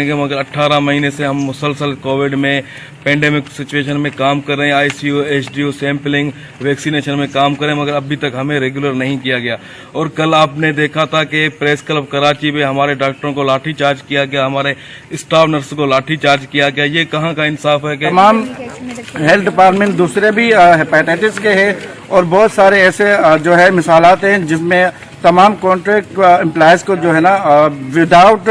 کہ مگر اٹھارہ مہینے سے ہم مسلسل کووڈ میں، پینڈیمک سچویشن میں کام کر رہے ہیں، I C U, H D U, sampling, vaccination میں کام کر رہے ہیں، مگر ابھی تک ہمیں ریگولر نہیں کیا گیا۔ اور کل آپ نے دیکھا تھا کہ پریس کلب کراچی میں ہمارے ڈاکٹروں کو لاٹھی چارج کیا گیا، ہمارے اسٹاف نرس کو لاٹھی چارج کیا گیا۔ یہ کہاں کا انصاف ہے کہ تمام ہیلتھ ڈپارٹمنٹ دوسرے بھی، آ، ہیپاٹائٹس کے ہیں اور بہت سارے ایسے، آ، جو ہے مثالات ہیں جس میں تمام کانٹریکٹ، آ، امپلائیز کو جو ہے نا، آ، وداؤٹ،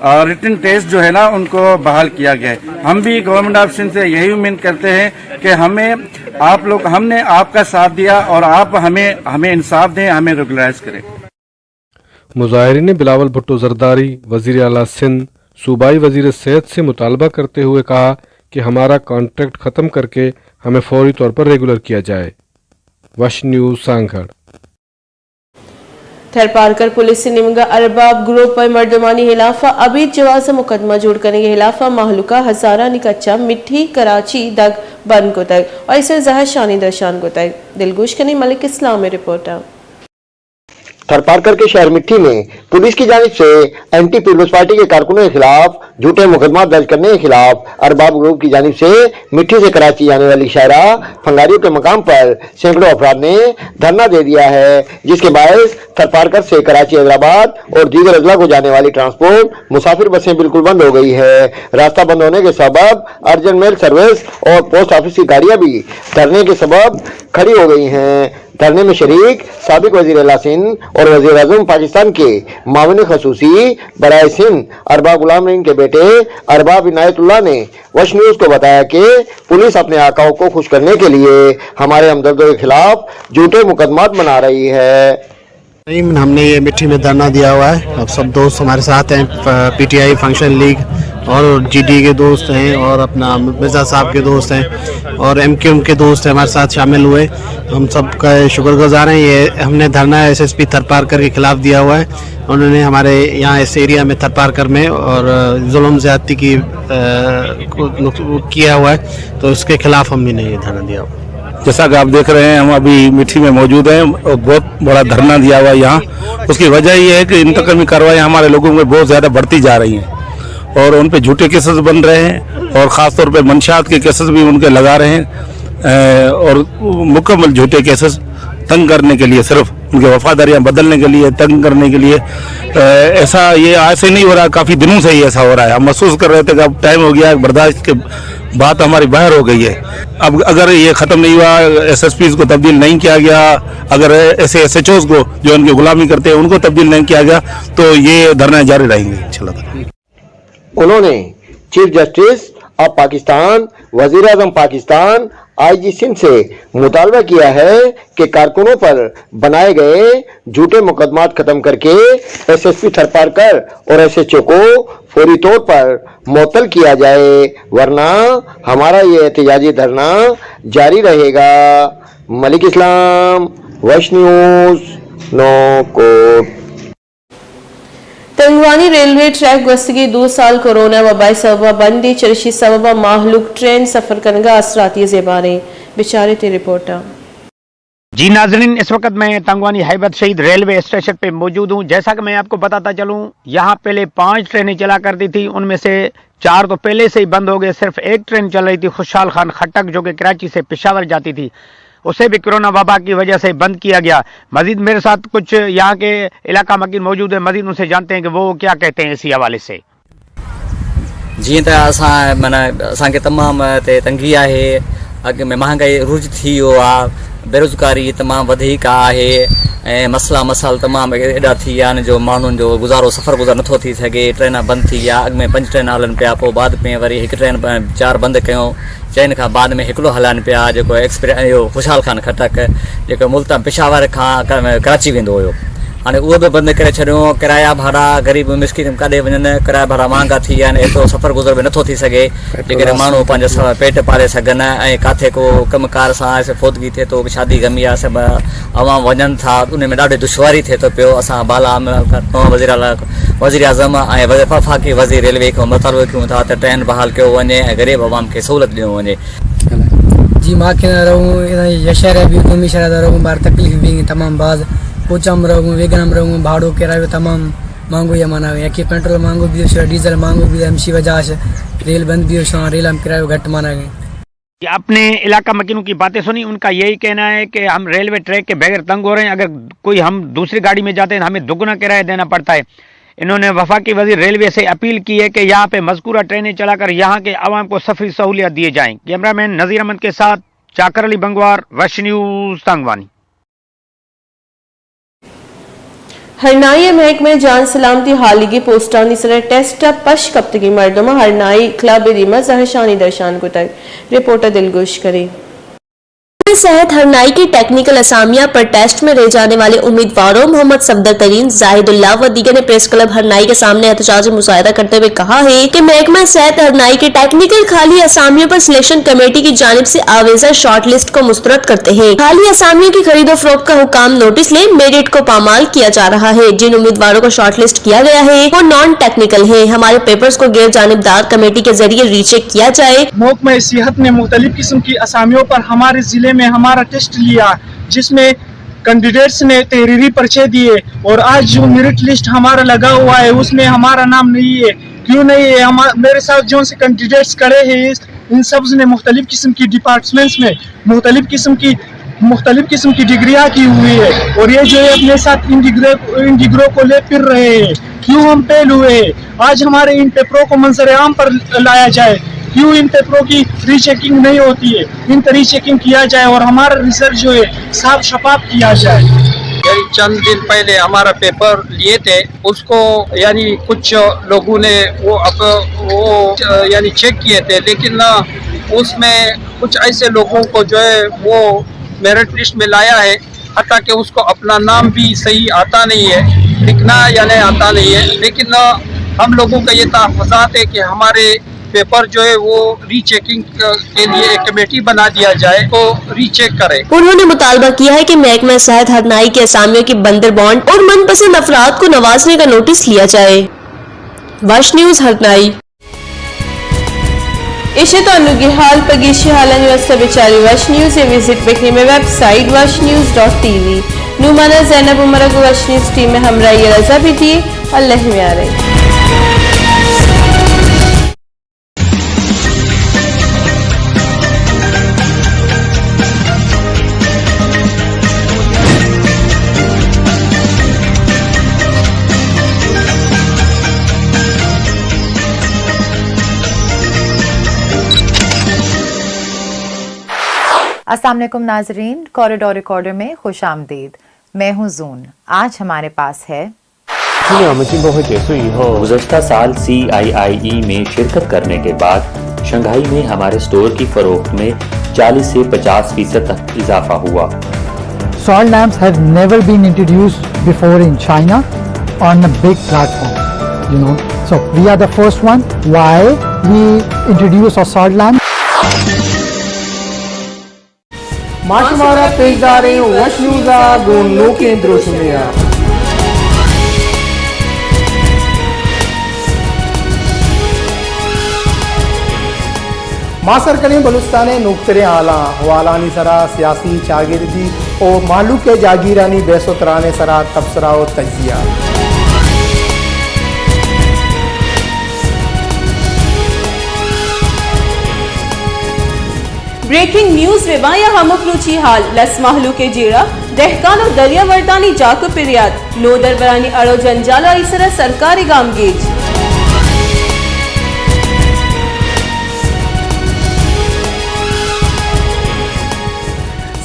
آ، ریٹن ٹیسٹ جو ہے نا ان کو بحال کیا گیا ہے۔ ہم بھی گورنمنٹ آف سندھ سے یہی امید کرتے ہیں کہ ہمیں آپ لوگ، ہم نے آپ کا ساتھ دیا اور آپ ہمیں، ہمیں انصاف دیں، ہمیں ریگولرائز کریں۔ مظاہرین نے بلاول بھٹو زرداری، وزیر اعلیٰ سندھ، صوبائی وزیر صحت سے مطالبہ کرتے ہوئے کہا کہ ہمارا کانٹریکٹ ختم کر کے ہمیں فوری طور پر ریگولر کیا جائے۔ وش نیوز سانگھڑ۔ تھرپارکر پولیس ءِ نیمگ ءَ ارباب گروپ ءِ مردمانی ہلاف ءَ ابید جواز ءَ مقدمہ جوڑ کنگ ءِ ہلاف ءَ مہلوک ءَ ہزارانی کچ ءَ مٹھی کراچی دگ بند کتگ ءُ ایسر زہرشانی درشان کتگ۔ دلگوش کنیں ملک اسلام ءِ رپورٹ ءَ۔ تھرپارکر کے شہر مٹھی میں پولیس کی جانب سے اینٹی پیپلز پارٹی کے کارکنوں کے خلاف جھوٹے مقدمات درج کرنے کے خلاف ارباب گروپ کی جانب سے مٹھی سے کراچی جانے والی شاہراہ پھنگاریوں کے مقام پر سینکڑوں افراد نے دھرنا دے دیا ہے، جس کے باعث تھرپارکر سے کراچی حیدرآباد اور دیگر اضلاع کو جانے والی ٹرانسپورٹ مسافر بسیں بالکل بند ہو گئی ہے۔ راستہ بند ہونے کے سبب ارجنٹ میل سروس اور پوسٹ آفس کی گاڑیاں بھی دھرنے کے سبب کھڑی ہو گئی ہیں۔ دھرنے میں شریک سابق وزیر اعلیٰ سندھ اور وزیر اعظم پاکستان کے معاون خصوصی برائے سندھ ارباب غلام رحیم کے بیٹے ارباب عنایت اللہ نے وش نیوز کو بتایا کہ پولیس اپنے آقاؤں کو خوش کرنے کے لیے ہمارے ہمدردوں کے خلاف جھوٹے مقدمات بنا رہی ہے۔ نہیں، ہم نے یہ مٹھی میں دھرنا دیا ہوا ہے۔ اب سب دوست ہمارے ساتھ ہیں، پ-، P T I, function league اور جی ڈی کے دوست ہیں اور اپنا مرزا صاحب کے دوست ہیں اور ایم کیو ایم کے دوست ہیں، ہمارے ساتھ شامل ہوئے۔ ہم سب کا شکر گزار ہیں۔ یہ ہم نے دھرنا ایس ایس پی تھرپارکر کے خلاف دیا ہوا ہے۔ انہوں نے ہمارے یہاں اس ایریا میں تھرپارکر میں اور ظلم زیادتی کی، آ، کو نق-، کیا ہوا ہے، تو اس کے خلاف ہم نے یہ دھرنا دیا ہوا ہے۔ جیسا کہ آپ دیکھ رہے ہیں، ہم ابھی مٹھی میں موجود ہیں اور بہت بڑا دھرنا دیا ہوا ہے یہاں۔ اس کی وجہ یہ ہے کہ انتقامی کارروائیاں ہمارے لوگوں میں بہت زیادہ بڑھتی جا رہی ہیں اور ان پہ جھوٹے کیسز بن رہے ہیں اور خاص طور پہ منشیات کے کیسز بھی ان کے لگا رہے ہیں، اے، اور مکمل جھوٹے کیسز تنگ کرنے کے لیے، صرف ان کے وفاداریاں بدلنے کے لیے، تنگ کرنے کے لیے۔ اے، ایسا، یہ آج سے نہیں ہو رہا، کافی دنوں سے ہی ایسا ہو رہا ہے۔ ہم محسوس کر رہے تھے کہ اب ٹائم ہو گیا ہے، برداشت کے بات ہماری باہر ہو گئی ہے۔ اب اگر یہ ختم نہیں ہوا، ایس ایس پیز کو تبدیل نہیں کیا گیا، اگر ایسے ایس ایچ اوز کو جو ان کی غلامی کرتے ہیں ان کو تبدیل نہیں کیا گیا، تو یہ دھرنا جاری رہیں گے انشاءاللہ تعالیٰ۔ انہوں نے چیف جسٹس آف پاکستان، وزیر اعظم پاکستان، آئی جی سندھ سے مطالبہ کیا ہے کہ کارکنوں پر بنائے گئے جھوٹے مقدمات ختم کر کے ایس ایس پی تھرپارکر اور ایس ایچ او کو فوری طور پر معطل کیا جائے، ورنہ ہمارا یہ احتجاجی دھرنا جاری رہے گا۔ ملک اسلام، وش نیوز، نو کوٹ۔ تنگوانی ریلوے ٹریک گوستگیں دو سال کورونا وبا ءِ سبب ءَ بند ایں، چریشی ءِ سبب ءَ ماہلوک ٹرین سفر کنگ ءَ آسراتی ءِ زیبار ایں۔ بچار ات اے رپورٹ ءَ۔ جی ناظرین، اس وقت میں تنگوانی ہیبت شہید ریلوے اسٹیشن پہ موجود ہوں۔ جیسا کہ میں آپ کو بتاتا چلوں، یہاں پہلے پانچ ٹرینیں چلا کرتی تھی، ان میں سے چار تو پہلے سے ہی بند ہو گئے، صرف ایک ٹرین چل رہی تھی خوشحال خان خٹک، جو کہ کراچی سے پشاور جاتی تھی، اسے بھی کورونا وبا کی وجہ سے بند کیا گیا۔ مزید میرے ساتھ کچھ یہاں کے علاقہ مکین موجود ہیں، مزید ان سے جانتے ہیں کہ وہ کیا کہتے ہیں اسی حوالے سے۔ جيئن ته اسان، معنيٰ، اسان کي تمام تي تنگي آهي. اڳ ۾ مهانگائي عروج ٿي ويو آهي، بيروزگاري تمام وڌيڪ آهي، ۽ مسئلا مسائل تمام ايڏا ٿي ويا آهن جو ماڻهن جو گذارو سفر گذر نٿو ٿي سگهي. ٽرينان بند ٿي ويا، اڳ ۾ پنج ٽرينان هلن پيا، پوءِ بعد ۾ وري هڪ ٽرين، چار بند ڪيون، چئن کان بعد ۾ هڪڙو هلائن پيا، جيڪو ايڪسپريس، اهو خوشحال خان خٽڪ، جيڪو ملتان پشاور کان ڪ-، ڪراچي ويندو هيو. هاڻي اهو به بند ڪري ڇڏيو. ڪرايا ڀاڙا غريب مسڪين ڪاڏي وڃن، ڪرايا ڀاڙا مهانگا ٿي ويا آهن، ايترو سفر گذر به نٿو ٿي سگهي. جيڪڏهن ماڻهو پنهنجا س-، پيٽ پالي سگهن ۽ ڪاٿي ڪو ڪم ڪار سان سي فوتگي ٿئي ٿو، ڪو شادي غمي آهي، سڀ عوام وڃن ٿا، ان ۾ ڏاڍي دشواري ٿئي ٿو پيو. اسان بالا عمل کان وزير اعليٰ، وزير اعظم ۽ وز-، وفاقي وزير ريلوي کان مطالبو ڪيون ٿا ته ٽرين بحال ڪيو وڃي ۽ غريب عوام کي سهولت ڏنو وڃي. جي، مان ڪيڏانهن رهون، ايڏانهن يشهر ۽ ٻيو قومي شهر ته رهون، ٻاهر تڪليف به تمام باز، پوچام رهون، ويگن ۾ رهون، ڀاڙو ڪرايو تمام مہنگوئی ءَ مانگ ءَ، یکے پٹرول مہنگو بیت، شہ ڈیزل مہنگو بیت، ہمشی وجہ ءَ شہ ریل بند بیت، شہ ریل ہم کرایہ گٹ مانگ ءَ۔ اپنے علاقہ مکینوں کی باتیں سنی، ان کا یہی کہنا ہے کہ ہم ریلوے ٹریک کے بغیر تنگ ہو رہے ہیں، اگر کوئی ہم دوسری گاڑی میں جاتے ہیں، ہمیں دگنا کرایہ دینا پڑتا ہے۔ انہوں نے وفاقی وزیر ریلوے سے اپیل کی ہے کہ یہاں پہ مذکورہ ٹرینیں چلا کر یہاں کے عوام کو سفری سہولیات دیے جائیں۔ کیمرہ مین نذیر احمد کے ساتھ چاکر علی بنگوار، وش نیوز، تانگوانی۔ ہرنائی ءِ محکمہ جان سلامتی ہالیگی پوسٹانی سرا ٹیسٹ ءَ پش کپتگیں مردماں ہرنائی کلب ءِ دیما زہرشانی درشان کتگ۔ رپورٹ ءَ دلگوش کنیں۔ محکمہ صحت ہرنائی کے ٹیکنیکل اسامیہ پر ٹیسٹ میں رہ جانے والے امیدواروں محمد صفدر ترین، زاہد اللہ و دیگر نے پریس کلب ہرنائی کے سامنے احتجاجی مظاہرہ کرتے ہوئے کہا ہے کہ محکمہ صحت ہرنائی کے ٹیکنیکل خالی اسامیوں پر سلیکشن کمیٹی کی جانب سے آویزہ شارٹ لسٹ کو مسترد کرتے ہیں۔ خالی اسامیوں کی خرید و فروخت کا حکام نوٹس لے میرٹ کو پامال کیا جا رہا ہے۔ جن امیدواروں کو شارٹ لسٹ کیا گیا ہے، وہ نان ٹیکنیکل ہیں۔ ہمارے پیپرز کو غیر جانبدار کمیٹی کے ذریعے ری چیک کیا جائے۔ محکمہ صحت نے مختلف قسم کی اسامیوں پر ہمارے ضلع میں ہمارا ٹیسٹ لیا، جس میں کینڈیڈیٹس نے تحریری پرچے دیے اور آج جو میرٹ لسٹ ہمارا لگا ہوا ہے، اس میں ہمارا نام نہیں ہے۔ کیوں نہیں ہے؟ ہم، میرے ساتھ جو سے کینڈیڈیٹس کھڑے ہیں، ان سب نے مختلف قسم کی ڈپارٹمنٹس میں مختلف قسم کی، مختلف قسم کی ڈگریاں کی ہوئی ہے اور یہ جو ہے اپنے ساتھ ان ڈگری، ان ڈگریوں کو لے پھر رہے ہیں۔ کیوں ہم فیل ہوئے ہیں؟ آج ہمارے ان پیپروں کو منظر عام پر لایا جائے، کیوں ان پیپروں کی ری چیکنگ نہیں ہوتی ہے، ان کا ری چیکنگ کیا جائے اور ہمارا رزلٹ جو ہے صاف شفاف کیا جائے۔ یعنی چند دن پہلے ہمارا پیپر لیے تھے، اس کو یعنی کچھ لوگوں نے وہ اپ-، وہ یعنی چیک کیے تھے، لیکن اس میں کچھ ایسے لوگوں کو جو ہے وہ میرٹ لسٹ میں لایا ہے، حتیٰ کہ اس کو اپنا نام بھی صحیح آتا نہیں ہے، لکھنا یا نہیں آتا نہیں ہے، لیکن ہم لوگوں کا یہ تحفظات ہے کہ ہمارے پیپر جو ہے وہ ری چیکنگ کے لیے ایک کمیٹی بنا دیا جائے، تو ری چیک کرے۔ انہوں نے مطالبہ کیا ہے کہ محکمہ صحت ہرنائی کے اسامیوں کی بندر بانڈ اور من پسند افراد کو نوازنے کا نوٹس لیا جائے۔ وش نیوز ہرنائی۔ ایش ات انوگیں ہال۔ پہ گیشیں ہالانی واستہ بچاری وش نیوز ءَ وزٹ بکنیں مئے ویب سائٹ وش نیوز ڈاٹ ٹی وی۔ نوں منا زینب عمر ءَ گوں وش نیوز ٹیم ءِ ہمراہی ءَ رضا بدیے۔ اللہ میارے۔ السلام علیکم ناظرین، کوریڈور ریکارڈر میں خوش آمدید۔ میں ہوں زون۔ آج ہمارے پاس ہے۔ گزشتہ سال سی آئی آئی ای میں شرکت کرنے کے بعد شنگھائی میں ہمارے اسٹور کی فروخت میں چالیس سے پچاس فیصد تک اضافہ ہوا۔ Salt lamps have never been introduced before in China on a big platform, you know. So we are the first one. Why we introduce a salt lamp? ما شمارا پیشداریں وش نیوز ءَ گوں نوکیں دروشمے ءَ۔ ما سر کنیں بلوچستان ءِ نوکتریں حالاں، حوالانی سرا سیاسی، چاگردی و مہلوک ءِ جاگیرانی بحث و تران ءِ سرا تبصرہ و تجزیہ۔ بریکنگ نیوز، رباں یا ہمک روچی حال، لس مہلوک ءِ جیڑہ، دہکان و دریا وردانی جاک و پریات، نودربرانی اڑ و جنجال و آئی سرا سرکار ءِ گامگیج۔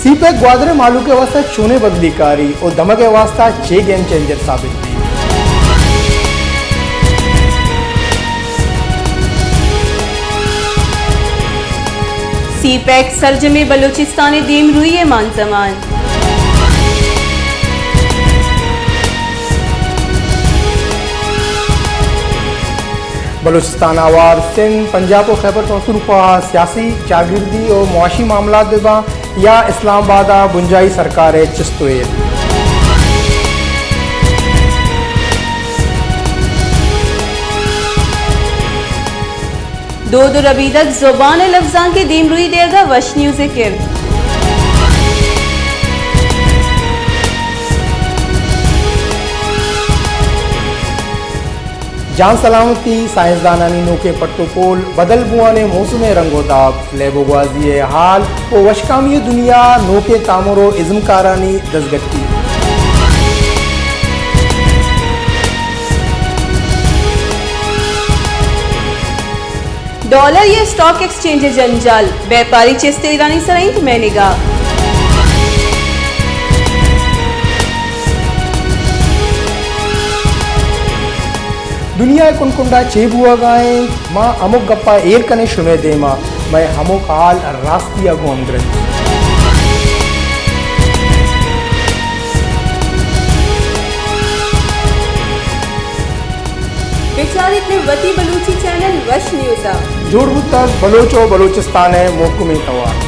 سی پیک گوادر ءِ مہلوک ءِ واستہ چونیں بدلی کاری و دمگ ءِ واستہ چے گیم چینجر ثابت بیت؟ سی پیک سرجمیں بلوچستان ءِ دیمروئی ءِ مان زمان۔ بلوچستان ءَ ہوار سندھ، پنجاب و خیبر پختونخوا ءَ سیاسی، چاگردی و معاشی معاملات بہ باں یا اسلام آباد ءَ بنجاہی سرکار ءِ چست و ایر۔ دود و ربیدگ، زبان ءُ لبزانک ءِ دیمروئی دیگ ءَ وش نیوز ءِ کرد۔ جان سلامتی، سائنسدانانی نوکیں پٹ ءُ پول، بدل بوان ءِ موسم ءِ رنگ ءُ داب، لیب ءُ گوازی ءِ حال ءُ وشکامی ءِ دنیا، نوکیں تامر ءُ ازمکارانی دزگٹی۔ ڈالر ءِ اسٹاک ایکسچینج ءِ جنجال، بیپاری چست ایرانی سرا انت مئے نگاہ۔ دنیا ءِ کنڈ کنڈ ءَ چے بوہگا انت، ما ہمک گپا ایر کنیں شمئے دیما، مئے ہمک حال راستی ءَ گوں ہمگرنچ۔ بچاریت نہ وتی بلوچی چینل وش نیوز ءَ۔ جوڑ بوتگ بلوچ ءُ بلوچستان ءِ مھکمیں توار۔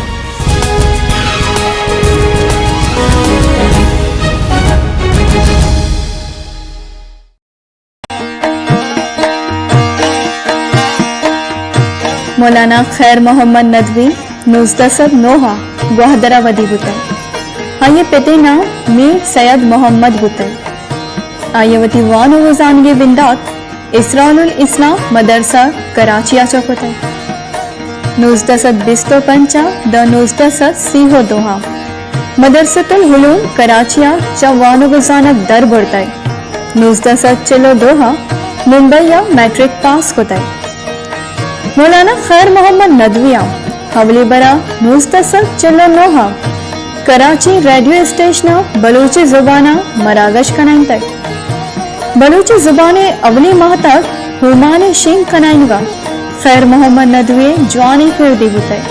مولانا خیر محمد ندوی نوزدہ سد نوہ ءَ گوادر ءَ ودی بوتگ۔ آئی ءِ پت ءِ نام میر سید محمد بوتگ۔ آئی ءَ وتی وان ءُ وزانگ ءِ بندات اسرار الاسلام مدرسہ کراچی ءَ چہ کتگ۔ نوزدہ سد بیست ءُ پنچ ءَ داں نوزدہ سد سی ءُ دو ءَ مدرسۃ العلوم کراچی ءَ چہ وان ءُ گزانگ در برتگ۔ نوزدہ سد چل ءُ دو ءَ ممبئی ءَ میٹرک پاس کتگ۔ مولانا خیر محمد ندوی ءَ اولی برا نوزدہ سد چل ءُ نو ءَ کراچی ریڈیو اسٹیشن ءَ بلوچی زبان ءَ مراگش کنائینتگ۔ بلوچی زبان ءِ اولی ماہتاک ہومان ءِ شنگ کنائینگ ءَ خیر محمد ندوی ءِ جوانیں کردے بوتگ۔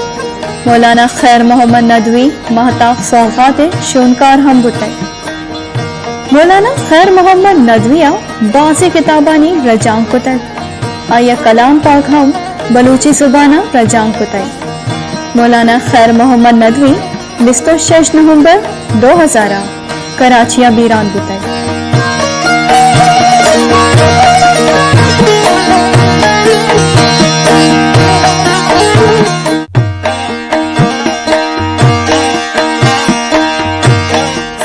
مولانا خیر محمد ندوی ماہتاک سوغات ءِ شونکار ہم بوتگ۔ مولانا خیر محمد ندوی ءَ بازیں کتابانی رجانک کتگ۔ آئی ءَ کلام پاک ہم بلوچی زبان ءَ رجانک کتگ۔ مولانا خیر محمد ندوی بیست ءُ شش نومبر دو ہزار ءَ کراچی ءَ بیران بوتگ۔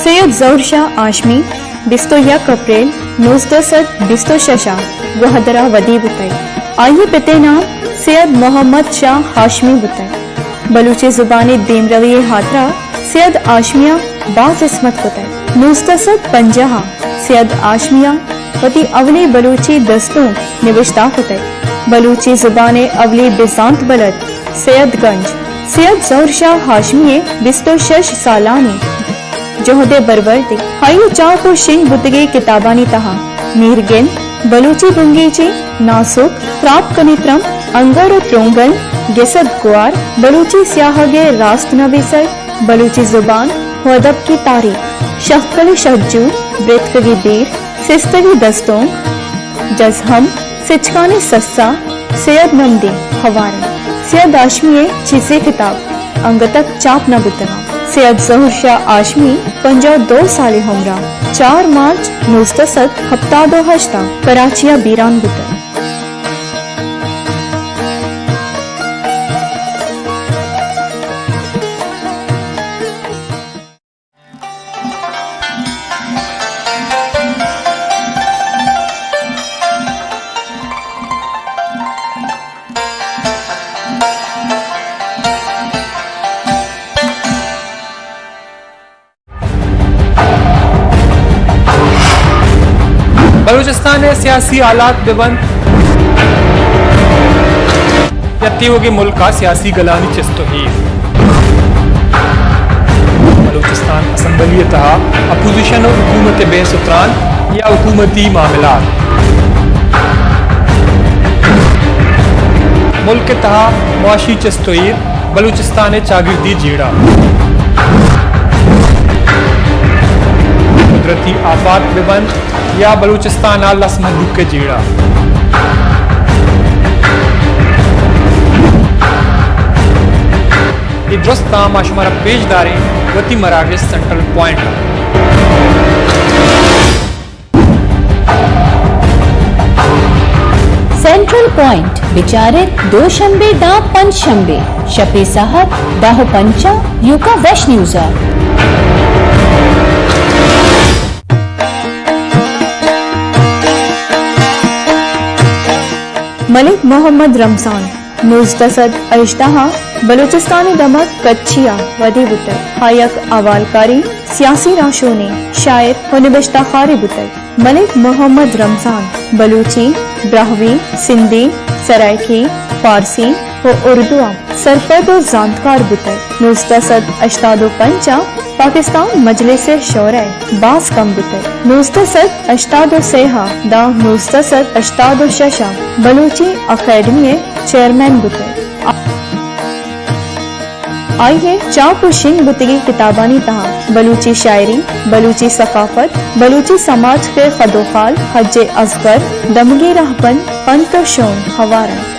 سید ظہور شاہ ہاشمی بیست ءُ یک اپریل نوزدہ سد بیست ءُ شش ءَ گوہدر ءَ ودی بوتگ۔ آئی ءِ پت ءِ نام سید محمد شاہ ہاشمی بوتگ۔ بلوچی زبان ءِ دیمروی ءِ ہاترا سید ہاشمی ءَ باز ہزمت کتگ۔ نوزدہ سد پنجاہ ءَ سید ہاشمی ءَ وتی اولی بلوچی دستونک نبشتہ کتگ۔ بلوچی زبان ءِ اولی بزانت بلد سید گنج سید ظہور شاہ ہاشمی ءِ بیست ءُ شش سالانی جہد ءِ برورد ءَ۔ آئی ءِ چاپ ءُ شنگ بوتگیں کتابانی تہا میر گند، بلوچی بنگیجی، ناسک، تراپ کنی ترمپ، انگر ءُ ترونگل، گسد گوار، بلوچی سیاہگ ءِ راست نویسگ، بلوچی زبان ءُ ادب کی تاریخ، شہکل ءُ شہجو، برتکگی بیر، سستگی دستونک، جزہم، سچکانی سسا، سید نمدی، ہوار انت۔ سید ہاشمی ءِ چیزے کتاب انگتک چاپ نہ بوتگ انت۔ سید ظہور شاہ ہاشمی پنجاہ ءُ دو سالی عمر ءَ چار مارچ نوزدہ سد ہپتاد ءُ ہشت ءَ کراچی ءَ بیران بوتگ۔ بلوچستان ءِ سیاسی حالات بہ بنت یا تیوگیں ملک ءِ سیاسی گلانی چست ءُ ایر۔ بلوچستان اسمبلی ءِ تہا اپوزیشن ءُ حکومت ءِ بحث ءُ تران یا حکومتی معاملات۔ ملک ءِ تہا معاشی چست ءُ ایر، بلوچستان ءِ چاگردی جیڑہ۔ قدرتی آفات بہ بنت یا بلوچستان ءِ لس مھلوک ءِ جیڑہ۔ اے درستاں ما شمارا پیش داریں وتی مراگش سینٹرل پوائنٹ ءَ۔ سینٹرل پوائنٹ بچار ات دوشنبے داں پنچ شنبے شپے ساھت دہ ءُ پنچ ءَ یوکا ویش نیوز ءَ۔ ملک محمد رمضان نوزدہ سد ہژدہ ءَ بلوچستان ءِ دمگ کچھی ءَ ودی بوتگ۔ آ یک احوالکارے، سیاسی راہشونے، شاعر ءُ نبشتہ کارے بوتگ۔ ملک محمد رمضان بلوچی، براہوئی، سندھی، سرائیکی، فارسی ءُ اردو ءَ سرپد ءُ زانتکار بوتگ۔ نوزدہ سد ہشتاد ءُ پنچ ءَ پاکستان مجلس شورا ءِ باسک ہم بوتگ۔ نوزدہ سد ہشتاد ءُ سے ءَ داں نوزدہ سد ہشتاد ءُ شش ءَ بلوچی اکیڈمی ءِ چیئرمین بوتگ۔ آئی ءِ چاپ ءُ شنگ بوتگیں کتابانی تہا بلوچی شاعری، بلوچی ثقافت، بلوچی سماج ءِ خد ءُ خال، حج اصغر، دمگی رہبند، پنت ءُ شون ہوار انت۔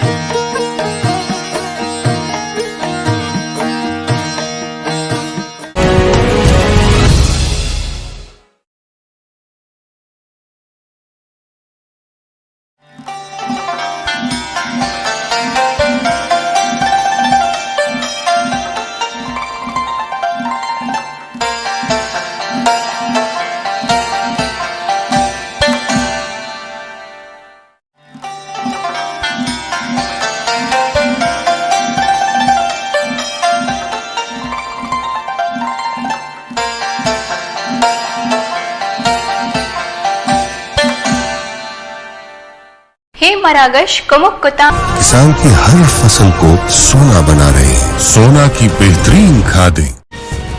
ہے مراگش کمک کتاں۔ کسان کے ہر فصل کو سونا بنا رہے ہیں۔ سونا کی بہترین کھادیں۔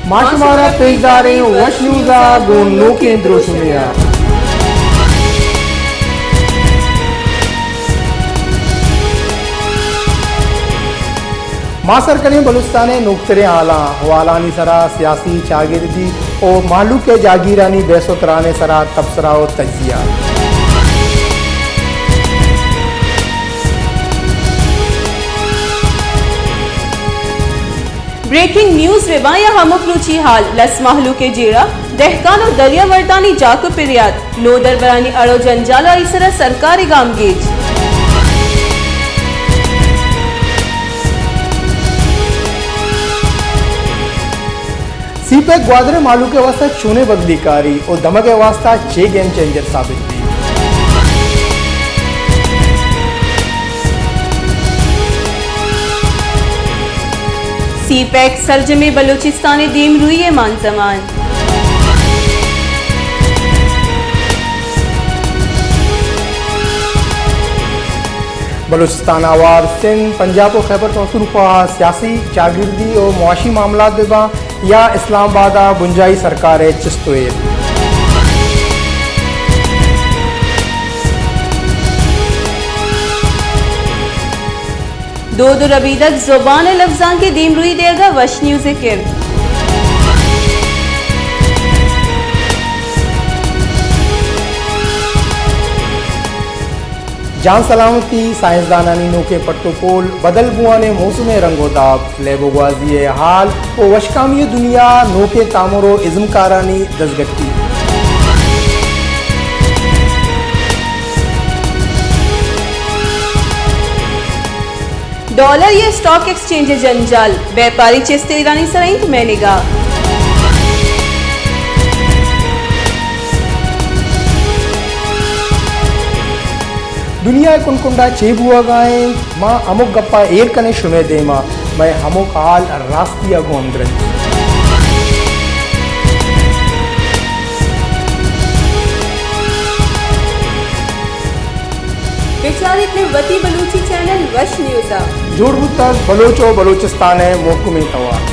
ما شمارا پیشداریں وش نیوز ءَ گوں نوکیں دروشمے ءَ۔ ما سر کنیں بلوچستان ءِ نوکتریں حالاں، حوالانی سرا سیاسی، چاگردی ءُ مہلوک ءِ جاگیرانی بحث ءُ تران ءِ سرا تبصرہ ءُ تجزیہ۔ بریکنگ نیوز، وبا یا ہمک روچی حال، لس مہلوک ءِ جیڑہ، دہکان ءُ دریا وردانی جاک ءُ پریات، نودربرانی اڑ ءُ جنجال ءُ آئی سرا سرکار ءِ گامگیج۔ سی پیک گوادر ءِ مہلوک ءِ واستہ چونیں بدلی کاری ءُ دمگ ءِ واستہ چے گیم چینجر ثابت بیت؟ سی پیک سرجمیں بلوچستان ءِ دیمروئی ءِ مان زمان۔ بلوچستان ءَ ہوار سندھ، پنجاب ءُ خیبر پختونخوا ءَ سیاسی، چاگردی ءُ معاشی معاملات بہ باں یا اسلام آباد ءَ بنجاہی سرکار ءِ چست ءُ ایر۔ دود ءُ ربیدگ، زبان ءُ لبزانک ءِ دیمروئی دیگ ءَ وش نیوز ءِ کرد۔ جان سلامتی، سائنسدانانی نوکیں پٹ ءُ پول، بدل بوان ءِ موسم ءِ رنگ ءُ داب، لیب ءُ گوازی ءِ حال ءُ وشکامی ءِ دنیا، نوکیں تامر ءُ ازمکارانی دزگٹی۔ ڈالر یا اسٹاک ایکسچینج ءِ جنجال، بیپاری چست ایرانی سر انت مئے نگاہ۔ دنیا ءِ کنڈ کنڈ ءَ چے بوہگ ءَ انت، ما ہمک گپ ءَ ایر کنیں شمئے دیم ءَ، مئے ہمک حال راستی ءَ گوں ہمدرنج۔ بچاریت نہ وتی بلوچی چینل وش نیوز ءَ۔ جوڑ بوتگ بلوچ ءُ بلوچستان ءِ مھکمیں توار۔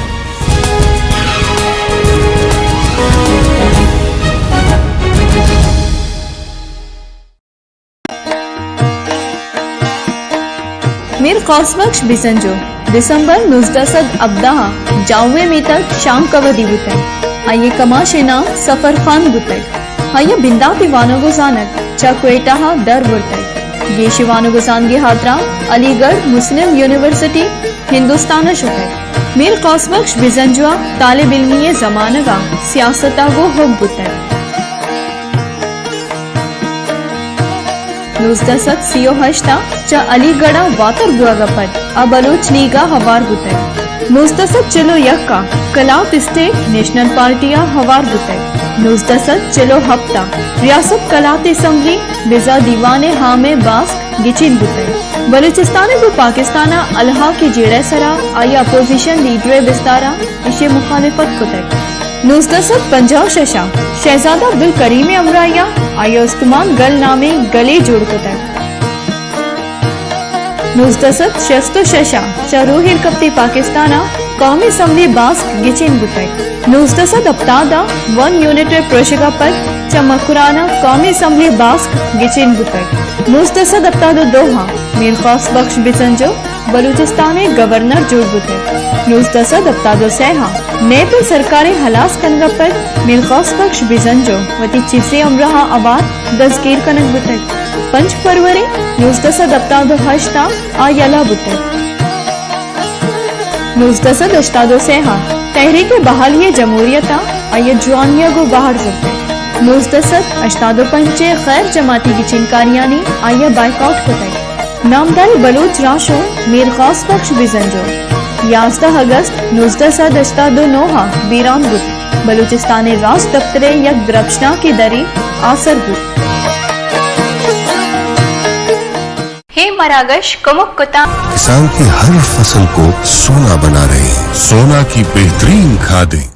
میر قوس بخش بزنجو دسمبر نوزدہ سد ہبدہ ءَ جاؤ ءِ میتگ شانک ءَ ودی بوتگ۔ آئی ءِ کماش ءِ نام سفر خان بوتگ۔ آئی ءَ بنداتی وانگ ءُ زانگ چہ کوئٹہ ءَ در برتگ۔ گیشیں وانگ ءُ زانگی ہاترا علی گڑھ مسلم یونیورسٹی ہندوستان ءَ شتگ۔ میر قوس بخش بزنجو ءَ طالب علمی ءِ زمانگ ءَ سیاست ءَ گوں حب بوتگ۔ نوزدہ سد سی ءُ ہشت ءَ چہ علی گڑھ ءَ واتر بوگ ءَ پد آ بلوچ لیگ ءَ ہوار بوتگ۔ نوزدہ سد چل ءُ یک ءَ کلات اسٹیٹ نیشنل پارٹی ءَ ہوار بوتگ۔ نوزدہ سد چل ءُ ہپت ءَ ریاست کلات اسمبلی بزاں دیوان عام ءِ باسک گچین بوتگ۔ بلوچستان ءَ گوں پاکستان ءَ الحاق ءِ جیڑہ ءِ سرا آئی ءَ اپوزیشن لیڈر ءِ بستار ءَ ایشی ءِ مخالفت کتگ۔ نوزدہ سد پنجاہ ءُ شش ءَ شہزادہ عبدالکریم ءِ ہمراہی ءَ آئی ءَ استمان گل نامیں گلے جوڑ کتگ۔ نوزدہ سد شست ءُ شش ءَ چہ روہیلکپتے پاکستان ءَ قومی اسمبلی باسک گچین بوتگ۔ نوزدہ سد ہپتاد ءَ ون یونٹ ءِ پروشگ ءَ پد چہ مکران ءَ قومی اسمبلی باسک گچین بوتگ۔ نوزدہ سد ہپتاد ءُ دو ءَ میر غوث بخش بزنجو بلوچستان ءِ گورنر جوڑ بوتگ۔ نوزدہ سد ہپتاد ءُ سئے ءَ نیپ ءِ سرکار ءِ ہلاس کنگ ءَ پد میر غوث بخش بزنجو وتی چیزے ہمراہ ءَ ہوار دزگیر کنگ بوتگ۔ پنچ فروری نوزدہ سد ہپتاد ءُ ہشت ءَ آ یلہ بوتگ۔ نوزدہ سد ہشتاد ءُ سئے ءَ تحریک بحالی جمہوریت ءَ آئی ءَ جوانی ءَ گوں بہر زرتگ۔ نوزدہ سد ہشتاد ءُ پنچ ءِ غیر جماعتی گچینکاریانی آئی ءَ بائیکاٹ کتگ۔ نامداریں بلوچ راہشون میر غوث بخش بزنجو یازدہ اگست نوزدہ سد ہشتاد ءُ نو ءَ بیران بوت۔ بلوچستان ءِ راج دپتر ءِ یک درپشناکیں درے آسر بوت۔ ہے مراگش کمک کتاں۔ کسان کی ہر فصل کو سونا بنا رہے ہیں، سونا کی بہترین کھادیں۔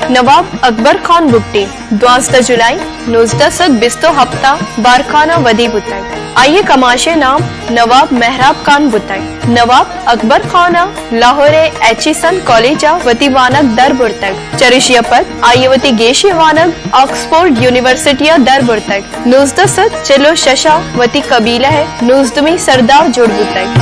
نواب اکبر خان بگٹی، دوازدہ جولائی نوزدہ سد بیست ءُ ہپت ءَ بارکھان ءَ ودی بوتگ۔ آئی ءِ کماش ءِ نام نواب مہراب خان بوتگ۔ نواب اکبر خان ءَ لاہور ءِ ایچیسن کالج ءَ وتی وانگ در برتگ۔ چریشی ءَ پد آئی ءَ وتی گیشیں وانگ آکسفورڈ یونیورسٹی ءَ در برتگ۔ نوزدہ سد چل ءُ شش ءَ وتی قبیلہ ءِ نوزدمی سردار جوڑ بوتگ۔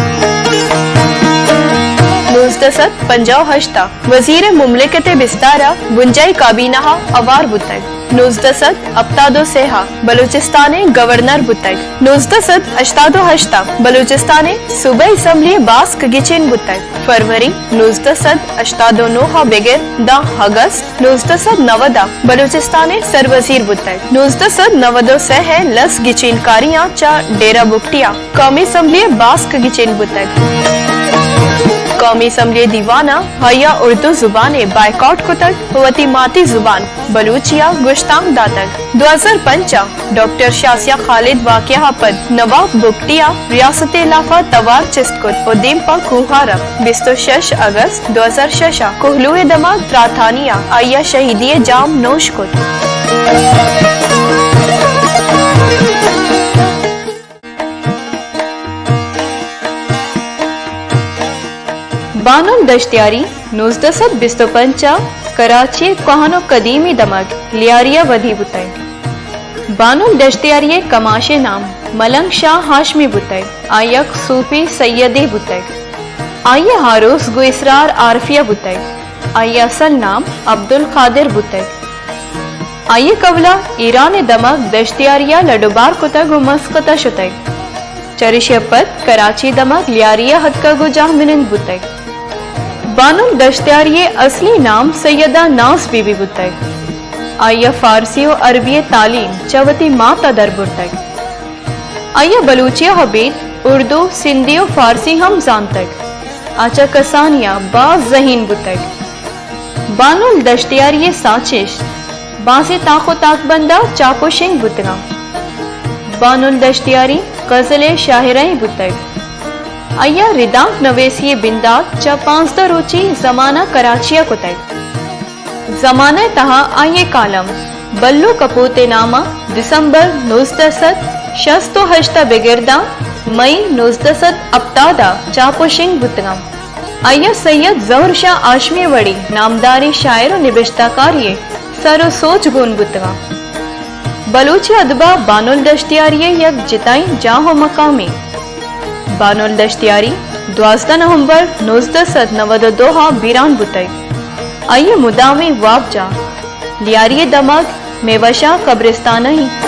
نوزدہ سد پنجاہ ءُ ہشت ءَ وزیر مملکت ءِ بستار ءَ بنجاہی کابینہ ءَ ہوار بوتگ۔ نوزدہ سد ہپتاد ءُ سئے ءَ بلوچستان ءِ گورنر بوتگ۔ نوزدہ سد ہشتاد ءُ ہشت ءَ بلوچستان ءِ صوبائی اسمبلی ءِ باسک گچین بوتگ۔ فروری نوزدہ سد ہشتاد ءُ نو ءَ بگر داں اگست نوزدہ سد نود ءَ بلوچستان ءِ سروزیر بوتگ۔ نوزدہ سد نود ءُ سئے ءِ لس گچینکاریاں چہ ڈیرہ بگٹی ءَ قومی اسمبلی ءِ باسک گچین بوتگ۔ قومی اسمبلی ءِ دیوان ءَ آئی ءَ اردو زبان ءِ بائیکاٹ کتگ ءُ وتی ماتی زبان بلوچی ءَ گشتانک داتگ۔ دو ہزار پنچ ءَ ڈاکٹر شازیہ خالد واقعہ ءَ پد نواب بگٹی ءَ ریاست ءِ لاف ءَ توار چست کت ءُ دیم پہ کوہ ءَ رپت۔ بیست ءُ شش اگست دو ہزار شش ءَ کوہلو ءِ دمگ تراتانی ءَ آئی ءَ شہیدی ءِ جام نوش کت۔ بانل دشتیاری نوزدہ سد بیست ءُ پنچ ءَ کراچی ءِ کوہن ءُ قدیمی دمگ لیاری ءَ ودی بوتگ۔ بانل دشتیاری ءِ کماش ءِ نام ملنگ شاہ ہاشمی بوتگ۔ آ یک صوفی سیدے بوتگ۔ آئی ءِ آروس گوں اسرار عارفیہ بوتگ۔ آئی ءِ اصل نام عبدالقادر بوتگ۔ آئی ءِ قبلہ ایران ءِ دمگ دشتیاری ءَ لڈ ءُ بار کتگ ءُ مسقط ءَ شتگ۔ چریشی ءَ پد کراچی ءِ دمگ لیاری ءَ اتکگ ءُ جاہ منند بوتگ۔ بانل دشتیاری ءِ اصلی نام سیدہ ناز بی بی بوتگ۔ آئی ءَ فارسی ءُ عربی ءِ تعلیم چہ وتی مات ءَ در برتگ۔ آئی ءَ بلوچی ءَ ابید اردو، سندھی ءُ فارسی ہم زانتگ۔ آ چہ کسانی ءَ باز ذہین بوتگ۔ بانل دشتیاری ءِ ساچشت بازیں تاک ءُ تاکبند ءَ چاپ ءُ شنگ بوتگ اَنت۔ بانل دشتیاری غزل ءِ شاعرے بوتگ۔ آئی ءَ ردانک نویسی ءِ بندات چہ پانزدہ روچی زمانہ کراچی ءَ کتگ۔ زمانہ ءِ تہا آئی ءِ کالم بلو کپوت ءِ نام ءَ دسمبر نوزدہ سد شست ءُ ہشت ءَ بگر داں مئی نوزدہ سد ہپتاد ءَ چاپ ءُ شنگ بوتگ اَنت۔ آئی ءَ سید ظہور شاہ ہاشمی ءِ وڑیں نامداریں شاعر ءُ نبشتہ کارے ءِ سر ءُ سوج گون بوتگ اَنت۔ بلوچی ادب ءَ بانل دشتیاری ءِ یک جتائیں جاہ ءُ مقامے۔ بانل دشتیاری دوازدہ نومبر نوزدہ سد نود ءُ دو ءَ بیران بوتگ۔ آئی ءِ مدامی وابجاہ لیاری ءِ دمگ میوہ شاہ قبرستان ءَ اِنت۔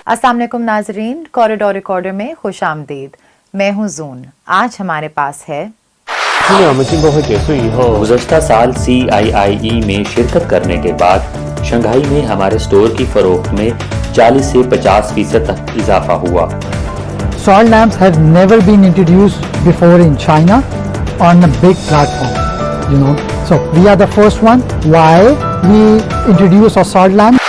السلام علیکم ناظرین، کوریڈور ریکارڈر میں خوش آمدید۔ میں ہوں زون۔ آج ہمارے پاس ہے گزشتہ سال سی آئی آئی ای میں شرکت کرنے کے بعد شنگھائی میں ہمارے اسٹور کی فروخت میں چالیس سے پچاس فیصد تک اضافہ ہوا۔ Salt lamps have never been introduced before in China on a big platform, you know. So we are the first one. Why we introduce a salt lamp?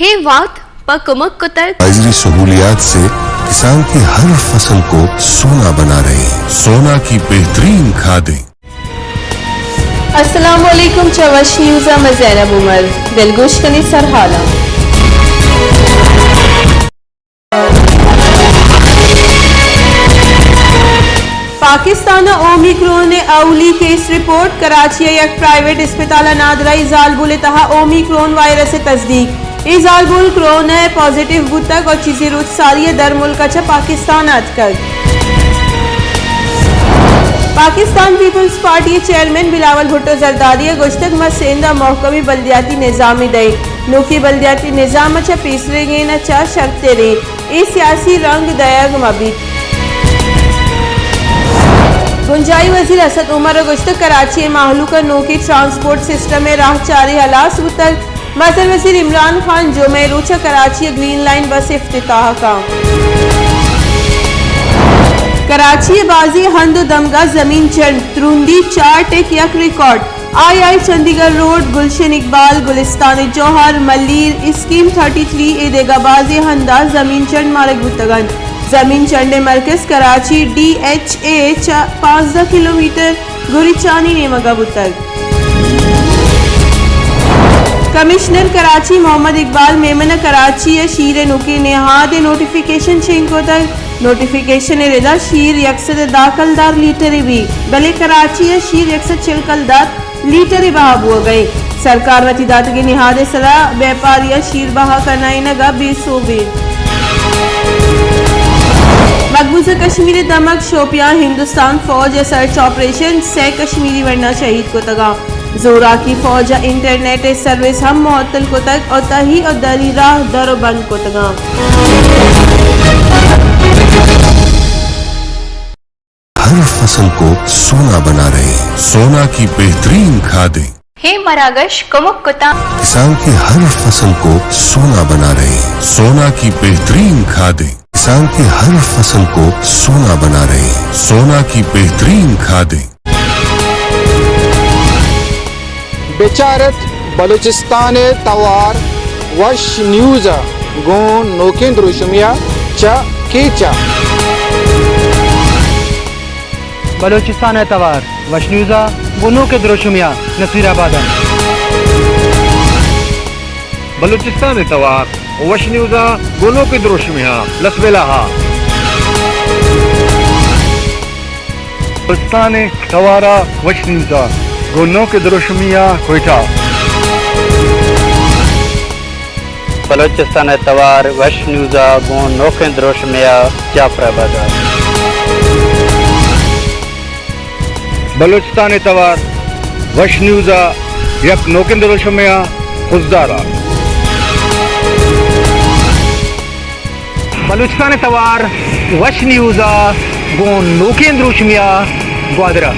اے وھد پہ کمک کتگ۔ باجری سہولیات سے کسان کی ہر فصل کو سونا بنا رہے ہیں۔ سونا کی بہترین کھادیں۔ السلام علیکم، چہ وش نیوز ءَ من زینب عمر۔ دلگوش کنیں سرحالاں۔ پاکستان ءَ اومیکرون ءِ اولی کیس رپورٹ، کراچی ءِ یک پرائیویٹ اسپتال ءَ نادراہی زالبول ءِ تہا اومیکرون وائرس ءِ تصدیق۔ اے زالبول کرونا ءِ پازیٹیو بوتگ ءُ چیزے روچ ساری ءَ درملک ءَ چہ پاکستان ءَ اتکگ۔ پاکستان پیپلز پارٹی ءِ چیئرمین بلاول بھٹو زرداری ءَ گوشتگ، ما سندھ ءَ محکمیں بلدیاتی نظامے دئیں، نوکیں بلدیاتی نظام ءَ چہ پیسریگیں ءَ چہ شرتریں اے سیاسی رنگ دئیگ مہ بیت۔ بنجاہی وزیر اسد عمر ءَ گوشتگ، کراچی ءِ مہلوک ءَ نوکیں ٹرانسپورٹ سسٹم ءِ راہچاری ہلاس بوتگ۔ مزن وزیر عمران خان جمعہ ءِ روچ ءَ کراچی ءَ گرین لائن بس افتتاح کنت۔ کراچی ءِ بازیں ہند ءُ دمگاں زمین چنڈ، ترندی چار ٹک یک ریکارڈ۔ آئی آئی چندیگڑھ روڈ، گلشن اقبال، گلستان جوہر، ملیر، اسکیم تھرٹی تھری ءُ دگہ بازیں ہنداں زمین چنڈ مارگ بوتگ انت۔ زمین چنڈ ءِ مرکز کراچی ڈی ایچ اے چہ پانزدہ کلومیٹر گوریچانی نیمگ ءَ بوتگ۔ کمشنر کراچی محمد اقبال میمن ءَ کراچی ءَ شیر ءِ نوکیں نہاد ءِ نوٹیفیکیشن شنگ کتگ۔ نوٹیفیکیشن ءِ ردا شیر یک سد ءُ دہ کلدار لیٹرے بیت، بلے کراچی ءَ شیر یک سد چل کلدار لیٹرے بہا بوگ ءَ انت۔ سرکار وتی داتگیں نہاد ءِ سرا بیپاری ءَ شیر بہا کنائینگ ءَ بے سوب انت۔ مقبوضہ کشمیر ءِ دمگ شوپیان ہندوستان فوج ءِ سرچ آپریشن، سئے کشمیری ورنا شہید کتگ انت۔ زوراکی فوج ءَ انٹرنیٹ ءِ سروس ہم معطل کتگ ءُ تہی ءُ دری راہ در ءُ بند کتگ انت۔ ہر فصل کو سونا بنا رہے ہیں، سونا کی بہترین کھادیں۔ اے مراگش کمک کتگ۔ کسان کی ہر فصل کو سونا بنا رہے ہیں، سونا کی بہترین کھادیں۔ کسان کی ہر فصل کو سونا بنا رہے ہیں، سونا کی بہترین کھادیں۔ بچار ات بلوچستان ءِ توار وش نیوز ءَ گوں نوکیں دروشمے ءَ چہ کیچ ءَ۔ بلوچستان ءِ توار وش نیوز ءَ گوں نوکیں دروشمے ءَ نصیر آباد ءَ۔ بلوچستان ءِ توار وش نیوز ءَ گوں نوکیں دروشمے ءَ لسبیلہ ءَ۔ بلوچستان ءِ توار ءَ وش نیوز ءَ گوں نوکیں دروشمے ءَ کوئٹہ۔ بلوچستان ءِ توار وش نیوز ءَ گوں نوکیں دروشمے ءَ جعفر آباد ءَ۔ بلوچستان ءِ توار وش نیوز ءَ یک نوکیں دروشمے ءَ خضدار ءَ۔ بلوچستان ءِ توار وش نیوز ءَ گوں نوکیں دروشمے ءَ گوادر ءَ۔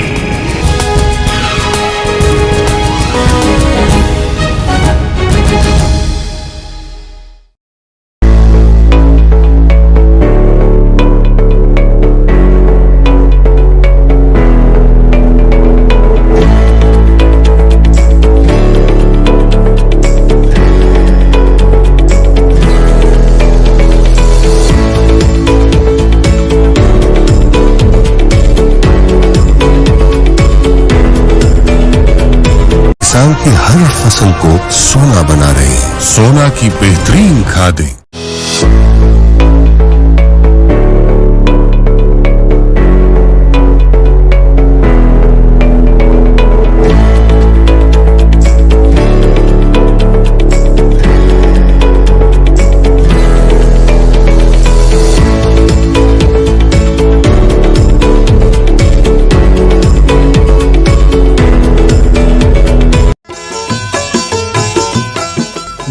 کسان کی ہر فصل کو سونا بنا رہے ہیں، سونا کی بہترین کھادیں۔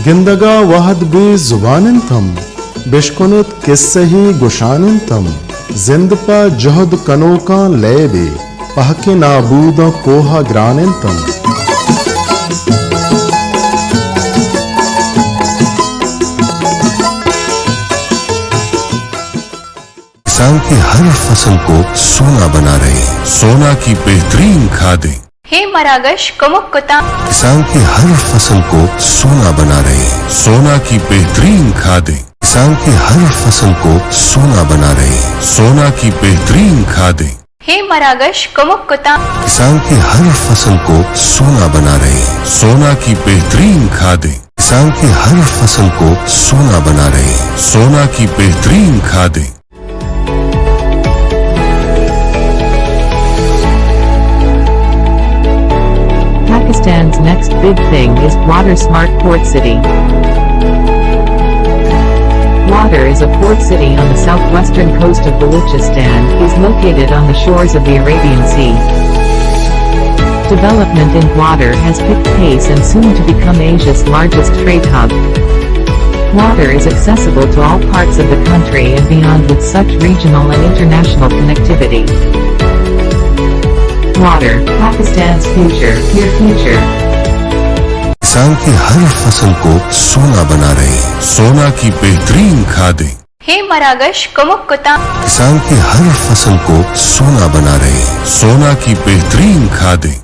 زندگا وہد بے زبان انت ہم، بشکنت کسہے گشان انت ہم۔ زند پہ جہد کنوکاں لیبے، پہک نابوداں کوہ گران انت ہم۔ کسان کے ہر فصل کو سونا بنا رہے ہیں، سونا کی بہترین کھادیں۔ ہے مراگش کمک کتاں۔ کسان کے ہر فصل کو سونا بنا رہے ہیں، سونا کی بہترین کھادیں۔ کسان کے ہر فصل کو سونا بنا رہے ہیں، سونا کی بہترین کھادیں۔ ہے مراگش کمک کتاں۔ کسان کے ہر فصل کو سونا بنا رہے ہیں، سونا کی بہترین کھادیں۔ کسان کے ہر فصل کو سونا بنا رہے ہیں، سونا کی بہترین کھادیں۔ Pakistan's next big thing is Gwadar Smart Port City. Gwadar is a port city on the southwestern coast of Balochistan, is located on the shores of the Arabian Sea. Development in Gwadar has picked pace and soon to become Asia's largest trade hub. Gwadar is accessible to all parts of the country and beyond with such regional and international connectivity. Gwadar, Pakistan's future, your future. کسان کے ہر فصل کو سونا بنا رہے ہیں، سونا کی بہترین کھادیں۔ ہے مراگش کمک کتاں۔ کسان کے ہر فصل کو سونا بنا رہے ہیں، سونا کی بہترین کھادیں۔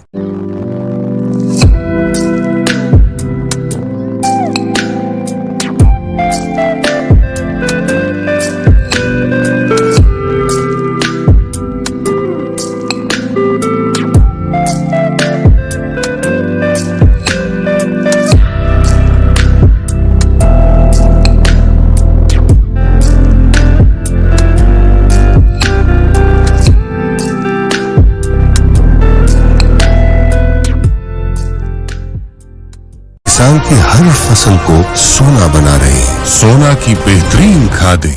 کسان کے ہر فصل کو سونا بنا رہے ہیں، سونا کی بہترین کھادیں۔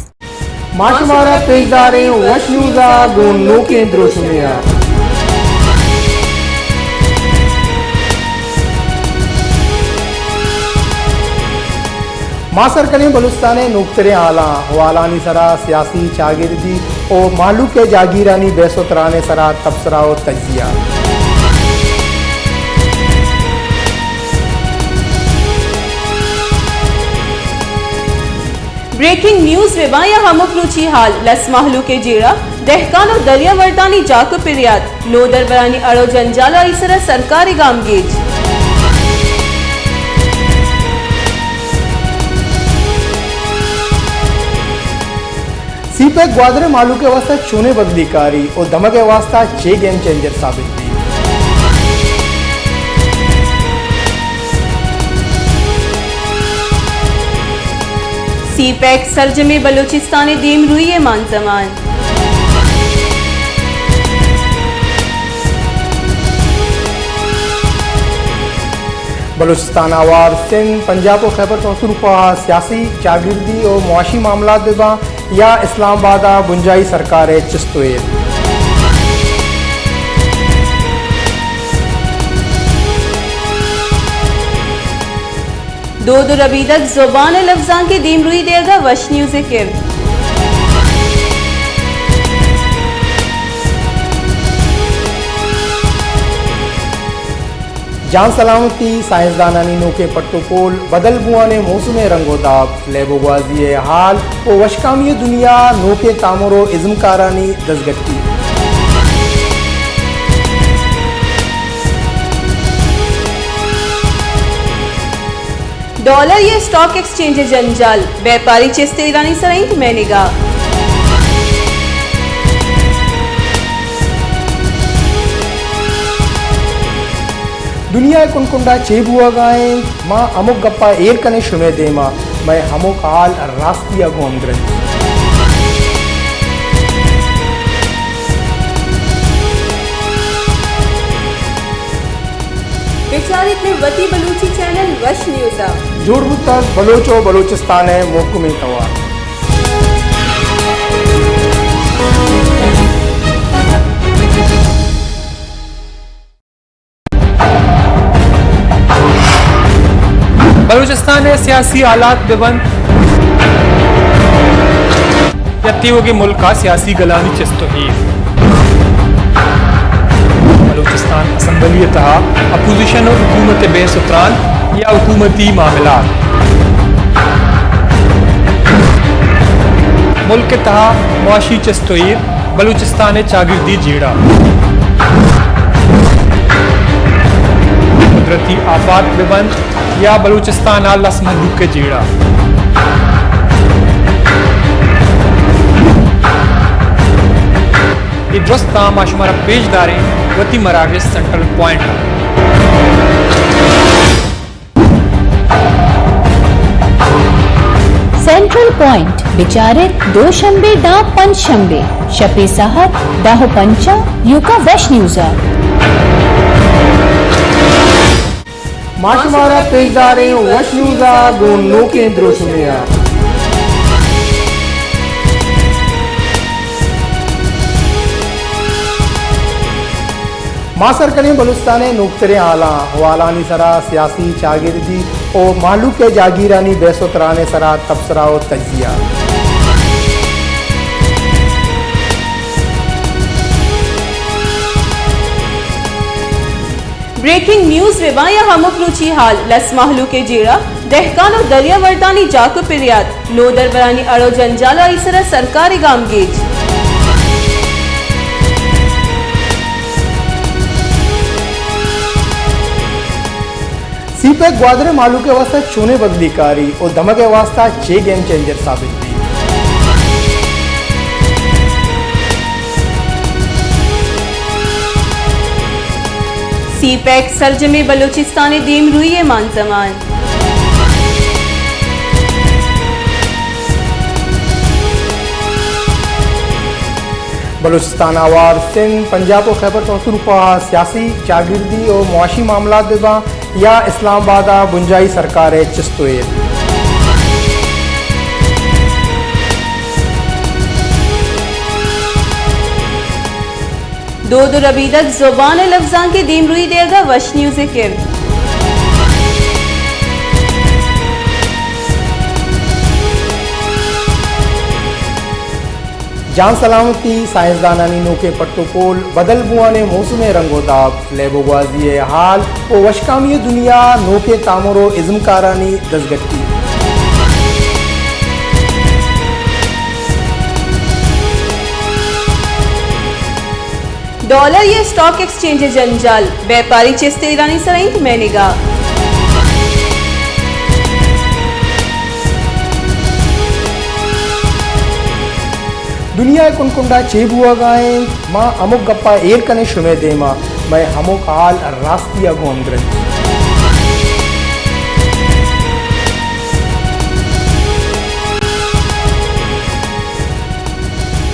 ما شمارا پیش داریں وش نیوز ءَ گوں نوکیں دروشمے ءَ۔ ما سر کنیں بلوچستان ءِ نوکتریں حالاں، حوالانی سرا سیاسی، چاگردی و مہلوک ءِ جاگیرانی بحث و تران ءِ سرا تبصرہ و تجزیہ۔ بریکنگ نیوز بہ باں یا ہمک روچی حال، لس مہلوک ءِ جیڑہ، دہکان و دریا وردانی جاک و پریات، نودربرانی اڑ و جنجال و آئی سرا سرکار ءِ گامگیج۔ سی پیک گوادر ءِ مہلوک ءِ واستہ چونیں بدلی کاری و دمگ ءِ واستہ چے گیم چینجر ثابت بیت؟ سی پیک سرجمیں بلوچستان ءِ دیمروئی ءِ مانزمان۔ بلوچستان آوار سندھ، پنجاب و خیبر پختونخوا ءَ سیاسی، چاگردی و معاشی معاملات بہ باں یا اسلام آباد ءَ بنجاہی سرکار ءِ چست و ایر۔ دود و ربیدگ، زبان و لبزانک ءِ دیمروئی دیگ ءَ وش نیوز ءِ کرد۔ جان سلامتی، سائنسدانانی نوکیں پٹ و پول، بدل بوان ءِ موسم ءِ رنگ و داب، لیب و گوازی ءِ حال و وشکامی ءِ دنیا، نوکیں تامر و ازمکارانی دزگٹی۔ ڈالر یا اسٹاک ایکسچینج ءِ جنجال، بیپاری چست ایرانی سرا انت مئے نگاہ۔ دنیا ءِ کنڈ کنڈا چے بوہگا انت، ما ہمک گپا ایر کنیں شمئے دیما، مئے ہمک حال راستی ءَ گوں ہمگرنچ۔ بچاریت مئے وتی بلوچی چینل وش نیوز ءَ۔ جوڑ بوتگ بلوچ و بلوچستان ءِ مھکمیں توار۔ بلوچ بلوچستان ءِ سیاسی حالات بہ بنت یا تیوگیں ملک ءِ سیاسی گلانی چست ءُ ایر، بلوچستان اسمبلی ءِ تہا اپوزیشن ءُ حکومت ءِ بحث ءُ تران یا حکومتی معاملات، ملک ءِ تہا معاشی چست ءُ ایر، بلوچستان ءِ چاگردی جیڑہ، قدرتی آفات بہ بنت یا بلوچستان ءِ لس مھلوک ءِ جیڑہ۔ اے درستاں ما شمارا پیش داریں وتی مراگش سینٹرل پوائنٹ ءَ۔ سینٹرل پوائنٹ بچارت دوشنبے داں پنچ شنبے شپے ساھت دہ ءُ پنچ ءَ ایوکا وش نیوز ءَ۔ ما شمارا پیش داریں وش نیوز ءَ گوں نوکیں دروشمے ءَ۔ ما سر کنیں بلوچستان ءِ نوکتریں حالاں، اھوالانی سرا سیاسی، چاگردی ءُ مھلوک ءِ جاگیرانی بحث ءُ تران ءِ سرا تبصرہ ءُ تجزیہ۔ بریکنگ نیوز بہ باں یا ھمک روچی حال، لس مھلوک ءِ جیڑہ، دھکان ءُ دریا وردانی جاک ءُ پریات، نودربرانی اڑ ءُ جنجال ءُ آئی سرا سرکار ءِ گامگیج۔ سی پیک گوادر ءِ مھلوک ءِ واستہ چونیں بدلی کاری ءُ دمگ ءِ واستہ چے گیم چینجر ثابت بیت؟ سی پیک سرجمیں بلوچستان ءِ دیمروئی ءِ مانزمان۔ بلوچستان ءَ ھوار سندھ، پنجاب ءُ خیبر پختونخوا ءَ سیاسی، چاگردی ءُ معاشی معاملات بہ باں یا اسلام آباد ءَ بنجاھی سرکار ءِ چست ءُ ایر۔ دود ءُ ربیدگ، زبان ءُ لبزانک ءِ دیمروئی دیگ ءَ وش نیوز ءِ کرد۔ جان سلامتی، سائنسدانانی نوکیں پٹ ءُ پول، بدل بوان ءِ موسم ءِ رنگ ءُ داب، لیب ءُ گوازی ءِ حال ءُ وشکامی ءِ دنیا، نوکیں تامر ءُ ازمکارانی دزگٹی۔ ڈالر یا اسٹاک ایکسچینج ءِ جنجال، بیپاری چست ءُ ایرانی سرا اِنت مئے نگاہ۔ دنیا ءِ کنڈ کنڈ ءَ چے بوھگ ءَ اِنت، ما ھمک گپ ءَ ایر کنیں شمئے دیم ءَ، مئے ھمک ھال راستی ءَ گوں ھمگرنچ۔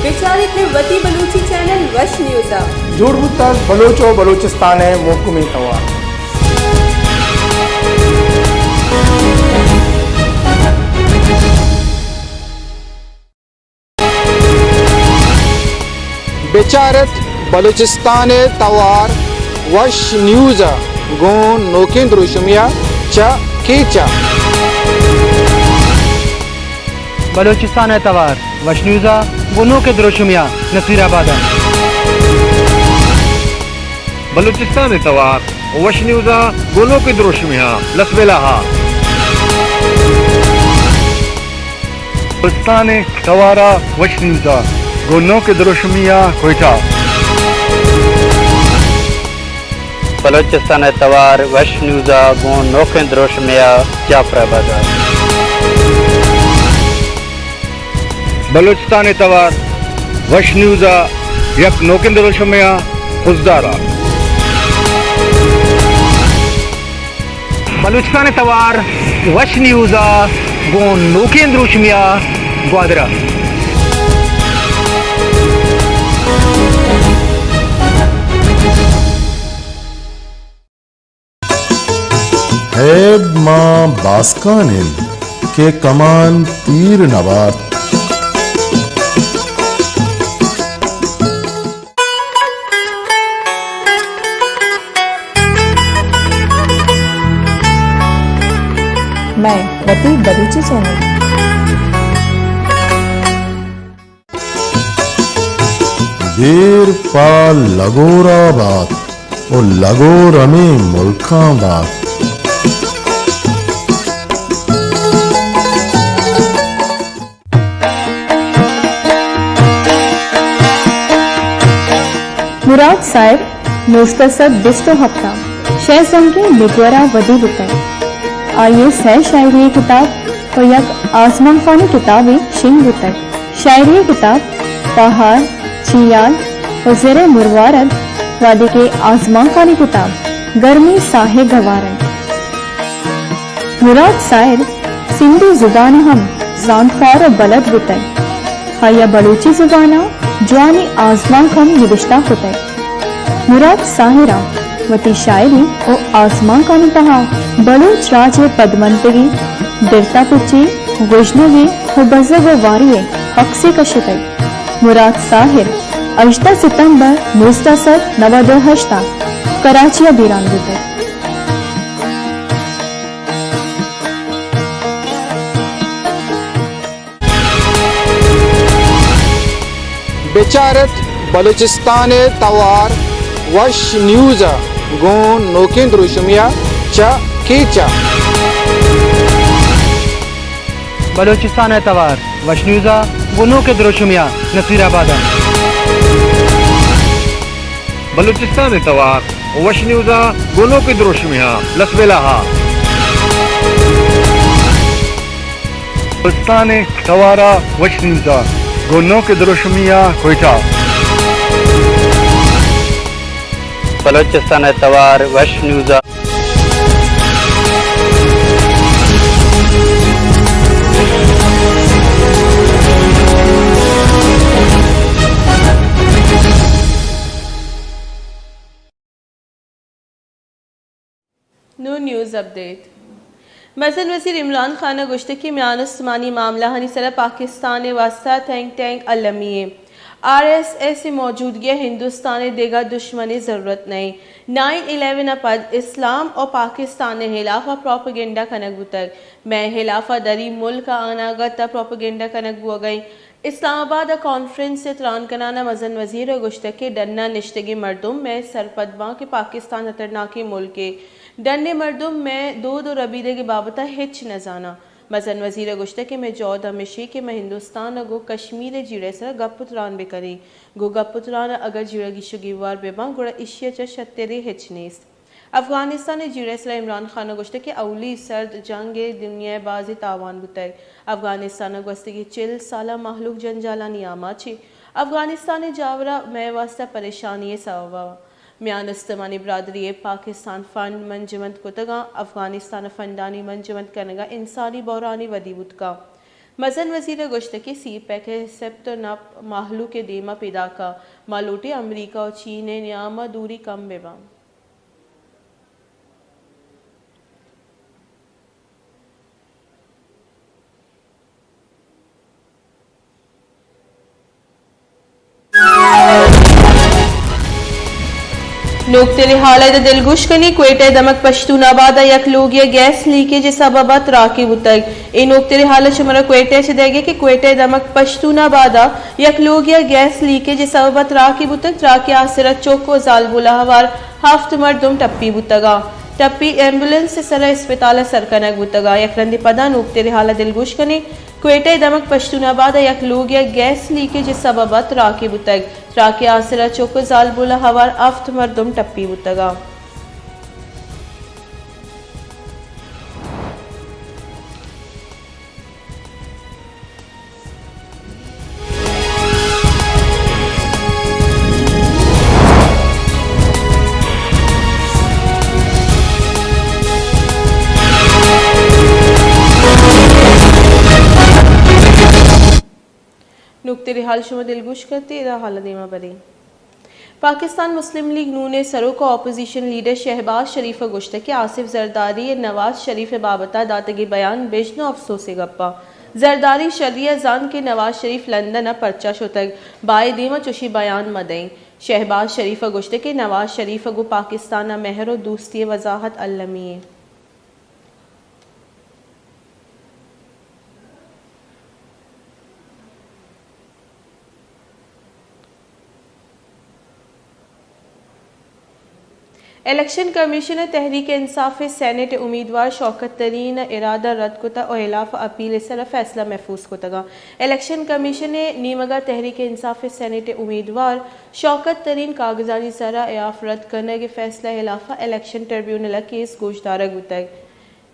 بچاریت مئے وتی بلوچی چینل وش نیوز ءَ۔ جوڑ بوتگ بلوچ ءُ بلوچستان ءِ مھکمیں توار۔ بچارت بلوچستان ءِ توار وش نیوز ءَ گوں نوکیں دروشمے ءَ چہ کیچ ءَ۔ بلوچستان ءِ توار وش نیوز ءَ گوں نوکیں دروشمے ءَ نصیر آباد ءَ۔ بلوچستان ءِ توار وش نیوز ءَ گوں نوکیں دروشمے ءَ لسبیلہ ءَ۔ بلوچستان ءِ توار ءَ وش نیوز ءَ گوں نوکیں دروشمے ءَ کوئٹہ۔ بلوچستان ءِ توار وش نیوز ءَ گوں نوکیں دروشمے ءَ جعفر آباد ءَ۔ بلوچستان ءِ توار وش نیوز ءَ یک نوکیں دروشمے ءَ خضدار ءَ۔ بلوچستان ءِ توار وش نیوز ءَ گوں نوکیں دروشمے ءَ گوادر ءَ۔ ھیب ماں باسکان اِنت کہ کمان تیر نہ بارت۔ مئے وتی بلوچی چینل۔ دیر پہ لگورا بات و لگور ہمے ملکاں بات۔ مراد ساحر نوزدہ سد بیست و ہپت ءَ شے زنگیں نگور ءَ ودی بوتگ۔ آئی ءِ سئے شاعری ءِ کتاب و یک آزمانکانی کتابے شنگ بوتگ۔ شاعری ءِ کتاب پہار، چیال و زر ءِ مروارد، وہدے کہ آزمانکانی کتاب گرمیں ساہ ءِ گوار اَنت۔ مراد ساحر سندھی زبان ءَ ہم زانتکار ءُ بلد بوتگ۔ آئی ءَ بلوچی زبان ءَ جوانیں آزمانک ہم نبشتہ کتگ۔ مراد ساحر ءَ وتی شاعری ءُ آزمانکانی تہا بلوچ راج ءِ پدمنتگی، درتا پچی، گژنگی ءُ بزگ ءُ واری ءِ عکسے کشتگ۔ مراد ساحر ہژدہ ستمبر نوزدہ سد نود ءُ ہشت ءَ کراچی ءَ بیران بوتگ۔ بچار ات بلوچستان ءِ توار وش نیوز ءَ گوں نوکیں دروشمے ءَ چہ کیچ ءَ۔ بلوچستان ءِ توار وش نیوز ءَ گوں نوکیں دروشمے ءَ نصیر آباد ءَ۔ بلوچستان ءِ توار وش نیوز ءَ گوں نوکیں دروشمے ءَ لسبیلہ ءَ۔ بلوچستان ءِ توار ءَ وش نیوز ءَ گوں نوکیں دروشمے ءَ کوئٹہ۔ بلوچستان ءِ توار وش نیوز ءَ۔ نون نیوز اپڈیٹ۔ مزن وزیر عمران خان ءَ گوشتگ کہ میان استمانی معاملہانی سرا پاکستان ءِ واستہ تھنک ٹینک المی ایں۔ آر ایس ایس ءِ موجودگی ءَ ہندوستان ءِ دگہ دشمنے ضرورت نہ ایں۔ نائن الیون ءَ پد اسلام ءُ پاکستان ءِ ہلاف ءَ پروپیگنڈا کنگ بوتگ۔ مئے ہلاف ءَ دری ملک ءَ اناگت ءَ پروپیگنڈا کنگ بوگ ءَ ایں۔ اسلام آباد ءَ کانفرنس ءَ تران کنان ءَ مزن وزیر ءَ گوشتگ کہ ڈن ءَ نشتگیں مردم مئے سرپد باں کہ پاکستان ہترناکیں ملکے۔ ڈن ءِ مردم مئے دود ءُ ربیدگ ءِ بابت ءَ ہچ نہ زاناں۔ مزن وزیر ءَ گوشتگ کہ مئے جہد ہمیش ایں کہ مئے ہندوستان ءَ گوں کشمیر ءِ جیڑہ ءِ سرا گپ ءُ تران بہ کنیں۔ گوں گپ ءُ تران ءَ اگاں جیڑہ گیش ءُ گیوار بہ باں، گڑا ایشی ءَ چہ شترے ہچ نیست۔ افغانستان ءِ جیڑہ ءِ سرا عمران خان ءَ گوشتگ کہ اولی سرد جنگ ءَ دنیا ءِ بازیں تاوان بوتگ۔ افغانستان ءَ گوستگیں چل سال ءَ مہلوک جنجالانی آماچ ایں۔ افغانستان ءِ جاور ءَ مئے واستہ پریشانی ءِ سوب ءَ میان استمانی برادری ءَ پاکستان فنڈ منجمد کتگ اَنت۔ افغانستان ءَ فنڈانی منجمد کنگ ءَ انسانی بحرانے ودی بوت کنت۔ مزن وزیر ءَ گوشتگ کہ سی پیک ءِ سپت ءُ نپ مہلوک ءِ دیم ءَ پیداک اَنت۔ ما لوٹیں امریکہ ءُ چین ءِ نیام ءَ دوری کم بہ باں۔ نوکتریں حال ءَ دلگوش کنیں، کوئٹہ ءِ دمگ پشتون آباد ءَ یک لوگے ءَ گیس لیکیج ءِ سبب ءَ تراکے بوتگ۔ اے نوکتریں حال ءَ شمارا کوئٹہ ءَ چہ دئیگ ءَ کہ کوئٹہ ءِ دمگ پشتون آباد ءَ یک لوگے ءَ گیس لیکیج ءِ سبب ءَ تراکے بوتگ۔ تراک ءِ آسر ءَ چک ءُ زالبول ءَ ہوار ہفت مردم ٹپی بوتگ اَنت۔ ٹپی ایمبولینس ءِ سر ءَ اسپتال ءَ سر کنگ بوتگ اَنت۔ یک رندے پدا نوکتریں حال ءَ دلگوش کنیں۔ کوئٹہ ءِ دمگ پشتون آباد ءَ یک لوگے ءَ گیس لیکیج ءِ سبب ءَ تراکے بوتگ۔ تراک ءِ آسر ءَ چک ءُ زالبول ءَ ہوار ہفت مردم ٹپی بوتگ اَنت۔ نوکتریں حال شما دلگوش کرتے، ادا حال ءَ دیما بریں۔ پاکستان مسلم لیگ نون ءِ سروک ءُ اپوزیشن لیڈر شہباز شریف ءَ گوشتگ کہ آصف زرداری ءِ نواز شریف ءِ بابت ءَ داتگیں بیان بژن ءُ افسوس ءِ گپ اَنت۔ زرداری شری ءَ زانت کہ نواز شریف لندن ءَ پرچا شتگ، بائد ایں ما چشیں بیان مہ دئیں۔ شہباز شریف ءَ گوشتگ کہ نواز شریف ءَ گوں پاکستان ءَ مہر ءُ دوستی ءِ وضاحت المی ایں۔ الیکشن کمیشن ءَ تحریک انصاف ءِ سینیٹ ءِ امیدوار شوکت ترین ءِ ارادہ رد کتگ ءُ ہلاف ءَ اپیل ءِ سرا فیصلہ محفوظ کتگ۔ الیکشن کمیشن ءِ نیمگ ءَ تحریک انصاف ءِ سینیٹ ءِ امیدوار شوکت ترین کاگدانی سرا ہلاف رد کنگ ءِ فیصلہ ءِ ہلاف ءَ الیکشن ٹربیونل ءَ کیس گوشدارگ بوتگ۔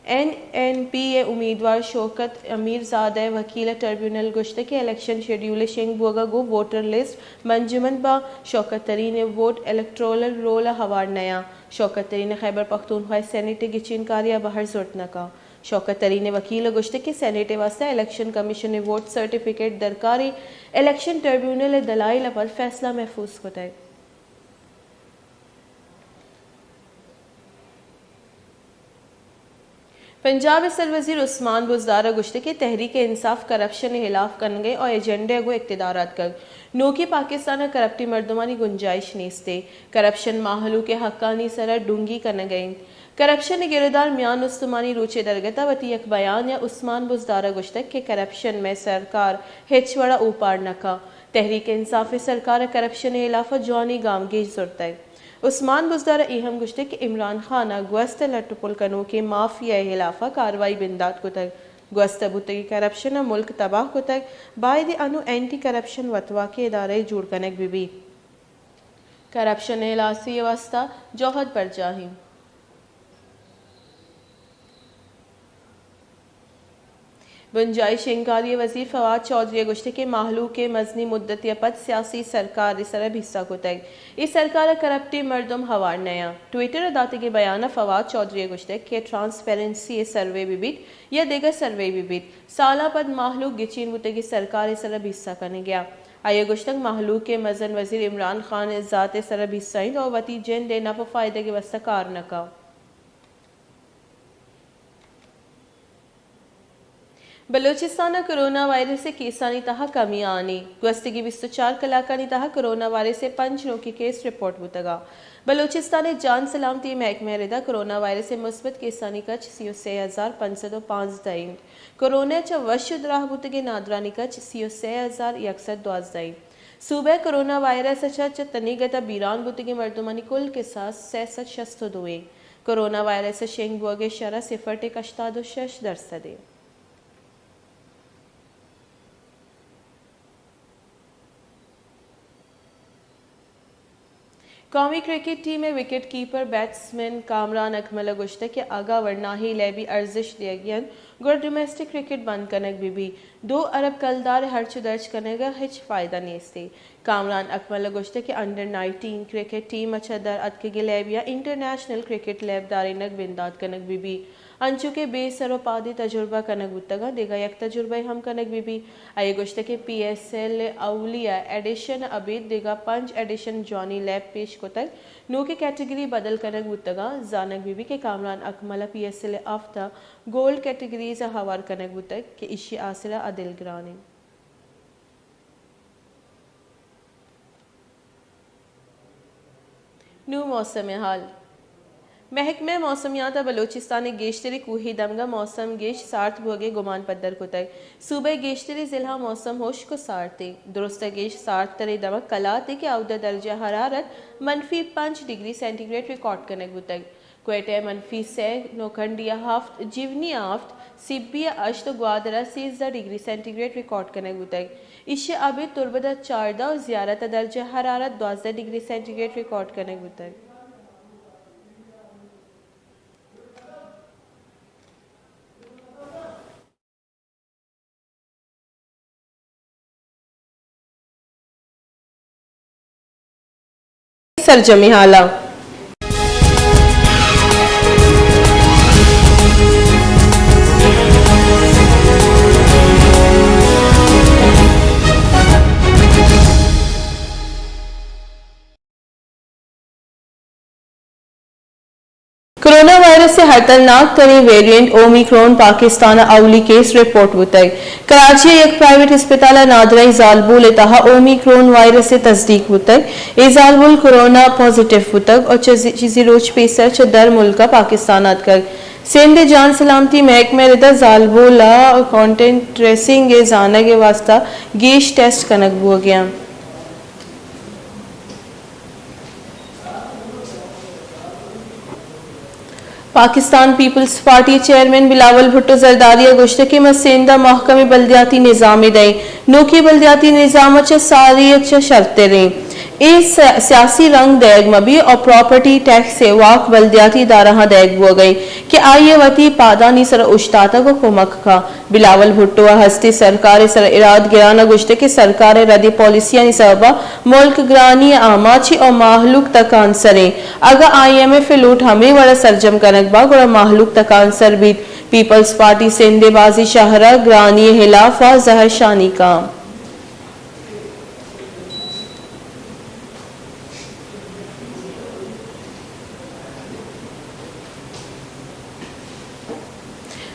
این این پی ءِ امیدوار شوکت امیرزادہ ءِ وکیل ءَ ٹربیونل ءَ گوشتگ کہ الیکشن شیڈیول ءِ شنگ بوگ ءَ گوں ووٹر لسٹ منجمند باں، شوکت ترین ءِ ووٹ الیکٹورل رول ءَ ہوار نیاں۔ شوکت ترین ءَ خیبر پختونخوا ءِ سینیٹ ءِ گچین کاری ءَ بہر زرت نہ کنت۔ شوکت ترین ءِ وکیل ءَ گوشتگ کہ سینیٹ ءِ واستہ الیکشن کمیشن ءِ ووٹ سرٹیفکیٹ درکار ایں، الیکشن ٹربیونل ءِ دلائل ءَ پد فیصلہ محفوظ کتگ۔ پنجاب ءِ سروزیر عثمان بزدار ءَ گوشتگ کہ تحریک انصاف کرپشن ءِ ہلاف کنگ ءَ آ ایجنڈا ءَ گوں اقتدار ءَ اتکگ۔ نوکیں پاکستان ءَ کرپٹیں مردمانی گنجائش نیست ءِ۔ کرپشن مہلوک ءِ حقانی سرا ڈونگی کنگ ءَ انت۔ کرپشن ءِ گرودار میان استمانی روچ ءِ درگت ءَ وتی یک بیان ءَ عثمان بزدار ءَ گوشتگ کہ کرپشن مئے سرکار ہچ وڑ ءَ اوپار نہ کنت۔ تحریک انصاف ءِ سرکار ءَ کرپشن ءِ ہلاف ءَ جوانیں گامگیج زرتگ۔ عثمان بزدار ءَ اے ہم گوشتگ کہ عمران خان ءَ گوست ءِ لٹ ءُ پل کنوکیں مافیا ءِ ہلاف ءَ کاروائی بندات کتگ۔ گوست ءَ بوتگیں کرپشن ءَ ملک تباہ کتگ، باید انوں اینٹی کرپشن وتواکیں ادارہ یے جوڑ کنگ بہ بیت۔ کرپشن ءِ ہلاسی ءِ واستہ جہد برجاہ ایں۔ بنجاہی شنگکاری ءِ وزیر فواد چوہدری ءَ گوشتگ کہ مہلوک ءِ مزنیں مدتے ءَ پد سیاسی سرکار ءِ سرا بھیسا کتگ۔ اے سرکار ءَ کرپٹیں مردم ہوار نیاں۔ ٹویٹر ءَ داتگیں بیان ءَ فواد چوہدری ءَ گوشتگ کہ ٹرانسپیرنسی ءِ سروے بہ بیت یا دگہ سروے بہ بیت، سالاں پد مہلوک گچین بوتگیں سرکار ءِ سرا بھیسا کنگ ءَ آئی ءَ گوشتگ مہلوک ءِ مزن وزیر عمران خان ءِ ذات ءِ سرا بھیسا انت ءُ وتی جند ءِ نپ ءُ فائدگ ءِ واستہ کار نہ کنت۔ بلوچستان ءَ کرونا وائرس ءِ کیسانی تہا کمی آنی، گوستگیں بیست ءُ چار کلاکانی تہا کرونا وائرس ءِ پنچ نوکیں کیس رپورٹ بوتگ ءَ۔ بلوچستان ءِ جان سلامتی ءِ محکمہ ءِ ردا کرونا وائرس ءِ مثبت کیسانی کچ سی ءُ سے ہزار پنچ سد ءُ پانزدہ انت۔ کرونا ءَ چہ وش ءُ دراہ بوتگیں نادرانی کچ سی ءُ سے ہزار یک سد دوازدہ انت۔ صوبہ ءَ کرونا وائرس ءَ چہ، چہ تنیگت ءَ بیران بوتگیں مردمانی کل کساس سئے سد شست ءُ دو انت۔ کرونا وائرس ءِ شنگ بوگ ءِ شرح صفر ٹک ہشتاد ءُ شش درسد انت۔ قومی کرکٹ ٹیم ءِ وکٹ کیپر بیٹسمین کامران اکمل ءَ گوشتگ کہ اگاں ورناہی لیبی ارزشت دیگی انت، گڑا ڈومیسٹک کرکٹ بند کنگ بہ بیت۔ دو ارب کلدار ءِ ہرچ ءُ درچ کنگ ءَ ہچ فائدہ نیست۔ کامران اکمل ءَ گوشتگ کہ انڈر نائنٹین کرکٹ ٹیم ءَ چہ در اتکگیں لیبی ءَ انٹرنیشنل کرکٹ لیب دارینگ بندات کنگ بہ بیت۔ انچو کہ بے سر ءُ پادیں تجربہ کنگ بوتگ انت، دگہ یک تجربہ ہم کنگ بہ بیت۔ آئی ءَ گوشتگ کہ پی ایس ایل ءِ اولی ءَ ایڈیشن ءَ ابید دگہ پنچ ایڈیشن جوانیں لیب پیش کتگ، نوکیں کیٹگری بدل کنگ بوتگ انت۔ زانگ بہ بیت کہ کامران اکمل ءَ پی ایس ایل ءِ ہفت ءَ گولڈ کیٹگریز ءَ ہوار کنگ بوتگ کہ ایشی ءِ حاصلہ ءَ دلگران انت۔ نوں موسم ءِ حال۔ محکمہ موسمیات ءَ بلوچستان ءِ گیشتریں کوھی دمگ ءَ موسم گیش سارت بوگ ءِ گمان پدر کتگ۔ صوبہ ءِ گیشتریں ضلعاں موسم ہشک ءُ سارت انت۔ درست ءَ گیش سارت تریں دمگ کلات انت کہ اود ءَ درجہ حرارت منفی پنچ ڈگری سینٹی گریڈ ریکارڈ کنگ بوتگ۔ کوئٹہ ءَ منفی سئے، نوکنڈی ءَ ہفت، جیونی ءَ ہفت، سبی ءَ ہشت ءُ گوادر ءَ سیزدہ ڈگری سینٹی گریڈ ریکارڈ کنگ بوتگ۔ ایشی ءَ ابید تربت ءَ چاردہ ءُ زیارت ءَ درجہ حرارت دوازدہ ڈگری سینٹی گریڈ ریکارڈ کنگ بوتگ۔ سرجمی حالاں۔ کرونا وائرس ءِ ہترناک تریں ویریئنٹ اومیکرون پاکستان ءَ اولی کیس رپورٹ بوتگ۔ کراچی ءِ یک پرائیویٹ ہسپتال ءَ نادراہیں زالبول ءِ تہا اومیکرون وائرس ءِ تصدیق بوتگ۔ اے زالبول کرونا پازیٹیو بوتگ ءُ چہ چیزے روچ پیسر چہ در ملک ءَ پاکستان ءَ اتکگ۔ سندھ ءِ جان سلامتی محکمہ ءِ ردا زالبول ءِ کانٹیکٹ ٹریسنگ ءِ زانگ ءِ واستہ گیش ٹیسٹ کنگ بوگ ءَ انت۔ Pakistan peoples party chairman Bilawal Bhutto Zardari ءَ گوشتگ کہ ما سندھ ءَ محکمیں بلدیاتی نظامے دئیں، نوکیں بلدیاتی نظام ءَ چہ ساری ءَ چہ شرتریں۔ اے س-، سیاسی رنگ دئیگ مہ بیت ءُ پراپرٹی ٹیکس ءِ واک بلدیاتی ادارہاں دئیگ بوگ ءَ اِنت کہ آئی ءَ وتی پادانی سر ءَ اوشتاتگ ءُ کمک کنت۔ بلاول بھٹو ءَ ہستی سرکار ءِ سر ءَ اراد گران ءَ گوشتگ کہ سرکار ءِ ردیں پالیسیانی سبب ءَ ملک گرانی ءِ آماچ اِنت ءُ مہلوک تکانسر اِنت۔ اگاں آئی ایم ایف ءِ لوٹ ہمے وڑ ءَ سرجم کنگ بنت گڑا مہلوک تکانسر بیت۔ پیپلز پارٹی سندھ ءِ بازیں شہر ءَ گرانی ءِ ہلاف ءَ زہرشانی کنت۔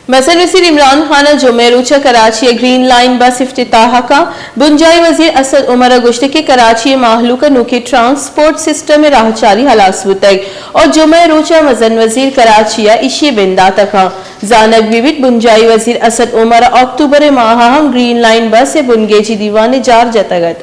مزن وزیر عمران خان ءَ جمعہ ءِ روچ ءَ کراچی ءَ گرین لائن بس افتتاح کنت۔ بنجاہی وزیر اسد عمر ءَ گوشتگ کہ کراچی ءِ مہلوک ءَ نوکیں ٹرانسپورٹ سسٹم ءِ راہچاری ہلاس بوتگ ءُ جمعہ ءِ روچ ءَ مزن وزیر کراچی ءَ ایشی ءِ بندات ءَ کنت۔ زانگ بہ بیت بنجاہی وزیر اسد عمر ءَ اکتوبر ءِ ماہ ءَ ہم گرین لائن بس ءِ بنگیجی دیوان ءِ جار جتگ ات۔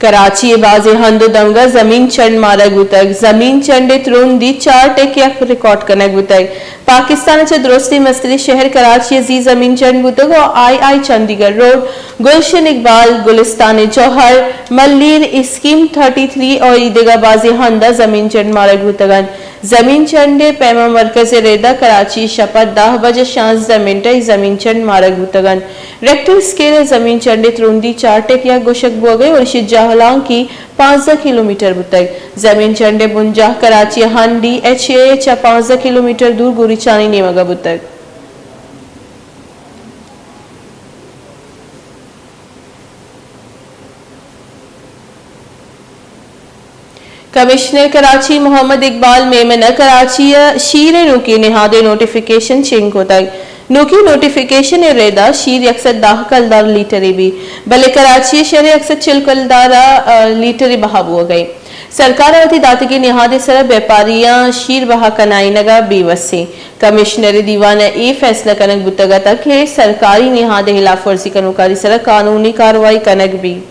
کراچی ءِ بازیں ہند ءُ دمگ ءَ زمین چنڈ مارگ بوتگ۔ زمین چنڈ ءِ ترندی چار ٹک یک ریکارڈ کنگ بوتگ۔ پاکستان ءَ چہ درستیں مستریں شہر کراچی ءِ زی زمین چنڈ بوتگ ءُ آئی آئی چندی گڑھ روڈ، گلشن اقبال، گلستان جوہر، ملیر، اسکیم تھرٹی تھری ءُ ایدگہ بازیں ہند ءَ زمین چنڈ مارگ بوتگ انت۔ زمین چنڈ ءِ پیما مرکز ءِ رد ءَ کراچی ءَ شپ ءَ دہ بج ءُ شانزدہ منٹ ءَ اے زمین چنڈ مارگ بوتگ انت۔ ریکٹر اسکیل ءَ زمین چنڈ ءِ ترندی چار ٹک یک گوشگ بوگ ءَ اِنت ءُ ایشی ءِ جہلانکی پانزدہ کلومیٹر بوتگ۔ زمین چنڈ ءِ بنجاہ کراچی ءِ ہند ڈی ایچ اے ءَ چہ پانزدہ کلومیٹر دور گوریچانی نیمگ ءَ بوتگ۔ کمشنر کراچی محمد اقبال میمن ءَ کراچی ءَ شیر ءِ نوکیں نہاد ءِ نوٹیفکیشن چنگ کتگ۔ نوکیں نوٹیفکیشن ءِ رد ءَ شیر یک سد دہ کلدار لیٹرے بیت، بلے کراچی ءِ شہر ءَ یک سد چل کلدار ءَ لیٹرے بہا بوگ ءَ اِنت۔ سرکار ءَ وتی داتگیں نہاد ءِ سر ءَ بیپاریاں شیر بہا کنائینگ ءَ بے وس اِنت۔ کمشنر ءِ دیوان ءَ اے فیصلہ کنگ بوتگ اتگ کہ سرکاری نہاد ءِ ہلاف ورزی کنوکانی سر ءَ قانونی کاروائی کنگ بیت۔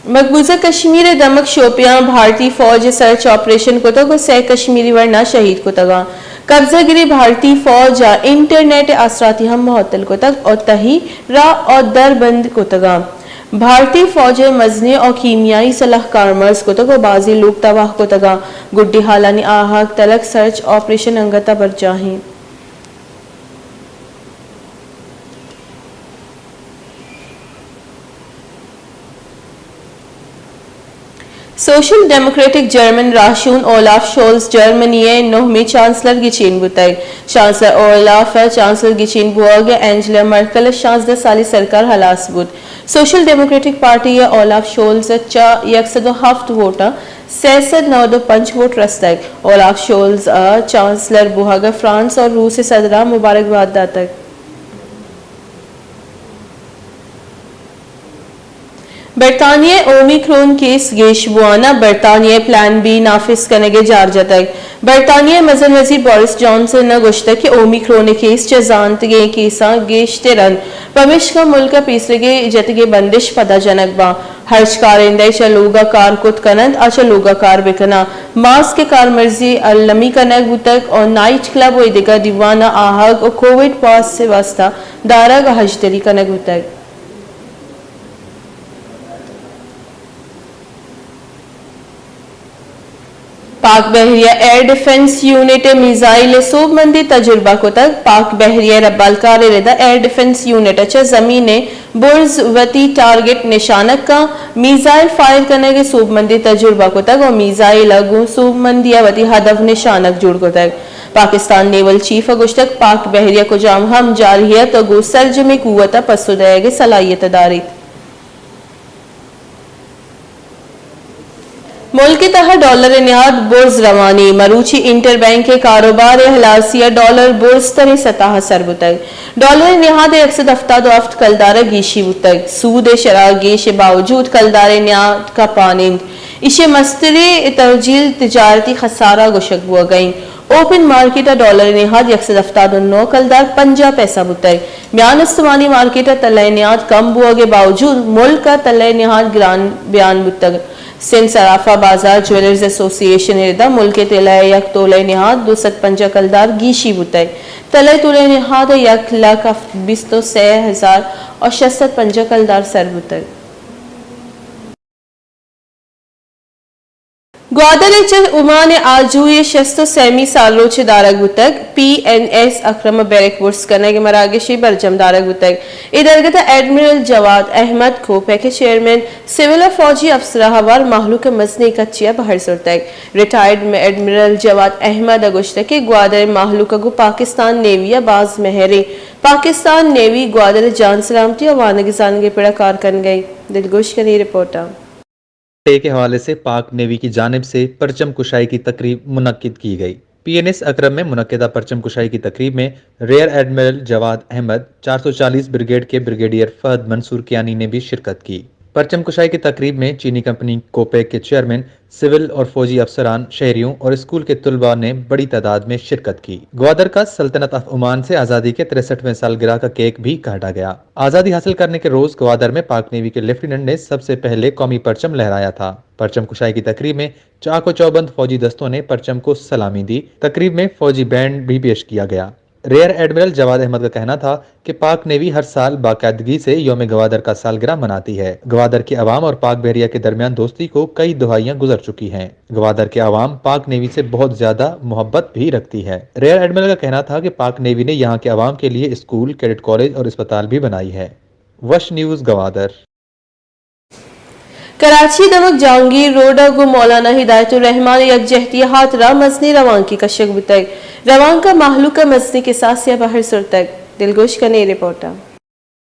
مقبوضہ کشمیر ءِ دمگ شوپیاں بھارتی فوج ءَ سرچ آپریشن کتگ ءُ سئے کشمیری ورنا شہید کتگ انت۔ قبضہ گریں بھارتی فوج ءَ انٹرنیٹ ءِ آسراتی ہم معطل کتگ ءُ تہی راہ ءُ در بند کتگ انت۔ بھارتی فوج ءَ مزنیں ءُ کیمیائی سلاہ کارمرز کتگ ءُ بازیں لوگ تباہ کتگ انت۔ گڈی ہالانی آہگ تلگ سرچ آپریشن انگت ءَ برجاہ اِنت۔ سوشل ڈیموکریٹک جرمن راہشون اولاف شولز جرمنی ءِ نہمی چانسلر گچین بوتگ۔ چانسلر اولاف ءِ چانسلر گچین بوگ ءَ اینجلا مرکل ءِ شانزدہ سالی سرکار ہلاس بوت۔ سوشل ڈیموکریٹک پارٹی ءَ اولاف شولز ءَ چہ یک سد ءُ ہفت ووٹاں سئے سد نود ءُ پنچ ووٹ رستگ۔ اولاف شولز ءَ چانسلر بوہگ ءَ فرانس ءُ روس ءِ صدراں مبارکباد داتگ۔ برطانیہ ءِ اومیکرون کیس گیش بوان ءَ برطانیہ ءِ پلان بی نافذ کنگ ءِ جار جتگ۔ برطانیہ ءِ مزن وزیر بورس جانسن ءَ گوشتگ کہ اومیکرون ءِ کیس چہ زانتگیں کیساں گیشتر انت، پمیشکا ملک ءَ پیسریگیں جتگیں بندش پدا جنگ باں۔ ہرچ کارندہ ءَ چہ لوگ ءَ کار کت کن انت، آ چہ لوگ ءَ کار بہ کناں۔ ماسک ءِ کارمرزی المی کنگ بوتگ ءُ نائٹ کلب ءُ ایدگہ دیوان ءَ آہگ ءُ کووڈ پاس ءِ واستہ دارگ ءَ ہژدری کنگ بوتگ۔ پاک بحریہ ایئر ڈیفنس یونٹ ءَ میزائل ءِ سوبمندی تجربہ کتگ۔ پاک بحریہ ءِ ربالکار ءِ رد ءَ ایئر ڈیفنس یونٹ ءَ چہ زمین ءِ برز وتی ٹارگٹ نشانگ کن، میزائل فائر کنگ ءِ سوبمندی تجربہ کتگ ءُ میزائل ءَ گوں سوبمندی ءَ وتی ہدف نشانگ جوڑ کتگ۔ پاکستان نیول چیف ءَ گوشتگ پاک بحریہ کجام ہم جارحیت ءَ گوں سرجمیں قوت ءَ پسو دئیگ ءِ صلاحیت ءَ داریت۔ ملک ءِ تہا ڈالر ءِ نہاد برز روان اِنت۔ مروچی انٹر بینک ءِ کاروبار ءِ ہلاسی ءَ ڈالر برزتریں سطح ءَ سر بوتگ۔ ڈالر ءِ نہاد ءَ یک سد ہفتاد ءُ ہفت کلدار ءَ گیشی بوتگ۔ سود ءِ شرح گیش ءِ باوجود کلدار ءِ نہاد کپان اِنت۔ ایشی ءِ مستریں ترجیل تجارتی خسارہ گوشگ بوگ ءَ انت۔ اوپن مارکیٹ ءَ ڈالر ءِ نہاد یک سد ہفتاد ءُ نو کلدار پنجاہ پیسہ بوتگ۔ میان استمانی مارکیٹ ءَ تلہ ءِ نہاد کم بوگ ءِ باوجود ملک ءَ تلہ ءِ نہاد گران بیان بوتگ۔ سندھ صرافہ بازار جویلرز ایسوسی ایشن ءِ ردا ملک ءِ تلہ ءِ یک تولہ ءِ نہاد دو سد پنجاہ کلدار گیشی بوتگ۔ تلہ ءِ تولہ ءِ نہاد ءَ یک لکھ بیست ءُ سے ہزار ءُ شش سد پنجاہ کلدار سر بوتگ۔ گوادر ءَ چہ اومان ءَ آجوئی ءِ شست ءُ سیمی سالروچ ءَ دارگ بوتگ۔ پی این ایس اکرم ءَ بیرک برز کنگ ءِ مراگشے برجم دارگ بوتگ۔ اے درگت ءَ ایڈمرل جواد احمد کوپیک ءِ چیئرمین سول ءُ فوجی افسر ءَ ہوار مہلوک ءِ مزنیں کچے ءَ بہر زرتگ۔ ریٹائرڈ ایڈمرل جواد احمد ءَ گوشتگ کہ گوادر ءِ مہلوک ءَ گوں پاکستان نیوی ءَ باز مہر انت۔ پاکستان نیوی گوادر ءِ جان سلامتی ءُ وانگ زانگ ءِ پڑ ءَ کار کنگ ءَ انت۔ دلگوش کنی رپورٹ ءَ۔ ڈے کے حوالے سے پاک نیوی کی جانب سے پرچم کشائی کی تقریب منعقد کی گئی۔ پی این ایس اکرم میں منعقدہ پرچم کشائی کی تقریب میں ریئر ایڈمرل جواد احمد، چار سو چالیس بریگیڈ کے بریگیڈیئر فہد منصور کیانی نے بھی شرکت کی۔ پرچم کشائی کی تقریب میں چینی کمپنی کوپیک کے چیئرمین، سول اور فوجی افسران، شہریوں اور اسکول کے طلباء نے بڑی تعداد میں شرکت کی۔ گوادر کا سلطنت آف عمان سے آزادی کے تریسٹھویں سالگرہ کا کیک بھی کاٹا گیا۔ آزادی حاصل کرنے کے روز گوادر میں پاک نیوی کے لیفٹیننٹ نے سب سے پہلے قومی پرچم لہرایا تھا۔ پرچم کشائی کی تقریب میں چاق و چوبند فوجی دستوں نے پرچم کو سلامی دی۔ تقریب میں فوجی بینڈ بھی پیش کیا گیا۔ ریئر ایڈمرل جواد احمد کا کہنا تھا کہ پاک نیوی ہر سال باقاعدگی سے یوم گوادر کا سالگرہ مناتی ہے۔ گوادر کے عوام اور پاک بحریہ کے درمیان دوستی کو کئی دہائیاں گزر چکی ہیں۔ گوادر کے عوام پاک نیوی سے بہت زیادہ محبت بھی رکھتی ہے۔ ریئر ایڈمرل کا کہنا تھا کہ پاک نیوی نے یہاں کے عوام کے لیے اسکول، کیڈٹ کالج اور اسپتال بھی بنائی ہے۔ وش نیوز گوادر۔ کراچی ءِ دمگ جہانگیر روڈ ءَ گوں مولانا ہدایت الرحمان ءِ یکجہتی ءِ ہاترا مزنیں روانکے کشگ بوتگ۔ روانک ءَ مہلوک ءِ مزنیں کساسے ءَ بہر زرتگ۔ دلگوش کنیں اے رپورٹ ءَ۔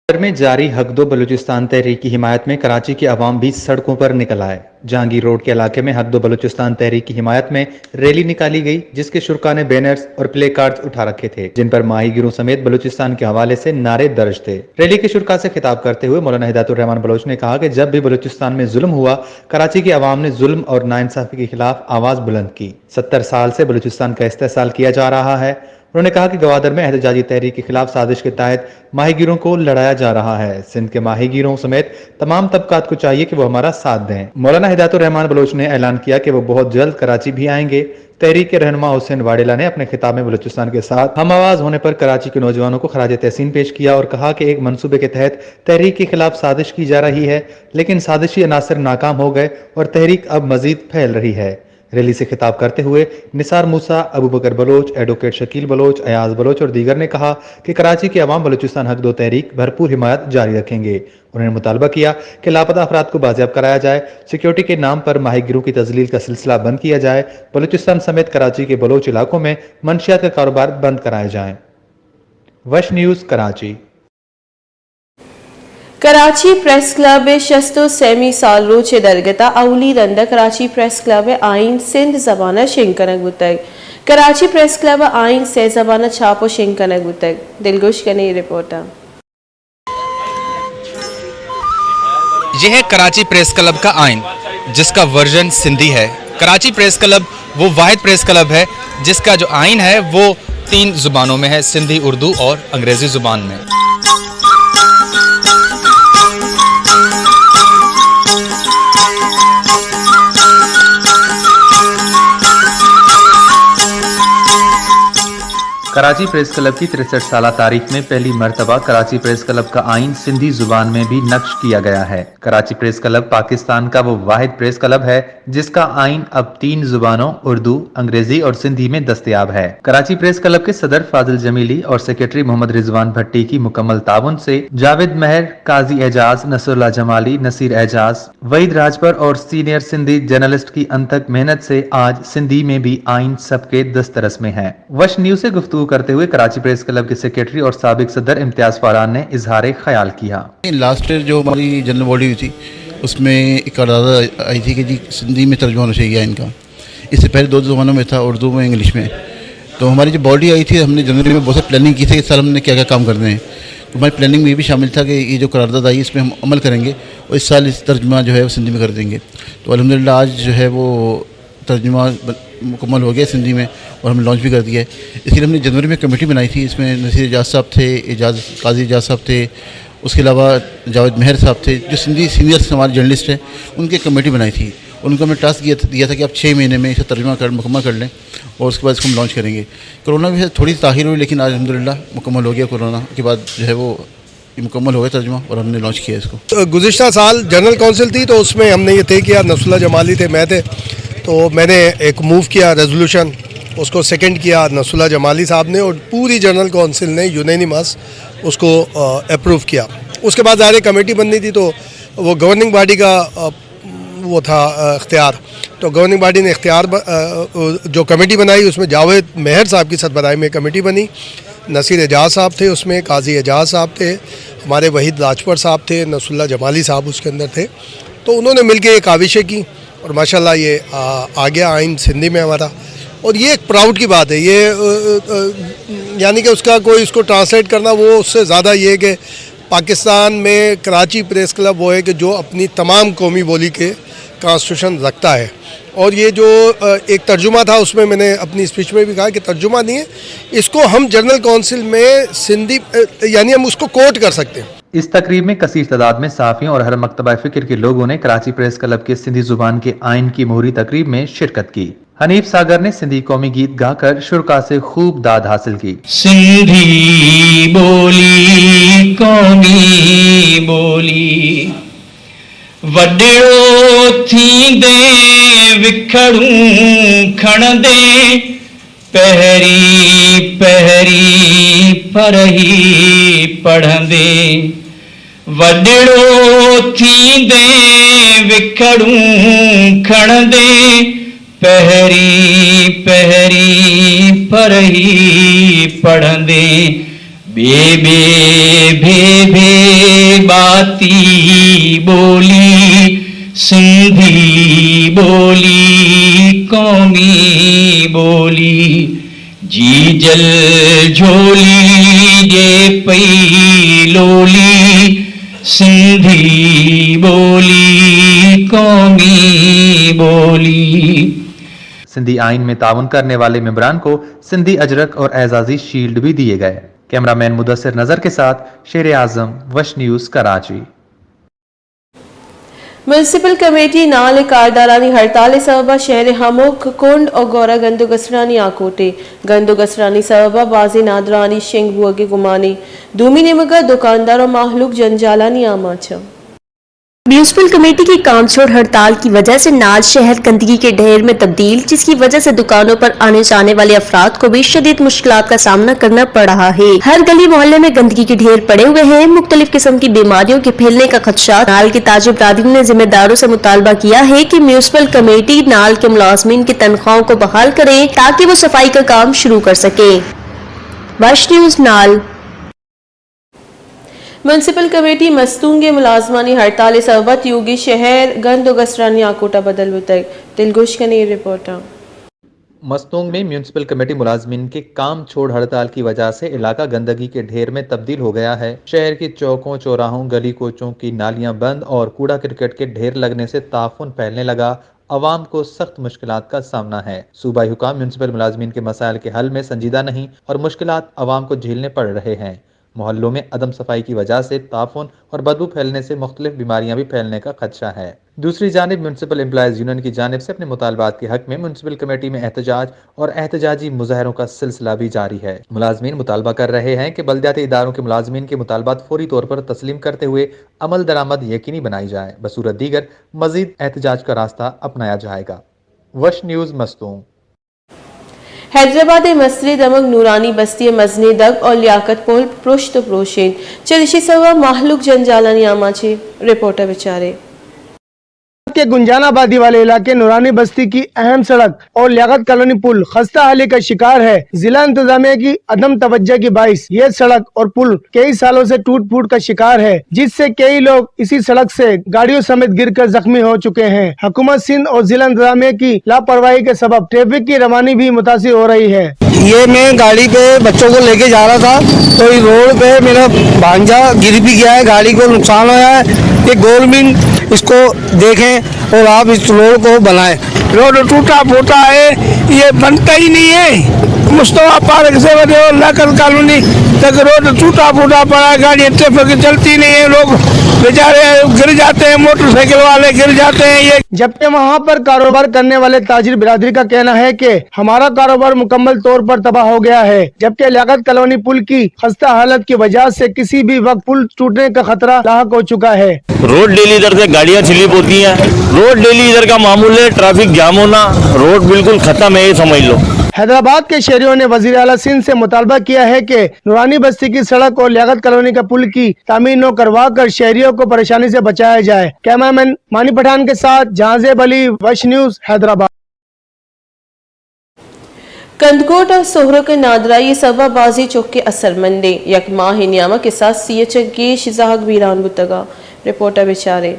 گوادر میں جاری حق دو بلوچستان تحریک کی حمایت میں کراچی کے عوام بھی سڑکوں پر نکل آئے۔ جہانگیر روڈ کے علاقے میں حق دو بلوچستان تحریک کی حمایت میں ریلی نکالی گئی، جس کے شرکا نے بینرز اور پلے کارڈز اٹھا رکھے تھے، جن پر ماہی گیروں سمیت بلوچستان کے حوالے سے نعرے درج تھے۔ ریلی کے شرکا سے خطاب کرتے ہوئے مولانا ہدایت الرحمان بلوچ نے کہا کہ جب بھی بلوچستان میں ظلم ہوا، کراچی کے عوام نے ظلم اور ناانصافی کے خلاف آواز بلند کی۔ ستر سال سے بلوچستان کا استحصال کیا جا رہا ہے۔ انہوں نے کہا کہ گوادر میں احتجاجی تحریک کے خلاف سازش کے تحت ماہی گیروں کو لڑایا جا رہا ہے۔ سندھ کے ماہی گیروں سمیت تمام طبقات کو چاہیے کہ وہ ہمارا ساتھ دیں۔ مولانا ہدایت الرحمان بلوچ نے اعلان کیا کہ وہ بہت جلد کراچی بھی آئیں گے۔ تحریک کے رہنما حسین واڈیلا نے اپنے خطاب میں بلوچستان کے ساتھ ہم آواز ہونے پر کراچی کے نوجوانوں کو خراج تحسین پیش کیا اور کہا کہ ایک منصوبے کے تحت تحریک کے خلاف سازش کی جا رہی ہے، لیکن سازشی عناصر ناکام ہو گئے اور تحریک اب مزید پھیل رہی ہے۔ ریلی سے خطاب کرتے ہوئے نثار موسیٰ، ابوبکر بلوچ، ایڈووکیٹ شکیل بلوچ، ایاز بلوچ اور دیگر نے کہا کہ کراچی کے عوام بلوچستان حق دو تحریک بھرپور حمایت جاری رکھیں گے۔ انہوں نے مطالبہ کیا کہ لاپتہ افراد کو بازیاب کرایا جائے، سیکورٹی کے نام پر ماہی گیروں کی تذلیل کا سلسلہ بند کیا جائے، بلوچستان سمیت کراچی کے بلوچ علاقوں میں منشیات کا کاروبار بند کرائے جائیں۔ وش نیوز کراچی۔ کراچی پریس کلب ءِ شست ءُ سیمی سالروچ ءِ درگت ءَ اولی رند ءَ کراچی پریس کلب ءِ آئین سندھ زبان ءَ شنگ کنگ بوتگ۔ کراچی پریس کلب ءِ آئین سئے زبان ءَ چاپ ءُ شنگ کنگ بوتگ۔ دلگوش کنیں اے رپورٹ ءَ۔ یہ ہے کراچی پریس کلب کا آئین، جس کا ورژن سندھی ہے۔ کراچی پریس کلب وہ واحد پریس کلب ہے جس کا جو آئین ہے وہ تین زبانوں میں ہے، سندھی، اردو اور انگریزی زبان میں۔ کراچی پریس کلب کی تریسٹھ سالہ تاریخ میں پہلی مرتبہ کراچی پریس کلب کا آئین سندھی زبان میں بھی نقش کیا گیا ہے۔ کراچی پریس کلب پاکستان کا وہ واحد پریس کلب ہے جس کا آئین اب تین زبانوں، اردو، انگریزی اور سندھی میں دستیاب ہے۔ کراچی پریس کلب کے صدر فاضل جمیلی اور سیکرٹری محمد رضوان بھٹی کی مکمل تعاون سے جاوید مہر، قاضی اعجاز، نصراللہ جمالی، نصیر اعجاز، وحید راجپر اور سینئر سندھی جرنلسٹ کی انتھک محنت سے آج سندھی میں بھی آئین سب کے دسترس میں ہے۔ وش نیوز سے گفتگو کرتے ہوئے کراچی پریس کلب کے سیکرٹری اور سابق صدر امتیاز فاران نے اظہار خیال کیا۔ لاسٹ ایئر جو ہماری جنرل باڈی ہوئی تھی، اس میں ایک قرارداد آئی تھی کہ جی سندھی میں ترجمہ ہونا چاہیے آئین کا۔ اس سے پہلے دو زبانوں میں تھا، اردو میں، انگلش میں۔ تو ہماری جو باڈی آئی تھی، ہم نے جنرل میں بہت ساری پلاننگ کی تھی کہ سر ہم نے کیا کیا کام کرنے ہیں۔ ہماری پلاننگ میں یہ بھی شامل تھا کہ یہ جو قرارداد آئی، اس پہ ہم عمل کریں گے اور اس سال اس ترجمہ جو ہے، وہ سندھی میں کر دیں گے۔ تو الحمدللہ آج جو ہے، وہ ترجمہ ب-، مکمل ہو گیا سندھی میں اور ہم نے لانچ بھی کر دیا ہے۔ اس کے لیے ہم نے جنوری میں کمیٹی بنائی تھی، اس میں نصیر اعجاز صاحب تھے، اعجاز، قاضی اعجاز صاحب تھے، اس کے علاوہ جاوید مہر صاحب تھے، جو سندھی سینئر ہمارے جرنلسٹ ہیں، ان کی کمیٹی بنائی تھی۔ ان کو ہم نے ٹاسک دیا تھا، دیا تھا کہ آپ چھ مہینے میں اسے ترجمہ کر، مکمل کر لیں اور اس کے بعد اس کو ہم لانچ کریں گے۔ کورونا کی وجہ سے تھوڑی سی تاخیر ہوئی، لیکن آج الحمدللہ مکمل ہو گیا۔ کورونا کے بعد جو ہے، وہ یہ مکمل ہو گیا ترجمہ اور ہم نے لانچ کیا اس کو۔ گزشتہ سال جنرل کونسل تھی، تو اس میں ہم نے یہ طے کیا، نصراللہ جمالی تھے، میں تھے، تو میں نے ایک موو کیا ریزولوشن، اس کو سیکنڈ کیا نصراللہ جمالی صاحب نے، اور پوری جنرل کونسل نے یونینیمس اس کو، آ، اپروو کیا۔ اس کے بعد ظاہر ہے کمیٹی بننی تھی، تو وہ گورننگ باڈی کا، آ، وہ تھا، آ، اختیار۔ تو گورننگ باڈی نے اختیار ب-، آ، آ، جو کمیٹی بنائی، اس میں جاوید مہر صاحب کی سربراہی میں کمیٹی بنی، نصیر اعجاز صاحب تھے اس میں، قاضی اعجاز صاحب تھے، ہمارے وحید راجپر صاحب تھے، نصراللہ جمالی صاحب اس کے اندر تھے۔ تو انہوں نے مل کے یہ کاوشیں کی اور ماشاءاللہ یہ، آ، آ گیا آئین سندھی میں ہمارا۔ اور یہ ایک پراؤڈ کی بات ہے، یہ، آ، آ، آ، یعنی کہ اس کا کوئی، اس کو ٹرانسلیٹ کرنا، وہ اس سے زیادہ یہ کہ پاکستان میں کراچی پریس کلب وہ ہے کہ جو اپنی تمام قومی بولی کے کانسٹیٹیوشن رکھتا ہے۔ اور یہ جو، آ، ایک ترجمہ تھا، اس میں میں نے اپنی اسپیچ میں بھی کہا کہ ترجمہ نہیں ہے، اس کو ہم جنرل کونسل میں سندھی، آ، یعنی ہم اس کو کوٹ کر سکتے ہیں۔ اس تقریب میں کثیر تعداد میں صحافیوں اور ہر مکتبہ فکر کے لوگوں نے کراچی پریس کلب کے سندھی زبان کے آئین کی مہری تقریب میں شرکت کی۔ حنیف ساگر نے سندھی قومی گیت گا کر شرکا سے خوب داد حاصل کی۔ سنڌي ٻولي قومي ٻولي، وڏڙو ٿيندي وکڙون کڻندي، پهرين پهرين پرهي پڙهندي، وڏڙو ٿيندي وکڙون کڻندي، پهرين پهرين پرهي پڙهندي، ٻي ٻي ڀي ڀي ٻاتي ٻولي، سنڌي ٻولي، قومي ٻولي، جي جل جهولي ڏي پئي لولي، سنڌي ٻولي، قومي ٻولي۔ سندھی آئین میں تعاون کرنے والے ممبران کو سندھی اجرک اور اعزازی شیلڈ بھی دیے گئے۔ کیمرہ مین مدثر نذر کے ساتھ شیر اعظم، وش نیوز، کراچی۔ میونسپل کمیٹی نال ءِ کاردارانی ہڑتال ءِ سبب ءَ شہر ءِ ہمک کنڈ ءُ گورا گند ءُ گسرانی آکوٹے۔ گند ءُ گسرانی سبب ءَ بازیں نادراہانی شنگ بوگ ءِ گمان ایں۔ دومی نیمگ ءَ دکاندار ءُ مہلوک جنجالانی آماچ اَنت۔ میونسپل کمیٹی کی کام چھوڑ ہڑتال کی وجہ سے نال شہر گندگی کے ڈھیر میں تبدیل، جس کی وجہ سے دکانوں پر آنے جانے والے افراد کو بھی شدید مشکلات کا سامنا کرنا پڑ رہا ہے۔ ہر گلی محلے میں گندگی کے ڈھیر پڑے ہوئے ہیں، مختلف قسم کی بیماریوں کے پھیلنے کا خدشہ۔ نال کے تاجر برادری نے ذمہ داروں سے مطالبہ کیا ہے کہ میونسپل کمیٹی نال کے ملازمین کی تنخواہوں کو بحال کریں تاکہ وہ صفائی کا کام شروع کر سکیں۔ وش نیوز نال۔ میونسپل کمیٹی مستونگ ءِ ملازمانی ہڑتال ءِ سبب ءَ تیوگیں شہر گند ءُ گسرانی آکوٹ ءَ بدل بوتگ۔ دلگوش کنیں اے رپورٹ ءَ۔ مستونگ میں میونسپل کمیٹی ملازمین کے کام چھوڑ ہڑتال کی وجہ سے علاقہ گندگی کے ڈھیر میں تبدیل ہو گیا ہے۔ شہر کے چوکوں، چوراہوں، گلی کوچوں کی نالیاں بند اور کوڑا کرکٹ کے ڈھیر لگنے سے تعفن پھیلنے لگا۔ عوام کو سخت مشکلات کا سامنا ہے۔ صوبائی حکام میونسپل ملازمین کے مسائل کے حل میں سنجیدہ نہیں اور مشکلات عوام کو جھیلنے پڑ رہے ہیں۔ محلوں میں عدم صفائی کی وجہ سے تعفن اور بدبو پھیلنے سے مختلف بیماریاں بھی پھیلنے کا خدشہ ہے۔ دوسری جانب میونسپل امپلائیز یونین کی جانب سے اپنے مطالبات کے حق میں میونسپل کمیٹی میں احتجاج اور احتجاجی مظاہروں کا سلسلہ بھی جاری ہے۔ ملازمین مطالبہ کر رہے ہیں کہ بلدیاتی اداروں کے ملازمین کے مطالبات فوری طور پر تسلیم کرتے ہوئے عمل درآمد یقینی بنائی جائے، بصورت دیگر مزید احتجاج کا راستہ اپنایا جائے گا۔ وش نیوز مستونگ۔ حیدرآباد ءِ مستریں دمگ نورانی بستی ءِ مزنیں دگ ءُ لیاقت پل پرشت ءُ پروش اِنت۔ چریشی سبب ءَ مہلوک جنجالانی آماچ ایں۔ رپورٹ ءَ بچارے۔ گنجان آبادی والے علاقے نورانی بستی کی اہم سڑک اور لیاقت کالونی پل خستہ حالی کا شکار ہے۔ ضلع انتظامیہ کی عدم توجہ کے باعث یہ سڑک اور پل کئی سالوں سے ٹوٹ پھوٹ کا شکار ہے، جس سے کئی لوگ اسی سڑک سے گاڑیوں سمیت گر کر زخمی ہو چکے ہیں۔ حکومت سندھ اور ضلع انتظامیہ کی لاپرواہی کے سبب ٹریفک کی روانی بھی متاثر ہو رہی ہے۔ یہ میں گاڑی پہ بچوں کو لیکے جا رہا تھا، تو یہ روڈ پہ میرا بھانجا گر بھی گیا ہے، گاڑی کو نقصان ہوا ہے۔ یہ گورنمنٹ اس کو دیکھیں اور آپ اس روڈ کو بنائیں۔ روڈ ٹوٹا پھوٹا ہے، یہ بنتا ہی نہیں ہے۔ مصطفیٰ پارک سے ودے اور لیاقت کالونی تک روڈ ٹوٹا پھوٹا پڑا ہے، گاڑی ٹریفک چلتی نہیں ہے، لوگ بیچارے گر جاتے ہیں، موٹر سائیکل والے گر جاتے ہیں۔ یہ جبکہ وہاں پر کاروبار کرنے والے تاجر برادری کا کہنا ہے کہ ہمارا کاروبار مکمل طور پر تباہ ہو گیا ہے، جبکہ لیاقت کالونی پل کی خستہ حالت کی وجہ سے کسی بھی وقت پل ٹوٹنے کا خطرہ لاحق ہو چکا ہے۔ روڈ ڈیلی ادھر سے گاڑیاں سلپ ہوتی ہیں، روڈ ڈیلی ادھر کا معمول ہے، ٹریفک جام ہونا، روڈ بالکل ختم ہے، یہ سمجھ لو۔ حیدرآباد کے شہریوں نے وزیر اعلیٰ سندھ سے مطالبہ کیا ہے کہ نورانی بستی کی سڑک اور لیاقت کالونی کا پل کی تعمیر نو کروا کر شہریوں کو پریشانی سے بچایا جائے۔ کیمرہ مین مانی پٹھان کے ساتھ جہانزیب علی، وش نیوز، حیدرآباد۔ کندکوٹ ء سہرک ء نادراہی ء سبب ء بازیں چک ء اثرمندیں، یک ماہ ء نیام ء کساس سی ء چہ گیش زہگ بیران بوتگ ء۔ رپورٹ ء بچارے۔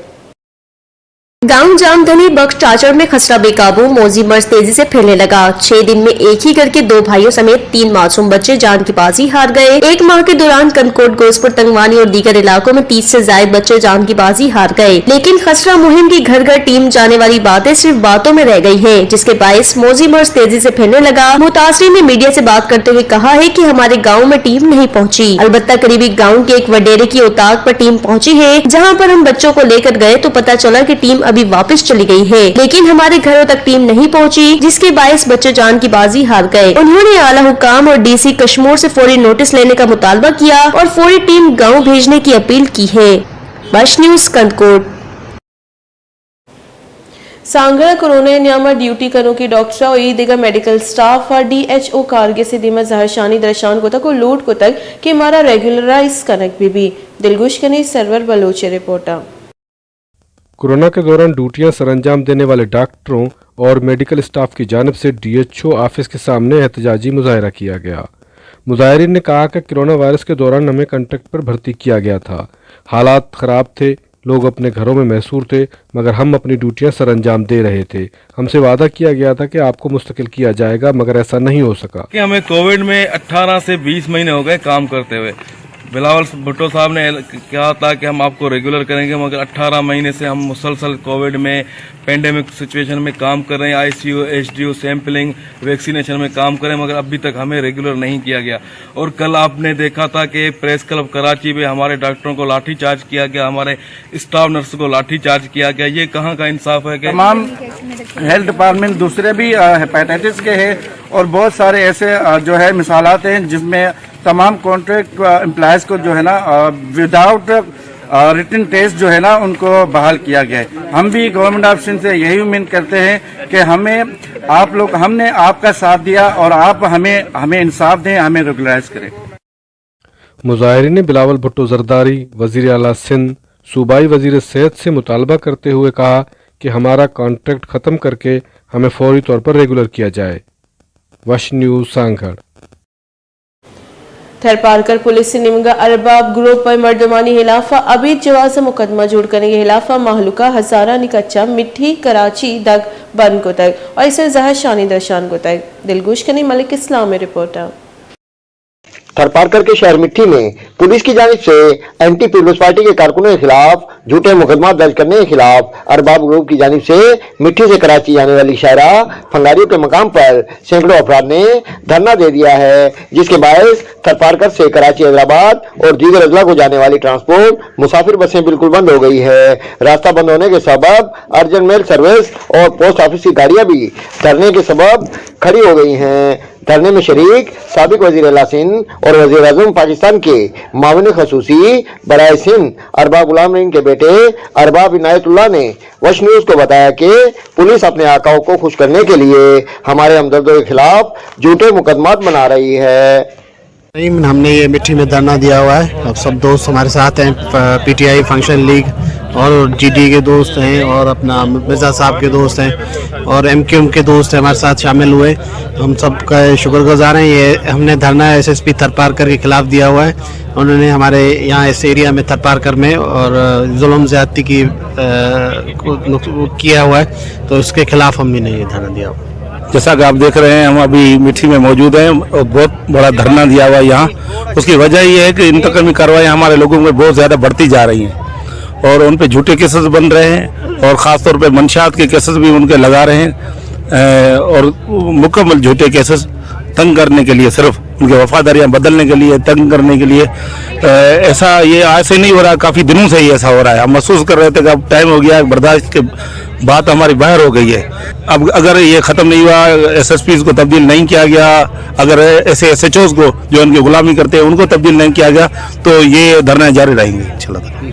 گاؤں جام دھنی بخش ٹاچر میں خسرہ بے قابو، موذی مرض تیزی سے پھیلنے لگا۔ چھ دن میں ایک ہی گھر کے دو بھائیوں समेत तीन मासूम बच्चे जान की बाजी हार गए। एक माह के दौरान कंदकोट गोसपुर तंगवानी और दीगर इलाकों में तीस से जायद बच्चे जान की बाजी हार गए, लेकिन खसरा मुहिम की घर घर टीम जाने वाली बातें सिर्फ बातों में रह गई है, जिसके बायस मोजी मर्ज तेजी से फैलने लगा। मुतासरीन ने मीडिया से बात करते हुए कहा है कि हमारे गांव में टीम नहीं पहुंची, अलबत्ता करीबी गांव के एक वडेरे की औताक पर टीम पहुंची है, जहां पर हम बच्चों को लेकर गए तो पता चला कि टीम अभी वापस चली गई है, लेकिन हमारे घरों तक टीम नहीं पहुंची, जिसके बायस बच्चे जान की बाजी हार गए। उन्होंने आला हुकाम और डीसी कश्मीर से फौरी नोटिस लेने का मुतालबा किया और फौरी टीम गांव भेजने की अपील की है। वश न्यूज़ कंदकोट। سانگھڑ ء کورونا ء نیام ء ڈیوٹی کنوکیں ڈاکٹر ء اے دگہ میڈیکل اسٹاف ء ڈی ایچ او کارگس ء دیم ء زہرشانی درشان کتگ ء لوٹ کتگ کہ مارا ریگولرائز کنگ بہ بیت۔ دلگوش کنیں سرور بلوچ ء رپورٹ ء۔ کورونا کے دوران ڈیوٹیاں سرانجام دینے والے ڈاکٹروں اور میڈیکل اسٹاف کی جانب سے ڈی ایچ او آفس کے سامنے احتجاجی مظاہرہ کیا گیا۔ مظاہرین نے کہا کہ کورونا وائرس کے دوران ہمیں کانٹریکٹ پر بھرتی کیا گیا تھا، حالات خراب تھے، لوگ اپنے گھروں میں محصور تھے، مگر ہم اپنی ڈیوٹیاں سرانجام دے رہے تھے۔ ہم سے وعدہ کیا گیا تھا کہ آپ کو مستقل کیا جائے گا، مگر ایسا نہیں ہو سکا۔ کہ ہمیں کووڈ میں اٹھارہ سے بیس مہینے ہو گئے کام کرتے ہوئے۔ بلاول بھٹو صاحب نے کہا تھا کہ ہم آپ کو ریگولر کریں گے، مگر اٹھارہ مہینے سے ہم مسلسل کووڈ میں، پینڈیمک سچویشن میں کام کر رہے ہیں، I C U, H D U, sampling, vaccination میں کام کر رہے ہیں، مگر ابھی تک ہمیں ریگولر نہیں کیا گیا۔ اور کل آپ نے دیکھا تھا کہ پریس کلب کراچی میں ہمارے ڈاکٹروں کو لاٹھی چارج کیا گیا، ہمارے اسٹاف نرس کو لاٹھی چارج کیا گیا۔ یہ کہاں کا انصاف ہے کہ تمام ہیلتھ ڈپارٹمنٹ دوسرے بھی، آ، ہیپاٹائٹس کے ہیں اور بہت سارے ایسے، آ، جو ہے مثالات ہیں جس میں تمام کانٹریکٹ، آ، امپلائیز کو جو ہے نا، آ، وداؤٹ، آ، ریٹن ٹیسٹ جو ہے نا ان کو بحال کیا گیا ہے۔ ہم بھی گورنمنٹ آف سندھ سے یہی امید کرتے ہیں کہ ہمیں آپ لوگ، ہم نے آپ کا ساتھ دیا اور آپ ہمیں، ہمیں انصاف دیں، ہمیں ریگولرائز کریں۔ مظاہرین نے بلاول بھٹو زرداری، وزیر اعلیٰ سندھ، صوبائی وزیر صحت سے مطالبہ کرتے ہوئے کہا کہ ہمارا کانٹریکٹ ختم کر کے ہمیں فوری طور پر ریگولر کیا جائے۔ وش نیوز سانگھڑ۔ تھرپارکر پولیس ء نیمگ ء ارباب گروپ ء مردمانی ہلاف ء ابید جواز ء مقدمہ جوڑ کنگ ء ہلاف ء مہلوک ء ہزارانی کچ ء مٹھی کراچی دگ بند کتگ ء ایسر زہرشانی درشان کتگ۔ دلگوش کنیں ملک اسلام ء رپورٹ ء۔ تھرپارکر کے شہر مٹھی میں پولیس کی جانب سے اینٹی پیپلز پارٹی کے کارکنوں کے خلاف جھوٹے مقدمات درج کرنے کے خلاف ارباب گروپ کی جانب سے مٹھی سے کراچی جانے والی شاہراہ پھنگاریوں کے مقام پر سینکڑوں افراد نے دھرنا دے دیا ہے، جس کے باعث تھرپارکر سے کراچی حیدرآباد اور دیگر اضلاع کو جانے والی ٹرانسپورٹ مسافر بسیں بالکل بند ہو گئی ہے۔ راستہ بند ہونے کے سبب ارجنٹ میل سروس اور پوسٹ آفس کی گاڑیاں بھی دھرنے کے سبب کھڑی ہو گئی ہیں۔ دھرنے میں شریک سابق وزیر اعلیٰ سندھ اور وزیر اعظم پاکستان کے معاون خصوصی برائے سندھ ارباب غلام رحیم کے بیٹے ارباب عنایت اللہ نے وش نیوز کو بتایا کہ پولیس اپنے آقاؤں کو خوش کرنے کے لیے ہمارے ہمدردوں کے خلاف جھوٹے مقدمات بنا رہی ہے۔ नहीं, हमने ये मिट्टी में धरना दिया हुआ है। अब सब दोस्त हमारे साथ हैं, प-, पीटीआई फंक्शन लीग और जीडी के दोस्त हैं और अपना मिर्ज़ा साहब के दोस्त हैं और एमक्यूएम के दोस्त हैं, हमारे साथ शामिल हुए। हम सबका शुक्रगुजार हैं। ये हमने धरना एसएसपी थरपारकर के खिलाफ दिया हुआ है। उन्होंने हमारे यहाँ इस एरिया में थरपारकर में और जुल्म ज्यादती की, अ, को नुक-, किया हुआ है, तो उसके खिलाफ हमने ये धरना दिया हुआ है। जैसा कि आप देख रहे हैं, हम अभी मिट्टी में मौजूद हैं और बहुत बड़ा धरना दिया हुआ है यहाँ। उसकी वजह ये है कि इंतकामी कार्रवाई हमारे लोगों में बहुत ज़्यादा बढ़ती जा रही हैं और उन पे झूठे केसेस बन रहे हैं और ख़ास तौर पे मंशियात के केसेस भी उनके लगा रहे हैं, अ, और मुकम्मल झूठे केसेस, तंग करने के लिए, सिर्फ उनकी वफादारियां बदलने के लिए, तंग करने के लिए। अ, ऐसा ये आज से नहीं हो रहा, काफ़ी दिनों से ही ऐसा हो रहा है। हम महसूस कर रहे थे कि अब टाइम हो गया, बर्दाश्त के बात हमारी बाहर हो गई है। अब अगर ये ख़त्म नहीं हुआ, एसएसपीज़ को तब्दील नहीं किया गया, अगर ऐसे एसएचओज़ को, जो इनकी गुलामी करते हैं, उनको तब्दील नहीं किया गया, तो ये धरना जारी रहेंगे इंशाल्लाह।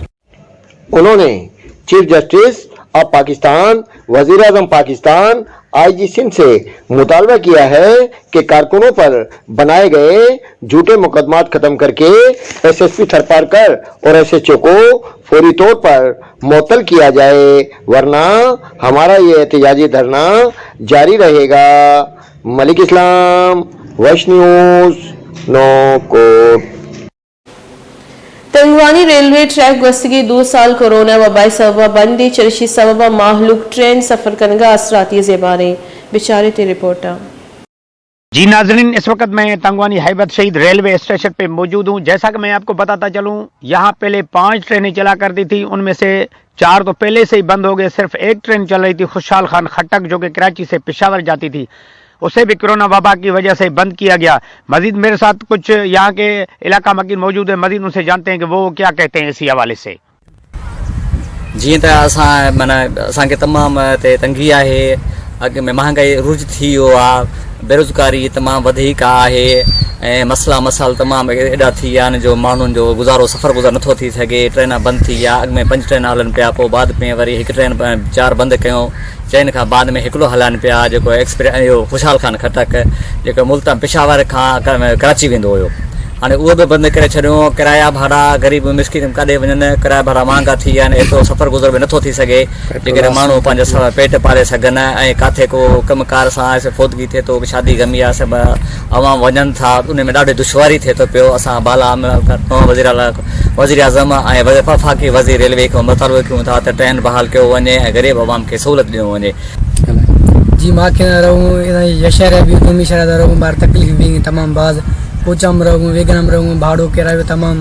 उन्होंने चीफ जस्टिस ऑफ पाकिस्तान, वजीर आजम पाकिस्तान, आईजी सिंध से मुतालबा किया है कि कारकुनों पर बनाए गए झूठे मुकदमात खत्म करके एसएसपी थरपारकर और एसएचओ को फौरी तौर पर मुअत्तल किया जाए, वरना हमारा ये एहतजाजी धरना जारी रहेगा। मलिक इस्लाम, वैश न्यूज़, नौकोट। تنگوانی ریلوے ٹریک گوستگیں دو سال کورونا وبا ءِ سبب ءَ بند اِنت، چریشی ءِ سبب ءَ مہلوک ٹرین سفر کنگ ءَ آسراتی ءِ زیباریں۔ بچار اِت اے رپورٹ ءَ۔ جی ناظرین، اس وقت میں تنگوانی ہیبت شہید ریلوے اسٹیشن پہ موجود ہوں۔ جیسا کہ میں آپ کو بتاتا چلوں، یہاں پہلے پانچ ٹرینیں چلا کرتی تھیں، ان میں سے چار تو پہلے سے ہی بند ہو گئے، صرف ایک ٹرین چل رہی تھی خوشحال خان خٹک، جو کہ کراچی سے پشاور جاتی تھی، اسے بھی کورونا وبا کی وجہ سے بند کیا گیا۔ مزید میرے ساتھ کچھ یہاں کے علاقہ مکین موجود ہیں، مزید ان سے جانتے ہیں کہ وہ کیا کہتے ہیں اسی حوالے سے۔ جيئن ته اسان، معنيٰ، اسان کي تمام هتي تنگي آهي، اڳ ۾ مهانگائي عروج ٿي ويو آهي، بيروزگاري تمام وڌيڪ آهي، ۽ مسئلا مسائل تمام ايڏا ٿي ويا آهن جو ماڻهن جو گذارو سفر گذار نٿو ٿي سگهي. ٽرينان بند ٿي ويا، اڳ ۾ پنج ٽرينان هلن پيا، پوءِ بعد ۾ وري هڪ ٽرين، ا، چار بند ڪيون، چئن کان بعد ۾ هڪڙو هلائن پيا، جيڪو ايڪسپري-، اهو خوشحال خان خٽڪ، جيڪو ملتان پشاور کان ڪر-، ڪراچي ويندو هيو. هاڻي اهو به بند ڪري ڇڏيو. ڪرايا ڀاڙا غريب مسڪين ڪاڏي وڃن، ڪرايا ڀاڙا مهانگا ٿي ويا آهن، ايترو سفر گذر به نٿو ٿي سگهي، جيڪڏهن ماڻهو پنهنجو س-، پيٽ پالي سگهن ۽ ڪاٿي ڪو ڪم ڪار سان آهي، سي فوتگي ٿئي ٿو، شادي غمي آهي، سڀ عوام وڃن ٿا، ان ۾ ڏاڍي دشواري ٿئي ٿو پيو. اسان بالا م-، وزير اعليٰ، وزير اعظم ۽ وز-، وفاقي وزير ريلوي کي مطالبو ڪيون ٿا ته ٽرين بحال ڪيو وڃي ۽ غريب عوام کي سهولت ڏنو وڃي. جي، ما ڪينه رهون، ان يشهر ابي دومي شهر دا رهون، بار تڪليف به تمام باز، پوچام رهون، ويگنام رهون، ڀاڙو ڪرايو تمام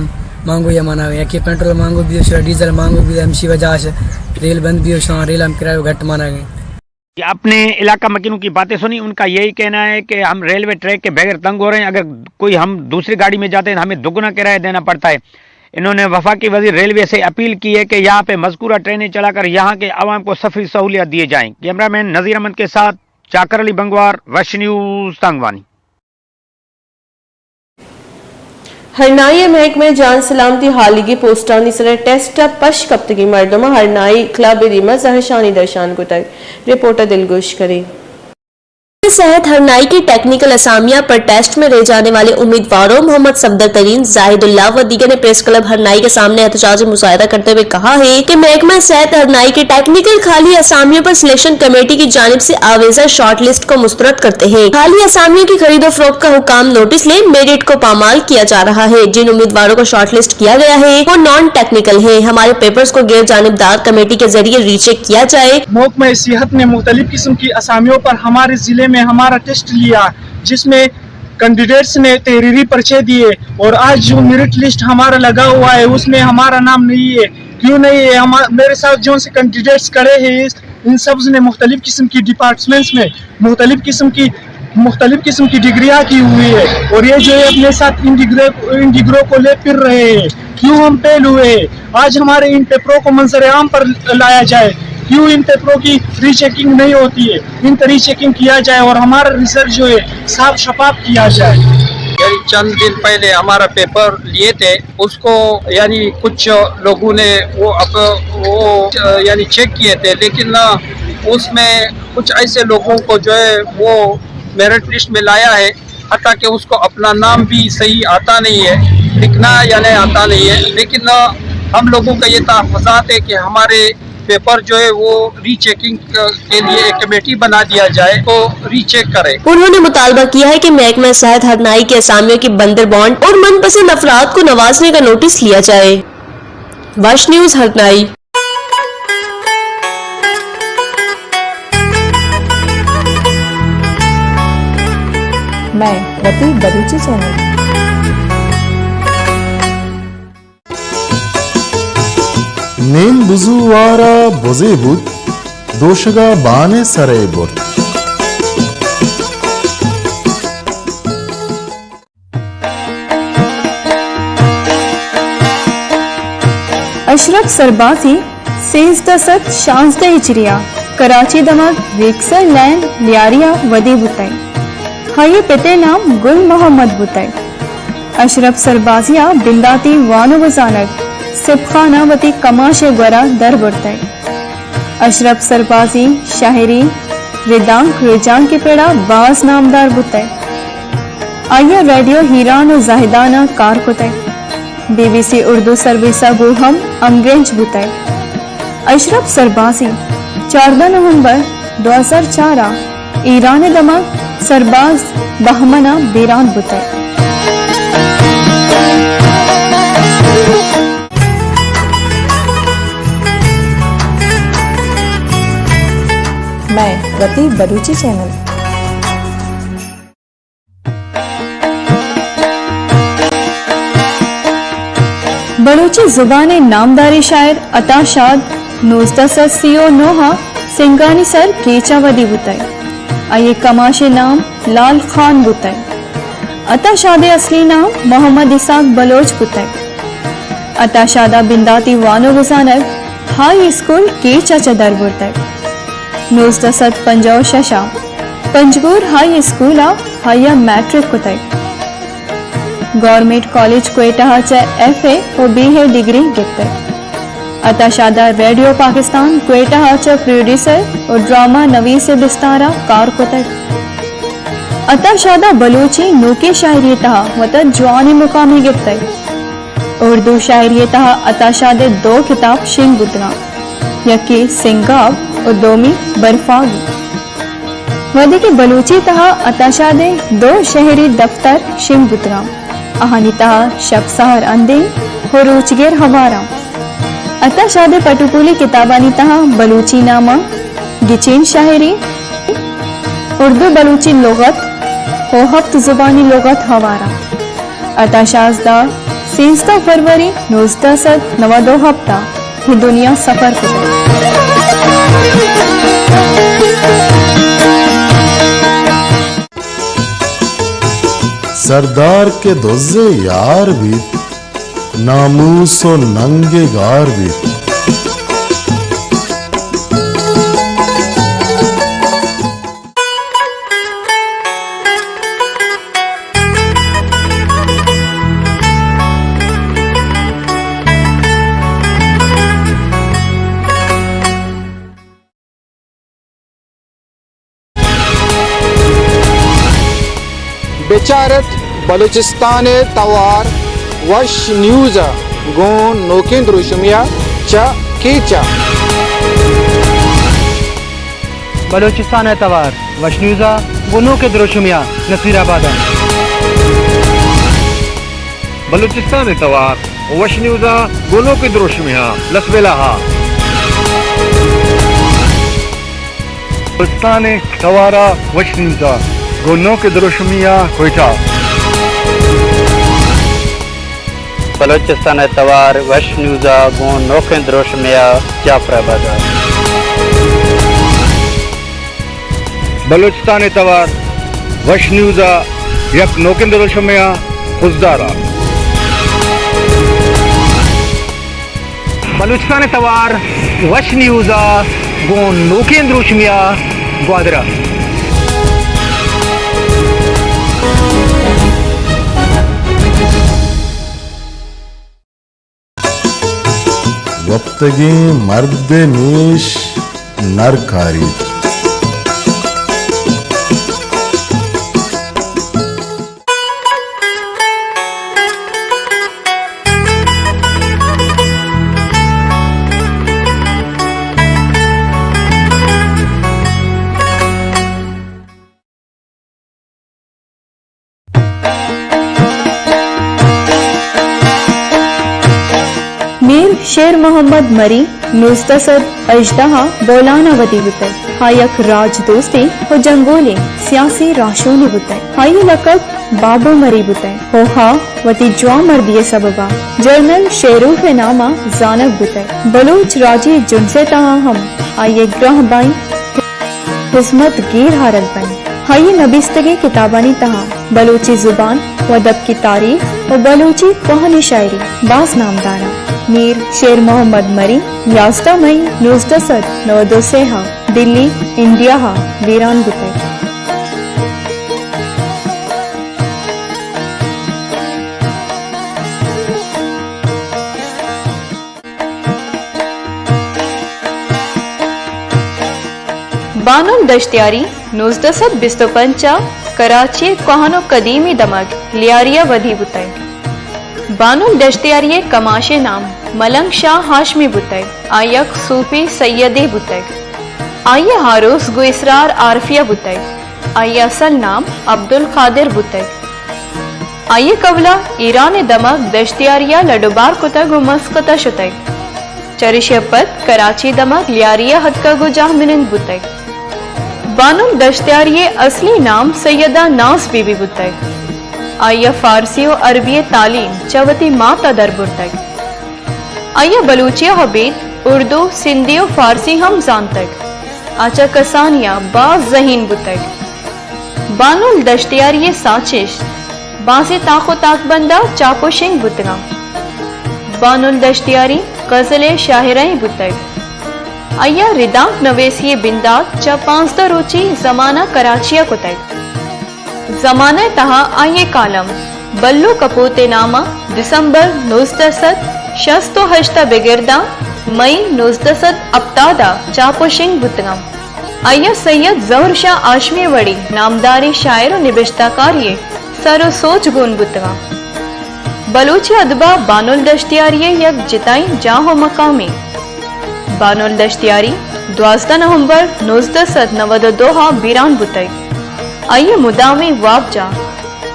مهانگو ئي معنيٰ، يڪي پيٽرول مهانگو به شو، ڊيزل مهانگو به، همشي وجه آهي، ريل بند به شو، ريل هم ڪرايو گهٽ معنيٰ. اپنے علاقہ مکینوں کی باتیں سنی، ان کا یہی کہنا ہے کہ ہم ریلوے ٹریک کے بغیر تنگ ہو رہے ہیں، اگر کوئی ہم دوسری گاڑی میں جاتے ہیں تو ہمیں دگنا کرایہ دینا پڑتا ہے۔ انہوں نے وفاقی وزیر ریلوے سے اپیل کی ہے کہ یہاں پہ مذکورہ ٹرینیں چلا کر یہاں کے عوام کو سفری سہولیات دیے جائیں۔ کیمرہ مین نذیر احمد کے ساتھ چاکر علی بنگوار، وش نیوز، تنگوانی۔ ہرنائی ءِ محکمہ جان سلامتی ءِ ہالیگی پوسٹانی سرا ٹیسٹ ءَ پش کپتگیں مردماں ہرنائی کلب ءِ دیما زہرشانی درشان کتگ۔ رپورٹ ءَ دلگوش کن ات۔ صحت ہرنائی کے ٹیکنیکل اسامیہ پر ٹیسٹ میں رہ جانے والے امیدواروں محمد صفدر ترین، زاہد اللہ و دیگر نے پریس کلب ہرنائی کے سامنے احتجاجی مظاہرہ کرتے ہوئے کہا ہے کہ محکمہ صحت ہرنائی کے ٹیکنیکل خالی اسامیوں پر سلیکشن کمیٹی کی جانب سے آویزہ شارٹ لسٹ کو مسترد کرتے ہیں۔ خالی اسامیوں کی خرید و فروخت کا حکام نوٹس لیں، میرٹ کو پامال کیا جا رہا ہے۔ جن امیدواروں کو شارٹ لسٹ کیا گیا ہے، وہ نان ٹیکنیکل ہیں۔ ہمارے پیپرز کو غیر جانبدار کمیٹی کے ذریعے ری چیک کیا جائے۔ محکمہ صحت نے مختلف قسم کی اسامیوں پر ہمارے ضلع میں ہمارا ٹیسٹ لیا، جس میں کینڈیڈیٹس نے تحریری پرچے دیے اور آج جو میرٹ لسٹ ہمارا لگا ہوا ہے، اس میں ہمارا نام نہیں ہے۔ کیوں نہیں ہے؟ ہما-، میرے ساتھ جو سے کینڈیڈیٹس کھڑے ہیں، اس، ان سب نے مختلف قسم کی ڈپارٹمنٹس میں مختلف قسم کی، مختلف قسم کی ڈگریاں کی ہوئی ہے اور یہ جو ہے اپنے ساتھ ان ڈگریوں، ان ڈگریوں کو لے پھر رہے ہیں۔ کیوں ہم فیل ہوئے ہیں؟ آج ہمارے ان پیپروں کو منظر عام پر لایا جائے۔ کیوں ان پیپروں کی ری چیکنگ نہیں ہوتی ہے؟ ان کی ری چیکنگ کیا جائے اور ہمارا رزلٹ جو ہے صاف شفاف کیا جائے۔ یعنی چند دن پہلے ہمارا پیپر لیے تھے، اس کو یعنی کچھ لوگوں نے وہ اپ-، وہ یعنی چیک کیے تھے، لیکن اس میں کچھ ایسے لوگوں کو جو ہے وہ میرٹ لسٹ میں لایا ہے، حتیٰ کہ اس کو اپنا نام بھی صحیح آتا نہیں ہے، لکھنا یعنی آتا نہیں ہے، لیکن ہم لوگوں کا یہ تحفظات ہے کہ ہمارے پیپر جو ہے وہ ری چیکنگ کے لیے ایک کمیٹی بنا دیا جائے، تو ری چیک کرے۔ انہوں نے مطالبہ کیا ہے کہ محکمہ صحت ہرنائی کے اسامیوں کے بندر بانڈ اور من پسند افراد کو نوازنے کا نوٹس لیا جائے۔ وش نیوز ہرنائی۔ مئے وتی بلوچی چینل۔ نیم بزو وارا بزے بوت، دوشگا بانے سرے برت۔ اشرف سربازی سیزدہ سد شانزدہ ہجری ءَ کراچی دمگ ریکسر لین لیاری ءَ ودی بوتگ۔ آئی ءِ پت ءِ نام گل محمد بوتگ۔ اشرف سربازی ءَ بنداتی وانگ ءُ زانگ سپخان ءَ وتی کماش ءِ گورا در برتگ۔ اشرف سربازی شاعری، ردانک رجانک ءِ پڑا باز نامدار بوتگ۔ آئی ءَ ریڈیو ہیران ءُ زاہدان ءَ کار کتگ۔ بی بی سی اردو سروس ءَ گوں ہم ہمگرنچ بوتگ۔ اشرف سربازی چاردہ نومبر دو ہزار چار ءَ ایران ءِ دمگ سرباز بہمن ءَ بیران بوتگ۔ مئے وتی بلوچی چینل۔ بلوچی زبان ءِ نامداریں شاعر عطا شاد نوزدہ سد سی ءُ نو ءَ سنگانی سر کیچ ءَ ودی بوتگ۔ آئی ءِ کماش ءِ نام لال خان بوتگ۔ عطا شاد ءِ اصلی نام محمد اسحاق بلوچ بوتگ۔ عطا شاد ءَ بنداتی وانگ ءُ زانگ ہائی اسکول کیچ ءَ چہ در برتگ۔ نوزدہ سد پنجاہ ءُ شش ءَ پنجگور ہائی اسکول ءَ آئی ءَ میٹرک کتگ۔ گورنمنٹ کالج کوئٹہ ءَ چہ ایف اے ءُ بی اے ڈگری گپتگ۔ عطا شاد ءَ ریڈیو پاکستان کوئٹہ ءَ چہ پروڈیوسر ءُ ڈرامہ نویس ءِ بستار ءَ کار کتگ۔ عطا شاد ءَ بلوچی نوکیں شاعری ءِ تہا وتا جوانیں مقامے گپتگ۔ اردو شاعری ءِ تہا عطا شاد ءِ دو کتاب شنگ بوتگاں، یکے سنگاب ءُ دومی برفاگی۔ وھدے کہ بلوچی تہا عطا شاد ءِ دو شعری دفتر شنگ بوتگاں، آہانی تہا شپ سحر اندیم ءُ روچگر ہوار آں۔ عطا شاد ءِ پٹ ءُ پولی کتابانی تہا بلوچی نامہ، گچین شاعری، اردو بلوچی لغت ءُ ہپت زبانی لغت ہوار آں۔ عطا شاد ءَ سیزدہ فروری نوزدہ سد نود ءُ ہپت ءَ اے دنیا سفر کتگ۔ سردار کہ دز ءِ یار بیت، ناموس ءُ ننگ ءِ گار بیت۔ بچار ات بلوچستان ءِ توار وش نیوز ءَ گوں نوکیں دروشمے ءَ چہ کیچ ءَ۔ بلوچستان ءِ توار وش نیوز ءَ گوں نوکیں دروشمے ءَ نصیر آباد ءَ۔ بلوچستان ءِ توار وش نیوز ءَ گوں نوکیں دروشمے ءَ لسبیلہ ءَ۔ بلوچستان ءِ توار ءَ وش نیوز ءَ گوں نوکیں دروشمے ءَ کوئٹہ۔ بلوچستان ءِ توار وش نیوز ءَ گوں نوکیں دروشمے ءَ جعفر آباد ءَ۔ بلوچستان ءِ توار وش نیوز ءَ یک نوکیں دروشمے ءَ خضدار ءَ۔ بلوچستان ءِ توار وش نیوز ءَ گوں نوکیں دروشمے ءَ گوادر ءَ۔ وپتگیں مرد ءِ میش نر کاریت۔ محمد مری نوزدہ سد ہژدہ ءَ بولان ءَ ودی بوتگ۔ آ یک راج دوستیں و جنگولیں سیاسی راہشونے بوتگ۔ آئی ءِ لقب بابو مری بوتگ و آ وتی جوان مردی ءِ سبب ءَ جنرل شیروف ءِ نام ءَ زانگ بوتگ۔ بلوچ راجی جنز ءِ تہا ہم آئی ءِ گراں بائیں ہزمت گیر آرگ بنت۔ آئی ءِ نبیستگیں کتابانی تہا بلوچی زبان و ادب کی تاریخ و بلوچی کوہنیں شاعری باز نامدار انت۔ میر شیر محمد مری یازدہ مئی نوزدہ سد نود و سے ءَ دلی، انڈیا ءَ بیران بوتگ۔ بانل دشتیاری نوزدہ سد بیست و پنچ ءَ کراچی ءِ کوہن و قدیمی دمگ لیاری ءَ ودی بوتگ۔ بانل دشتیاری ءِ کماش ءِ نام ملنگ شاہ ہاشمی بوتگ۔ آ یک صوفی سیدے بوتگ۔ آئی ءِ آروس گوں اسرار عارفیہ بوتگ۔ آئی ءِ اصل نام عبدالقادر بوتگ۔ آئی ءِ قبلہ ایران ءِ دمگ دشتیاری ءَ لڈ و بار کتگ و مسقط ءَ شتگ۔ چریشی ءَ پد کراچی ءِ دمگ لیاری ءَ اتکگ و جاہمنند بوتگ۔ بانل دشتیاری ءِ اصلی نام سیدہ ناز بی بی بوتگ۔ آئی ءَ فارسی و عربی ءِ تعلیم چہ وتی مات ءَ در برتگ۔ آئی ءَ بلوچی ءَ ابید اردو، سندھی و فارسی ہم زانتگ۔ آ چہ کسانی ءَ باز ذہین بوتگ۔ بانل دشتیاری ءِ ساچشت بازیں تاک و تاکبند ءَ چاپ و شنگ بوتگ انت۔ بانل دشتیاری غزل ءِ شاعرے بوتگ۔ آئی ءَ ردانک نویسی ءِ بندات چہ پانزدہ روچی زمانہ کراچی ءَ کتگ۔ زمانہ ءِ تہا آئی ءِ کالم بلو کپوت ءِ نام ءَ دسمبر نوزدہ سد شست و ہشت ءَ بگر داں مئی نوزدہ سد ہپتاد ءَ چاپ و شنگ بوتگ انت۔ آئی ءَ سید ظہور شاہ ہاشمی ءِ وڑیں نامداریں شاعر و نبشتہ کارے ءِ سر و سوج گون بوتگ انت۔ بلوچی ادب ءَ بانل دشتیاری ءِ یک جتائیں جاہ و مقامے۔ بانل دشتیاری دوازدہ نومبر نوزدہ سد نود و دو ءَ بیران بوتگ۔ آئی ءِ مدامی وابجاہ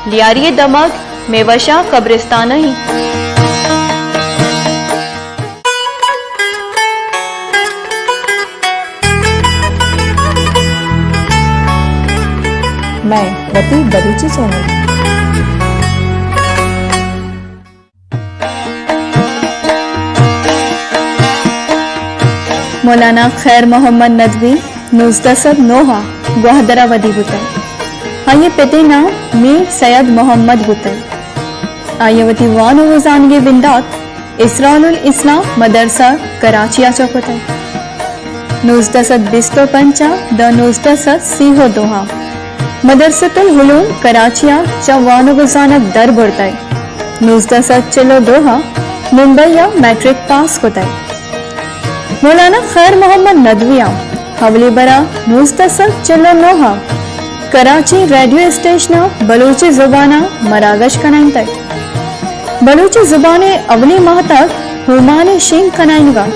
لیاری ءِ دمگ میوہ شاہ قبرستان ءَ انت۔ مئے وتی بلوچی چینل۔ مولانا خیر محمد ندوی نوزدہ سد نو ءَ گوادر ءَ ودی بوتگ۔ آئی ءِ پت ءِ نام میر سید محمد بوتگ۔ آئی ءَ وتی وان و زانگ ءِ بندات اسرار الاسلام مدرسہ کراچی ءَ چہ کتگ۔ نوزدہ سد بیست و پنچ ءَ داں نوزدہ سد سی و دو ءَ مدرسۃ العلوم کراچی ءَ چہ وان و گزانک در برتگ۔ نوزدہ سد چل و دو ءَ ممبئی ءَ میٹرک پاس کتگ۔ مولانا خیر محمد ندوی ءَ اولی برا نوزدہ سد چل و نو ءَ کراچی ریڈیو اسٹیشن ءَ بلوچی زبان ءَ مراگش کنائینتگ۔ بلوچی زبان ءِ اولی ماہتاک ہومان ءِ شنگ کنائینگ ءَ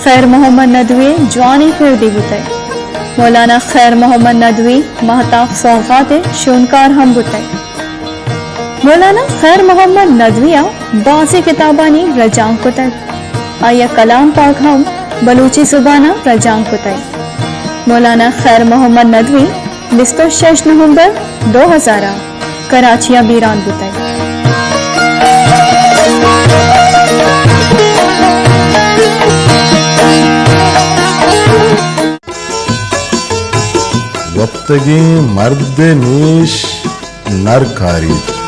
خیر محمد ندوی ءِ جوانیں کردے بوتگ۔ مولانا خیر محمد ندوی ماہتاک سوغات ءِ شونکار ہم بوتگ۔ مولانا خیر محمد ندوی ءَ بازیں کتابانی رجانک کتگ۔ آئی ءَ کلام پاک ہم بلوچی زبان ءَ رجانک کتگ۔ مولانا خیر محمد ندوی بیست و شش نومبر دو ہزار ءَ کراچی ءَ بیران بوتگ۔ وپتگیں مرد ءِ میش نر کاریت۔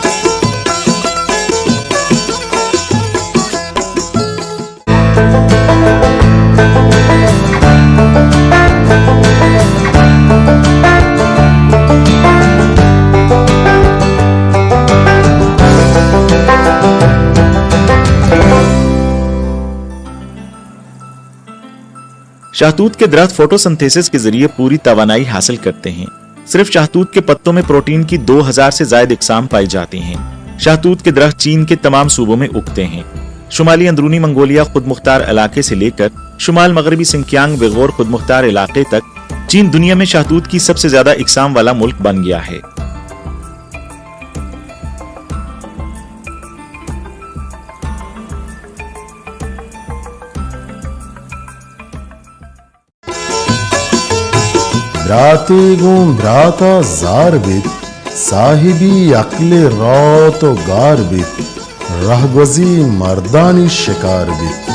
شہتوت کے درخت فوٹوسنتھیسس کے ذریعے پوری توانائی حاصل کرتے ہیں۔ صرف شہتوت کے پتوں میں پروٹین کی دو ہزار سے زائد اقسام پائی جاتی ہیں۔ شہتوت کے درخت چین کے تمام صوبوں میں اگتے ہیں۔ شمالی اندرونی منگولیا خود مختار علاقے سے لے کر شمال مغربی سنکیانگ ویغور خود مختار علاقے تک، چین دنیا میں شہتوت کی سب سے زیادہ اقسام والا ملک بن گیا ہے۔ براتے گوں برات ءَ زار بیت، صاحبی عقل ءِ رات ءُ گار بیت، رہگوزی مردانی شکار بیت۔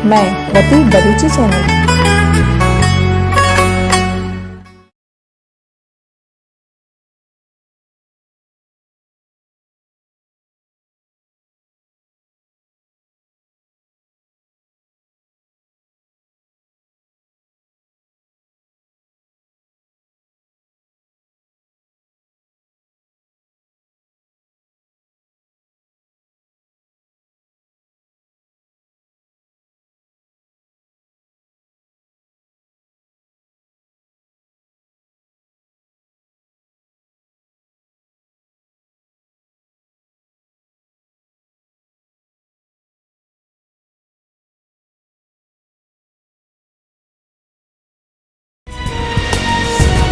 مئے وتی بلوچی چینل۔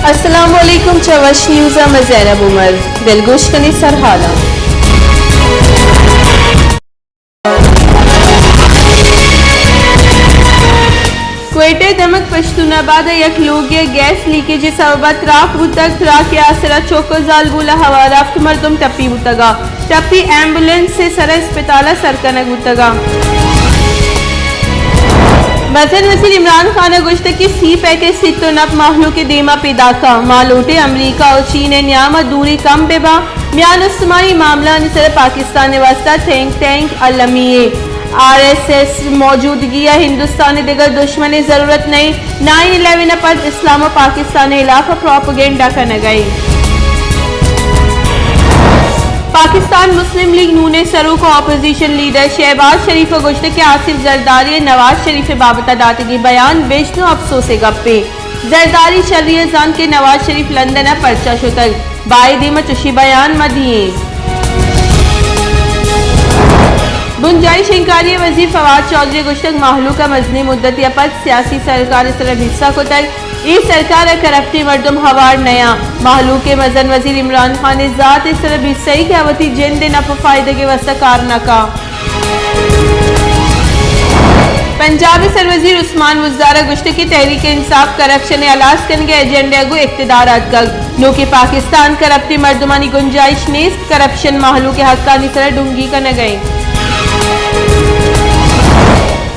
السلام علیکم، چہ وش نیوز ءَ من زینب عمر۔ دلگوش کنیں سرحالاں۔ کوئٹہ ءِ دمگ پشتون آباد ءَ یک لوگے ءَ گیس لیکیج ءِ سبب ءَ تراک بوتگ۔ تراک ءِ آسر ءَ چک ءُ زالبول ءَ ہوار ہفت مردم ٹپی بوتگ ءُ ٹپی ایمبولینس ءِ سر ءَ اسپتال ءَ سر کنگ بوتگ۔ مزن وزیر عمران خان ءَ گوشتگ کہ سی پیک ءِ سی ٹن اپ مہلوک ءِ دیم ءَ پیداک اَنت۔ ما لوٹیں امریکہ ءُ چین ءِ نیام ءَ دوری کم بہ باں۔ میان استمانی معاملہانی سر ءَ پاکستان ءِ واستہ تھنک ٹینک المی ایں۔ آر ایس ایس ءِ موجودگی ءَ ہندوستان ءِ دگہ دشمنے ءِ ضرورت نہ ایں۔ نائن الیون ءَ پد اسلام ءُ پاکستان ءِ ہلاف ءَ پروپیگنڈا کنگ ءَ ایں۔ پاکستان مسلم لیگ نون ءِ سروک ءُ اپوزیشن لیڈر شہباز شریف ءَ گوشتگ کہ آصف زرداری ءِ نواز شریف ءِ بابت ءَ داتگیں بیان بژن ءُ اپسوز ءِ گپے۔ زرداری شری ءَ زانت کہ نواز شریف لندن ءَ پرچا شتگ، بائدیں ما چشیں بیان مہ دئیں۔ بنجاہی شنگکاری ءِ وزیر فواد چوہدری ءَ گوشتگ مہلوک ءَ مزنیں مدتے ءَ پد سیاسی سرکار ءِ سر ءَ بیسہ کتگ، اے سرکار ءَ کرپٹیں مردم ہوار نیاں۔ مہلوک ءِ مزن وزیر عمران خان ءِ ذات ءِ سر ءَ بیسہ ایں کہ آ وتی جند ءِ نپ ءُ فائدگ ءِ واستہ کار نہ کاں۔ پنجاب ءِ سروزیر عثمان بزدار ءَ گوشتگ کہ تحریک انصاف کرپشن ءِ ہلاس کنگ ءِ ایجنڈا ءَ گوں اقتدار ءَ اتکگ۔ نوکیں پاکستان ءَ کرپٹیں مردمانی گنجائش نیست، کرپشن مہلوک ءِ حقانی سر ءَ ڈنگی کنگ ءَ اِنت۔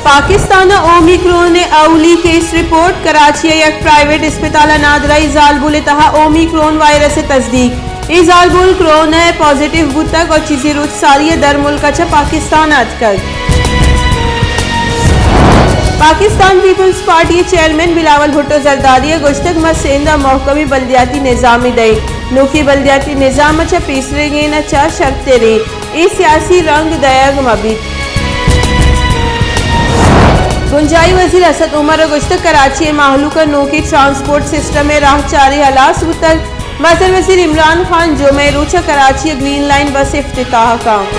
پاکستان ءَ اومیکرون ءِ اولی کیس رپورٹ، کراچی ءِ یک پرائیویٹ اسپتال ءَ نادراہی زالبول ءِ تہا اومیکرون وائرس ءِ تصدیق۔ اے زالبول کرونا ءِ پازیٹیو بوتگ ءُ چیزے روچ ساری ءَ درملک ءَ چہ پاکستان ءَ اتکگ۔ پاکستان پیپلز پارٹی ءِ چیئرمین بلاول بھٹو زرداری ءَ گوشتگ، ما سندھ ءَ محکمیں بلدیاتی نظامے دئیں۔ نوکیں بلدیاتی نظام ءَ چہ پیسریگیں ءَ چہ شرتریں۔ اے سیاسی رنگ دئیگ مہ بیت۔ بنجاہی وزیر اسد عمر ءَ گوشتگ، کراچی ءِ مہلوک ءَ نوکیں ٹرانسپورٹ سسٹم ءِ راہچاری ہلاس بوتگ۔ مزن وزیر عمران خان جمعہ ءِ روچ ءَ کراچی ءَ گرین لائن بس افتتاح کنت۔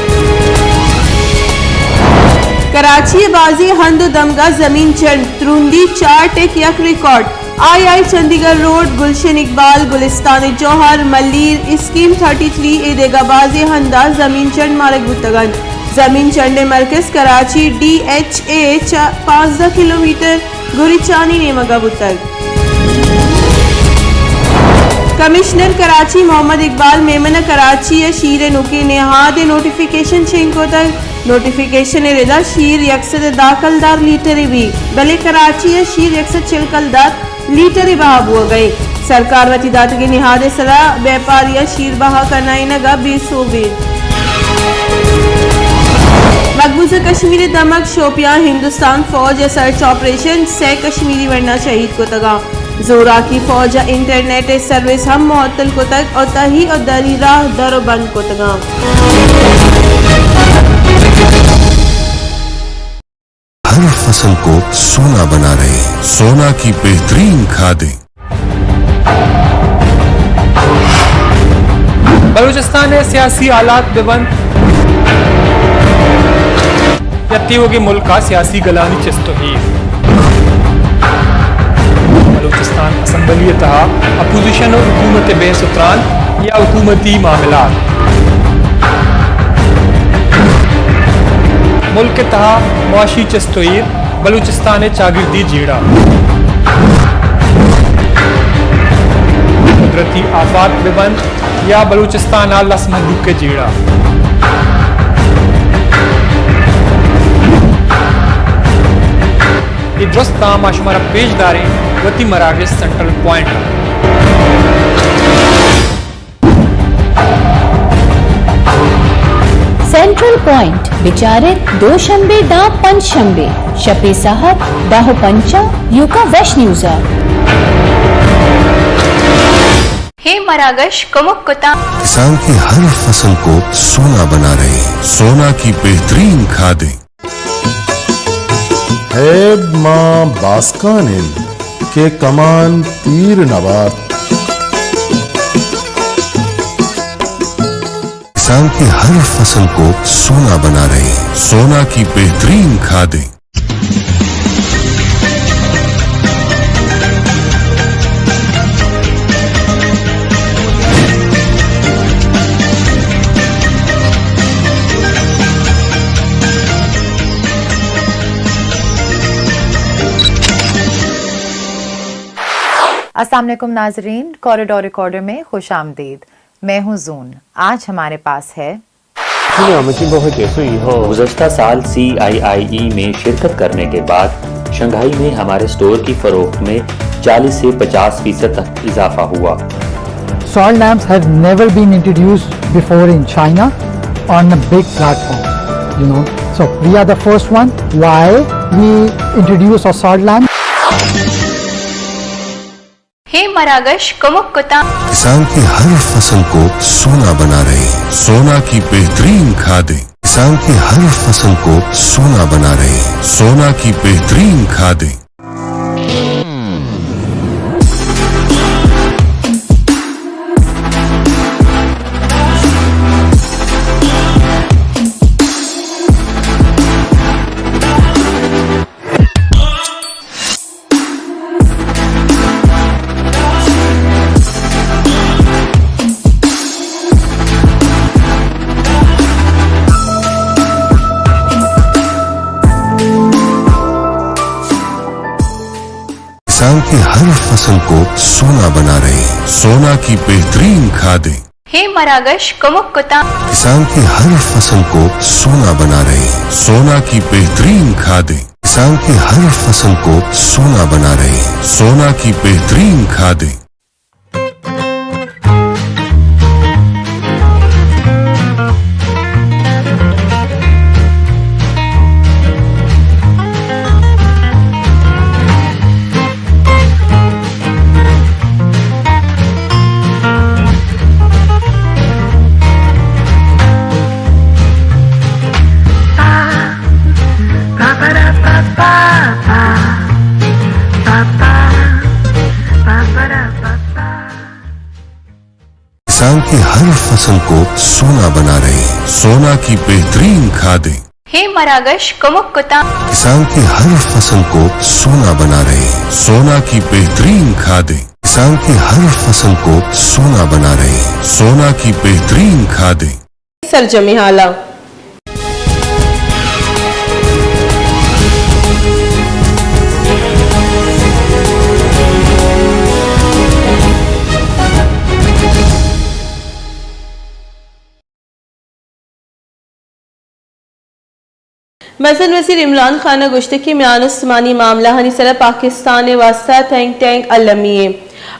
کراچی ءِ بازیں ہند ءُ دمگاں زمین چنڈ، ترندی چار ٹک یک ریکارڈ۔ آئی آئی چندیگڑھ روڈ، گلشن اقبال، گلستان جوہر، ملیر، اسکیم تھرٹی تھری ءُ دگہ بازیں ہنداں زمین چنڈ مارگ بوتگ اَنت۔ زمین چنڈ ءِ مرکز کراچی ڈی ایچ اے ءَ چہ پانزدہ کلومیٹر گوریچانی نیمگ ءَ بوتگ۔ کمشنر کراچی محمد اقبال میمن ءَ کراچی ءِ شیر ءِ نوکیں نہاد ءِ نوٹیفیکیشن شنگ کتگ۔ نوٹیفیکیشن ءِ ردا شیر یک سد ءُ دہ کلدار لیٹرے بیت، بلے کراچی ءَ شیر یک سد چل کلدار لیٹرے بہا بوگ ءَ اِنت۔ سرکار وتی داتگیں نہاد ءِ سرا بیپاریاں شیر بہا کنائینگ ءَ بے سوب اِنت۔ مقبوضہ کشمیر ءِ دمگ شوپیان ءَ ہندوستان فوج ءِ سرچ آپریشن، سئے کشمیری ورنا شہید کتگ اَنت۔ زوراکی فوج ءَ انٹرنیٹ ءِ سروس ہم معطل کتگ ءُ تہی ءُ دری راہ در ءُ بند کتگ اَنت۔ ہر فصل کو سونا بنا رہے ہیں، سونا کی بہترین کھادیں۔ بلوچستان ءِ سیاسی حالات بہ بنت یا تیوگیں ملک ءِ سیاسی گلانی چست ءُ ایر۔ ءِ تہا اپوزیشن ءُ حکومت ءِ بحث ءُ تران یا حکومتی معاملات۔ ملک ءِ تہا معاشی چست ءُ ایر، بلوچستان ءِ چاگردی جیڑہ۔ قدرتی آفات بہ بنت یا بلوچستان ءِ لس مھلوک ءِ جیڑہ۔ اے درستاں ما شمارا پیش داریں وتی مراگش سینٹرل پوائنٹ ءَ۔ سینٹرل پوائنٹ بچار ات دوشنبے داں پنچ شنبے شپے ساھت دہ ءُ پنچ ءَ ایوکا ویش نیوز ءَ۔ اے مراگش کمک کتاں۔ کسان کے ہر فصل کو سونا بنا رہے ہیں، سونا کی بہترین کھادیں۔ ہیب ماں باسکان انت کہ کمان تیر نہ بات۔ کسان کے ہر فصل کو سونا بنا رہے ہیں، سونا کی بہترین کھادیں۔ السلام علیکم ناظرین، کوریڈور ریکارڈر میں خوش آمدید۔ میں ہوں زون۔ آج ہمارے پاس ہے۔ گزشتہ سال سی آئی آئی ای میں شرکت کرنے کے بعد شنگھائی میں ہمارے اسٹور کی فروخت میں چالیس سے پچاس فیصد تک اضافہ ہوا۔ Salt lamps have never been introduced before in China on a big platform, you know. So we are the first one. Why we introduce a salt lamp? اے مراگش کمک کتاں۔ کسان کے ہر فصل کو سونا بنا رہے ہیں، سونا کی بہترین کھادیں۔ کسان کے ہر فصل کو سونا بنا رہے ہیں، سونا کی بہترین کھادیں۔ کسان کے ہر فصل کو سونا بنا رہے ہیں، سونا کی بہترین کھادیں۔ اے مراگش کمک کتاں۔ کسان کے ہر فصل کو سونا بنا رہے ہیں، سونا کی بہترین کھادیں۔ کسان کے ہر فصل کو سونا بنا رہے ہیں، سونا کی بہترین کھادیں۔ کسان کے ہر فصل کو سونا بنا رہے ہیں، سونا کی بہترین کھادیں۔ اے مراگش کمک کتاں۔ کسان کے ہر فصل کو سونا بنا رہے ہیں، سونا کی بہترین کھادیں۔ کسان کے ہر فصل کو سونا بنا رہے ہیں، سونا کی بہترین کھادیں۔ سرجمیں حالاں۔ مزن وزیر عمران خان ءَ گوشتگ کہ میان استمانی معاملہانی سرا پاکستان ءِ واستہ تھنک ٹینک المی ایں۔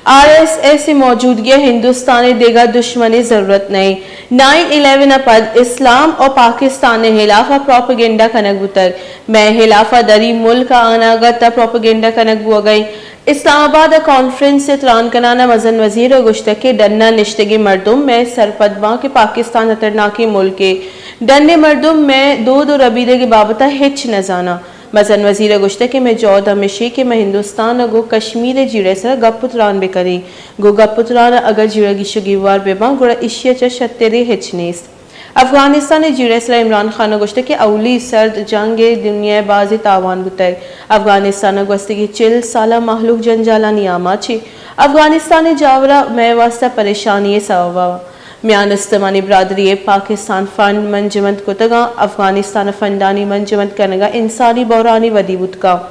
آر ایس ایس ءِ موجودگی ءَ ہندوستان ءِ دگہ دشمنے ضرورت نہ ایں۔ نائن الیون ءَ پد اسلام ءُ پاکستان ءِ ہلاف ءَ پروپیگنڈا کنگ بوتگ۔ مئے ہلاف ءَ دری ملک ءَ آناگت ءَ پروپیگنڈا کنگ بوگ ءَ ایں۔ اسلام آباد ءَ کانفرنس ءَ تران کنان ءَ مزن وزیر ءَ گوشتگ کہ ڈن ءَ نشتگیں مردم مئے سرپد باں کہ پاکستان ہترناکیں ملکے۔ ڈن ءِ مردم مئے دود ءُ ربیدگ ءِ بابت ءَ ہچ نہ زاناں۔ مزن وزیر ءَ گوشتگ کہ مئے جہد ہمیش ایں کہ مئے ہندوستان ءَ گوں کشمیر ءِ جیڑہ ءِ سرا گپ ءُ تران بہ کنیں۔ گوں گپ ءُ تران ءَ اگر جیڑہ گیش ءُ گیوار بہ باں، گڑا ایشی ءَ چہ شترے ہچ نیست۔ افغانستان ءِ جیڑہ ءِ سرا عمران خان ءَ گوشتگ کہ اولی سرد جنگ ءَ دنیا ءِ بازیں تاوان بوتگ۔ افغانستان ءَ گوستگیں چل سال ءَ مہلوک جنجالانی آماچ ایں۔ افغانستان ءِ جاور ءَ مئے واستہ پریشانی ءِ سوب ءَ میان استمانی برادری ءَ پاکستان فنڈ منجمد کتگ اَنت۔ افغانستان ءَ فنڈانی منجمد کنگ ءَ انسانی بحرانی ودی بوت کنت۔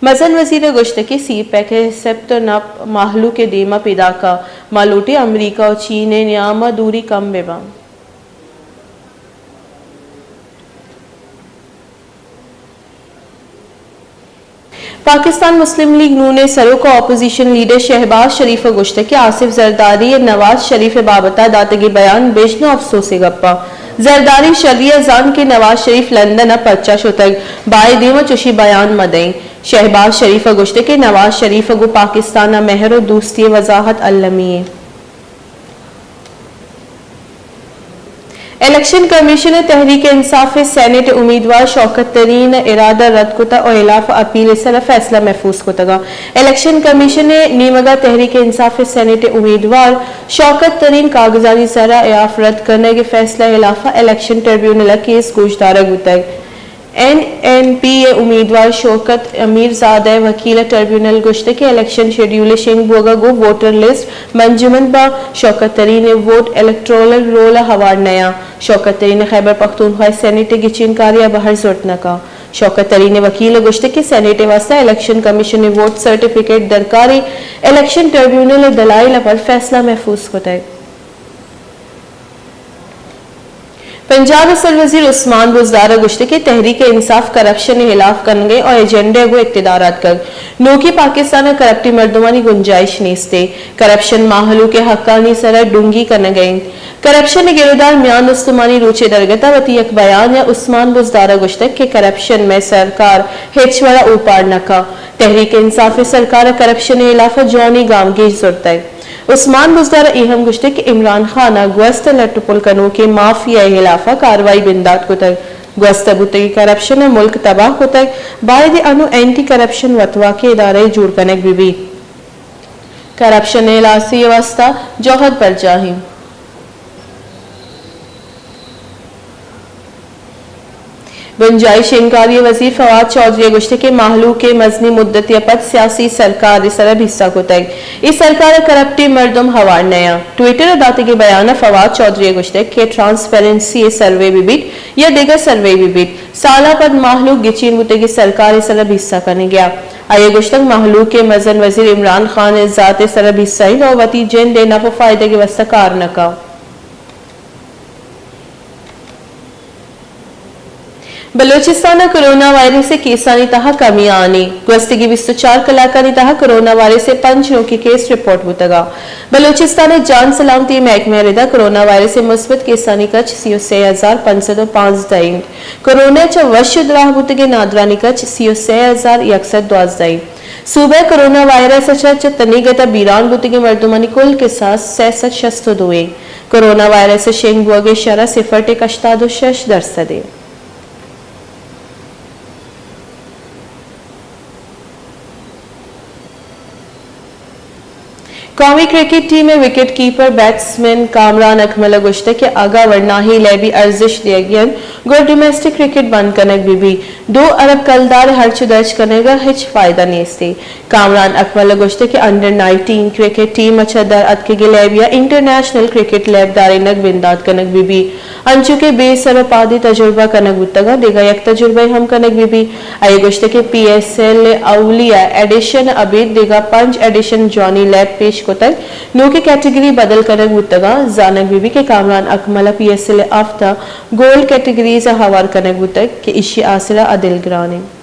مزن وزیر ءَ گوشتگ کہ سی پیک ءِ سپت ءُ نپ مہلوک ءِ دیم ءَ پیداک اَنت۔ ما لوٹیں امریکہ ءُ چین ءِ نیام ءَ دوری کم بہ بنت۔ پاکستان مسلم لیگ نون ءِ سروک ءُ اپوزیشن لیڈر شہباز شریف ءَ گوشتگ کہ آصف زرداری ءِ نواز شریف ءِ بابت ءَ داتگیں بیان بژن ءُ افسوس ءِ گپ اَنت۔ زرداری شری ءَ زانت کہ نواز شریف لندن ءَ پرچا شتگ، بائدیں ما چشیں بیان مہ دئیں۔ شہباز شریف ءَ گوشتگ کہ نواز شریف ءَ گوں پاکستان ءَ مہر ءُ دوستی ءِ وضاحت المی اِنت۔ الیکشن کمیشن ءَ تحریک انصاف ءِ سینیٹ ءِ امیدوار شوکت ترین ءِ ارادہ رد کتگ ءُ ہلاف ءَ اپیل ءِ سرا فیصلہ محفوظ کتگ اَنت۔ الیکشن کمیشن ءِ نیمگ ءَ تحریک انصاف ءِ سینیٹ ءِ امیدوار شوکت ترین کاغذانی سرا ہلاف رد کنگ ءِ فیصلہ ءِ ہلاف ءَ الیکشن ٹریبیونل ءَ کیس گوشدارگ بوتگ۔ این این پی ءِ امیدوار شوکت امیرزادہ ءِ وکیل ءَ ٹریبیونل ءَ گوشتگ کہ الیکشن شیڈیول ءِ شنگ بوگ ءَ گوں ووٹر لسٹ منجمند باں، شوکت ترین ءِ ووٹ الیکٹورل رول ءَ ہوار نہ اَنت۔ شوکت ترین ءَ خیبر پختونخوا ءِ سینیٹ ءِ گچین کاری ءَ بہر زرت نہ کنت۔ شوکت ترین ءِ وکیل ءَ گوشتگ کہ سینیٹ ءِ واستہ الیکشن کمیشن ءِ ووٹ سرٹیفکیٹ درکار اِنت، الیکشن ٹریبیونل ءِ دلائل ءَ پر فیصلہ محفوظ کتگ۔ پنجاب ءِ سروزیر عثمان بزدار ءَ گوشتگ کہ تحریک انصاف کرپشن ءِ ہلاف کنگ ءَ اِنت ءُ ایجنڈا ءَ گوں اقتدار ءَ اتکگ۔ نوکیں پاکستان ءَ کرپٹیں مردمانی گنجائش نیست اِنت۔ کرپشن مہلوک ءِ حقانی سرا ڈنگی کنگ ءَ اِنت۔ کرپشن ءِ گرودار میان استمانی روچ ءِ درگت ءَ وتی یک بیان ءَ عثمان بزدار ءَ گوشتگ کہ کرپشن ءَ مئے سرکار ہچ وڑ ءَ اوپار نہ کنت۔ تحریک انصاف ءِ سرکار ءَ کرپشن ءِ ہلاف ءَ جوانیں گامگیج زرتگ۔ عثمان بزدار ءَ اے ہم گوشتگ کہ عمران خان ءَ گوست ءِ لٹ ءُ پل کنوکیں مافیا ءِ ہلاف ءَ کاروائی بندات کتگ۔ گوست ءَ بوتگیں کرپشن ءَ ملک تباہ کتگ، باید انوں اینٹی کرپشن وتواکیں ادارہ یے جوڑ کنگ بہ بیت۔ کرپشن ءِ ہلاسی ءِ واستہ جہد برجاہ اِنت۔ بنجاہی شنگکاری ءِ وزیر فواد چوہدری ءَ گوشتگ کہ مہلوک ءَ مزنیں مدتے ءَ پد سیاسی سرکار ءِ سرا بھیسا کتگ۔ اے سرکار ءَ کرپٹیں مردم ہوار نہ اَنت۔ ٹویٹر ءَ داتگیں بیان ءَ فواد چوہدری ءَ گوشتگ کہ ٹرانسپیرنسی ءِ سروے بہ بیت یا دگہ سروے بہ بیت، سالاں پد مہلوک گچین بوتگیں سرکار ءِ سرا بھیسا کنگ ءَ اَنت۔ آئی ءَ گوشتگ مہلوک ءَ مزن وزیر عمران خان ءِ ذات ءِ سرا بھیسا اِنت ءُ وتی جند ءِ نپ ءُ فائدگ ءِ واستہ کار نہ کنت۔ بلوچستان ءَ کرونا وائرس ءِ کیسانی تہا کمی آنی۔ گوستگیں بیست ءُ چار کلاکانی تہا کرونا وائرس ءِ پنچ نوکیں کیس رپورٹ بوتگ اَنت۔ بلوچستان ءِ جان سلامتی ءِ محکمہ ءِ ردا کرونا وائرس ءِ مثبت کیسانی کچ سی ءُ سے ہزار پنچ سد ءُ پانزدہ اِنت۔ کرونا ءَ چہ وش ءُ دراہ بوتگیں نادرانی کچ سی ءُ سے ہزار یک سد دوازدہ اِنت۔ صوبہ ءَ کرونا وائرس ءَ چہ، چہ تنیگت ءَ بیران بوتگیں مردمانی کل کساس سئے سد شست ءُ دو اِنت۔ کرونا وائرس ءِ شنگ بوگ ءِ شرح صفر ٹک ہشتاد ءُ شش درسد اِنت۔ قومی کرکٹ ٹیم ءِ وکٹ کیپر بیٹسمین کامران اکمل ءَ گوشتگ کہ اگاں ورناہی لیبی ارزشت دیگی اِنت، گڑا ڈومیسٹک کرکٹ بند کنگ بہ بیت۔ دو ارب کلدار ءِ ہرچ ءُ درچ کنگ ءَ ہچ فائدہ نیست اِنت۔ کامران اکمل ءَ گوشتگ کہ انڈر نائنٹین کرکٹ ٹیم ءَ چہ در اتکگیں لیبی ءَ انٹرنیشنل کرکٹ لیب دارینگ بندات کنگ بہ بیت۔ انچو کہ بے سر ءُ پادی تجربہ کنگ بوتگ اَنت، دگہ یک تجربہ ہم کنگ بہ بیت۔ آئی ءَ گوشتگ کہ پی ایس ایل ءِ اولی ءَ ایڈیشن ءَ ابید دگہ پنچ ایڈیشن جوانی لیب پیش کتگ، نوکیں کیٹگری بدل کنگ بوتگ اَنت۔ زانگ بہ بیت کہ کامران اکمل ءَ پی ایس ایل ءِ ہفت ءَ گولڈ کیٹگریز ءَ ہوار کنگ بوتگ کہ ایشی ءِ آسرا ءَ دلگران اِنت۔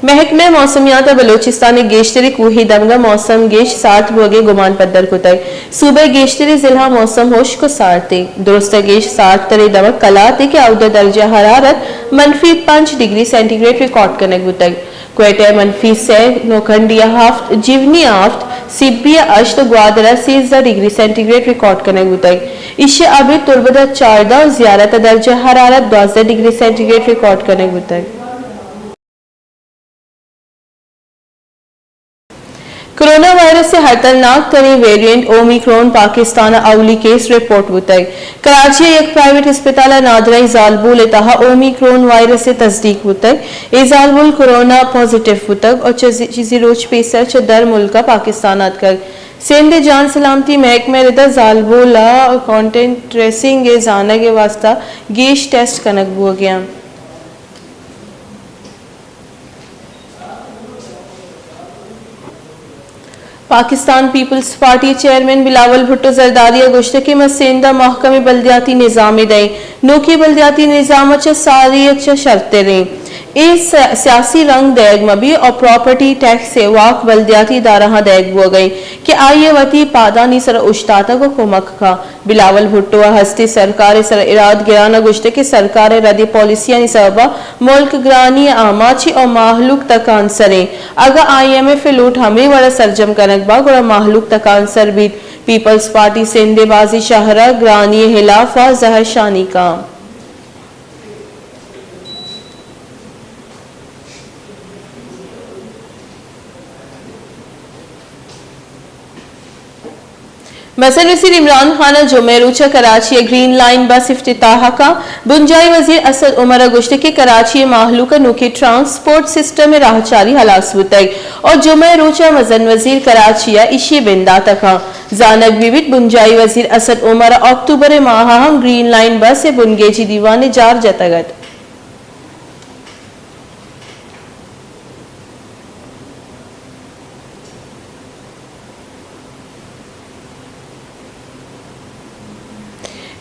محکمہ موسمیات ءَ بلوچستان ءِ گیشتریں کوھی دمگ ءَ موسم گیش سارت بوگ ءِ گمان پدر کتگ۔ صوبہ ءِ گیشتریں ضلعاں موسم ہشک ءُ سارت اِنت۔ درست ءَ گیش سارت تریں دمگ کلات اِنت کہ اودا درجہ حرارت منفی پنچ ڈگری سینٹی گریڈ ریکارڈ کنگ بوتگ۔ کوئٹہ ءَ منفی سئے، نوکھنڈی ءَ ہفت، جیونی ءَ ہفت، سبی ءَ ہشت ءُ گوادر ءَ سیزدہ ڈگری سینٹی گریڈ ریکارڈ کنگ بوتگ۔ ایشی ءَ ابید تربت ءَ چاردہ ءُ زیارت ءَ درجہ حرارت دوازدہ ڈگری سینٹی گریڈ ریکارڈ کنگ بوتگ۔ کرونا وائرس وائرس ءِ ہترناک تریں ویریئنٹ اومیکرون پاکستان ءَ اولی کیس رپورٹ بوتگ۔ کراچی ءِ یک پرائیویٹ ہسپتال ءَ نادراہیں زالبول ءِ تہا اومیکرون وائرس ءِ تصدیق بوتگ۔ اے زالبول کورونا پازیٹیو بوتگ ءُ چہ زی-، چیزے روچ پیسر چہ در ملک ءَ پاکستان ءَ اتکگ۔ سندھ ءِ جان سلامتی محکمہ ءِ ردا زالبول ءِ کانٹیکٹ ٹریسنگ ءِ زانگ ءِ واستہ گیش ٹیسٹ کنگ بوگ ءَ انت۔ Pakistan peoples party chairman Bilawal Bhutto Zardari ءَ گوشتگ کہ ما سندھ ءَ محکمیں بلدیاتی نظامے دئیں۔ نوکیں بلدیاتی نظام ءَ چہ ساری ءَ چہ شرتریں۔ اے س-، سیاسی رنگ دئیگ مہ بی ءُ پراپرٹی ٹیکس ءِ واک بلدیاتی ادارہاں دئیگ بوگ ءَ انت کہ آئی ءَ وتی پادانی سر ءَ اوشتاتگ ءُ کمک کنت۔ بلاول بھٹو ءَ ہستی سرکار ءِ سر ءَ اراد گران ءَ گوشتگ کہ سرکار ءِ ردیں پالیسیانی سبب ءَ ملک گرانی ءِ آماچ ءُ مہلوک تکانسر انت۔ اگاں آئی ایم ایف ءِ لوٹ ہمے وڑ ءَ سرجم کنگ بہ، گڑا مہلوک تکانسر بیت۔ پیپلز پارٹی سندھ ءِ بازیں شہر ءَ گرانی ءِ ہلاف ءَ زہرشانی کنت۔ مزن وزیر عمران خان ءَ جمعہ ءِ روچ ءَ کراچی ءَ گرین لائن بس افتتاح کنت۔ بنجاہی وزیر اسد عمر ءَ گوشتگ کہ کراچی ءِ مہلوک ءَ نوکیں ٹرانسپورٹ سسٹم ءِ راہچاری ہلاس بوتگ ءُ جمعہ ءِ روچ ءَ مزن وزیر کراچی ءَ ایشی ءِ بندات ءَ کنت۔ زانگ بہ بیت، بنجاہی وزیر اسد عمر ءَ اکتوبر ءِ ماہ ءَ ہم گرین لائن بس ءِ بنگیجی دیوان ءِ جار جتگ ات۔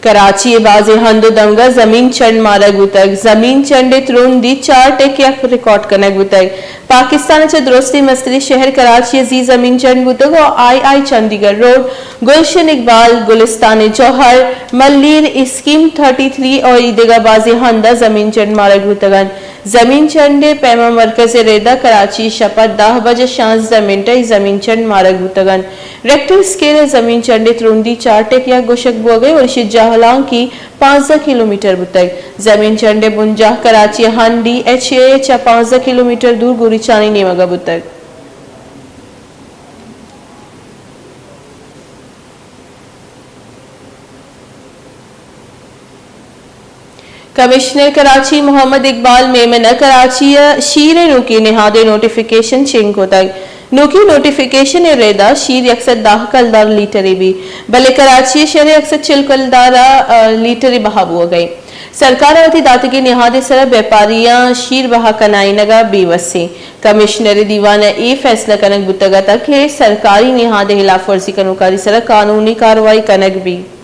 کراچی ءِ بازیں ہند ءُ دمگ ءَ زمین چنڈ مارگ بوتگ۔ زمین چنڈ ءِ ترندی چار ٹک یک ریکارڈ کنگ بوتگ۔ پاکستان ءَ چہ درستیں مستریں شہر کراچی ءِ زی زمین چنڈ بوتگ ءُ آئی آئی چندی گڑھ روڈ، گلشن اقبال، گلستان جوہر، ملیر، اسکیم تھرٹی تھری ءُ ایدگہ بازیں ہند ءَ زمین چنڈ مارگ بوتگ انت۔ زمین چنڈ ءِ پیما مرکز ءِ ردا کراچی ءَ شپ ءَ دہ بج ءُ شانزدہ منٹ ءَ اے زمین چنڈ مارگ بوتگ انت۔ ریکٹر اسکیل ءَ زمین چنڈ ءِ ترندی چار ٹک یک گوشگ بوگ ءَ انت، ءُ ایشی ءِ جہلانکی پانزدہ کلومیٹر بوتگ۔ زمین چنڈ ءِ بنجاہ کراچی ءِ ہند ڈی ایچ اے ءَ چہ پانزدہ کلومیٹر دور گوریچانی نیمگ ءَ بوتگ۔ کمشنر کراچی محمد اقبال میمن ءَ کراچی ءَ شیر ءِ نوکیں نہاد ءِ نوٹیفکیشن شنگ کتگ۔ نوکیں نوٹیفکیشن ءِ ردا شیر یک سد دہ کلدار لیٹرے بیت، بلے کراچی ءِ شہر ءَ یک سد چل کلدار ءَ لیٹرے بہا بوگ ءَ انت۔ سرکار ءَ وتی داتگیں نہاد ءِ سرا بیپاریاں شیر بہا کنائینگ ءَ بے وس انت۔ کمشنر ءِ دیوان ءَ اے فیصلہ کنگ بوتگ اتگ کہ سرکاری نہاد ءِ ہلاف ورزی کنوکانی سرا قانونی کاروائی کنگ بیت۔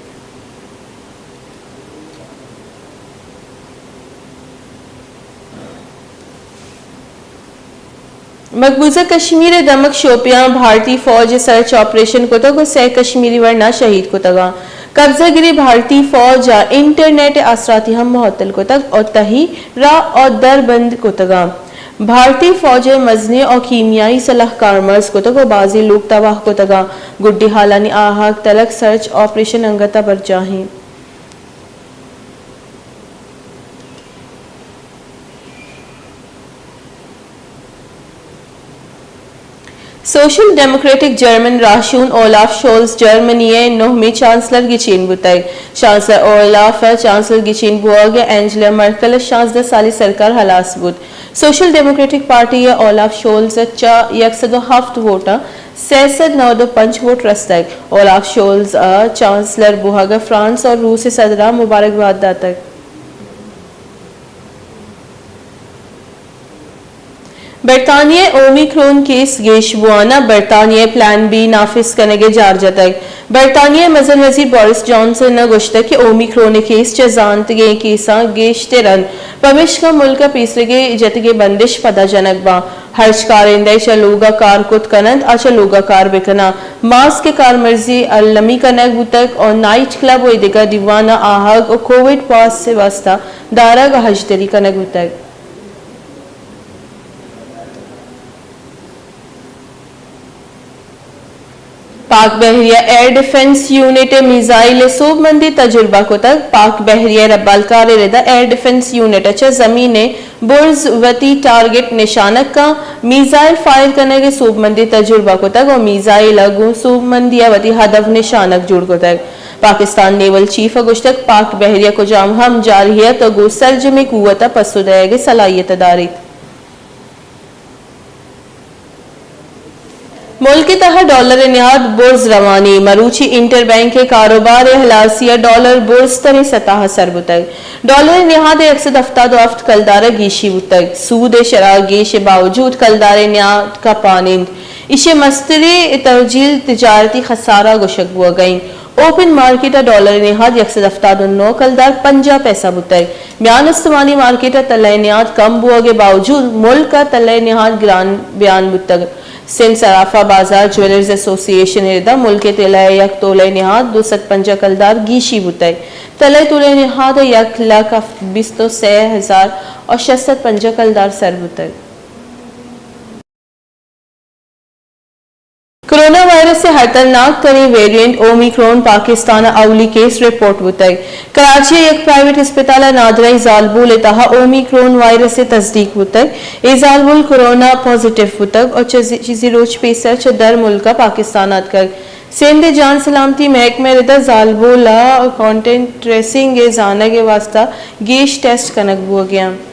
مقبوضہ کشمیر ءِ دمگ شوپیاں بھارتی فوج ءَ سرچ آپریشن کتگ ءُ سئے کشمیری ورنا شہید کتگ انت۔ قبضہ گریں بھارتی فوج ءَ انٹرنیٹ ءِ آسراتی ہم معطل کتگ ءُ تہی راہ ءُ در بند کتگ انت۔ بھارتی فوج ءَ مزنیں ءُ کیمیائی سلاہ کارمرز کتگ ءُ بازیں لوگ تباہ کتگ انت۔ گڈی ہالانی آہگ تلگ سرچ آپریشن انگت ءَ برجاہ انت۔ سوشل ڈیموکریٹک جرمن راہشون اولاف شولز جرمنی ءِ نہمیں چانسلر گچین بوتگ۔ چانسلر اولاف ءِ چانسلر گچین بوگ ءَ اینجلا مرکل ءِ شانزدہ سالی سرکار ہلاس بوت۔ سوشل ڈیموکریٹک پارٹی ءِ اولاف شولز ءَ چہ یک سد ءُ ہفت ووٹاں سئے سد نود ءُ پنچ ووٹ رستگ۔ اولاف شولز ءَ چانسلر بوہگ ءَ فرانس ءُ روس ءِ صدراں مبارکباد داتگ۔ برطانیہ ءَ اومیکرون کیس گیش بوان ءَ برطانیہ ءَ پلان بی نافذ کنگ ءِ جار جتگ۔ برطانیہ ءِ مزن وزیر بورس جانسن ءَ گوشتگ کہ اومیکرون ءِ کیس چہ زانتگیں کیساں گیشتر انت، پمیشکا ملک ءَ پیسریگیں جتگیں بندش پدا جنگ باں۔ ہرچ کارندہ ءَ چہ لوگ ءَ کار کت کن انت، آ چہ لوگ ءَ کار بہ کناں۔ ماسک ءِ کارمرزی المی کنگ بوتگ ءُ نائٹ کلب ءُ ایدگہ دیوان ءَ آہگ ءُ کووڈ پاس ءِ واستہ دارگ ءَ ہژدری کنگ بوتگ۔ پاک بحریہ ایئر ڈیفنس یونٹ ء میزائل ء سوبمندی تجربہ کتگ۔ پاک بحریہ ء ربالکار ء ردا ایئر ڈیفنس یونٹ ء چہ زمین ء برز وتی ٹارگٹ نشانگ کاں میزائل فائر کنگ ء سوبمندی تجربہ کتگ و میزائل ء گوں سوبمندی ء وتی ہدف نشانگ جوڑ کتگ۔ پاکستان نیول چیف ء گوشتگ، پاک بحریہ کجام ہم جارحیت ء گوں سرجمیں قوت ء پسو دئیگ ء صلاحیت ء داریت۔ ملک ء تہا ڈالر ء نہاد برز روانی، مروچی انٹر بینک ء کاروبار ء ہلاسی ء ڈالر برز تریں سطح ء سر بوتگ۔ ڈالر ء نہاد ء یک سد ہفتاد و ہفت کلدار ء گیشی بوتگ۔ سود ء شرح گیش ء باوجود کلدار ء نہاد کپان انت۔ ایشی ء مستریں ترجیل تجارتی خسارہ گوشگ بوگ ء انت۔ اوپن مارکیٹ ء ڈالر ء نہاد یک سد ہفتاد و نو کلدار پنجاہ پیسہ بوتگ۔ میان استمانی مارکیٹ ء تلہ ء نہاد کم بوگ ء باوجود ملک ء تلہ ء نہاد گران بیان بوتگ۔ سندھ صرافہ بازار جویلرز ایسوسی ایشن ء ردا ملک ء تلہ ء یک تولہ ء نہاد دو سد پنجاہ کلدار گیشی بوتگ۔ تلہ ء تولہ ء نہاد ء یک لکھ بیست و سے ہزار و شش سد پنجاہ کلدار سر بوتگ۔ کرونا وائرس ء ہترناک تریں ویریئنٹ اومیکرون پاکستان ء اولی کیس رپورٹ بوتگ۔ کراچی ء یک پرائیویٹ ہسپتال ء نادراہی زالبول ء تہا اومیکرون وائرس ء تصدیق بوتگ۔ اے زالبول کرونا پازیٹیو بوتگ اور چہ زی-، چیزی روچ پیسر چہ در ملک ء پاکستان ء اتکگ۔ سندھ ء جان سلامتی محکمہ ء ردا زالبول ء کانٹیکٹ ٹریسنگ ء زانگ ء واستہ گیش ٹیسٹ کنگ بوگ ء انت۔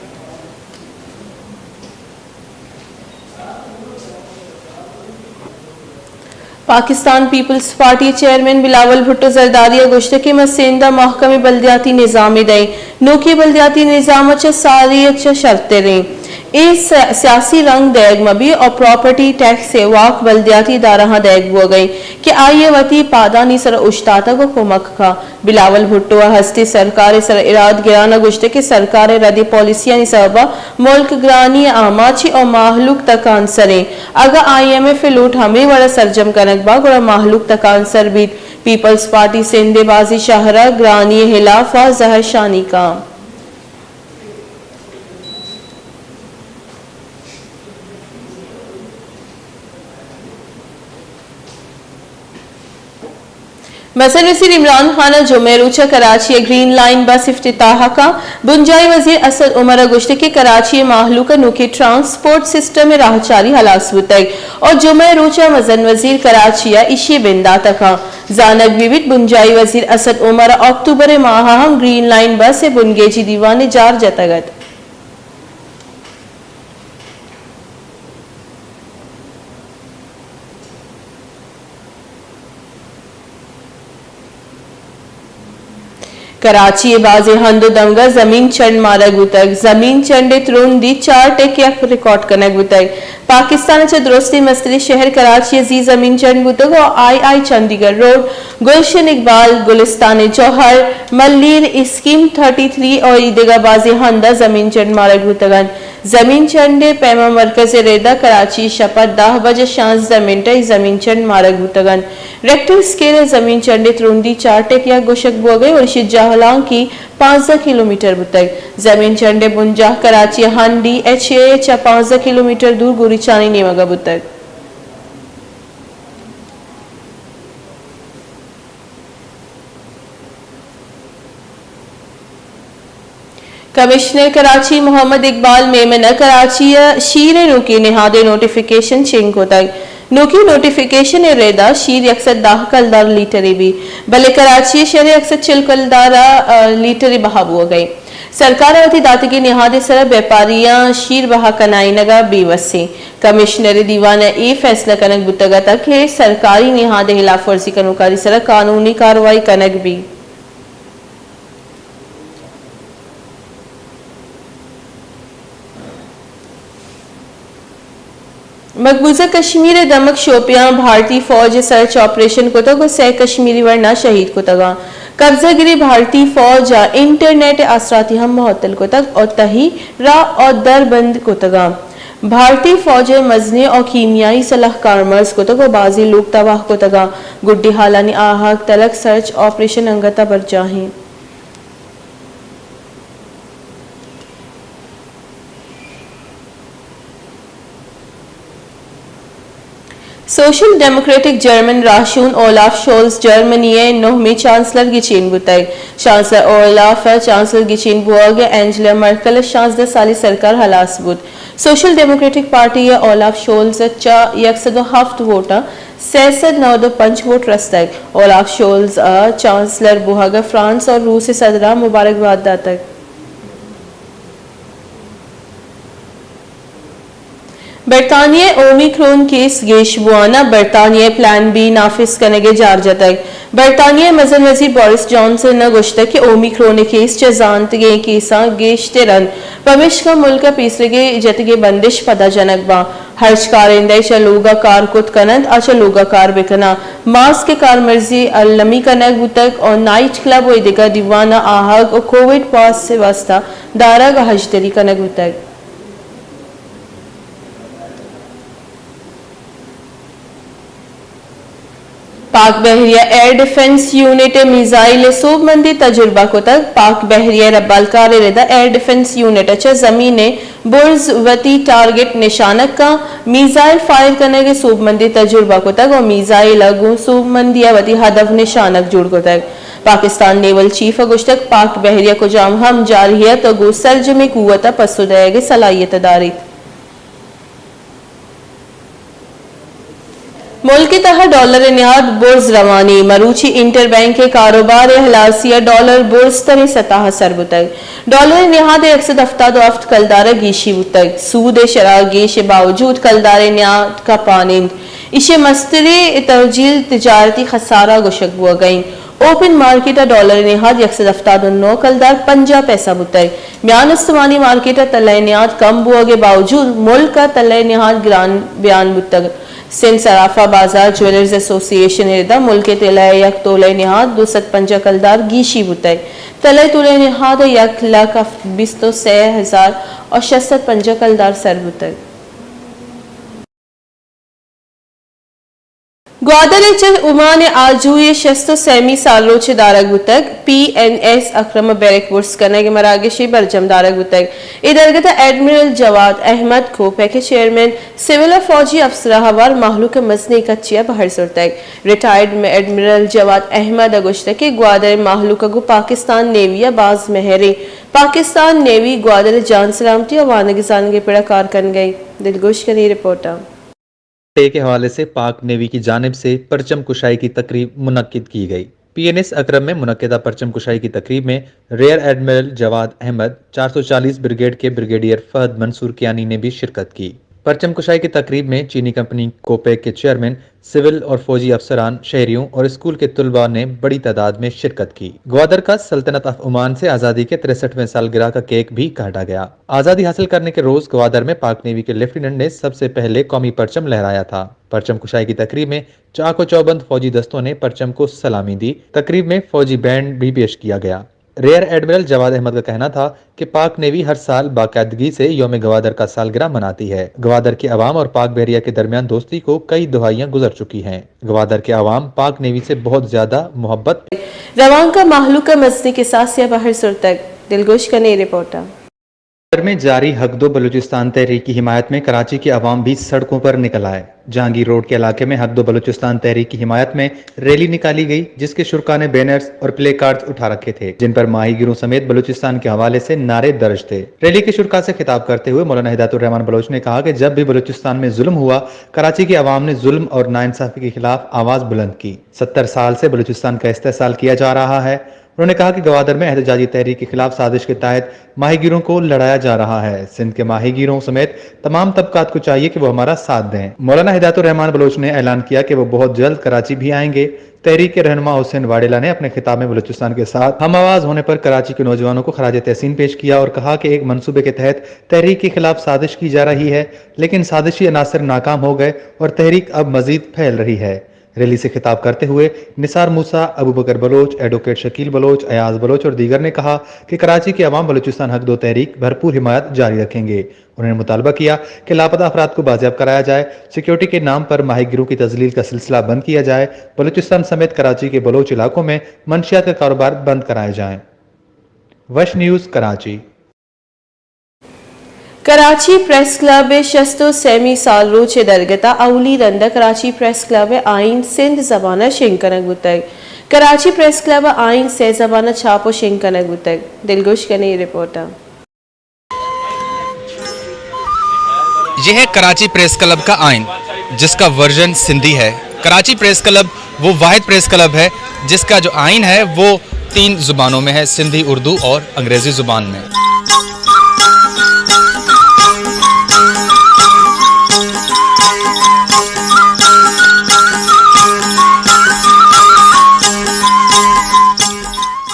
Pakistan peoples party chairman Bilawal Bhutto Zardari ء گوشتگ کہ ما سندھ ء محکمیں بلدیاتی نظامے دئیں۔ نوکیں بلدیاتی نظام ء چہ ساری ء چہ شرتریں۔ اے س-، سیاسی رنگ دئیگ مہ بیت اور پراپرٹی ٹیکس ء واک بلدیاتی ادارہاں دئیگ بوگ ء انت کہ آئی ء وتی پادانی سر ء اوشتاتگ ء کمک کن۔ بلاول بھٹو ء ہستی سرکار ء سر ء اراد گران ء گوشتگ کہ سرکار ء ردی پالیسیانی سبب ء ملک گرانی ء آماچ ء مہلوک تکانسر انت۔ اگاں آئی ایم ایف ء لوٹ ہمے وڑ ء سرجم کنگ بہ گڑا مہلوک تکانسر بیت۔ پیپلز پارٹی سندھ ء بازیں شہر ء گرانی ء ہلاف ء زہرشانی کاں۔ مزن وزیر عمران خان ء جمعہ ء روچ ء کراچی ء گرین لائن بس افتتاح کاں۔ بنجاہی وزیر اسد عمر ء گوشت کہ کراچی ء مہلوک ء نوکیں ٹرانسپورٹ سسٹم ء راہچاری ہلاس بوتگ اور جمعہ ء روچ ء مزن وزیر کراچی ء ایشی ء بندات کاں۔ زانگ بہ بیت بنجاہی وزیر اسد عمر ء اکتوبر ء ماہ ء ہم گرین لائن بس ء بنگیجی دیوان ء جار جتگ ات۔ کراچی ء بازیں ہند ء دمگاں زمین چنڈ مارگ بوتگ۔ زمین چنڈ ء ترندی چار ٹک یک ریکارڈ کنگ بوتگ۔ پاکستان ء چہ درستیں مستریں شہر کراچی ء زی زمین چنڈ بوتگ ء آئی آئی چندی گڑھ روڈ، گلشن اقبال، گلستان جوہر، ملیر اسکیم تھرٹی تھری ء ایدگہ بازیں ہند ء زمین چنڈ مارگ بوتگ انت۔ زمین چنڈ ء پیما مرکز ء ردا کراچی شپ ء دہ بج ء شانزدہ منٹ ء زمین چنڈ مارگ بوتگ انت۔ ریکٹر اسکیل ء زمین چنڈ ء ترندی چار ٹک یک گوشگ بوگ ء اور ایشی جہلانکی پانزدہ کلومیٹر بوتگ۔ زمین چنڈ ء بنجاہ کراچی ء ہن ڈی ایچ اے ء چہ پانزدہ کلومیٹر دور گوریچانی نیمگ ء بوتگ۔ کمشنر کراچی محمد اقبال میمن ء کراچی ء شیر ء نوکیں نہاد ء نوٹیفکیشن شنگ کتگ۔ نوکیں نوٹیفکیشن ء ردا شیر یک سد دہ کلدار لیٹرے بی، بلے کراچی ء شہر ء یک سد چل کلدار ء لیٹرے بہا بوگ ء انت۔ سرکار ء وتی داتگیں نہاد ء سرا بیپاریاں شیر بہا کنائینگ ء بے وس انت۔ کمشنر ء دیوان ء اے فیصلہ کنگ بوتگ ات کہ سرکاری نہاد ء ہلاف ورزی کنوکانی سرا قانونی کاروائی کنگ بیت۔ مقبوضہ کشمیر ء دمگ شوپیاں بھارتی فوج ء سرچ آپریشن کتگ ء سئے کشمیری ورنا شہید کتگاں۔ قبضہ گری بھارتی فوج ء انٹرنیٹ ء آسراتی ہم معطل کتگ ء تہی راہ ء در بند کتگاں۔ بھارتی فوج ء مزنیں ء کیمیائی سلاہ کارمرز کتگ ء بازیں لوگ تباہ کتگاں۔ گڈی ہالانی آہگ تلک سرچ آپریشن انگت ء برجاہیں۔ سوشل ڈیموکریٹک جرمن راہشون اولاف شولز جرمنی ءِ نہمی چانسلر گچین بوتگ۔ چانسلر اولاف ءِ چانسلر گچین بوگ ءَ اینجلا مرکل ءِ شانزدہ سالی سرکار ہلاس بوت۔ سوشل ڈیموکریٹک پارٹی ءَ اولاف شولز ءَ چہ یک سد ءُ ہفت ووٹاں سئے سد نود ءُ پنچ ووٹ رستگ۔ اولاف شولز ءَ چانسلر بوہگ ءَ فرانس اور روس ءِ صدراں مبارکباد داتگ۔ برطانیہ ءَ اومیکرون کیس گیش بوان ءَ برطانیہ ءَ پلان بی نافذ کنگ ءِ جار جتگ۔ برطانیہ ءِ مزن وزیر بورس جانسن ءَ گوشتگ کہ اومیکرون ءِ کیس چہ زانتگیں کیساں گیشتر انت، پمیشکا ملک ءَ پیسریگیں جتگیں بندش پدا جنگ باں۔ ہرچ کارندہ ءَ چہ لوگ ءَ کار کت کن انت، آ چہ لوگ ءَ کار بہ کناں۔ ماسک ءِ کارمرزی المی کنگ بوتگ اور نائٹ کلب و دگہ دیوان ءَ آہگ و کووڈ پاس ءِ واستہ دارگ ءَ ہژدری کنگ بوتگ۔ پاک بحریہ ایئر ڈیفنس یونٹ ءَ میزائل ءِ سوبمندی تجربہ کتگ۔ پاک بحریہ ءِ ربالکار ءِ ردا ایئر ڈیفنس یونٹ ءَ چہ زمین ءِ برز وتی ٹارگٹ نشانگ کاں میزائل فائر کنگ ءِ سوبمندی تجربہ کتگ و میزائل ءَ گوں سوبمندی ءَ وتی ہدف نشانگ جوڑ کتگ۔ پاکستان نیول چیف ءَ گوشتگ پاک بحریہ کجام ہم جارحیت ءَ گوں سرجمیں قوت ءَ پسو دئیگ ءِ صلاحیت ءَ داریت۔ ملک ءِ تہا ڈالر ءِ نہاد برز روانی، مروچی انٹر بینک ءِ کاروبار ءِ ہلاسی ءَ ڈالر برزتریں سطح ءَ سر بوتگ۔ ڈالر ءِ نہاد ءِ یک سد ہفتاد و ہفت کلدار ءَ گیشی بوتگ۔ سود ءِ شرح گیش ءِ باوجود کلدار ءِ نہاد کپان انت۔ ایشی ءِ مستریں ترجیل تجارتی خسارہ گوشگ بوگ ءَ انت۔ اوپن مارکیٹ ءَ ڈالر ءِ نہاد یک سد ہفتاد و نو کلدار پنجاہ پیسہ بوتگ۔ میان استمانی مارکیٹ ءَ تلہ ءِ نہاد کم بوگ ءِ باوجود ملک ءَ تلہ ءِ نہاد گران بیان بوتگ۔ سندھ صرافہ بازار جویلرز ایسوسی ایشن ءِ ردا ملک ءِ تلہ ءِ یک تولہ ءِ نہاد دو سد پنجاہ کلدار گیشی بوتگ۔ تلہ ءِ تولہ ءِ نہاد ءَ یک لکھ بیست و سئے ہزار و شش سد پنجاہ کلدار سر بوتگ۔ گوادر ءَ چہ اومان ءَ آجوئی ءِ شست ءُ سیمی سالروچ ءَ دارگ بوتگ۔ پی این ایس اکرم ءَ بیرک برز کنگ ءِ مراگشے برجم دارگ بوتگ۔ اے درگت ءَ ایڈمرل جواد احمد کوپیک ءِ چیئرمین، سول ءُ فوجی افسر ءَ ہوار مہلوک ءَ مزنیں کچے ءَ بہر زرتگ۔ ریٹائرڈ ایڈمرل جواد احمد ءَ گوشتگ کہ گوادر ءِ مہلوک ءَ گوں پاکستان نیوی ءَ باز مہر انت۔ پاکستان نیوی گوادر ءِ جان سلامتی ءُ وانگ زانگ ءِ پڑ ءَ کار کنگ ءَ انت۔ دلگوش کنیں رپورٹ ءَ۔ ڈے کے حوالے سے پاک نیوی کی جانب سے پرچم کشائی کی تقریب منعقد کی گئی۔ پی این ایس اکرم میں منعقدہ پرچم کشائی کی تقریب میں ریئر ایڈمرل جواد احمد، چار سو چالیس بریگیڈ کے بریگیڈیئر فہد منصور کیانی نے بھی شرکت کی۔ پرچم کشائی کی تقریب میں چینی کمپنی کوپیک کے چیئرمین، سول اور فوجی افسران، شہریوں اور اسکول کے طلباء نے بڑی تعداد میں شرکت کی۔ گوادر کا سلطنت آف عمان سے آزادی کے تریسٹھویں سالگرہ کا کیک بھی کاٹا گیا۔ آزادی حاصل کرنے کے روز گوادر میں پاک نیوی کے لیفٹیننٹ نے سب سے پہلے قومی پرچم لہرایا تھا۔ پرچم کشائی کی تقریب میں چاک و چوبند فوجی دستوں نے پرچم کو سلامی دی۔ تقریب میں فوجی بینڈ بھی پیش کیا گیا۔ ریئر ایڈمرل جواد احمد کا کہنا تھا کہ پاک نیوی ہر سال باقاعدگی سے یوم گوادر کا سالگرہ مناتی ہے۔ گوادر کے عوام اور پاک بحریہ کے درمیان دوستی کو کئی دہائیاں گزر چکی ہیں۔ گوادر کے عوام پاک نیوی سے بہت زیادہ محبت۔ روانک ءَ مہلوک ءَ مزنیں کساسے ءَ بہر زرتگ۔ دلگوش کنیں رپورٹ ءَ۔ گوادر میں جاری حق دو بلوچستان تحریک کی حمایت میں کراچی کے عوام بھی سڑکوں پر نکل آئے۔ جہانگیر روڈ کے علاقے میں حق دو بلوچستان تحریک کی حمایت میں ریلی نکالی گئی، جس کے شرکا نے بینرز اور پلے کارڈز اٹھا رکھے تھے، جن پر ماہی گیروں سمیت بلوچستان کے حوالے سے نعرے درج تھے۔ ریلی کے شرکا سے خطاب کرتے ہوئے مولانا ہدایت الرحمان بلوچ نے کہا کہ جب بھی بلوچستان میں ظلم ہوا، کراچی کے عوام نے ظلم اور ناانصافی کے خلاف آواز بلند کی۔ ستر سال سے بلوچستان کا استحصال کیا جا رہا ہے۔ انہوں نے کہا کہ گوادر میں احتجاجی تحریک کے خلاف سازش کے تحت ماہی گیروں کو لڑایا جا رہا ہے۔ سندھ کے ماہی گیروں سمیت تمام طبقات کو چاہیے کہ وہ ہمارا ساتھ دیں۔ مولانا ہدایت الرحمان بلوچ نے اعلان کیا کہ وہ بہت جلد کراچی بھی آئیں گے۔ تحریک کے رہنما حسین واڈیلا نے اپنے خطاب میں بلوچستان کے ساتھ ہم آواز ہونے پر کراچی کے نوجوانوں کو خراج تحسین پیش کیا اور کہا کہ ایک منصوبے کے تحت تحریک کے خلاف سازش کی جا رہی ہے، لیکن سازشی عناصر ناکام ہو گئے اور تحریک اب مزید پھیل رہی ہے۔ ریلی سے خطاب کرتے ہوئے نثار موسیٰ، ابوبکر بلوچ، ایڈووکیٹ شکیل بلوچ، ایاز بلوچ اور دیگر نے کہا کہ کراچی کے عوام بلوچستان حق دو تحریک بھرپور حمایت جاری رکھیں گے۔ انہوں نے مطالبہ کیا کہ لاپتہ افراد کو بازیاب کرایا جائے، سیکورٹی کے نام پر ماہی گیروں کی تذلیل کا سلسلہ بند کیا جائے، بلوچستان سمیت کراچی کے بلوچ علاقوں میں منشیات کا کاروبار بند کرائے جائیں۔ وش نیوز کراچی۔ کراچی پریس کلب ءِ شست ءُ سیمی سالروچ ءِ درگت ءَ اولی رند ءَ کراچی پریس کلب ءِ آئین سندھ زبان ءَ شنگ کنگ بوتگ۔ کراچی پریس کلب ءِ آئین سئے زبان ءَ چھاپ ءُ شنگ کنگ بوتگ۔ دلگوش کنیں اے رپورٹ ءَ۔ یہ ہے کراچی پریس کلب کا آئین، جس کا ورژن سندھی ہے۔ کراچی پریس کلب وہ واحد پریس کلب ہے جس کا جو آئین ہے وہ تین زبانوں میں ہے، سندھی، اردو اور انگریزی زبان میں۔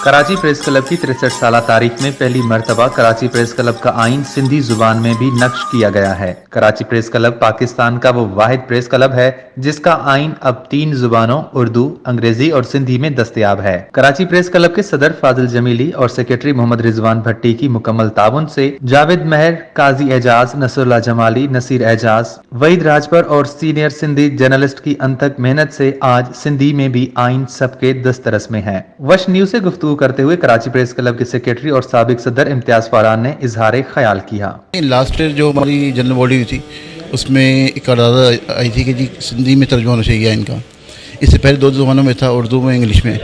کراچی پریس کلب کی تریسٹھ سالہ تاریخ میں پہلی مرتبہ کراچی پریس کلب کا آئین سندھی زبان میں بھی نقش کیا گیا ہے۔ کراچی پریس کلب پاکستان کا وہ واحد پریس کلب ہے جس کا آئین اب تین زبانوں اردو، انگریزی اور سندھی میں دستیاب ہے۔ کراچی پریس کلب کے صدر فاضل جمیلی اور سیکرٹری محمد رضوان بھٹی کی مکمل تعاون سے جاوید مہر، قاضی اعجاز، نصراللہ جمالی، نصیر اعجاز، وحید راجپر اور سینئر سندھی جرنلسٹ کی انتھک محنت سے آج سندھی میں بھی آئین سب کے دسترس میں ہے۔ وش نیوز سے گفتگو کرتے ہوئے کراچی پریس کلب کے سیکرٹری اور سابق صدر امتیاز فاران نے اظہار خیال کیا۔ لاسٹ ایئر جو ہماری جنرل باڈی ہوئی تھی، اس میں ایک قرارداد آئی تھی کہ جی سندھی میں ترجمہ ہونا چاہیے آئین کا۔ اس سے پہلے دو زبانوں میں تھا، اردو میں، انگلش میں۔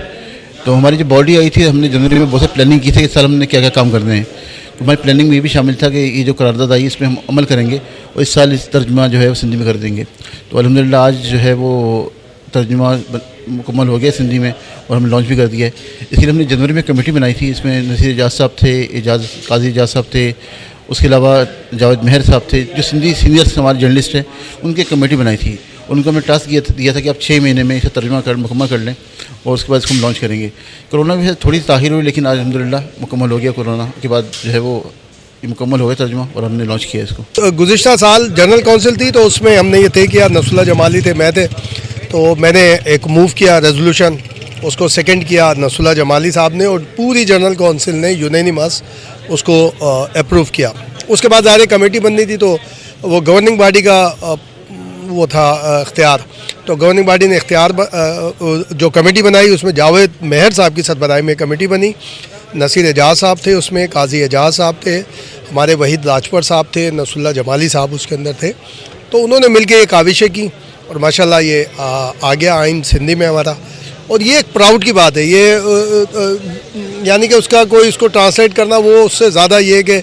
تو ہماری جو باڈی آئی تھی، ہم نے جنوری میں بہت ساری پلاننگ کی تھی کہ اس سال ہم نے کیا کیا کام کرنے ہیں۔ تو ہماری پلاننگ میں یہ بھی شامل تھا کہ یہ جو قرارداد آئی ہے، اس پہ ہم عمل کریں گے اور اس سال اس ترجمہ جو ہے وہ سندھی میں کر دیں گے۔ تو الحمدللہ آج جو ہے وہ ترجمہ ب-، مکمل ہو گیا ہے سندھی میں اور ہم نے لانچ بھی کر دیا ہے۔ اس کے لیے ہم نے جنوری میں کمیٹی بنائی تھی، اس میں نصیر اعجاز صاحب تھے، اعجاز، قاضی اعجاز صاحب تھے، اس کے علاوہ جاوید مہر صاحب تھے، جو سندھی سینئر ہمارے جرنلسٹ ہیں، ان کی کمیٹی بنائی تھی اور ان کو ہم نے ٹاسک دیا تھا، دیا تھا کہ آپ چھ مہینے میں اسے ترجمہ کر، مکمل کر لیں اور اس کے بعد اس کو ہم لانچ کریں گے۔ کورونا کی وجہ سے تھوڑی سی تاخیر ہوئی، لیکن آج الحمدللہ مکمل ہو گیا۔ کورونا کے بعد جو ہے وہ یہ مکمل ہو گیا ترجمہ اور ہم نے لانچ کیا اس کو۔ گزشتہ سال جنرل کونسل تھی، تو اس میں ہم نے یہ طے کیا، نصراللہ جمالی تھے، میں تھے، تو میں نے ایک موو کیا ریزولوشن، اس کو سیکنڈ کیا نصراللہ جمالی صاحب نے، اور پوری جنرل کونسل نے یونینیمس اس کو، آ، اپروو کیا۔ اس کے بعد ظاہر ہے کمیٹی بننی تھی، تو وہ گورننگ باڈی کا، آ، وہ تھا، آ، اختیار۔ تو گورننگ باڈی نے اختیار ب-، آ، آ، جو کمیٹی بنائی، اس میں جاوید مہر صاحب کی سربراہی میں کمیٹی بنی، نصیر اعجاز صاحب تھے اس میں، قاضی اعجاز صاحب تھے، ہمارے وحید راجپر صاحب تھے، نصراللہ جمالی صاحب اس کے اندر تھے۔ تو انہوں نے مل کے یہ کاوشیں کی اور ماشاءاللہ یہ، آ، آ گیا آئین سندھی میں ہمارا۔ اور یہ ایک پراؤڈ کی بات ہے، یہ، آ، آ، آ، یعنی کہ اس کا کوئی، اس کو ٹرانسلیٹ کرنا، وہ اس سے زیادہ یہ کہ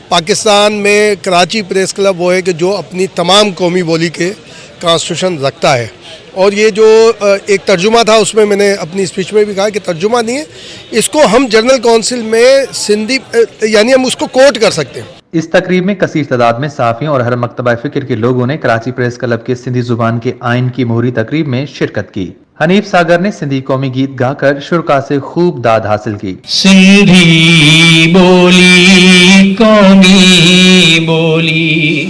پاکستان میں کراچی پریس کلب وہ ہے کہ جو اپنی تمام قومی بولی کے کانسٹیٹیوشن رکھتا ہے۔ اور یہ جو، آ، ایک ترجمہ تھا، اس میں میں نے اپنی اسپیچ میں بھی کہا کہ ترجمہ نہیں ہے، اس کو ہم جنرل کونسل میں سندھی، آ، یعنی ہم اس کو کوٹ کر سکتے ہیں۔ اس تقریب میں کثیر تعداد میں صحافیوں اور ہر مکتبہ فکر کے لوگوں نے کراچی پریس کلب کے سندھی زبان کے آئین کی مہری تقریب میں شرکت کی۔ حنیف ساگر نے سندھی قومی گیت گا کر شرکا سے خوب داد حاصل کی۔ سنڌي ٻولي قومي ٻولي،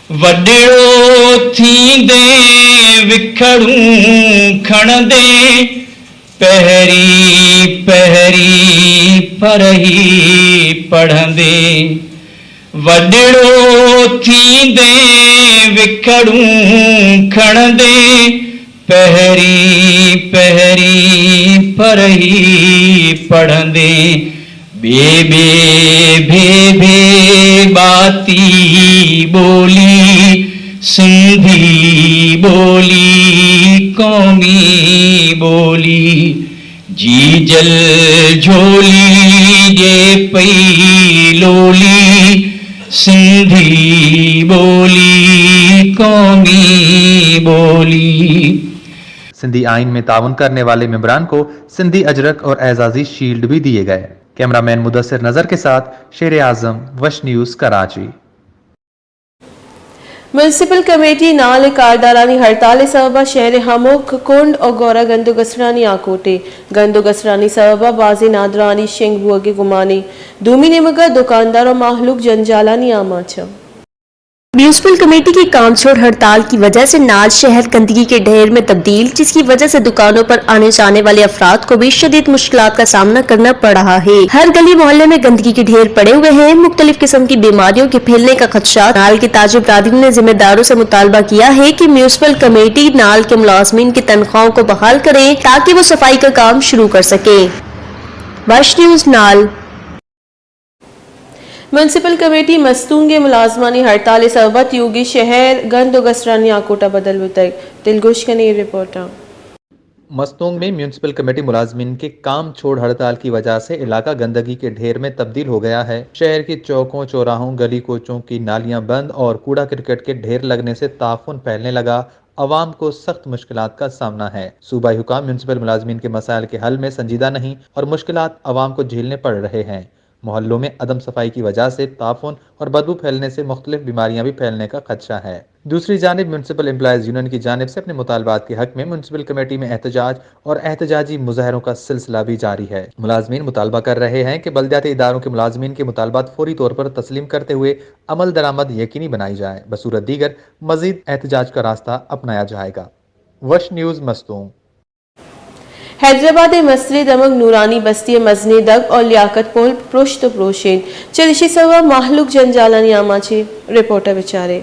وڏڙو ٿيندين وکڙون کڻندين، پهرين پهرين پرهي پڙهندين. وڏڙو ٿيندين وکڙون کڻندين، پهرين پهرين پرهي پڙهندين. ٻي ٻي ڀي ڀي ٻاتي ٻولي، سنڌي ٻولي قومي ٻولي. جي جل جهولي ڏي پئي لولي، سنڌي ٻولي قومي ٻولي. سندھی آئین میں تعاون کرنے والے ممبران کو سندھی اجرک اور اعزازی شیلڈ بھی دیے گئے۔ کیمرہ مین مدثر نظر کے ساتھ شیر اعظم، وش نیوز، کراچی۔ میونسپل کمیٹی نال ءِ کاردارانی ہڑتال ءِ سبب ءَ شہر ءِ ہمک کنڈ ءُ گور ءَ گند ءُ گسرانی آکوٹے۔ گند ءُ گسرانی سبب ءَ بازیں نادراہانی شنگ بوگ ءِ گمان ایں۔ دومی نیمگ ءَ دکاندار ءُ مہلوک جنجالانی آماچ اَنت۔ میونسپل کمیٹی کی کام چھوڑ ہڑتال کی وجہ سے نال شہر گندگی کے ڈھیر میں تبدیل، جس کی وجہ سے دکانوں پر آنے جانے والے افراد کو بھی شدید مشکلات کا سامنا کرنا پڑ رہا ہے۔ ہر گلی محلے میں گندگی کے ڈھیر پڑے ہوئے ہیں، مختلف قسم کی بیماریوں کے پھیلنے کا خدشہ۔ نال کے تاجر برادری نے ذمہ داروں سے مطالبہ کیا ہے کہ میونسپل کمیٹی نال کے ملازمین کی تنخواہوں کو بحال کریں تاکہ وہ صفائی کا کام شروع کر سکیں۔ وش نیوز نال۔ میونسپل کمیٹی مستونگ ءِ ملازمانی ہڑتال ءِ سبب ءَ تیوگیں شہر گند ءُ گسرانی آکوٹ ءَ بدل بوتگ۔ دلگوش کنیں اے رپورٹ ءَ۔ مستونگ میں میونسپل کمیٹی ملازمین کے کام چھوڑ ہڑتال کی وجہ سے علاقہ گندگی کے ڈھیر میں تبدیل ہو گیا ہے۔ شہر کے چوکوں، چوراہوں، گلی کوچوں کی نالیاں بند اور کوڑا کرکٹ کے ڈھیر لگنے سے تعفن پھیلنے لگا۔ عوام کو سخت مشکلات کا سامنا ہے۔ صوبائی حکام میونسپل ملازمین کے مسائل کے حل میں سنجیدہ نہیں اور مشکلات عوام کو جھیلنے پڑ رہے ہیں۔ محلوں میں عدم صفائی کی وجہ سے تعفن اور بدبو پھیلنے سے مختلف بیماریاں بھی پھیلنے کا خدشہ ہے۔ دوسری جانب میونسپل امپلائیز یونین کی جانب سے اپنے مطالبات کے حق میں میونسپل کمیٹی میں احتجاج اور احتجاجی مظاہروں کا سلسلہ بھی جاری ہے۔ ملازمین مطالبہ کر رہے ہیں کہ بلدیاتی اداروں کے ملازمین کے مطالبات فوری طور پر تسلیم کرتے ہوئے عمل درآمد یقینی بنائی جائے، بصورت دیگر مزید احتجاج کا راستہ اپنایا جائے گا۔ وش نیوز مستونگ۔ حیدرآباد ءِ مستریں دمگ نورانی بستی ءِ مزنیں دگ اور لیاقت پل پرشت ءُ پروش انت۔ چریشی سبب ءَ مہلوک جنجالانی آماچ انت۔ رپورٹ ءَ بچارے۔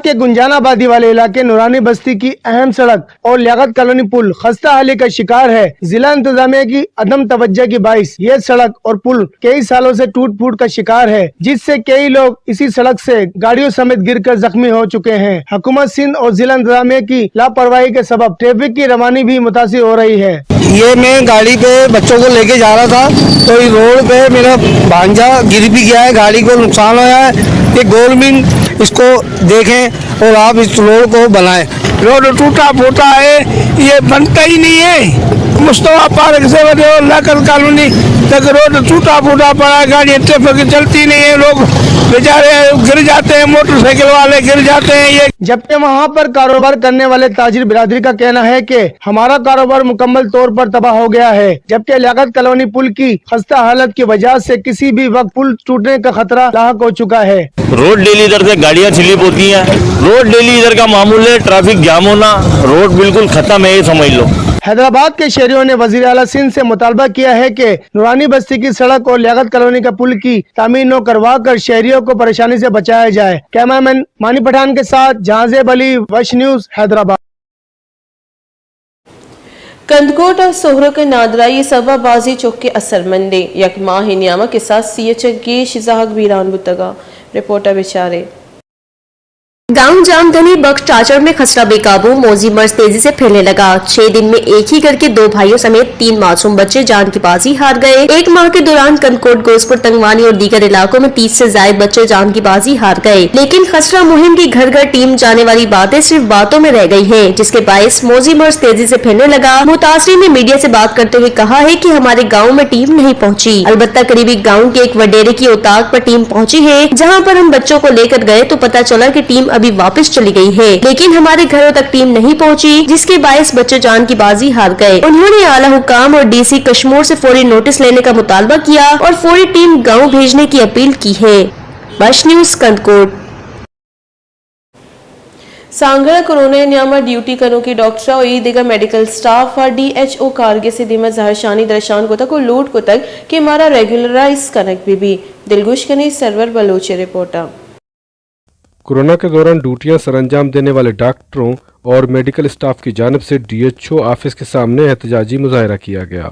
کے گنجان آبادی والے علاقے نورانی بستی کی اہم سڑک اور لیاقت کالونی پل خستہ حالی کا شکار ہے۔ ضلع انتظامیہ کی عدم توجہ کی باعث یہ سڑک اور پل کئی سالوں سے ٹوٹ پھوٹ کا شکار ہے، جس سے کئی لوگ اسی سڑک سے گاڑیوں سمیت گر کر زخمی ہو چکے ہیں۔ حکومت سندھ اور ضلع انتظامیہ کی لاپرواہی کے سبب ٹریفک کی روانی بھی متاثر ہو رہی ہے۔ یہ میں گاڑی پہ بچوں کو لیکے جا رہا تھا، تو یہ روڈ پہ میرا بھانجا گر بھی گیا ہے، گاڑی کو نقصان ہوا ہے۔ یہ گورنمنٹ اس کو دیکھیں اور آپ اس روڈ کو بنائیں۔ روڈ ٹوٹا پھوٹا ہے، یہ بنتا ہی نہیں ہے۔ مصطفیٰ پارک سے ودے اور لیاقت کالونی تک روڈ ٹوٹا پھوٹا پڑا ہے، گاڑیاں ٹریفک چلتی نہیں ہے، لوگ بیچارے گر جاتے ہیں، موٹر سائیکل والے گر جاتے ہیں۔ یہ جبکہ وہاں پر کاروبار کرنے والے تاجر برادری کا کہنا ہے کہ ہمارا کاروبار مکمل طور پر تباہ ہو گیا ہے، جبکہ لیاقت کالونی پل کی خستہ حالت کی وجہ سے کسی بھی وقت پل ٹوٹنے کا خطرہ لاحق ہو چکا ہے۔ روڈ ڈیلی ادھر سے گاڑیاں سلپ ہوتی ہیں، روڈ ڈیلی ادھر کا معمول ہے، ٹریفک جام ہونا، روڈ بالکل ختم ہے، یہ سمجھ لو۔ حیدرآباد کے شہریوں نے وزیر اعلیٰ سندھ سے مطالبہ کیا ہے کہ نورانی بستی کی سڑک اور لیاقت کالونی کا پل کی تعمیر نو کروا کر شہریوں کو پریشانی سے بچایا جائے۔ کیمرہ مین مانی پٹھان کے ساتھ جہانزیب علی، وش نیوز، حیدرآباد۔ کندکوٹ ءَ سہرک ءِ نادراہی ءِ سبب ءَ بازیں چک اثرمند ایں۔ یک ماہ ءِ نیام ءَ کساس سی ءَ چہ گیش زہگ بیران بوتگ ءَ۔ رپورٹ ءَ بچارے۔ گاؤں جامدھنی بخش چاچڑ میں خسرہ بے قابو، موذی مرض تیزی سے پھیلنے لگا۔ چھ दिन में एक ही घर के दो भाइयों समेत तीन मासूम बच्चे जान की बाजी हार गए। एक माह के दौरान कंदकोट, गोसपुर, तंगवानी और दीगर इलाकों में तीस से जायद बच्चे जान की बाजी हार गए, लेकिन खसरा मुहिम की घर घर टीम जाने वाली बातें सिर्फ बातों में रह गई हैं, जिसके बायस मोजी मर्ज तेजी से फैलने लगा। मुतासरीन ने मीडिया से बात करते हुए कहा है कि हमारे गांव में टीम नहीं पहुंची, अलबत्ता करीबी गांव के एक वडेरे की औताक पर टीम पहुंची है, जहां पर हम बच्चों को लेकर गए तो पता चला कि टीम अभी वापस चली गई है, लेकिन हमारे घरों तक टीम नहीं पहुंची, जिसके बायस बच्चे जान की बाजी हार गए। उन्होंने आला हुकाम और डीसी कश्मीर से फौरी नोटिस लेने का मुतालबा किया और फौरी टीम गांव भेजने की अपील की है। वश न्यूज़, कंदकोट। سانگھڑ ءَ کورونا ءِ نیام ءَ ڈیوٹی کنوکیں ڈاکٹر ءُ اے دگہ میڈیکل اسٹاف ءَ ڈی ایچ او کارگس ءِ دیما زہرشانی درشان کتگ ءُ لوٹ کتگ کہ مارا ریگولرائز کنگ بہ بی۔ دلگوش کنیں سرور بلوچ ءِ رپورٹ ءَ۔ کورونا کے دوران ڈیوٹیاں سرانجام دینے والے ڈاکٹروں اور میڈیکل اسٹاف کی جانب سے ڈی ایچ او آفس کے سامنے احتجاجی مظاہرہ کیا گیا۔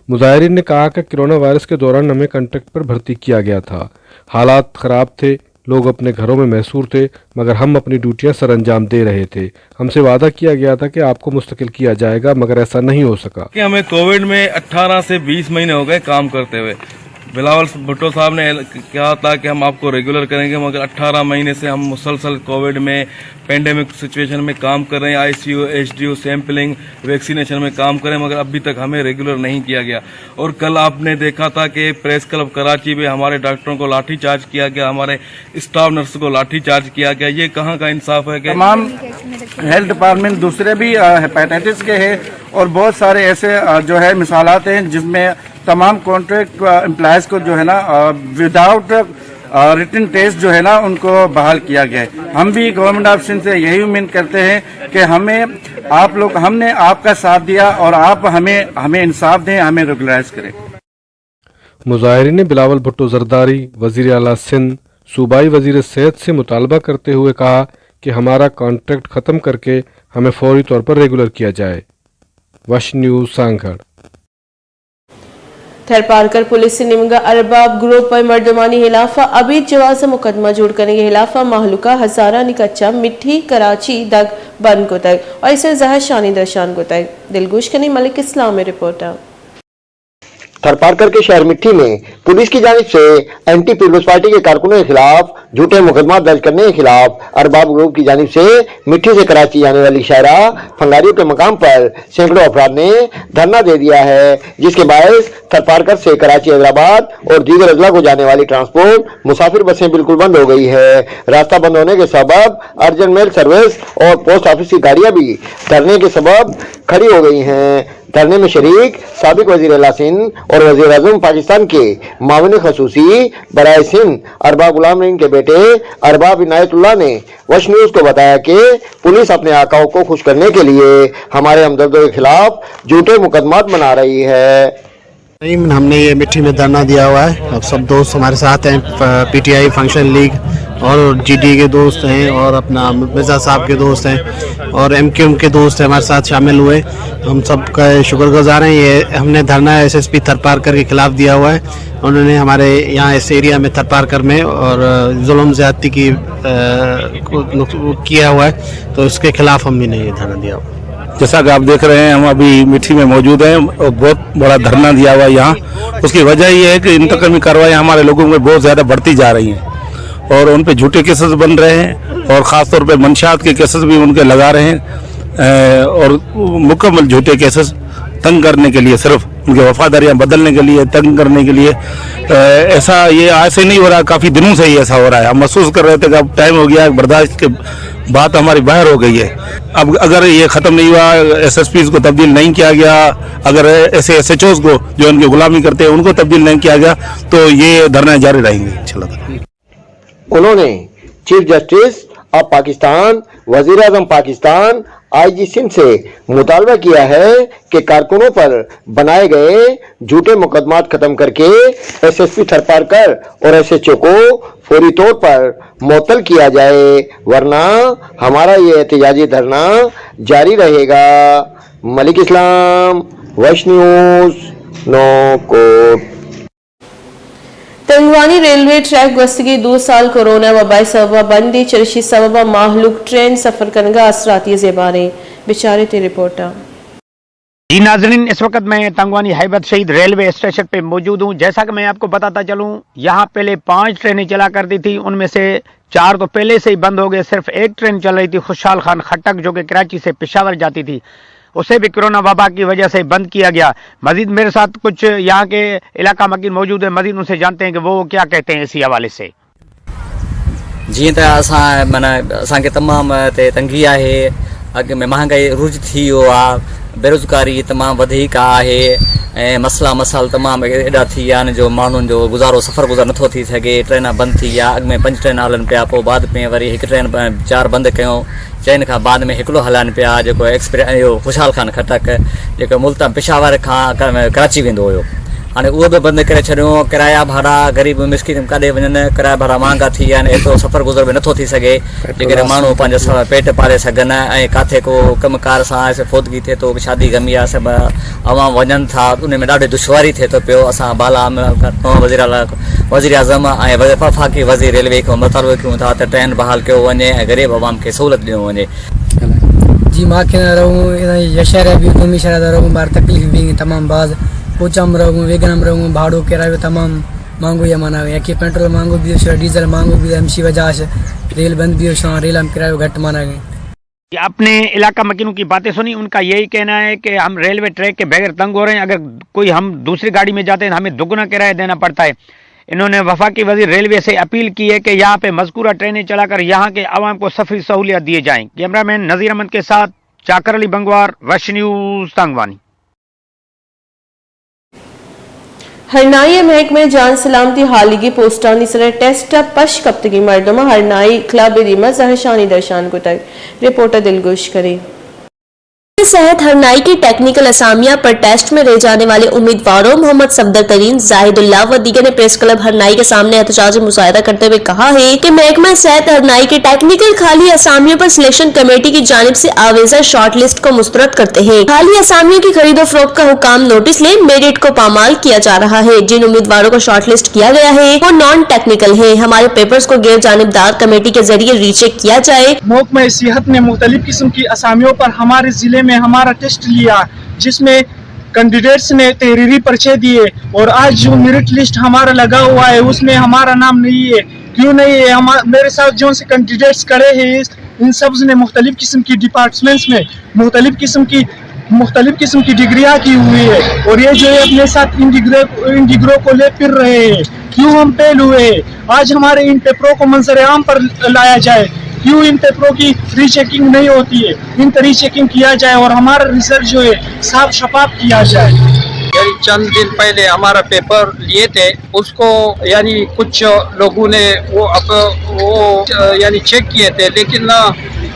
مظاہرین نے کہا کہ کورونا وائرس کے دوران ہمیں کانٹریکٹ پر بھرتی کیا گیا تھا، حالات خراب تھے، لوگ اپنے گھروں میں محصور تھے، مگر ہم اپنی ڈیوٹیاں سرانجام دے رہے تھے۔ ہم سے وعدہ کیا گیا تھا کہ آپ کو مستقل کیا جائے گا، مگر ایسا نہیں ہو سکا۔ کہ ہمیں کووڈ میں اٹھارہ سے بیس مہینے ہو گئے کام کرتے ہوئے۔ بلاول بھٹو صاحب نے کہا تھا کہ ہم آپ کو ریگولر کریں گے، مگر اٹھارہ مہینے سے ہم مسلسل کووڈ میں، پینڈیمک سچویشن میں کام کر رہے ہیں، I C U, H D U, sampling, vaccination میں کام کر رہے ہیں، مگر ابھی تک ہمیں ریگولر نہیں کیا گیا۔ اور کل آپ نے دیکھا تھا کہ پریس کلب کراچی میں ہمارے ڈاکٹروں کو لاٹھی چارج کیا گیا، ہمارے اسٹاف نرس کو لاٹھی چارج کیا گیا۔ یہ کہاں کا انصاف ہے کہ تمام ہیلتھ ڈپارٹمنٹ دوسرے بھی، آ، ہیپاٹائٹس کے ہیں اور بہت سارے ایسے، آ، جو ہے مثالات ہیں جس میں تمام کانٹریکٹ، آ، امپلائیز کو جو ہے نا، آ، وداؤٹ، آ، ریٹن ٹیسٹ جو ہے نا ان کو بحال کیا گیا ہے۔ ہم بھی گورنمنٹ آف سندھ سے یہی امید کرتے ہیں کہ ہمیں آپ لوگ، ہم نے آپ کا ساتھ دیا اور آپ ہمیں، ہمیں انصاف دیں، ہمیں ریگولرائز کریں۔ مظاہرین نے بلاول بھٹو زرداری، وزیر اعلیٰ سندھ، صوبائی وزیر صحت سے مطالبہ کرتے ہوئے کہا کہ ہمارا کانٹریکٹ ختم کر کے ہمیں فوری طور پر ریگولر کیا جائے۔ وش نیوز، سانگھڑ۔ تھرپارکر پولیس ءِ نیمگ ءَ ارباب گروپ ءِ مردمانی ہلاف ءَ ابید جواز ءِ مقدمہ جوڑ کنگ ءِ ہلاف ءَ مہلوک ءَ ہزارانی کچ ءَ مٹھی کراچی دگ بند کتگ ءُ ایشی ءَ زہرشانی درشان کتگ۔ دلگوش کنیں ملک اسلام ءِ رپورٹ ءَ۔ تھرپارکر کے شہر مٹھی میں پولیس کی جانب سے اینٹی پیپلز پارٹی کے کارکنوں کے خلاف جھوٹے مقدمات درج کرنے کے خلاف ارباب گروپ کی جانب سے مٹھی سے کراچی جانے والی شاہراہ پھنگاریوں کے مقام پر سینکڑوں افراد نے دھرنا دے دیا ہے، جس کے باعث تھرپارکر سے کراچی حیدرآباد اور دیگر اضلاع کو جانے والی ٹرانسپورٹ مسافر بسیں بالکل بند ہو گئی ہے۔ راستہ بند ہونے کے سبب ارجنٹ میل سروس اور پوسٹ آفس کی گاڑیاں بھی دھرنے کے سبب کھڑی ہو گئی ہیں۔ دھرنے میں شریک سابق وزیر اعلیٰ سندھ اور وزیر اعظم پاکستان کے معاون خصوصی برائے سندھ ارباب غلام رحیم کے بیٹے ارباب عنایت اللہ نے وش نیوز کو بتایا کہ پولیس اپنے آقاؤں کو خوش کرنے کے لیے ہمارے ہمدردوں کے خلاف جھوٹے مقدمات بنا رہی ہے۔ نہیں، ہم نے یہ مٹھی میں دھرنا دیا ہوا ہے۔ اب سب دوست ہمارے ساتھ ہیں، پ-، P T I function league اور جی ڈی کے دوست ہیں اور اپنا مرزا صاحب کے دوست ہیں اور ایم کیو ایم کے دوست ہیں، ہمارے ساتھ شامل ہوئے۔ ہم سب کا شکر گزار ہیں۔ یہ ہم نے دھرنا ایس ایس پی تھرپارکر کے خلاف دیا ہوا ہے۔ انہوں نے ہمارے یہاں اس ایریا میں تھرپارکر میں اور ظلم زیادتی کی، آ، کو نقص-، کیا ہوا ہے، تو اس کے خلاف ہم نے یہ دھرنا دیا ہوا ہے۔ جیسا کہ آپ دیکھ رہے ہیں، ہم ابھی مٹھی میں موجود ہیں اور بہت بڑا دھرنا دیا ہوا ہے یہاں۔ اس کی وجہ یہ ہے کہ انتقامی کارروائیاں ہمارے لوگوں میں بہت زیادہ بڑھتی جا رہی ہیں اور ان پہ جھوٹے کیسز بن رہے ہیں اور خاص طور پہ منشیات کے کیسز بھی ان کے لگا رہے ہیں، اے، اور مکمل جھوٹے کیسز تنگ کرنے کے لیے، صرف ان کے وفاداریاں بدلنے کے لیے، تنگ کرنے کے لیے۔ اے، ایسا یہ آج سے نہیں ہو رہا، کافی دنوں سے ہی ایسا ہو رہا ہے۔ ہم محسوس کر رہے تھے کہ اب ٹائم ہو گیا، برداشت کے بات ہماری باہر ہو گئی ہے۔ اب اگر یہ ختم نہیں ہوا، ایس ایس پیز کو تبدیل نہیں کیا گیا، اگر ایسے ایس ایچ اوز کو، جو ان کی غلامی کرتے ہیں، ان کو تبدیل نہیں کیا گیا، تو یہ دھرنا جاری رہیں گے انشاءاللہ تعالیٰ۔ انہوں نے چیف جسٹس آف پاکستان، وزیر اعظم پاکستان، آئی جی سندھ سے مطالبہ کیا ہے کہ کارکنوں پر بنائے گئے جھوٹے مقدمات ختم کر کے ایس ایس پی تھرپارکر اور ایس ایچ او کو فوری طور پر معطل کیا جائے، ورنہ ہمارا یہ احتجاجی دھرنا جاری رہے گا۔ ملک اسلام، وش نیوز، نوکوٹ۔ تنگوانی ریلوے ٹریک گوستگیں دو سال کورونا وبا ءِ سبب ءَ بند اِنت، چریشی ءِ سبب ءَ ماہلوک ٹرین سفر کنگ ءَ آسراتی ءِ زیمبان اِنت۔ بچار ات اے رپورٹ ءَ۔ جی ناظرین، اس وقت میں تنگوانی ہیبت شہید ریلوے اسٹیشن پہ موجود ہوں۔ جیسا کہ میں آپ کو بتاتا چلوں، یہاں پہلے پانچ ٹرینیں چلا کرتی تھی، ان میں سے چار تو پہلے سے ہی بند ہو گئے، صرف ایک ٹرین چل رہی تھی خوشحال خان خٹک، جو کہ کراچی سے پشاور جاتی تھی، اسے بھی کورونا وبا کی وجہ سے بند کیا گیا۔ مزید میرے ساتھ کچھ یہاں کے علاقہ مکین موجود ہیں، مزید ان سے جانتے ہیں کہ وہ کیا کہتے ہیں اسی حوالے سے۔ جيئن ته اسان، معنيٰ، اسان کي تمام تي تنگي آهي. اڳ ۾ مهانگائي عروج ٿي ويو آهي، بيروزگاري تمام وڌيڪ آهي ۽ مسئلا مسائل تمام ايڏا ٿي ويا آهن جو ماڻهن جو گذارو، سفر گذار نٿو ٿي سگهي. ٽرينان بند ٿي ويا، اڳ ۾ پنج ٽرينان هلن پيا، پوءِ بعد ۾ وري هڪ ٽرين، ا، چار بند ڪيون. چئن کان بعد ۾ هڪڙو هلائن پيا، جيڪو ايڪسپريس، اهو خوشحال خان خٽڪ، جيڪو ملتان پشاور کان ڪر-، ڪراچي ويندو هيو. هاڻي اهو به بند ڪري ڇڏيو. ڪرايا ڀاڙا غريب مسڪين ڪاڏي وڃن، ڪرايا ڀاڙا مهانگا ٿي ويا آهن، ايترو سفر گذر به نٿو ٿي سگهي، جيڪڏهن ماڻهو پنهنجو سر پيٽ پالي سگهن ۽ ڪاٿي ڪو ڪم ڪار سان سي فوتگي ٿئي ٿو، شادي غمي آهي، سڀ عوام وڃن ٿا، ان ۾ ڏاڍي دشواري ٿئي ٿو پيو. اسان بالا م-، وزير اعليٰ، وزير اعظم ۽ وز-، وفاقي وزير ريلوي کي مطالبو ڪيون ٿا ته ٽرين بحال ڪيو وڃي ۽ غريب عوام کي سهولت ڏنو وڃي. جي، مان ڪينان رهون، انهن يشهر ۽ ٻيون دومي شهر ته رهون، ٻار تڪليف وينگي تمام باز. ڪوچا ۾ رهون، ويگن ۾ رهون، ڀاڙو ڪرايو تمام مهانگو ئي معنيٰ، يڪي پيٽرول مهانگو به شو، ڊيزل مهانگو به، همشي وجه آهي، ريل بند به شو، ريل هم ڪرايو گهٽ معنيٰ. اپنے علاقہ مکینوں کی باتیں سنی، ان کا یہی کہنا ہے کہ ہم ریلوے ٹریک کے بغیر تنگ ہو رہے ہیں، اگر کوئی ہم دوسری گاڑی میں جاتے ہیں تو ہمیں دگنا کرایہ دینا پڑتا ہے۔ انہوں نے وفاقی وزیر ریلوے سے اپیل کی ہے کہ یہاں پہ مذکورہ ٹرینیں چلا کر یہاں کے عوام کو سفری سہولیات دیے جائیں۔ کیمرہ مین نذیر احمد کے ساتھ چاکر علی بنگوار، وش نیوز، تنگوانی۔ ہرنائی ءِ محکمہ جان سلامتی ہالیگی پوسٹانی سر ءَ ٹیسٹ ءَ پش کپتگیں مردماں ہرنائی کلب ءِ دیما زہرشانی درشان کتگ۔ رپورٹ ءَ دلگوش کنیں۔ صحت ہرنائی کے ٹیکنیکل اسامیہ پر ٹیسٹ میں رہ جانے والے امیدواروں محمد صفدر ترین، زاہد اللہ و دیگر نے پریس کلب ہرنائی کے سامنے احتجاجی مظاہرہ کرتے ہوئے کہا ہے کہ محکمہ صحت ہرنائی کے ٹیکنیکل خالی اسامیوں پر سلیکشن کمیٹی کی جانب سے آویزہ شارٹ لسٹ کو مسترد کرتے ہیں۔ خالی اسامیوں کی خرید و فروخت کا حکام نوٹس لیں، میرٹ کو پامال کیا جا رہا ہے۔ جن امیدواروں کو شارٹ لسٹ کیا گیا ہے، وہ نان ٹیکنیکل ہیں۔ ہمارے پیپرز کو غیر جانبدار کمیٹی کے ذریعے ری چیک کیا جائے۔ محکمہ صحت نے مختلف قسم کی اسامیوں پر ہمارے ضلع میں ہمارا ٹیسٹ لیا، جس میں کینڈیڈیٹس نے تحریری پرچے دیے، اور آج جو میرٹ لسٹ ہمارا لگا ہوا ہے، اس میں ہمارا نام نہیں ہے۔ کیوں نہیں ہے؟ ہما-، میرے ساتھ جو سے کینڈیڈیٹس کھڑے ہیں، اس ان سبز نے مختلف قسم کی ڈپارٹمنٹس میں مختلف قسم کی، مختلف قسم کی ڈگریاں کی ہوئی ہے، اور یہ جو ہے اپنے ساتھ ان ڈگریوں، ان ڈگریوں کو لے پھر رہے ہیں۔ کیوں ہم فیل ہوئے ہیں؟ آج ہمارے ان پیپروں کو منظر عام پر لایا جائے، کیوں ان پیپروں کی ری چیکنگ نہیں ہوتی ہے، ان کا ری چیکنگ کیا جائے اور ہمارا رزلٹ جو ہے صاف شفاف کیا جائے۔ یعنی چند دن پہلے ہمارا پیپر لیے تھے، اس کو یعنی کچھ لوگوں نے وہ اپ-، وہ، یعنی چیک کیے تھے، لیکن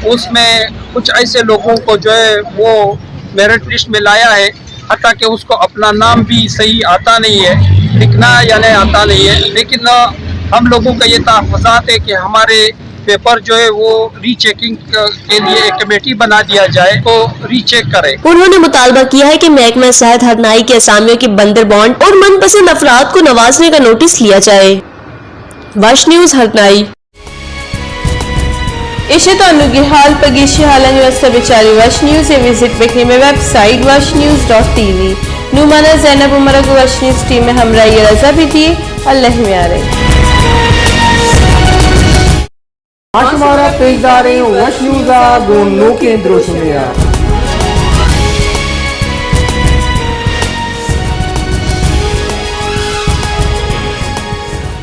اس میں کچھ ایسے لوگوں کو جو ہے وہ میرٹ لسٹ میں لایا ہے، حتیٰ کہ اس کو اپنا نام بھی صحیح آتا نہیں ہے، لکھنا یعنی آتا نہیں ہے۔ لیکن ہم لوگوں کا یہ تحفظات ہے کہ ہمارے پیپر جو ہے وہ ری چیکنگ کے لیے ایک کمیٹی بنا دیا جائے، تو ری چیک کرے۔ انہوں نے مطالبہ کیا ہے کہ محکمہ صحت ہرنائی کے اسامیوں کی بندر بانڈ اور من پسند افراد کو نوازنے کا نوٹس لیا جائے۔ وش نیوز ہرنائی۔ ایشی ءَ تاں انوگی حال۔ پہ گیشیں حالانی واستہ بچاری وش نیوز ءَ وزٹ بکنیں مئے ویب سائٹ وش نیوز ڈاٹ ٹی وی۔ نوں مانا زینب عمر ءَ گوں وش نیوز ٹیم ءِ ہمراہی ءَ رضا بدیے۔ اللہ میارے۔ ما شمارا پیش داریں وش نیوز ءَ گوں نوکیں دروشمے ءَ۔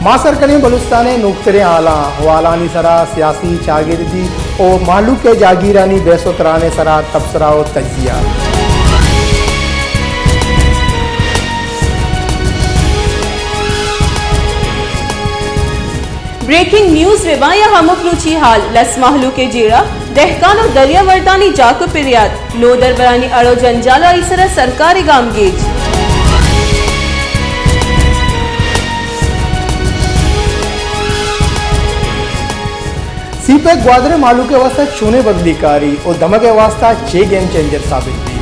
ما سر کنیں بلوچستان ءِ نوکتریں حالاں، حوالانی سرا سیاسی، چاگردی و مہلوک ءِ جاگیرانی بحث و تران ءِ سرا تبصرہ و تجزیہ۔ بریکنگ نیوز بہ باں یا ہمک روچی حال، لس مہلوک ءِ جیڑہ، دہکان و دریا وردانی جاک و پریات، نودربرانی اڑ و جنجال و آئی سرا سرکار ءِ گامگیج۔ سی پیک گوادر ءِ مہلوک ءِ واستہ چونیں بدلی کاری و دمگ ءِ واستہ چے گیم چینجر ثابت بیت؟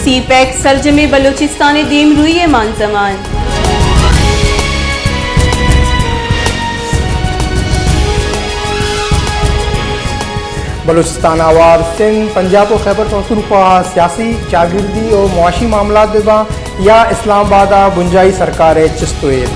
سی پیک سرجمیں بلوچستان ءِ دیمروئی ءِ مانزمان۔ بلوچستان ءَ ہوار سندھ، پنجاب و خیبر پختونخوا ءَ سیاسی، چاگردی و معاشی معاملات بہ باں یا اسلام آباد ءَ بنجاہی سرکار ءِ چست و ایر۔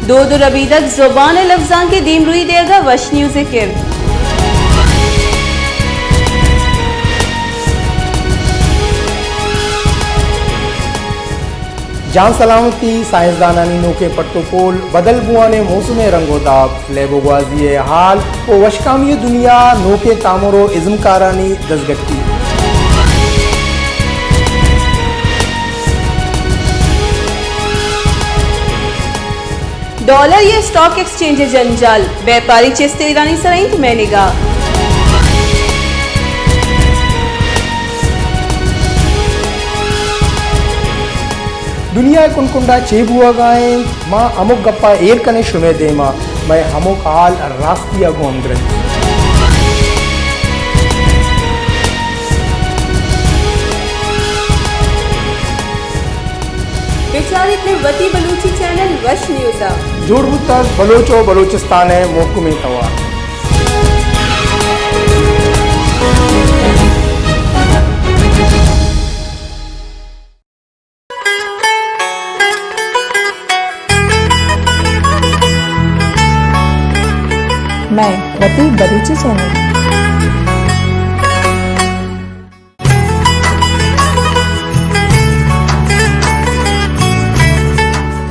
دود و ربیدگ، زبان ءُ لبزانک ءِ دیمروئی دیگ ءَ وش نیوز ءِ کرد۔ جان سلامتی، سائنسدانانی نوکیں پٹ و پول، بدل بوان ءِ موسم ءِ رنگ و داب، لیب و گوازی ءِ حال و وشکامی ءِ دنیا ءَ نوکیں تامر و ازمکارانی دزگٹی۔ ڈالر یا اسٹاک ایکسچینج ءِ جنجال، بیپاری چست ایرانی سرا انت مئے نگاہ۔ دنیا ءِ کنڈ کنڈ ءَ چے بوہگ ءَ انت، ما ہمک گپ ءَ ایر کنیں شمئے دیم ءَ، مئے ہمک حال راستی ءَ گوں ہمگرنچ۔ بچاریت مئے وتی بلوچی چینل وش نیوز ءَ۔ جوڑ بوتگ بلوچ ءُ بلوچستان ءِ مھکمیں توار۔ مئے وتی بلوچی چینل۔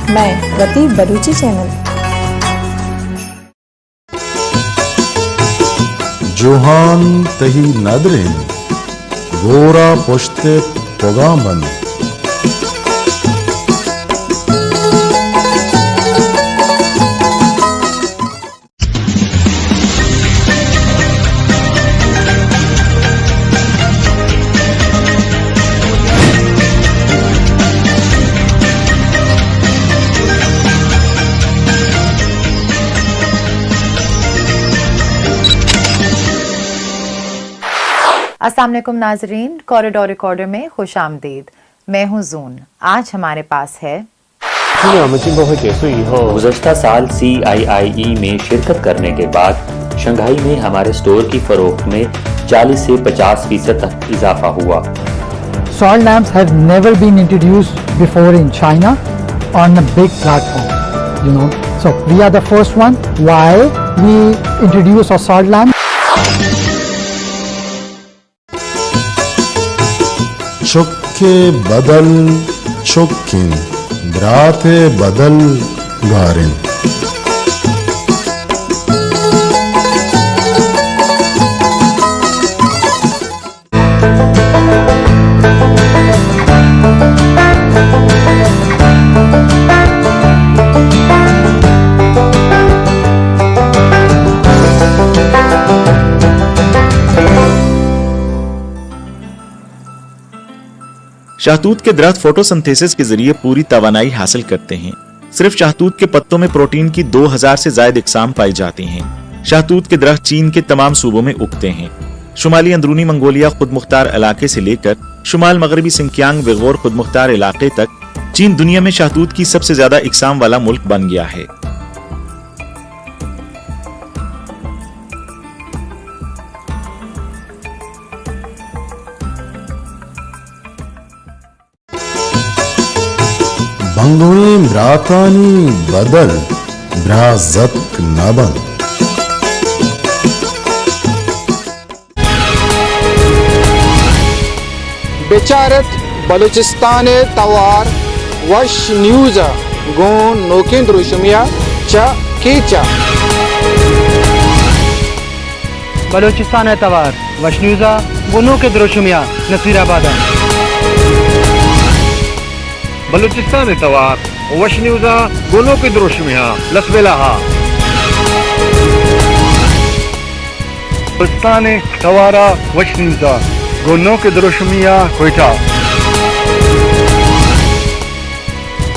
مئے وتی بلوچی چینل۔ جوہان تہی ندر انت، گورا پشت ات بگاں بند۔ السلام علیکم ناظرین، کوریڈور ریکارڈر میں خوش آمدید۔ میں ہوں زون۔ آج ہمارے پاس ہے۔ گزشتہ سال سی آئی آئی ای میں شرکت کرنے کے بعد شنگھائی میں ہمارے اسٹور کی فروخت میں چالیس سے پچاس فیصد تک اضافہ ہوا۔ Salt lamps have never been introduced before in China on a big platform, you know. So we are the first one. Why we introduce a salt lamp? چک ءِ بدل چک انت، برات ءِ بدل گار انت۔ شہتوت کے درخت فوٹوسنتھیسس کے ذریعے پوری توانائی حاصل کرتے ہیں۔ صرف شہتوت کے پتوں میں پروٹین کی دو ہزار سے زائد اقسام پائی جاتی ہیں۔ شہتوت کے درخت چین کے تمام صوبوں میں اگتے ہیں۔ شمالی اندرونی منگولیا خود مختار علاقے سے لے کر شمال مغربی سنکیانگ ویغور خود مختار علاقے تک، چین دنیا میں شہتوت کی سب سے زیادہ اقسام والا ملک بن گیا ہے۔ بنگویں براتانی بدل برازتک نہ بنت۔ بچار ات بلوچستان ءِ توار وش نیوز ءَ گوں نوکیں دروشمے ءَ چہ کیچ ءَ۔ بلوچستان ءِ توار وش نیوز ءَ گوں نوکیں دروشمے ءَ نصیر آباد ءَ۔ بلوچستان ءِ توار وش نیوز ءَ گوں نوکیں دروشمے ءَ لسبیلہ ءَ۔ بلوچستان ءِ توار ءَ وش نیوز ءَ گوں نوکیں دروشمے ءَ کوئٹہ۔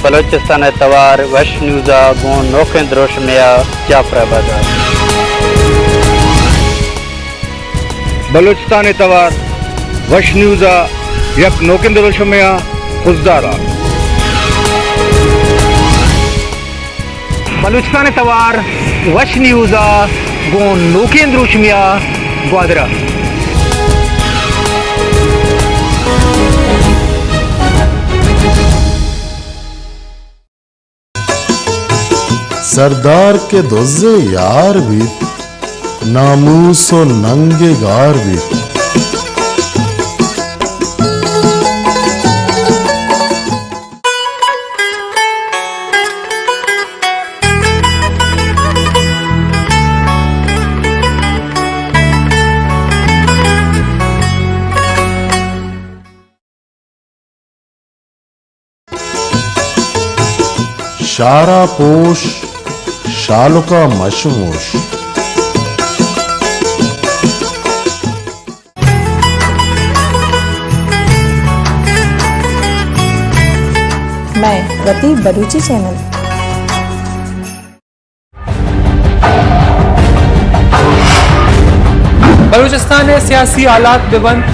بلوچستان ءِ توار وش نیوز ءَ گوں نوکیں دروشمے ءَ جعفر آباد ءَ۔ بلوچستان ءِ توار وش نیوز ءَ یک نوکیں دروشمے ءَ خضدار ءَ۔ بلوچستان ءِ توار وش نیوز ءَ گوں نوکیں دروشمے ءَ گوادر ءَ۔ سردار کہ دز ءِ یار بیت، ناموس ءُ ننگ ءِ گار بیت۔ شارا پوش، شالکا مشموش۔ مئے وتی بلوچی چینل۔ بلوچستان ءِ سیاسی حالات بہ بنت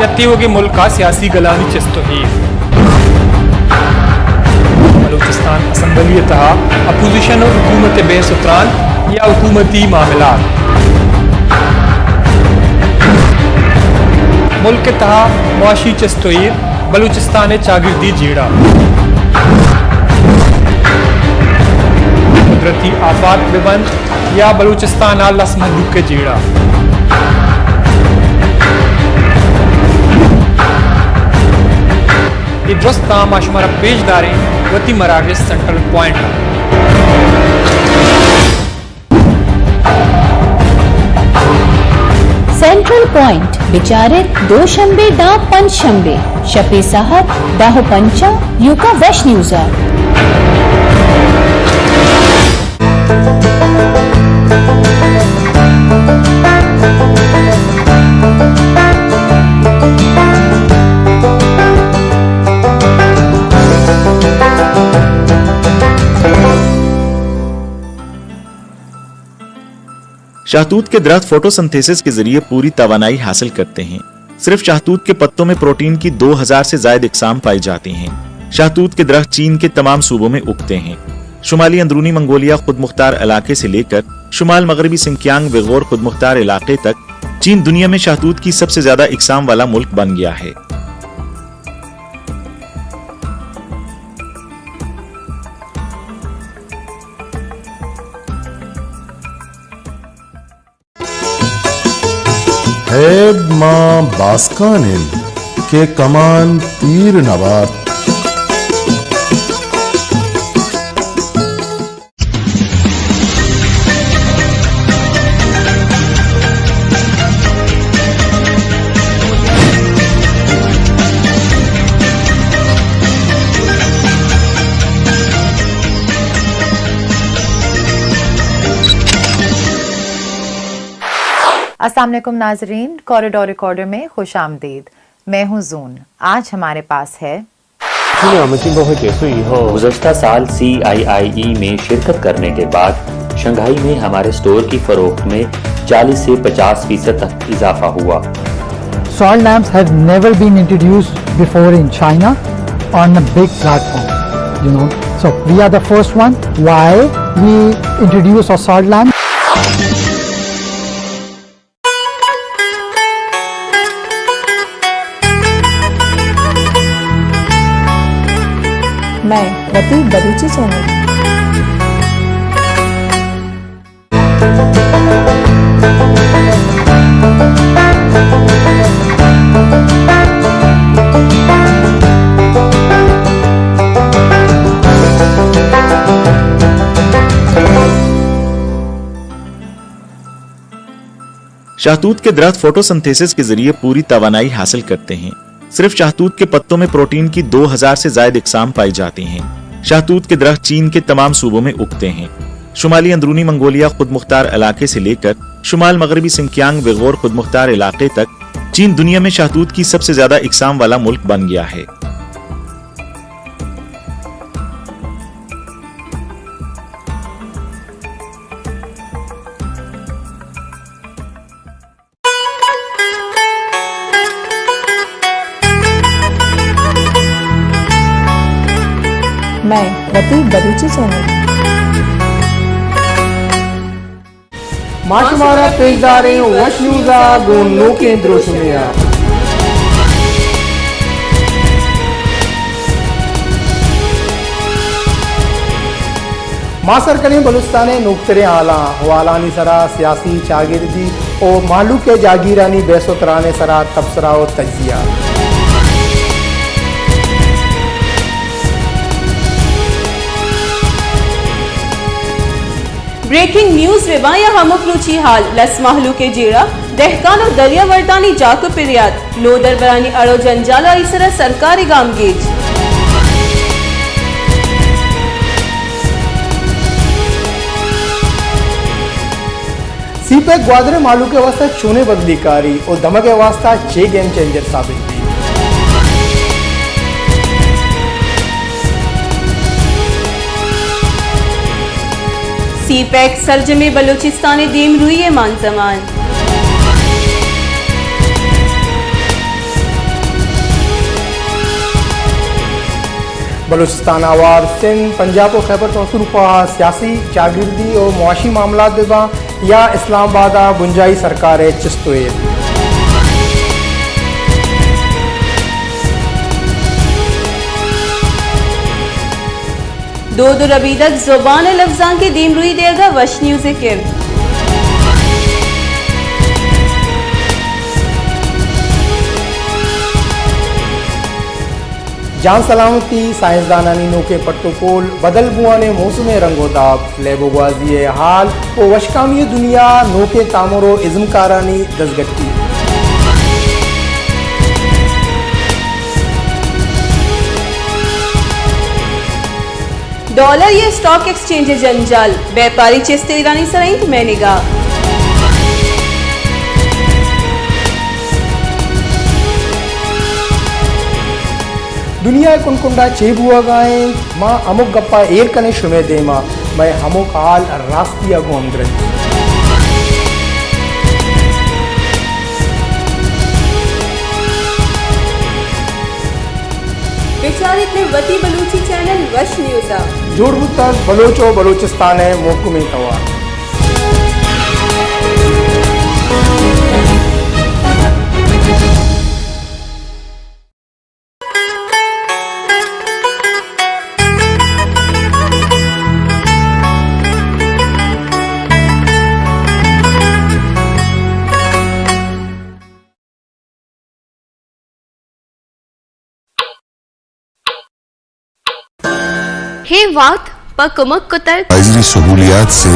یا تیوگیں ملک ءِ سیاسی گلانی چست ءُ ایر۔ بلوچستان اسمبلی ءِ تہا اپوزیشن ءُ حکومت ءِ بحث ءُ تران یا حکومتی معاملات۔ ملک ءِ تہا معاشی چست ءُ ایر۔ بلوچستان ءِ چاگردی جیڑہ، قدرتی آفات بہ بنت یا بلوچستان ءِ لس مھلوک ءِ جیڑہ، اے درستاں ما شمارا پیش داریں وتی مراگش سینٹرل پوائنٹ ءَ۔ سینٹرل پوائنٹ بچار ات دوشنبے داں پنچ شنبے شپے ساعت دہ ءُ پنچ ءَ ایوکا وش نیوز ءَ۔ شہتوت کے درخت فوٹوسنتھیسس کے ذریعے پوری توانائی حاصل کرتے ہیں۔ صرف شہتوت کے پتوں میں پروٹین کی دو ہزار سے زائد اقسام پائی جاتی ہیں۔ شہتوت کے درخت چین کے تمام صوبوں میں اگتے ہیں۔ شمالی اندرونی منگولیا خود مختار علاقے سے لے کر شمال مغربی سنکیانگ ویغور خود مختار علاقے تک، چین دنیا میں شہتوت کی سب سے زیادہ اقسام والا ملک بن گیا ہے۔ ہیب ماں باسکان انت کہ کمان تیر نہ بارت۔ السلام علیکم ناظرین، کوریڈور ریکارڈر میں خوش آمدید۔ میں ہوں زون۔ آج ہمارے پاس ہے۔ گزشتہ سال سی آئی آئی ای میں شرکت کرنے کے بعد شنگھائی میں ہمارے سٹور کی فروخت میں چالیس سے پچاس فیصد تک اضافہ ہوا۔ Salt lamps have never been introduced before in China on a big platform, you know. So we are the first one. Why we introduce our salt lamps? مئے وتی بلوچی چینل۔ شہتوت کے درخت فوٹوسنتھیسس کے ذریعے پوری توانائی حاصل کرتے ہیں۔ صرف شہتوت کے پتوں میں پروٹین کی دو ہزار سے زائد اقسام پائی جاتی ہیں۔ شہتوت کے درخت چین کے تمام صوبوں میں اگتے ہیں۔ شمالی اندرونی منگولیا خود مختار علاقے سے لے کر شمال مغربی سنکیانگ ویغور خود مختار علاقے تک، چین دنیا میں شہتوت کی سب سے زیادہ اقسام والا ملک بن گیا ہے۔ مئے وتی بلوچی چینل۔ ما شمارا پیش داریں وش نیوز ءَ گوں نوکیں دروشمے ءَ۔ ما سر کنیں بلوچستان ءِ نوکتریں حالاں، حوالانی سرا سیاسی، چاگردی و مہلوک ءِ جاگیرانی بحث و تران ءِ سرا تبصرہ و تجزیہ۔ بریکنگ نیوز، رباں یا ہمک روچی حال، لس مہلوک ءِ جیڑہ، دہکان و دریا وردانی جاک و پریات، نودربرانی اڑ و جنجال و آئی سرا سرکار ءِ گامگیج۔ سی پیک گوادر ءِ مہلوک ءِ واستہ چونیں بدلی کاری و دمگ ءِ واستہ چے گیم چینجر ثابت بیت؟ سی پیک سرجمیں بلوچستان ءِ دیمروئی ءِ مان زمان۔ بلوچستان ءَ ہوار سندھ، پنجاب و خیبر پختونخوا ءَ سیاسی، چاگردی و معاشی معاملات بہ باں یا اسلام آباد ءَ بنجاہی سرکار ءِ چست و ایر۔ دود و ربیدگ، زبان و لبزانک ءِ دیمروئی دیگ ءَ وش نیوز ءِ کرد۔ جان سلامتی، سائنسدانانی نوکیں پٹ و پول، بدل بوان ءِ موسم ءِ رنگ و داب، لیب و گوازی ءِ حال و وشکامی ءِ دنیا ءَ نوکیں تامر و ازمکارانی دزگٹی۔ ڈالر یا اسٹاک ایکسچینج ءِ جنجال، بیپاری چست ایرانی سرا انت مئے نگاہ۔ دنیا ءِ کنڈ کنڈا چے بوہگا انت، ما ہمک گپا ایر کنیں شمئے دیما، مئے ہمک حال راستی ءَ گوں ہمگرنچ۔ بچاریت مئے وتی بلوچی چینل وش نیوز ءَ۔ جوڑ بوتگ بلوچ ءُ بلوچستان ءِ مھکمیں توار۔ ہے وات پہ کمک کتگ۔ باجری سہولیات سے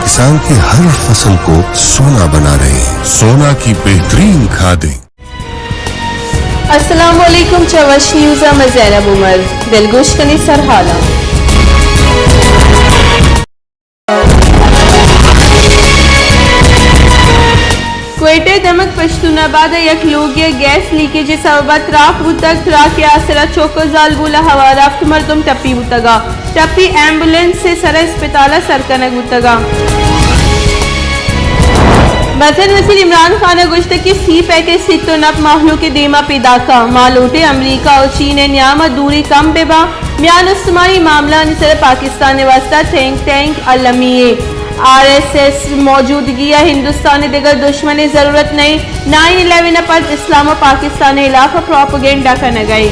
کسان کے ہر فصل کو सोना बना रहे हैं। सोना की बेहतरीन खादें۔ السلام علیکم، چہ وش نیوز ءَ من زینب عمر۔ دلگوش کنیں سرحالاں۔ کوئٹہ ءِ دمگ پشتون آباد ءِ یک لوگے ءَ گیس لیکیج ءِ سبب ءَ تراک بوتگ۔ تراک ءِ آسر ءَ چک ءُ زالبول ءَ ہوار ہفت مردم ٹپی بوتگ ءُ ٹپی ایمبولینس ءِ سر ءَ اسپتال ءَ سر کنگ بوتگ ءُ مزن وزیر عمران خان ءَ گوشتگ کہ سی پیکج سیت ءُ نپ مہلوک ءِ دیم ءَ پیداک اَنت۔ ما لوٹیں امریکہ ءُ چین ءِ نیام ءَ دوری کم بہ باں۔ میان استمانی معاملہانی سر ءَ پاکستان ءِ واستہ تھنک ٹینک المی ایں۔ آر ایس ایس ءِ موجودگی ءَ ہندوستان ءِ دگہ دشمنے ضرورت نہ ایں۔ نائن الیون ءَ پد اسلام ءُ پاکستان ءِ ہلاف ءَ پروپیگنڈا کنگ ءَ ایں۔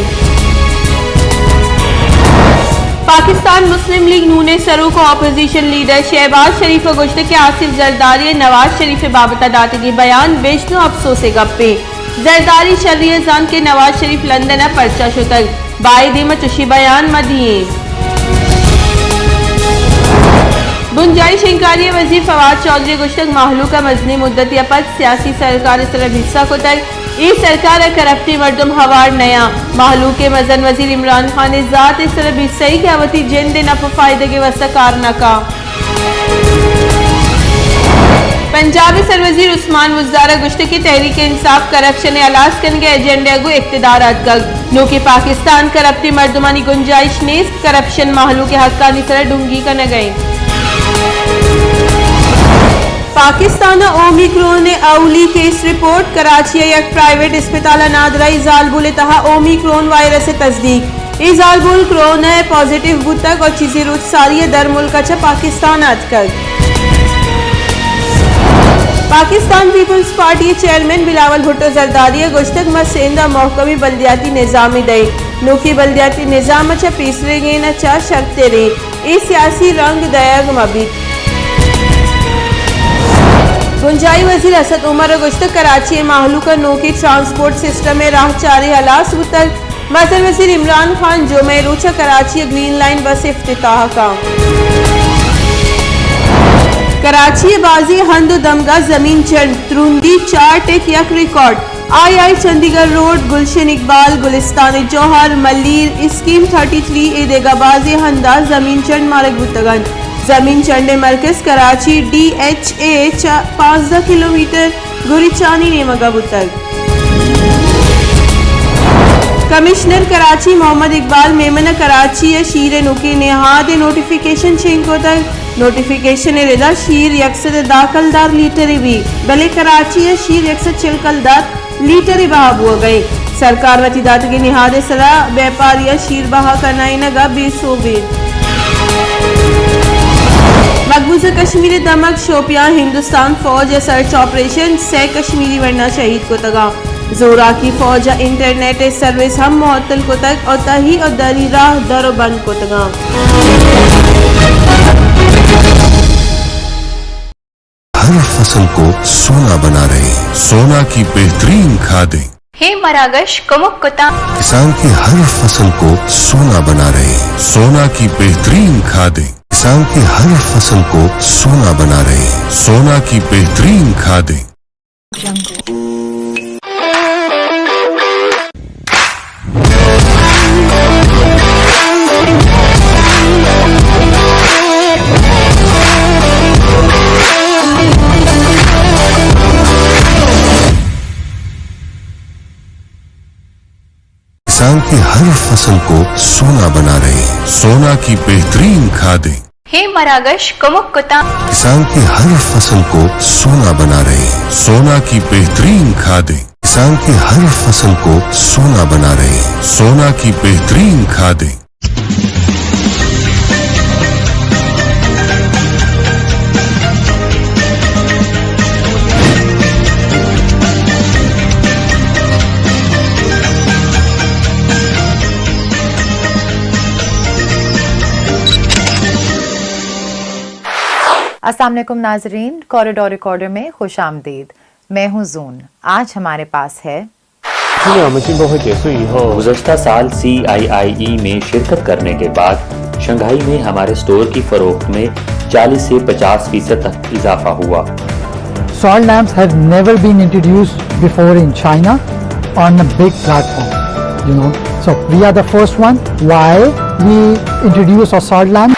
پاکستان مسلم لیگ نون ءِ سروک ءُ اپوزیشن لیڈر شہباز شریف ءَ گوشتگ کہ آصف زرداری ءَ نواز شریف ءِ بابت ءَ داتگیں بیان بژن ءُ اپسوز ءِ گپے۔ زرداری شری ءَ زانت کہ نواز شریف لندن ءَ پرچا شتگ، بائد ایں ما چشیں بیان مہ دییں۔ بنجاہی شنگکاری ءِ وزیر فواد چوہدری ءَ گوشتگ مہلوک ءَ مزنیں مدتے ءَ پد سیاسی سرکار ءِ سر ءَ بیسہ کتگ، اے سرکار ءَ کرپٹیں مردم ہوار نیاں۔ مہلوک ءِ مزن وزیر عمران خان ءِ ذات ءِ سر ءَ بیسہ ئی کہ آ وتی جند ءِ نپ ءُ فائدگ ءِ واستہ کار نہ کاں۔ پنجاب ءِ سروزیر عثمان بزدار ءَ گوشتگ کہ تحریک انصاف کرپشن ءِ ہلاس کنگ ءِ ایجنڈا ءَ گوں اقتدار ءَ اتکگ۔ نوکیں پاکستان کرپٹیں مردمانی گنجائش نیست، کرپشن مہلوک ءِ حقانی سر ءَ ڈنگی کنگ ءَ اِنت۔ پاکستان ءَ اومیکرون ءِ اولی کیس رپورٹ، کراچی ءِ یک پرائیویٹ اسپتال ءَ نادراہی زالبول ءِ تہا اومیکرون وائرس ءِ تصدیق۔ اے زالبول کرونا ءِ پازیٹیو بوتگ ءُ چیزے روچ ساری ءَ درملک ءَ چہ پاکستان ءَ اتکگ۔ پاکستان پیپلز پارٹی ءِ چیئرمین بلاول بھٹو زرداری ءَ گوشتگ، ما سندھ ءَ محکمیں بلدیاتی نظامے دئیں۔ نوکیں بلدیاتی نظام ءَ چہ پیسریگیں ءَ چہ شرتر ایں۔ اے سیاسی رنگ دئیگ مہ بیت۔ بنجاہی وزیر اسد عمر ءَ گوشتگ، کراچی ءِ مہلوک ءَ نوکیں ٹرانسپورٹ سسٹم ءِ راہ چارے ہلاس بوتگ۔ مزن وزیر عمران خان جمعہ ءِ روچ ءَ کراچی ءِ گرین لائن بس افتتاح کنت۔ کراچی ءِ بازیں ہند ءُ دمگاں زمین چنڈ، ترندی چار ٹک یک ریکارڈ۔ آئی آئی چندی گڑھ روڈ، گلشن اقبال، گلستان جوہر، ملیر، اسکیم تھرٹی تھری ءُ دگہ بازیں ہنداں زمین چنڈ مارگ بوتگ اَنت۔ زمین چنڈ ءِ مرکز کراچی ڈی ایچ اے ءَ چہ پانزدہ کلومیٹر گوریچانی نیمگ ءَ بوتگ۔ کمشنر کراچی محمد اقبال میمن ءَ کراچی ءِ شیر ءِ نوکیں نہاد ءِ نوٹیفیکیشن شنگ کتگ۔ نوٹیفیکیشن ءِ ردا شیر یک سد ءُ دہ کلدار لیٹرے بیت، بلے کراچی ءَ شیر یک سد ءُ چل کلدار لیٹرے بہا بوگ ءَ اِنت۔ سرکار وتی داتگیں نہاد ءِ سرا بیپاری ءَ شیر بہا کنائینگ ءَ بے سوب اِنت۔ مقبوضہ کشمیر ءِ دمگ شوپیان ہندوستان فوج ءِ سرچ آپریشن، سئے کشمیری ورنا شہید کتگ اَنت۔ زوراکی فوج ءَ انٹرنیٹ ءِ سروس ہم معطل کتگ ءُ تہی ءُ دری راہ در ءُ بند کتگ اَنت۔ ہر فصل کو सोना बना रहे हैं। सोना की बेहतरीन खादें۔ ہے مراگش کمک کتاں۔ किसान के हर फसल को सोना बना रहे हैं। सोना की बेहतरीन खादें। किसान के हर फसल को सोना बना रहे हैं। सोना की बेहतरीन खादें। فصل کو سونا بنا رہے ہیں۔ سونا کی بہترین کھادیں۔ ہے مراگش کمک کتاں۔ کسان کے ہر فصل کو سونا بنا رہے ہیں۔ سونا کی بہترین کھادیں۔ کسان کے ہر فصل کو سونا بنا رہے ہیں۔ سونا کی بہترین کھادیں۔ السلام علیکم ناظرین، کوریڈور ریکارڈر میں خوش آمدید۔ میں ہوں زون۔ آج ہمارے پاس ہے۔ گزشتہ سال سی آئی آئی ای میں شرکت کرنے کے بعد شنگھائی میں ہمارے اسٹور کی فروخت میں چالیس سے پچاس فیصد تک اضافہ ہوا۔ Salt lamps have never been introduced before in China on a big platform, you know. So we are the first one. Why we introduce our salt lamps?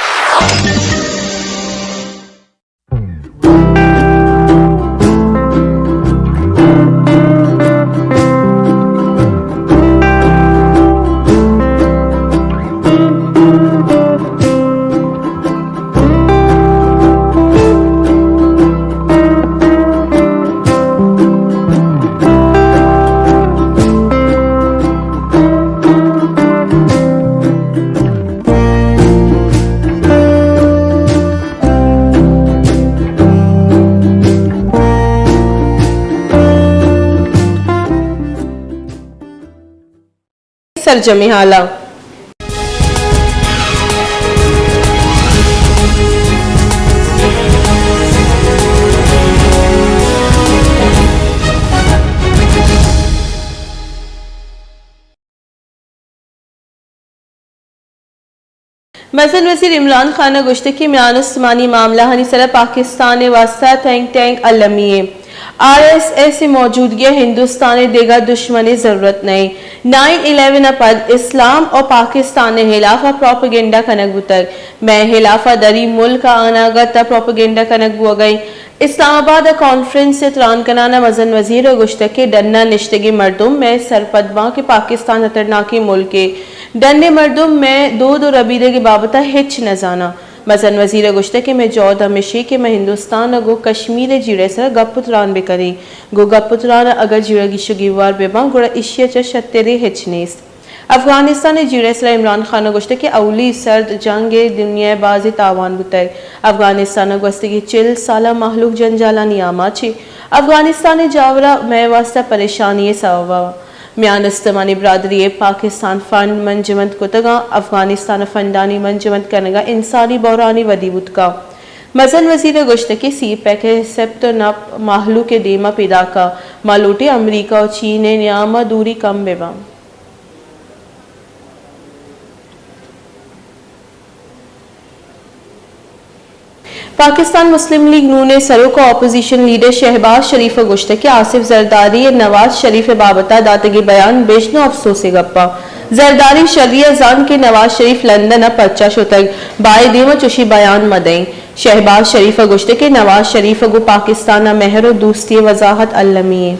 سرجمی حالاں۔ مزن وزیر عمران خان ءَ گوشتگ کہ میان استمانی معاملہانی سرا پاکستان ءِ واستہ تھنک ٹینک المی ایں۔ آر ایس ایس ءِ موجودگی ءَ ہندوستان ءِ دگہ دشمنے ضرورت نہ ایں۔ نائن الیون ءَ پد اسلام ءُ پاکستان ءِ ہلاف ءَ پروپیگنڈا کنگ بوتگ۔ مئے ہلاف ءَ دری ملک ءَ اناگت ءَ پروپیگنڈا کنگ بوگ ءَ ایں۔ اسلام آباد ءَ کانفرنس ءِ تران کنان ءَ مزن وزیر ءَ گوشتگ کہ ڈن ءَ نشتگیں مردم مئے سرپد باں کہ پاکستان ہترناکیں ملکے۔ ڈن ءِ مردم مئے دود ءُ ربیدگ ءِ بابت ءَ ہچ نہ زاناں۔ مزن وزیر ءَ گوشتگ کہ مئے جہد ہمیش ایں کہ مئے ہندوستان ءَ گوں کشمیر ءِ جیڑہ ءِ سرا گپ ءُ تران بہ کنیں۔ گوں گپ ءُ تران ءَ اگاں جیڑہ گیش ءُ گیوار بہ باں، گڑا ایشی ءَ چہ شتریں ہچ نیست۔ افغانستان ءِ جیڑہ ءِ سرا عمران خان ءَ گوشتگ کہ اولی سرد جنگ ءَ دنیا ءِ بازیں تاوان بوتگ۔ افغانستان ءَ گوستگیں چل سال ءَ مہلوک جنجالانی آماچ ایں۔ افغانستان ءِ جاور ءَ مئے واستہ پریشانی ءِ سوب ءَ۔ میان استمانی برادری ءِ پاکستان فنڈ منجمد کتگ اَنت۔ افغانستان ءَ فنڈانی منجمد کنگ ءَ انسانی بحرانی ودی بوت کنت۔ مزن وزیر ءَ گوشتگ کہ سی پیک ءِ سپت ءُ نپ مہلوک ءِ دیم ءَ پیداک اَنت۔ ما لوٹیں امریکہ ءُ چین ءِ نیام ءَ دوری کم بہ بنت۔ پاکستان مسلم لیگ نون ءِ سروک ءُ اپوزیشن لیڈر شہباز شریف ءَ گوشتگ کہ آصف زرداری ءِ نواز شریف ءِ بابت ءَ داتگیں بیان بژن ءُ افسوس ءِ گپ اَنت۔ زرداری شری ءَ زانت کہ نواز شریف لندن ءَ پرچا شتگ، بائد ایں ما چشیں بیان مہ دئیں۔ شہباز شریف ءَ گوشتگ کہ نواز شریف ءَ گوں پاکستان ءَ مہر ءُ دوستی ءِ وضاحت المی ایں۔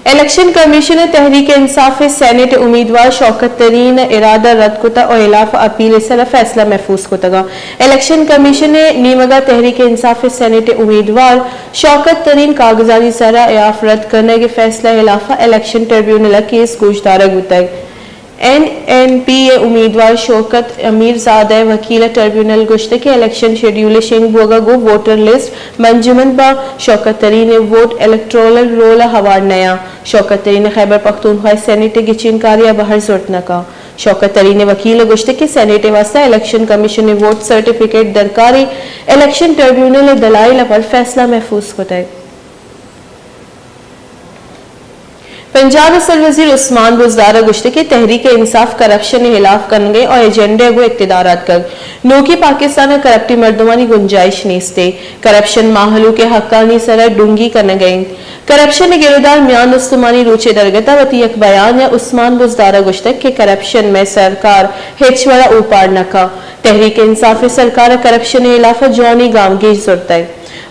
الیکشن کمیشن ءَ تحریک انصاف ءِ سینیٹ ءِ امیدوار شوکت ترین ءِ ارادہ رد کتگ ءُ ہلاف ءَ اپیل ءِ سرا فیصلہ محفوظ کتگ اَنت۔ الیکشن کمیشن ءِ نیمگ ءَ تحریک انصاف ءِ سینیٹ ءِ امیدوار شوکت ترین کاگدانی سرا ہلاف رد کنگ ءِ فیصلہ ءِ ہلاف ءَ الیکشن ٹریبیونل ءَ کیس گوشدارگ بوتگ۔ این این پی ءِ امیدوار شوکت امیرزادہ ءِ وکیل ءَ ٹریبیونل ءَ گوشتگ کہ الیکشن شیڈیول ءِ شنگ بوگ ءَ گوں ووٹر لسٹ منجمند باں، شوکت ترین ءِ ووٹ الیکٹورل رول ءَ ہوار نیاں۔ شوکت ترین ءَ خیبر پختونخوا ءِ سینیٹ ءِ گچین کاری ءَ بہر زرت نہ کنت۔ شوکت ترین ءِ وکیل ءَ گوشتگ کہ سینیٹ ءِ واستہ الیکشن کمیشن ءِ ووٹ سرٹیفکیٹ درکار ایں، الیکشن ٹریبیونل ءَ دلائل ءَ پر فیصلہ محفوظ کتگ۔ پنجاب ءِ سروزیر عثمان بزدار ءَ گوشتگ کہ تحریک انصاف کرپشن ءِ ہلاف کنگ ءَ ایں ءُ ایجنڈا ءَ گوں اقتدار ءَ اتکگ۔ نوکیں پاکستان ءَ کرپٹیں مردمانی گنجائش نیست ایں۔ کرپشن مہلوک ءِ حقانی سرا ڈنگی کنگ ءَ انت۔ کرپشن ءِ گرودار میان استمانی روچ ءِ درگت ءَ وتی یک بیان ءَ عثمان بزدار ءَ گوشتگ کہ کرپشن مئے سرکار ہچ وڑ ءَ اوپار نہ کنت۔ تحریک انصاف ءِ سرکار ءَ کرپشن ءِ ہلاف ءَ جوانیں گامگیج زرتگ۔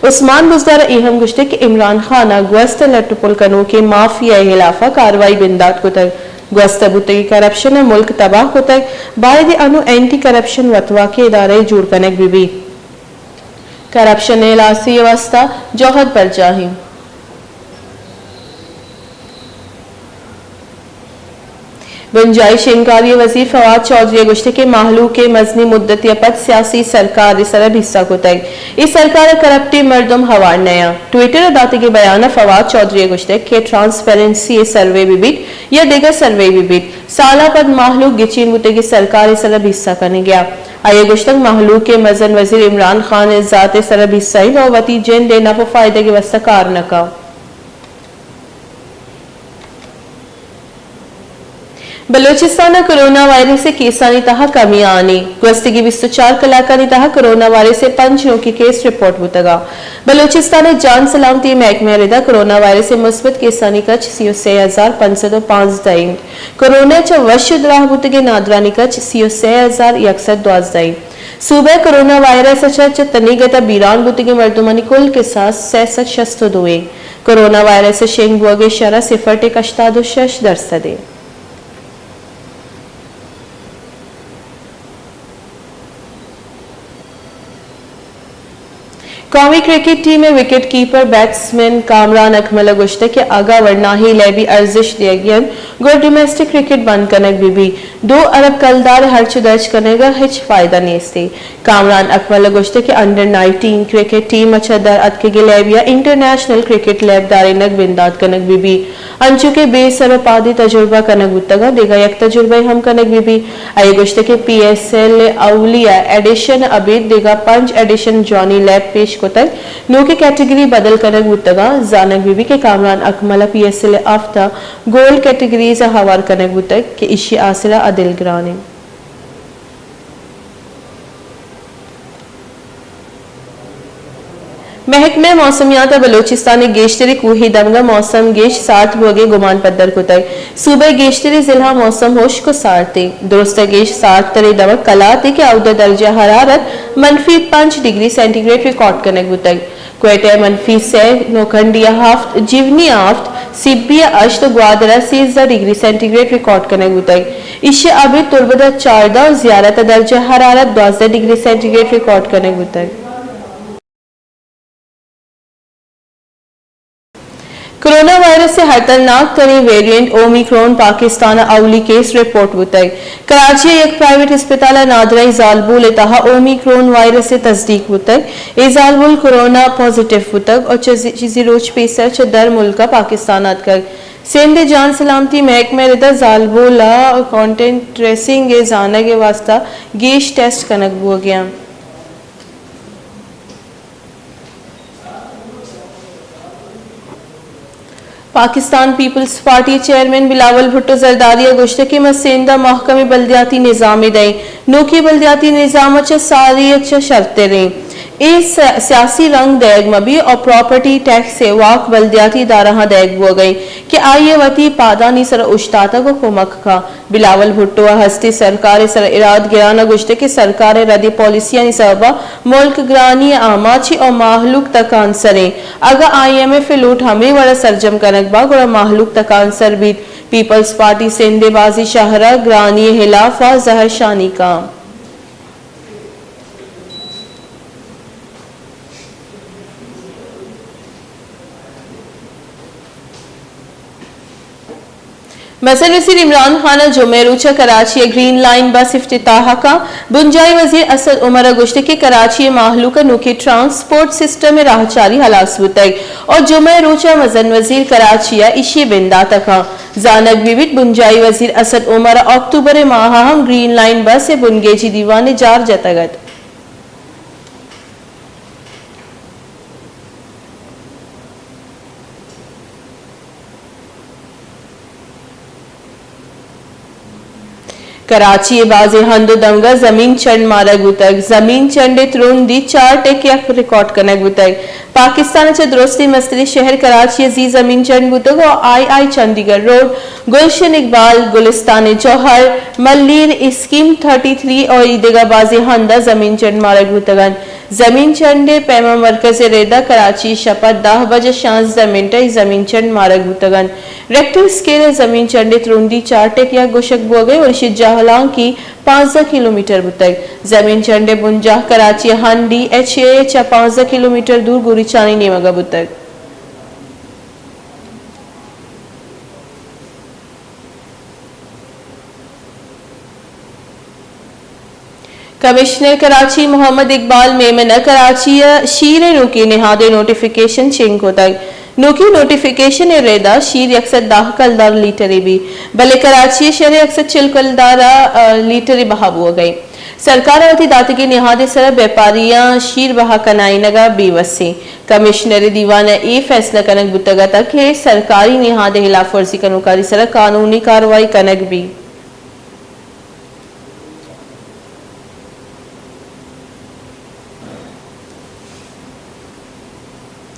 عثمان بزدار ء اے ہم گوشتگ کہ عمران خان ء گوست ء لٹ ء پل کنوکیں مافیا ء ہلاف ء کاروائی بندات کتگ، گوست ء بوتگیں کرپشن ء ملک تباہ کتگ، باید انوں اینٹی کرپشن وتواکیں ادارہ جوڑ کنگ بہ بیت۔ کرپشن ء ہلاسی ء واستہ جہد برجاہ انت۔ بنجاہی شنگکاری ء وزیر فواد چوہدری ء گوشتگ کہ مہلوک ء مزنیں مدتے ء پد سیاسی سرکار ء سرا بھیسا کتگ۔ اے سرکار ء کرپٹیں مردم ہوار نیاں۔ ٹویٹر ء داتگیں بیان ء فواد چوہدری ء گوشتگ کہ ٹرانسپیرنسی ء سروے بہ بیت یا دگہ سروے بہ بیت، سالاں پد مہلوک گچین بوتگیں سرکار ء سرا بھیسا کنگ ء آئی ء گوشتگ مہلوک ء مزن وزیر عمران خان ء ذات ء سرا بھیسا انت ء وتی جند ء نپ ء فائدگ ء واستہ کار نہ کنت۔ بلوچستان ء کرونا وائرس ء کیسانی تہا کمی آنی، گوستگی بیست ء چار کلاکانی تہا کرونا وائرس ء پنچ نوکیں کیس رپورٹ بوتگ ء بلوچستان ء جان سلامتی محکمہ ء ردا کرونا وائرس ء مثبت کیسانی کچ سی ء سے ہزار پنچ سد ء پانزدہ انت۔ کرونا ء چہ وش ء دراہ بوتگیں نادرانی کچ سی ء سے ہزار یک سد دوازدہ انت۔ صوبہ ء کرونا وائرس ء چہ چہ تنیگت ء بیران بوتگیں مردمانی کل کساس سئے سد شست ء دو انت۔ کرونا وائرس ء شنگ بوگ ء شرح صفر ٹک ہشتاد ء شش درسد انت۔ قومی کرکٹ ٹیم ء وکٹ کیپر بیٹسمین کامران اکمل ء گوشتگ کہ اگاں ورناہی لیبی ارزشت دیگی انت، گڑا ڈومیسٹک کرکٹ بند کنگ بہ بیت۔ دو ارب کلدار ء ہرچ درج کنگ ء ہچ فائدہ نیست۔ کامران اکمل ء گوشتگ کہ انڈر نائنٹین کرکٹ ٹیم ء چہ در اتکگیں لیب یا انٹرنیشنل کرکٹ لیب دارینگ بندات کنگ بہ بیت، انچو کہ بے سر ء پادی تجربہ کنگ بوتگ انت، دگہ یک تجربہ ہم کنگ بہ بیت۔ آئی ء گوشتگ کہ پی ایس ایل ء اولی ء ایڈیشن ء ابید دگہ پنچ ایڈیشن جوانیں لیب پیش کتگ، نوکیں کیٹگری بدل کنگ بوتگ انت۔ زانگ بہ بیت کہ کامران اکمل ء پی ایس ایل ء ہفت ء گولڈ کیٹگریز ء ہوار کنگ بوتگ کہ ایشی ء آسرا ء دل گران انت۔ محکمہ موسمیات ء بلوچستان ء گیشتریں کوھی دمگ ء موسم گیش سارت بوگ ء گمان پدر کتگ۔ صوبہ ء گیشتریں ضلع موسم ہشک ء سارت انت۔ درست ء گیش سارت تریں دمگ کلات انت کہ اود ء درجہ حرارت منفی پنچ ڈگری سینٹی گریڈ ریکارڈ کنگ بوتگ۔ کوئٹہ ء منفی سئے، نوکھنڈی ء ہفت، جیونی ء ہفت، سبی ء ہشت ء گوادر ء سیزدہ ڈگری سینٹی گریڈ ریکارڈ کنگ بوتگ۔ ایشی ء ابید تربت ء چاردہ ء زیارت ء درجہ حرارت دوازدہ ڈگری سینٹی گریڈ ریکارڈ کنگ بوتگ۔ کرونا وائرس ء ہترناک تریں ویریئنٹ اومیکرون پاکستان ء اولی کیس رپورٹ بوتگ۔ کراچی ء یک پرائیویٹ ہسپتال ء نادراہیں زالبول ء تہا اومیکرون وائرس ء تصدیق بوتگ۔ اے زالبول کرونا پازیٹیو بوتگ ء چہ زی-، چیزے روچ پیسر چہ در ملک ء پاکستان ء اتکگ۔ سندھ ء جان سلامتی محکمہ ء ردا زالبول ء کانٹیکٹ ٹریسنگ ء زانگ ء واستہ گیش ٹیسٹ کنگ بوگ ء انت۔ پاکستان پیپلز پارٹی ء چیئرمین بلاول بھٹو زرداری ء گوشتگ کہ ما سندھ ء مھکمیں بلدیاتی نظامے دئیں، نوکیں بلدیاتی نظام ء چہ ساری ء چہ شرتریں۔ اے س-، سیاسی رنگ دئیگ مہ بیت ء پراپرٹی ٹیکس ء واک بلدیاتی ادارہاں دئیگ بوگ ء انت کہ آئی ء وتی پادانی سر ء اوشتاتگ ء کمک کنت۔ بلاول بھٹو ء ہستیں سرکار ء سر ء اراد گران ء گوشتگ کہ سرکار ء ردیں پالیسیانی سبب ء ملک گرانی ء آماچ ء مہلوک تکانسر انت۔ اگاں آئی ایم ایف ء لوٹ ہمے وڑ ء سرجم کنگ بہ گڑا مہلوک تکانسر بیت۔ پیپلز پارٹی سندھ ء بازیں شہر ء گرانی ء ہلاف ء زہرشانی کنت۔ مزن وزیر عمران خان ء جمعہ ء روچ ء کراچی ء گرین لائن بس افتتاح ء کنت۔ بنجاہی وزیر اسد عمر ء گوشت کہ کراچی ء مہلوک ء نوکیں ٹرانسپورٹ سسٹم ء راہچاری ہلاس بوتگ اور جمعہ ء روچ ء مزن وزیر کراچی ء ایشی ء بندات ء کنت۔ زانگ بہ بیت بنجاہی وزیر اسد عمر ء اکتوبر ء ماہ ء ہم گرین لائن بس ء بنگیجی دیوان ء جار جتگ ات۔ کراچی ء بازیں ہند ء دمگ ء زمین چنڈ مارگ بوتگ۔ زمین چنڈ ء ترندی چار ٹک یک ریکارڈ کنگ بوتگ۔ پاکستان ء چہ درستیں مستریں شہر کراچی ء زی زمین چنڈ بوتگ ء آئی آئی چندی گڑھ روڈ، گلشن اقبال، گلستان جوہر، ملیر، اسکیم تھرٹی تھری ء دگہ بازیں ہند ء زمین چنڈ مارگ بوتگ انت۔ زمین چنڈ ءِ پیما مرکز ءِ ردا کراچی ءَ شپ ءَ دہ بج ءُ شانزدہ منٹ ءَ زمین چنڈ مارگ بوتگ انت۔ ریکٹر اسکیل ءَ زمین چنڈ ءِ ترندی چار ٹک یک گوشگ بوگ ءَ ءُ ایشی ءِ جہلانکی پانزدہ کلومیٹر بوتگ۔ زمین چنڈ ءِ بنجاہ کراچی ءِ ہن ڈی ایچ اے ءَ چہ پانزدہ کلومیٹر دور گوریچانی نیمگ ءَ بوتگ۔ کمشنر کراچی محمد اقبال میمن ءَ کراچی ءَ شیر ءِ نوکیں نہاد ءِ نوٹیفکیشن شنگ کتگ۔ نوکیں نوٹیفکیشن ءِ ردا شیر یک سد دہ کلدار لیٹرے بیت، بلے کراچی ءِ شہر ءَ یک سد چل کلدار ءَ لیٹرے بہا بوگ ءَ انت۔ سرکار ءَ وتی داتگیں نہاد ءِ سرا بیپاریاں شیر بہا کنائینگ ءَ بے وس انت۔ کمشنر ءِ دیوان ءَ اے فیصلہ کنگ بوتگ ات کہ سرکاری نہاد ءِ ہلاف ورزی کنوکانی سرا قانونی کاروائی کنگ بیت۔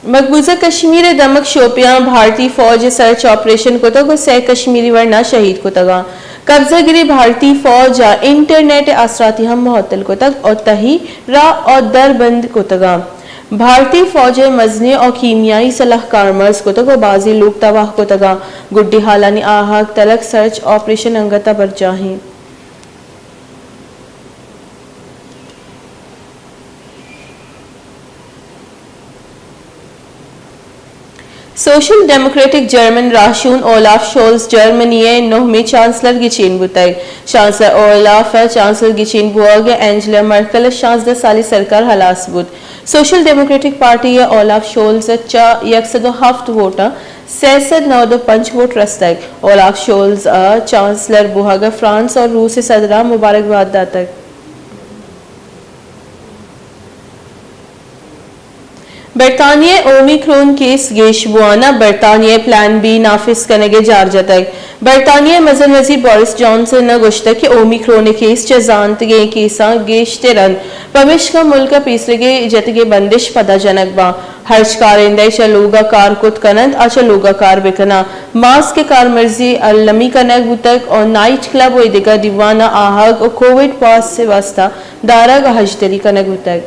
مقبوضہ کشمیر ءِ دمگ شوپیاں بھارتی فوج ءَ سرچ آپریشن کتگ ءُ سئے کشمیری ورنا شہید کتگ انت۔ قبضہ گریں بھارتی فوج ءَ انٹرنیٹ ءِ آسراتی ہم معطل کتگ ءُ تہی راہ ءُ در بند کتگ انت۔ بھارتی فوج ءِ مزنیں ءُ کیمیائی سلاہ کارمرز کتگ ءُ بازیں لوگ تباہ کتگ انت۔ گڈی ہالانی آہگ تلگ سرچ آپریشن انگت ءَ برجاہ انت۔ سوشل ڈیموکریٹک جرمن راہشون اولاف شولز جرمنی ءِ نہمیں چانسلر گچین بوتگ۔ چانسلر اولاف ءِ چانسلر گچین بوگ ءَ اینجلا مرکل ءِ شانزدہ سالی سرکار ہلاس بوت۔ سوشل ڈیموکریٹک پارٹی ءِ اولاف شولز ءَ چہ یک سد ءُ ہفت ووٹاں سئے سد نود ءُ پنچ ووٹ رستگ۔ اولاف شولز ءَ چانسلر بوہگ ءَ فرانس ءُ روس ءِ صدراں مبارکباد داتگ۔ برطانیہ ءَ اومیکرون کیس گیش بوان ءَ برطانیہ ءَ پلان بی نافذ کنگ ءِ جار جتگ۔ برطانیہ ءِ مزن وزیر بورس جانسن ءَ گوشتگ کہ اومیکرون ءِ کیس چہ زانتگیں کیساں گیشتر انت، پمیشکا ملک ءَ پیسریگیں جتگیں بندش پدا جنگ باں۔ ہرچ کارندہ ءَ چہ لوگ ءَ کار کت کن انت، آ چہ لوگ ءَ کار بہ کناں۔ ماسک ءِ کارمرزی المی کنگ بوتگ ءُ نائٹ کلب ءُ ایدگہ دیوان ءَ آہگ ءُ کووڈ پاس ءِ واستہ دارگ ءَ ہژدری کنگ بوتگ۔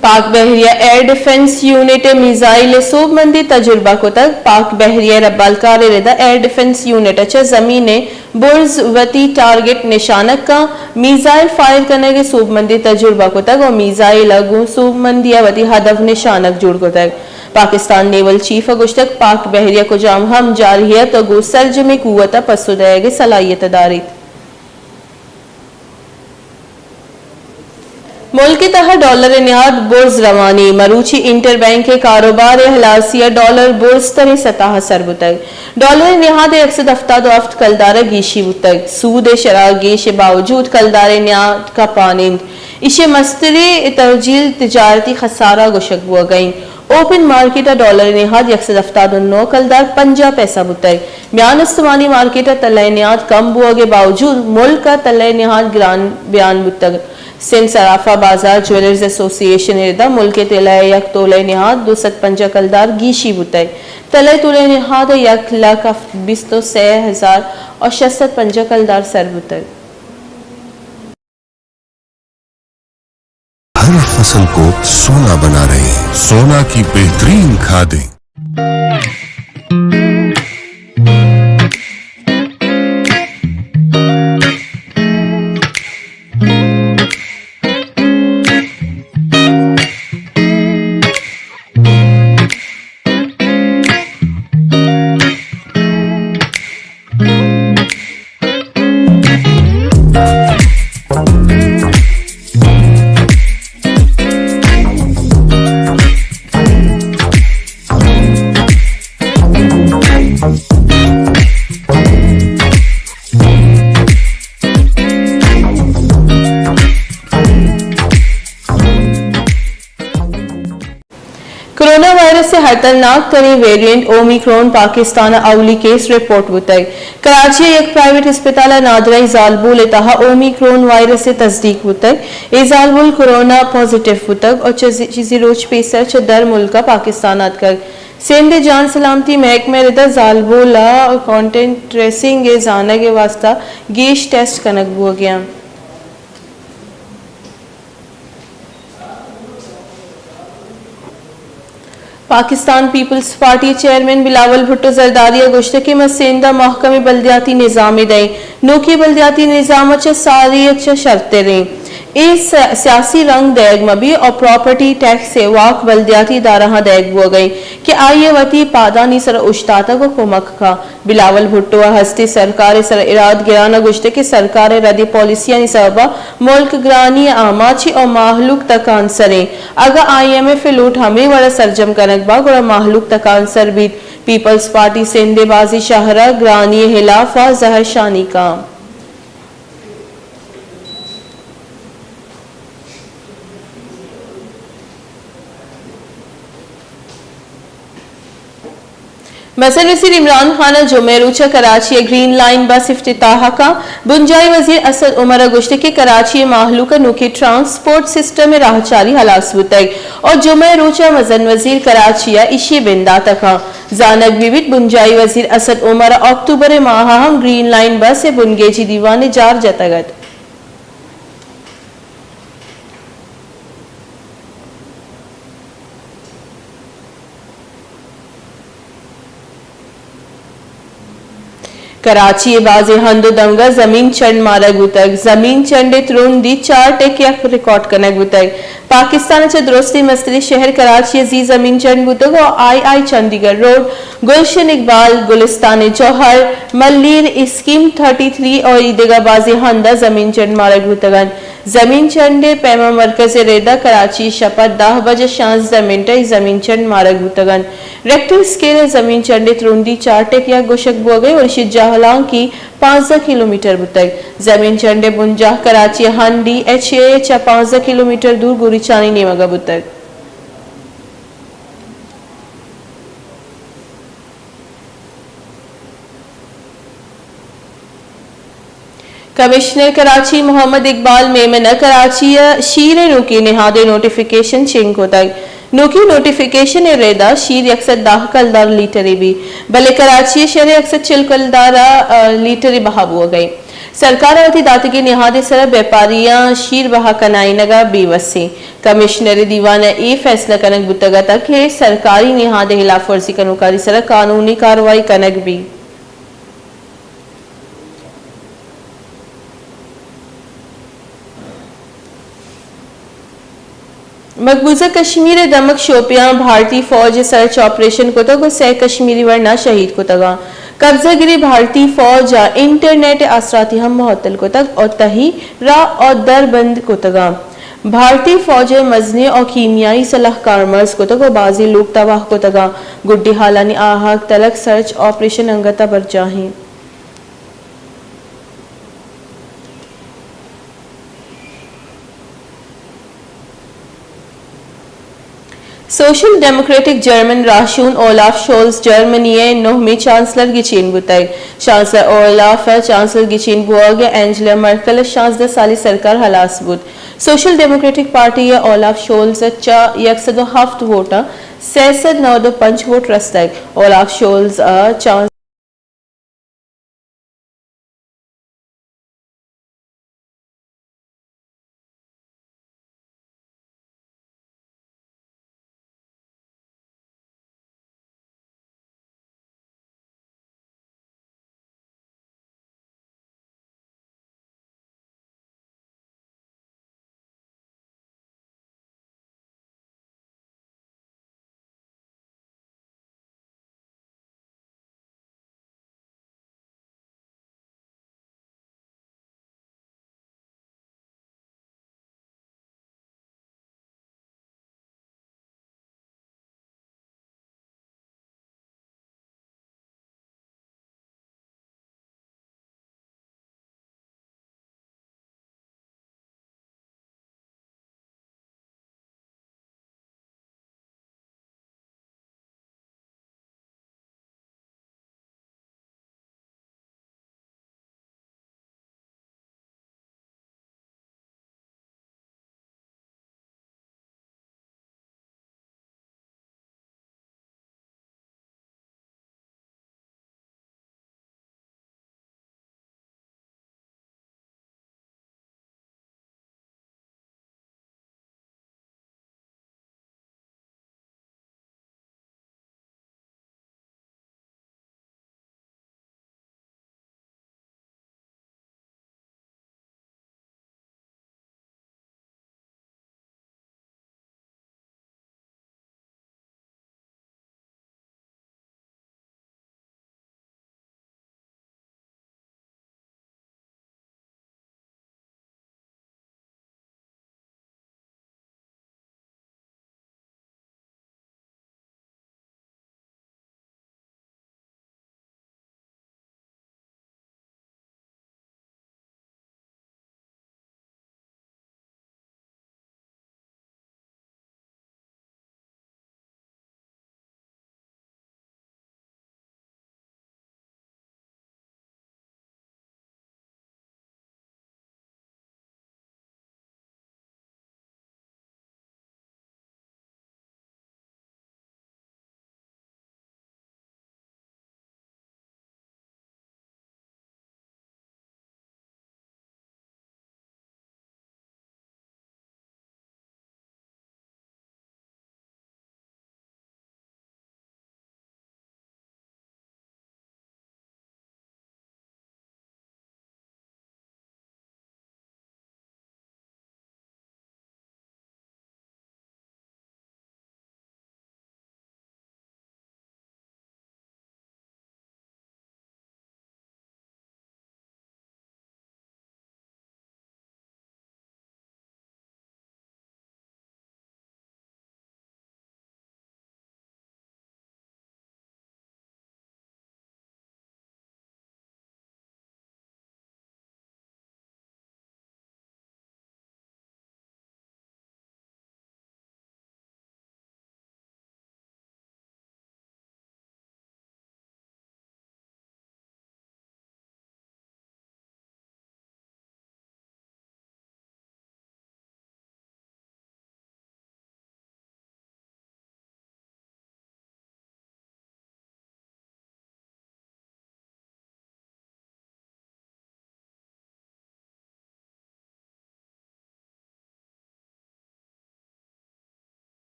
پاک بحریہ ایئر ڈیفنس یونٹ ءِ میزائل ءِ سوبمندی تجربہ کتگ۔ پاک بحریہ ءِ ربالکار ءِ ردا ایئر ڈیفنس یونٹ ءَ چہ زمین ءِ برز وتی ٹارگٹ نشانگ کن میزائل فائر کنگ ءِ سوبمندی تجربہ کتگ ءُ میزائل ءَ گوں سوبمندی ءَ وتی ہدف نشانگ جوڑ کتگ۔ پاکستان نیول چیف ءَ گوشتگ پاک بحریہ کجام ہم جارحیت ءَ گوں سرجمیں قوت ءَ پسو دئیگ ءِ صلاحیت ءَ داریت۔ ملک ءِ تہا ڈالر ءِ نہاد برز روان ایں، مروچی انٹر بینک ءِ کاروبار ءِ ہلاسی ءَ ڈالر برز تریں سطح ءَ سر بوتگ۔ ڈالر ءِ نہاد ءَ یک سد ہفتاد ءُ ہفت کلدار ءَ گیشی بوتگ۔ سود ءِ شرح گیش ءِ باوجود کلدار ءِ نہاد کپان انت۔ ایشی ءِ مستریں ترجیل تجارتی خسارہ گوشگ بوگ ءَ انت۔ اوپن مارکیٹ ءَ ڈالر ءِ نہاد یک سد ہفتاد ءُ نو کلدار پنجاہ پیسہ بوتگ۔ میان استمانی مارکیٹ ءَ طلہ ءِ نہاد کم بوگ ءِ باوجود ملک ءَ طلہ ءِ نہاد گران بیان بوتگ۔ سندھ صرافہ بازار جویلرز ایسوسی ایشن ءِ ردا ملک ءِ طلہ ءِ یک تولہ ءِ نہاد دو سد پنجاہ کلدار گیشی بوتگ۔ طلہ ءِ تولہ ءِ نہاد ءَ یک لکھ بیست ءُ سئے ہزار ءُ شش سد پنجاہ کلدار سر بوتگ۔ ہر فصل کو سونا بنا رہے ہیں، سونا کی बेहतरीन खादें। کرونا وائرس ءِ ہترناک تریں ویریئنٹ اومیکرون پاکستان ءَ اولی کیس رپورٹ بوتگ۔ کراچی ءِ یک پرائیویٹ ہسپتال ءَ نادراہی زالبول ءِ تہا اومیکرون وائرس ءِ تصدیق بوتگ۔ اے زالبول کرونا پازیٹیو بوتگ ءُ چہ زی-، چیزی روچ پیسر چہ در ملک ءَ پاکستان ءَ اتکگ۔ سندھ ءِ جان سلامتی محکمہ ءِ ردا زالبول ءِ کانٹیکٹ ٹریسنگ ءِ زانگ ءِ واستہ گیش ٹیسٹ کنگ بوگ ءَ اَنت۔ پاکستان پیپلز پارٹی ءِ چیئرمین بلاول بھٹو زرداری ءَ گوشتگ کہ ما سندھ ءَ محکمیں بلدیاتی نظامے دئیں۔ نوکیں بلدیاتی نظام ءَ چہ ساری ءَ چہ شرتریں اے س-، سیاسی رنگ دئیگ مہ بیت ءُ پراپرٹی ٹیکس ءِ واک بلدیاتی ادارہاں دئیگ بوگ ءَ اِنت کہ آئی ءَ وتی پادانی سر ءَ اوشتاتگ ءُ کمک کنت۔ بلاول بھٹو ءَ ہستیں سرکار ءِ سر ءَ اراد گران ءَ گوشتگ کہ سرکار ءِ ردیں پالیسیانی سبب ءَ ملک گرانی ءِ آماچ اِنت ءُ مہلوک تکانسر اِنت۔ اگاں آئی ایم ایف ءِ لوٹ ہمے وڑ ءَ سرجم کنگ بہ بنت گڑا مہلوک تکانسر بیت۔ پیپلز پارٹی سندھ ءِ بازیں شہر ءَ گرانی ءِ ہلاف ءَ زہرشانی کنت۔ مزن وزیر عمران خان ءَ جمعہ ءِ روچ ءَ کراچی ءِ گرین لائن بس افتتاح کنت۔ بنجاہی وزیر اسد عمر ءَ گوشتگ کہ کراچی ءِ مہلوک ءَ نوکیں ٹرانسپورٹ سسٹم ءِ راہچاری ہلاس بوتگ ءُ جمعہ ءِ روچ ءَ مزن وزیر کراچی ءَ ایشی ءِ بندات ءَ کنت۔ زانگ بہ بیت بنجاہی وزیر اسد عمر ءَ اکتوبر ءِ ماہ ءَ ہم گرین لائن بس ءِ بنگیجی دیوان ءِ جار جتگ اَت۔ کراچی ءِ بازیں ہند ءُ دمگ ءَ زمین چنڈ مارگ بوتگ۔ زمین چنڈ ءِ ترندی چار ٹک یک ریکارڈ کنگ بوتگ۔ پاکستان ءَ چہ درستیں مستریں شہر کراچی ءَ زی زمین چنڈ بوتگ ءُ آئی آئی چندی گڑھ روڈ، گلشن اقبال، گلستان جوہر، ملیر، اسکیم تھرٹی تھری ءُ ایدگہ بازیں ہند ءَ زمین چنڈ مارگ بوتگ اَنت۔ زمین چنڈ ءِ پیما مرکز ءِ ردا کراچی ءَ شپ ءَ دہ بج ءُ شانزدہ منٹ ءَ اے زمین چنڈ مارگ بوتگ اَنت۔ ریکٹر اسکیل ءَ زمین چنڈ ءِ ترندی چار ٹک یک گوشگ بوگ ءَ اِنت ءُ ایشی ءِ جہلانکی پانزدہ کلومیٹر بوتگ۔ زمین چنڈ ءِ بنجاہ کراچی ءِ ہنڈی ایچ اے ءَ چہ پانزدہ کلومیٹر دور گوریچانی نیمگ ءَ بوتگ۔ کمشنر کراچی محمد اقبال میمن ءَ کراچی ءَ شیر ءِ نوکیں نہاد ءِ نوٹیفکیشن چنگ کتگ۔ نوکیں نوٹیفکیشن ءِ ردا شیر یک سد دہ کلدار لیٹرے بیت، بلے کراچی ءِ شہر ءَ یک سد چل کلدار ءَ لیٹرے بہا بوگ ءَ اِنت۔ سرکار ءَ وتی داتگیں نہاد ءِ سرا بیپاریاں شیر بہا کنائینگ ءَ بے وس اِنت۔ کمشنر ءِ دیوان ءَ اے فیصلہ کنگ بوتگ اتگ کہ سرکاری نہاد ءِ ہلاف ورزی کنوکانی سرا قانونی کارروائی کنگ بیت۔ مقبوضہ کشمیر ءِ دمگ شوپیاں بھارتی فوج ءَ سرچ آپریشن کتگ ءُ سئے کشمیری ورنا شہید کتگ اَنت۔ قبضہ گریں بھارتی فوج ءَ انٹرنیٹ ءِ آسراتی ہم معطل کتگ ءُ تہی راہ ءُ در بند کتگ اَنت۔ بھارتی فوج ءَ مزنیں ءُ کیمیائی سلاہ کارمرز کتگ ءُ بازیں لوگ تباہ کتگ اَنت۔ گڈی ہالانی آہگ تلگ سرچ آپریشن انگت ءَ برجاہ اِنت۔ سوشل ڈیموکریٹک جرمن راہشون اولاف شولز جرمنی ءِ نہمیں چانسلر گچین بوتگ۔ چانسلر اولاف ءِ چانسلر گچین بوگ ءَ اینجلا مرکل ءِ شانزدہ سالی سرکار ہلاس بوت۔ سوشل ڈیموکریٹک پارٹی ءَ اولاف شولز ءَ چہ یک سد ءُ ہفت ووٹاں سئے سد نود ءُ پنچ ووٹ رستگ۔ اولاف شولز ءَ چانس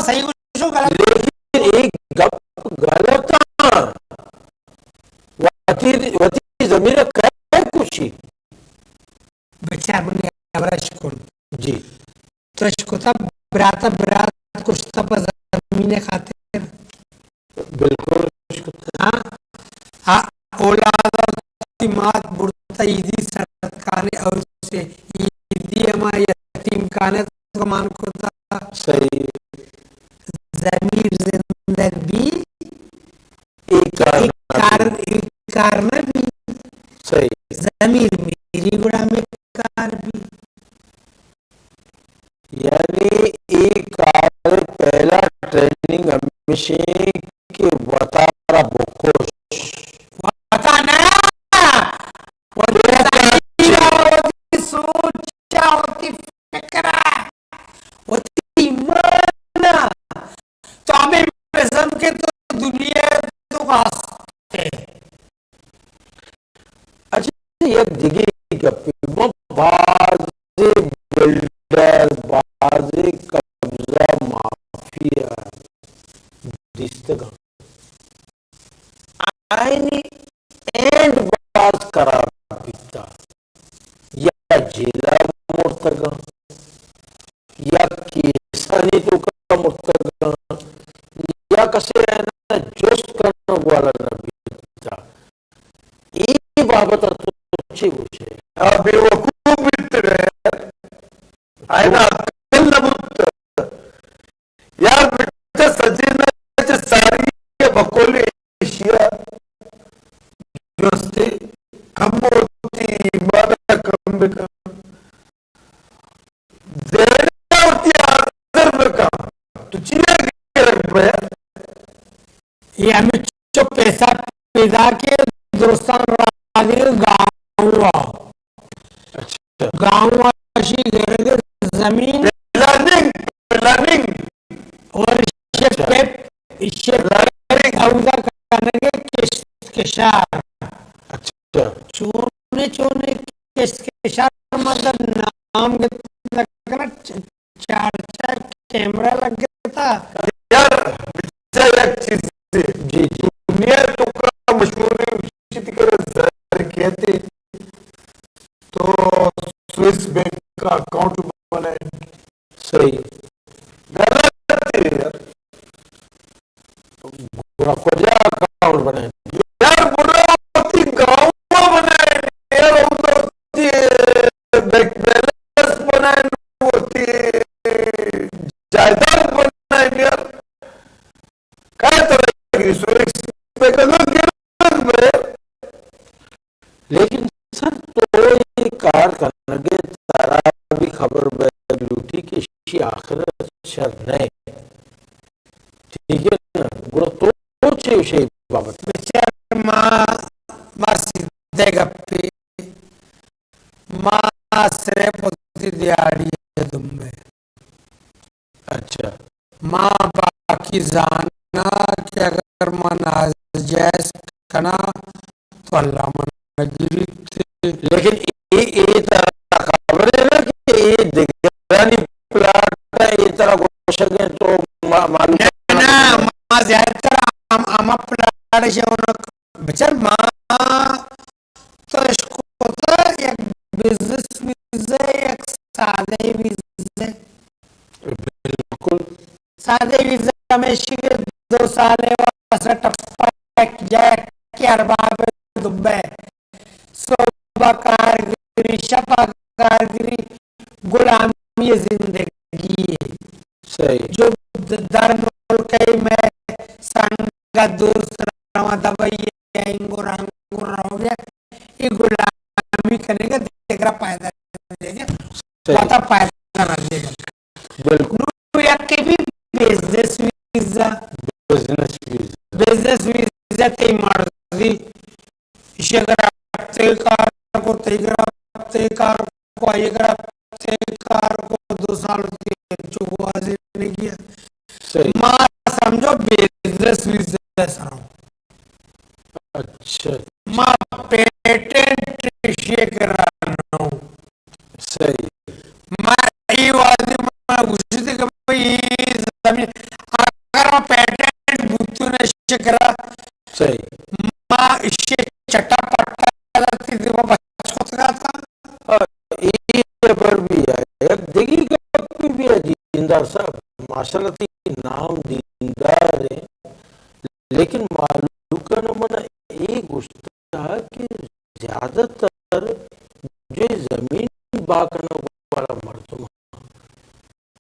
صحیح گوشو غلط؟ لیکن ایک گپ غلط آں۔ وتی، وتی ضمیر کئے کشی؟ بچار منی ہبرش کن۔ جی۔ تو اش کتا برات، برات کشتا پہ زمین خاطر۔ بالکل اش کتا۔ ہاں۔ آ اولاد تی مات برتا ایدی سرت کانے اور سے ایدی ہما یتیم کانے تو مان کتا۔ صحیح۔ ضمیر زندگ بی۔ اے کار اے نہ کار، بی۔ اے کار نہ بی۔ صحیح۔ ضمیر میری گڑا میں کار بی۔ یعنی اے کار پہلا ٹریننگ ہمیش ایں کہ وتارا بکش۔ وتا نہ، وتی ضمیر ءَ، وتی سوچ ءَ، وتی فکر ءَ، وتی ایمان ءَ۔ تو ہمے بزن کہ تو دنیا ءَ تو ہست ئے۔ اچھا، یک دگہ گپے، ما بازیں بلڈر، بازیں قبضہ مافیا دیستگاں، آیانی اینڈ باز خراب بیتا، یا جیلا مرتگاں، یا کیسانی توکا مرتگاں، یا کسے آیانا جست کنگ والا نہ بیتا۔ اے بابت ءَ تو چے گوش ئے؟ آ بے وقوف بیتگ ئے، آئی ءَ عقل نہ بوت۔ یار بیٹا، سجین ءَ چہ ساری ءَ بکول ایشی ءَ جستے کم وتی ایمان ءَ کم بکن۔ دین ءَ وتی آزر بکن۔ تو چیا گرگ بئے؟ اے ہمے چو پیسہ پیدا کہ درستان راجی گاؤں ءَ۔ اچھا۔ گاؤں ءَ اشی گرگ زمین۔ Planning, planning. اور ایشی اچھا۔ پیپ، ایشی پلاننگ۔ پیپ اودا کنگے کشت کشار۔ اچھا۔ چونے چونے کشت کشار مطلب نام گت نہ کنگ چارچا کیمرہ لگتا۔ یار، بچا یک چیزے۔ جی، جی۔ دنیا تو کا مشہور ہے، اسی طرح زر کہتے تو سوئس بینک کا اکاؤنٹ بنائے۔ صحیح۔ غلط ہے یار۔ گڑا کجا اکاؤنٹ بنائیں؟ یار، گڑا وتی گاؤں ءَ بنائیں، یار، وتی بینک بیلنس بنائیں، وتی جائیداد بنائیں، یار۔ کئے ترا گری سوئس بینک ءَ گرگ بئے؟ لیکن سر، تو اے کار کنگ ءَ ترا بھی خبر بیگ لوٹی کہ ایشی آخرت شر نہ انت۔ ٹھیک ہے نا؟ گڑا تو چے گوش ئے اے بابت ءَ؟ بچار ما، ما سیدھے گپے، ما صرف وتی دیہاڑی ءِ دمبے۔ اچھا۔ ما باقی زاناں کہ اگر من ناجائز کناں تو اللہ من نہ گریت۔ لیکن اے، اے ترا خبر ہے نا کہ اے دگرانی پلاٹ ءَ، اے ترا گوشگ ءَ تو ما، معلوم نہ، نہ، ما زیادہ تر ہم، ہما پلاٹ شونک بچار ما تو اشکتا یک بزنس ویزا، یک سادہ ویزا۔ بالکل۔ سادہ ویزا ہمیشی کہ دو سال واسطہ ٹپا یک جائے کہ ارباب دبے۔ صبح کارگری، شپا کارگری، غلامی زندگی۔ صحیح۔ جو د-، در ملک ءَ مئے سنگت دوست رواں دبئی ءَ، انگور انگور روگ ءَ، اے غلامی کنگ ءَ دگرا پائدہ دیگ ءَ، صحیح۔ وتا پائدہ نہ دیگ ءَ۔ بالکل۔ نو یک بھی business visa, business visa. Business visa تئی مرضی۔ ایشی ءَ گرا تے کار کو، تئی گرا تے کار کو، آئی گرا تے کار کو، دو سال تے چو گوازینگی ءَ۔ صحیح۔ ما سمجھو بزنس ویزا سرا۔ اچھا۔ ما پیٹنٹ ایشی ءَ کرا نہ۔ صحیح۔ ما اے وہدی ما گوشت کہ بھئی اے زمین، کرا۔ صحیح۔ ما ایشی چٹا پٹا تی دیما بچ کتگا تا۔ ہاں، اے ہبر بھی ہے۔ یک دگی گپ بھی ہے، دیندار صاحب، ماشاءاللہ تی نام دیندار ہے، لیکن مہلوک ءَ نہ من اے گوشتا کہ زیادہ تر جو زمین با کنگ والا مردم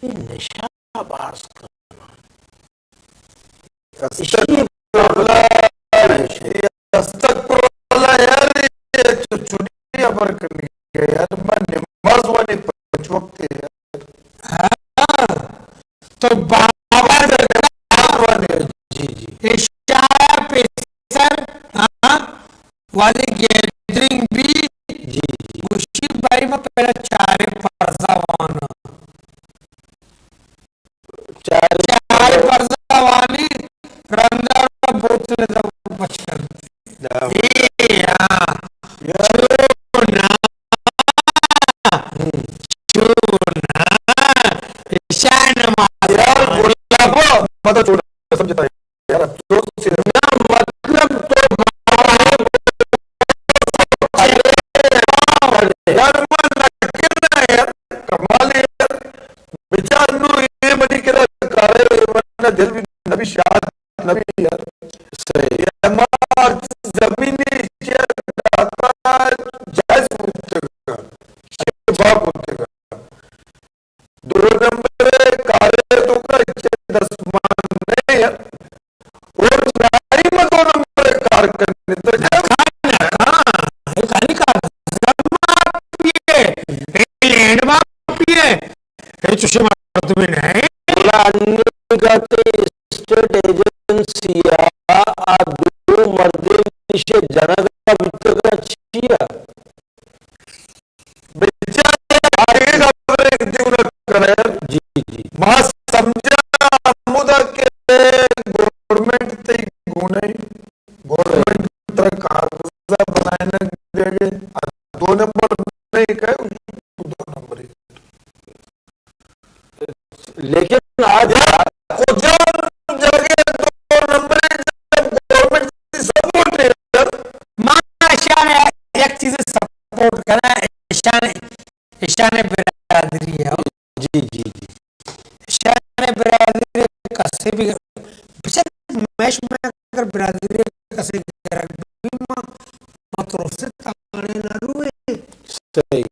اے نشہ باز کناں۔ استغفر اللہ، استغفر اللہ یار، اے تو چنی ہبر کنگی ئے یار، ما نماز وانی پنچ وقت یار۔ ہاں، تو بابا نماز وانی۔ جی، جی۔ عشاء پیسر، ہاں، والی گیدرنگ بھی۔ جی، جی۔ گوشی بھائی ما پہلا چارے فرضا وانا۔ چارے چارے فرضا وانی، رندا بوتل دا بچ کر۔ اے، ہاں۔ چونا، چونا، عشاء نماز۔ یار، گلابو، مدد چھوڑ۔ سمجھتا ہے یار، افسوس سے۔ نہ، مطلب تو یار، من نہ کرنا یار، کمال ہے یار۔ بچار نو، اے منی کرا کارے، اے من دل بھی نبی شاد نبی یار۔ صحیح۔ اے ہمار زمینی چیئر داتا جائز بوتگا، شباب بوتگا۔ دو نمبر کارے تو کا اچھے دستمان نہیں ہے۔ اور نہ ہی میں دو نمبر کار کرنے تو کیا؟ نہ، نہ، ہاں، اے کاری کار۔ زمان بھی ہے، اے لینڈ مارک بھی ہے، اے چوشے مردم نہیں۔ اللہ انی کا تے اسٹیٹ ایجنسی آ، آ دو مردم سے جنگ کا بیتگا چیا۔ بچار آگے خبرے دیونا کرے۔ جی، جی۔ ما سمجھا ہمودا کہ گورنمنٹ تئی گونے، گورنمنٹ ترا کاغذ بنائینگ دے گے، دو نمبر نہیں کہے، دو نمبر ہی۔ لیکن آج کجام جاگہ دو نمبر ہے جب گورنمنٹ کی سپورٹ ہے؟ ما اشان یک چیز سپورٹ کرا، اشان، اشان برادری ہے۔ جی، جی، جی۔ اشان برادری کسے بھی، بچار میں شما اگر برادری کسے گرگ بھی ما، ما ترسے تانے نہ روئے۔ صحیح۔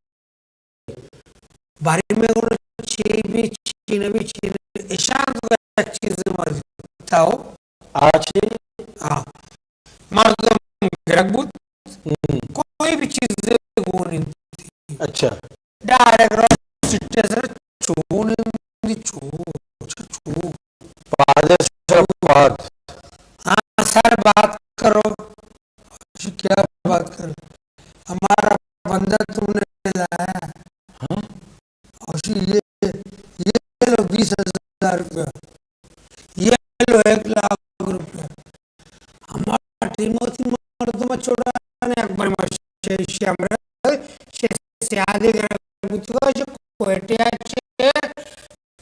بارے میں گڑا چے بھی، چے نہ بھی، چے نہ بھی، اشان تو یک چیز مر دیتا ہو۔ آ چے؟ ہاں۔ مردم گرگ بوت، ہم۔ کوئی بھی چیز گون انت۔ اچھا۔ ڈائریکٹ رو سٹے سر چون دی چو، چو، چو۔ پاد سر پاد۔ ہاں، سر بات کرو۔ کیا بات کرو؟ ہمارا بندہ تم نے لایا۔ ہاں۔ اور یہ، یہ لو بیس ہزار روپیہ، یہ لو ایک لاکھ روپیہ۔ ہمارا ٹیم ہوتی مردم چھوڑا نے اکبر ماشے شمرا شے سیادی گرا بوتگا جو کوئٹہ چے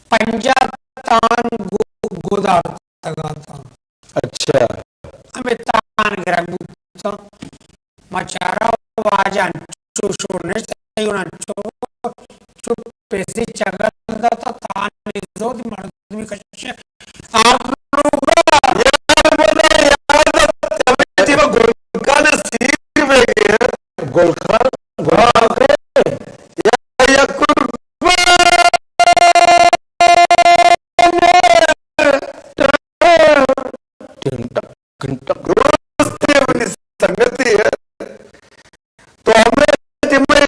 پنجاہ تان گو-، گودار تگا تا۔ اچھا۔ ہمے تان گرگ بوتاں۔ ما چارا واجہ انچو شور نشت، ایونا انچو، چو پیسے چگل داتا، تان زود مردمی کشے۔ آپ لوگ یار بولے یار، کمیٹی میں گل خان سیر بے گئے۔ گل خان، گل خان۔ یا، یا قربان۔ ٹن ٹک، ٹن ٹک۔ دوست ہے، منی سنگتی ہے۔ تو ہمیں جمعہ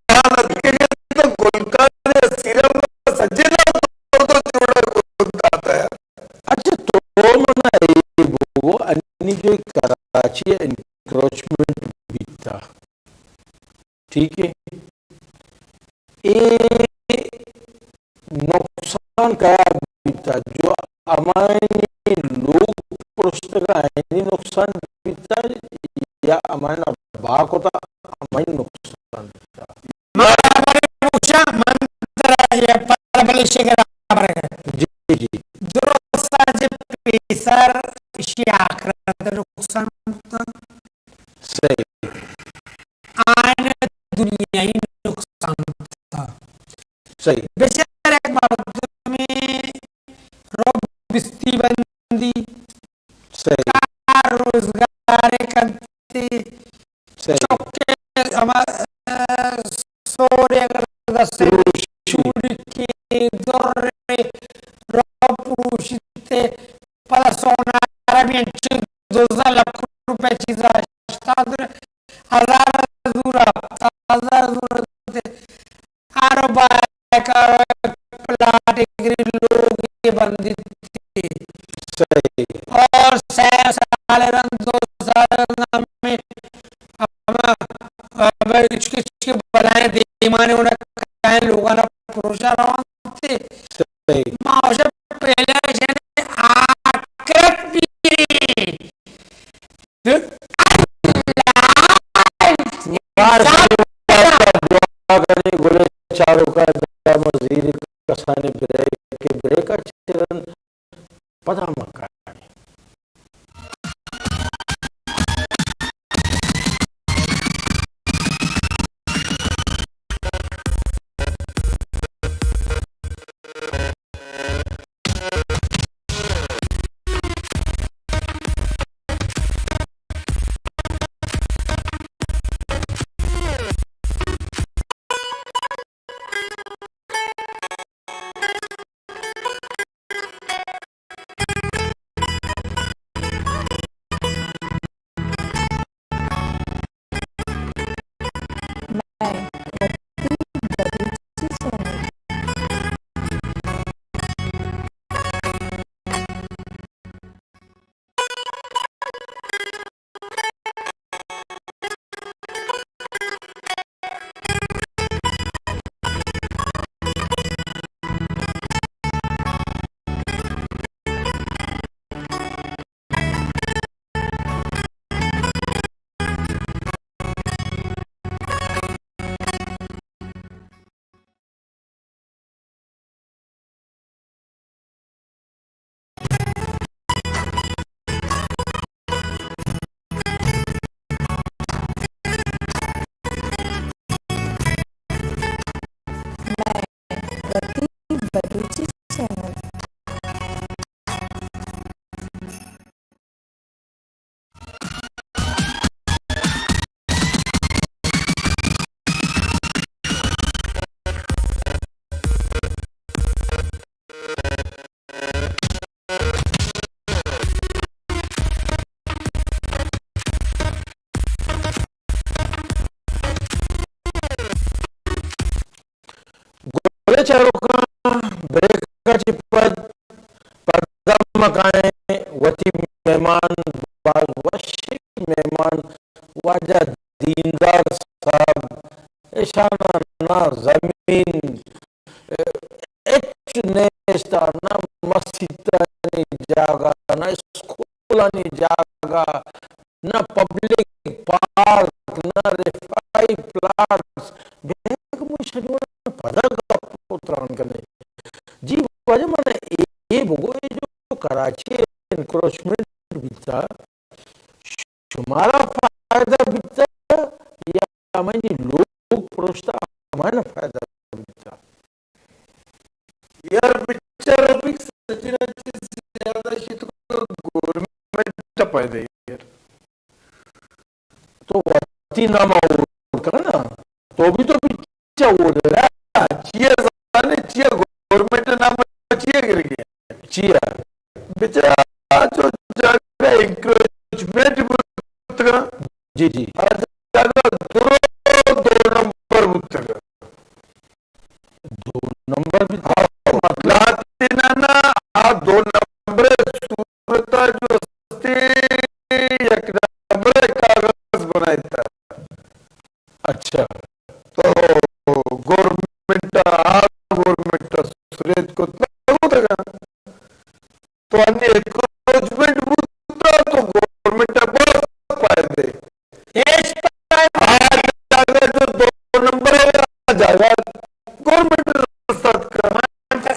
تان اتکگے تو گل خان سیرم سجے نا تو تو جوڑا گل داتا ہے۔ اچھا، تو منا اے بگو، انی جو کراچی انکروچمنٹ بیتا، ٹھیک ہے، اے نقصان کیا بیتا؟ جو ہمائنی لوگ پرشتگا آئینی نقصان بیتا یا ہمائنا با کتا ہمائنی نقصان بیتا؟ ما ہمارے پوچھا من ترا یہ پرابلم شکر۔ جی، جی۔ درست آج پیسر اشی آخر زیادہ نقصان بوتا۔ صحیح۔ آئین دنیائی نقصان بوتا۔ صحیح۔ بچار ایک مردم رو بستی بندی، صحیح۔ کار روزگار کنتے، صحیح۔ چوکے ہما، اه، سورے اگر دستے چوڑی۔ چوڑی کے در رو پروشتے، پدا سونارا بھی انچو دوزدہ لکھ روپے چیزا اشتاد ہزار زورا، ہزار زورا تے ہر بائے کارو پلاٹ گری لوگ یہ بندی تھی۔ صحیح۔ اور سہ سال رند، دو سال رند ہمیں، ہم، ہم اچ کے، اچ کے بلائیں دیمانے انہیں کہیں لوگاں پروشا روان تھے۔ صحیح۔ ما اوشا پہلے جن آکرت بھی واہ، شمئے واسطہ دعا کنیں، گلیں چاروکاں، داں ما زیری کسانیں بریکے، بریک ءَ چہ رند پدا ما کائیں۔ گلیں چاروکاں، بریک ءَ چہ پد پدا ما کائیں وتی مہمان، باز وشیں مہمان، واجہ دیندار صاحب، اشانا نہ زمین ہچ نیست، نہ مسیتانی جاگہ، نہ اسکولانی جاگہ، نہ پبلک پارک، نہ رفاہی پلاٹس۔ بیگ مو شجوان پدا گپ و تران کنیں۔ جی واجہ، من اے، اے بگو، اے جو کراچی انکروچمنٹ بیتا، شمارا فائدہ بیتا یا ہمے لوگ پروشتا ہمانا فائدہ بیتا؟ یار بچار رفیق، سچی نا چیز زیادہ شی تو گورنمنٹ ءَ فائدہ یار۔ تو وتی نام اوڑ کن نا، تو بھی تو بچار اوڑ نا۔ چیا زانے، چیا گورنمنٹ نام، چیا گر گیا؟ چیا؟ بچار آ جو جاگہ انکروچمنٹ بوتگا۔ جی، جی۔ آ جاگہ درو دو نمبر بوتگا۔ دو نمبر بھی، ہاں، مطلب لاتینا نا، آ دو نمبر صورت جو استے یک نمبر کاغذ بنائیتا۔ اچھا۔ تو گورنمنٹ، آ گورنمنٹ سریت کو تو تو انی انکروچمنٹ بوتا تو گورنمنٹ ءَ باز فائدہ۔ ہچ فائدہ۔ آ جاگہ جو دو نمبر ہے، آ جاگہ گورنمنٹ ءَ رخصت کر۔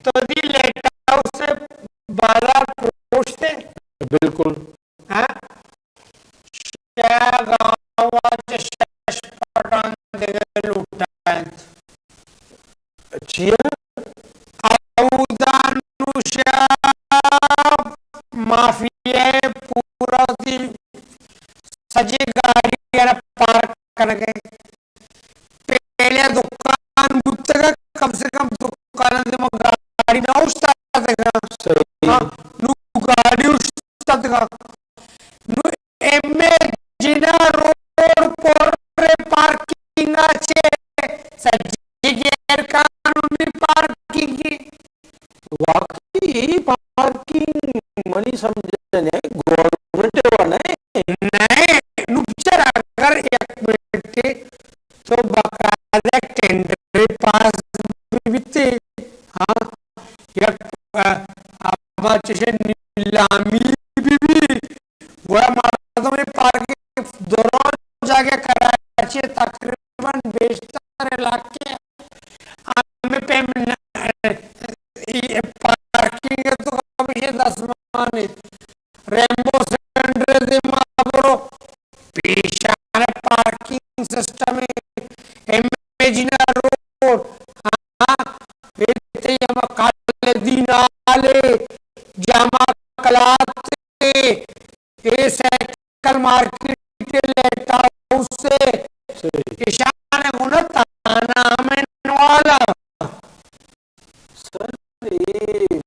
تو دی لائٹ ہاؤس سے بازار پوچھتے؟ بالکل۔ چیا؟ اودا نوشا مافیا پورا وتی سجے گاڑی ءَ پارک کنگ ءَ۔ پہلے دکان بوتگ، کم سے کم دکان ءِ دیما گاڑی نہ اوشتاتگ۔ صحیح۔ ہاں، نوں گاڑی اوشتاتگ۔ نوں ایم اے جناح روڈ پر پارکنگ ءَ چہ سجی غیر قانونی پارکنگ۔ واقعی پارکنگ منی سمجھ ءَ نہ، گورنمنٹ ءِ وا نہ۔ نہ، نوں بچار اگر یک منٹ تو باقاعدہ ٹینڈر پاس بہ بیت، ہاں، یک، آ، آبا چشیں نیلامی بہ بیت، گڑا مردم ءِ پارکنگ درو جاگہ کراچی ءِ تقریباً بیشتر علاقے ہمے پیم نہ، اے پارکنگ ءِ تو ہمیشہ دست مان انت۔ ریمبو سینٹر ءِ دیما برو، پیشان پارکنگ سسٹم ءَ، ایم اے جناح روڈ، ہاں، اے تئی ہما خالدین ہال ءَ، جامع کلات ءَ، اے سائیکل مارکیٹ ءَ، لائٹ ہاؤس ءَ، صحیح۔ ایشان ءَ گوں تانا ہمے نوالا۔ سر، اے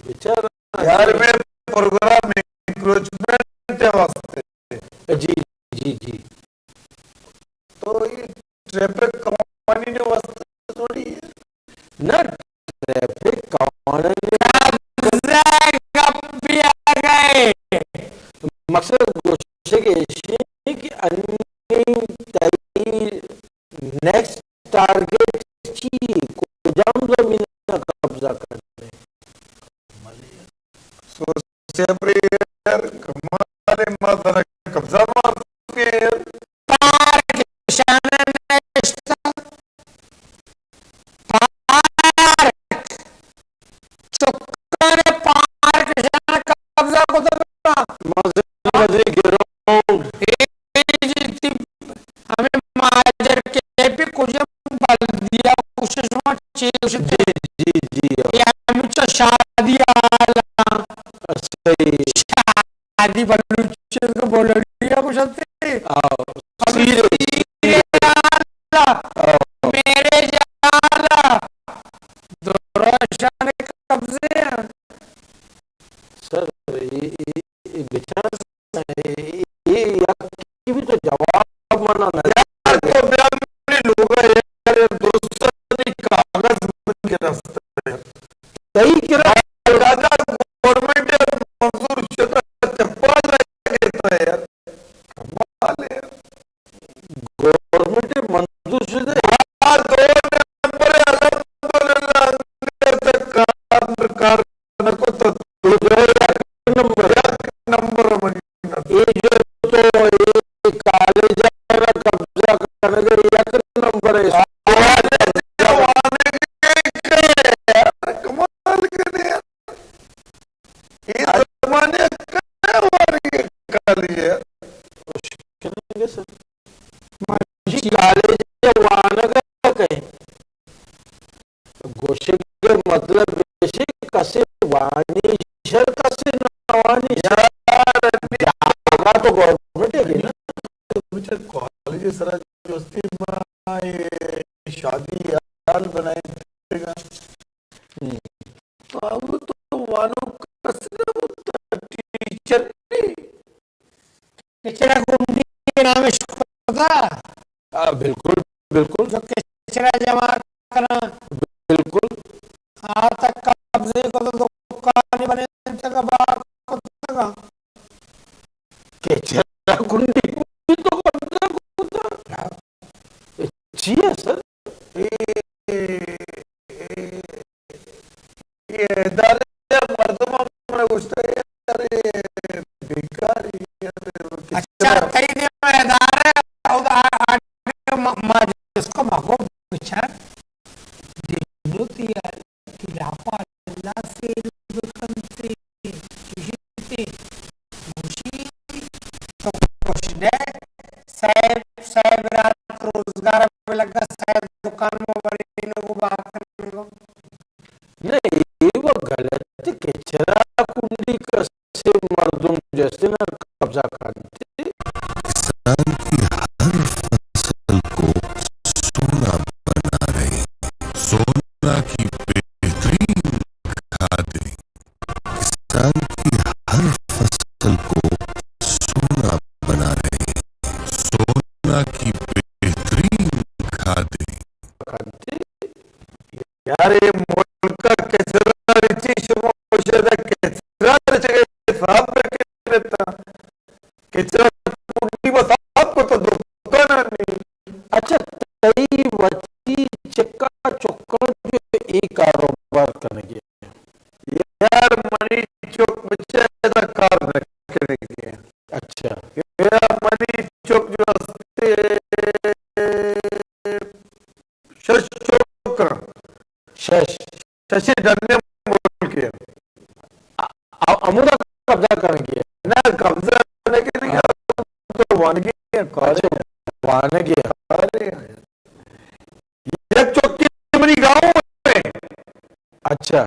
بیچارہ یار، مئے پروگرام انکروچمنٹ ءِ واسطے۔ جی، جی، جی۔ تو اے ٹریفک قوانین ءِ واسطے تھوڑی ہے۔ نہ، ٹریفک قوانین قبضہ گپی آ گئے۔ مقصد گوشگ ایشی کہ انی تئی نیکسٹ ٹارگٹ چی، کجام زمین ءَ قبضہ کرنے؟ سوچے پر یار، کمال ہے، ما ترا قبضہ مار کے یار۔ پارک شان نشتا۔ پارک۔ چکان پارک شان قبضہ کتا۔ مزے، مزے گراؤنڈ۔ اے جی تئی ہمے مہاجر کیمپ ءَ کجام بلدیہ ءَ گوشے شما چے گوشتے؟ جی، جی، جی، ہاں۔ یا ہمچو شادی ہال ءَ۔ صحیح۔ شادی بلوچی ءَ بولڑی ءَ گوشتے۔ آؤ۔ اور سیرے۔ سیرے ہال ءَ۔ آؤ۔ میرج ہال ءَ۔ درو شان قبضے ہیں۔ سر، اے، اے، اے بچار اے، اے یکی بھی تو جواب منا نہ یار، تو بیا منی لوگ ءَ یار، درست کاغذ من کے رستا ہے۔ صحیح کرا۔ دادا گورنمنٹ ءَ منظور شدہ چپال لگے تو یار۔ کمال ہے۔ گورنمنٹ ءَ منظور شدہ۔ آ دو نمبر الحمدللہ اندر تک کار، کار نہ کت۔ تو جو ہے یک نمبر۔ یک نمبر منی۔ اے جو تو اے کالج ءَ قبضہ کنگ ءَ یک نمبر ہے۔ کمال کنے۔ اے زمانے ءَ کئے وانگ ءَ کالی ءَ؟ جی، کالج ءَ وانگ ءَ کئے؟ گوشگ ءِ مطلب ایش کہ کسے وانی شر کسے نہ وانی شر۔ یار، جاگہ تو گورنمنٹ ءِ نا۔ تو بچار کالج ءِ سرا جو استے ما اے شادی ہال بنائیں گا۔ تو او تو وانوک کس نہ بوتا، ٹیچر نے۔ ٹیچر ءَ گونڈی نامش کتا۔ ہاں، بالکل، بالکل۔ جو ٹیچر ءَ جمع کنا۔ بالکل۔ آ تک قبضے کو تو دکانی بنے تک بار کتا۔ ٹیچر ءَ گونڈی تو قبضہ کتا۔ ہاں۔ چی ہے سر؟ اے، اے، اے، اے ادارے مردم ہم گوشتا ہے، یار، اے بیکار ہے، یار، اچھا، کس طرح؟ تئی دیم ادارے، او آ، آ، ما، ما جس کو مگو بچار، دینو تی، تی لاپا اللہ سے بکنتے، چیزیں گوشی تو گوشدہ، صاحب، صاحب رات روزگار بہ لگا، صاحب دکان ما ورینو کو بات کرنے۔ چراکنڈی کسے مردم جستے نا قبضہ کنتے۔ کسان کی ہر فصل کو سونا بنا رہے ہیں۔ سونا کی بہترین کھادیں۔ کسان کی ہر فصل کو سونا بنا رہے ہیں۔ سونا کی بہترین کھادیں۔ یار، اے ملک ءَ کچرا رچی، شما گوشے دا کچرا رچگے، صاف بکنے تا۔ کچرا کنڈی ما صاف کتا دکانانی۔ اچھا، تئی وتی چکا چکاں جو اے کاروبار کنگے؟ یار، منی چک بچہ ادا کار نہ کنگے۔ اچھا۔ یار، منی چک جو ہستے شش چک۔ شش۔ شش ڈنے ملک۔ ا-، ا-، ہمودا قبضہ کنگے؟ نہ، قبضہ نہ کنگے، ہاں۔ تو وانگی ہے، کارے۔ اچھا، وانگی ہے۔ کارے۔ یک چوکی منی گاؤں ہے۔ اچھا۔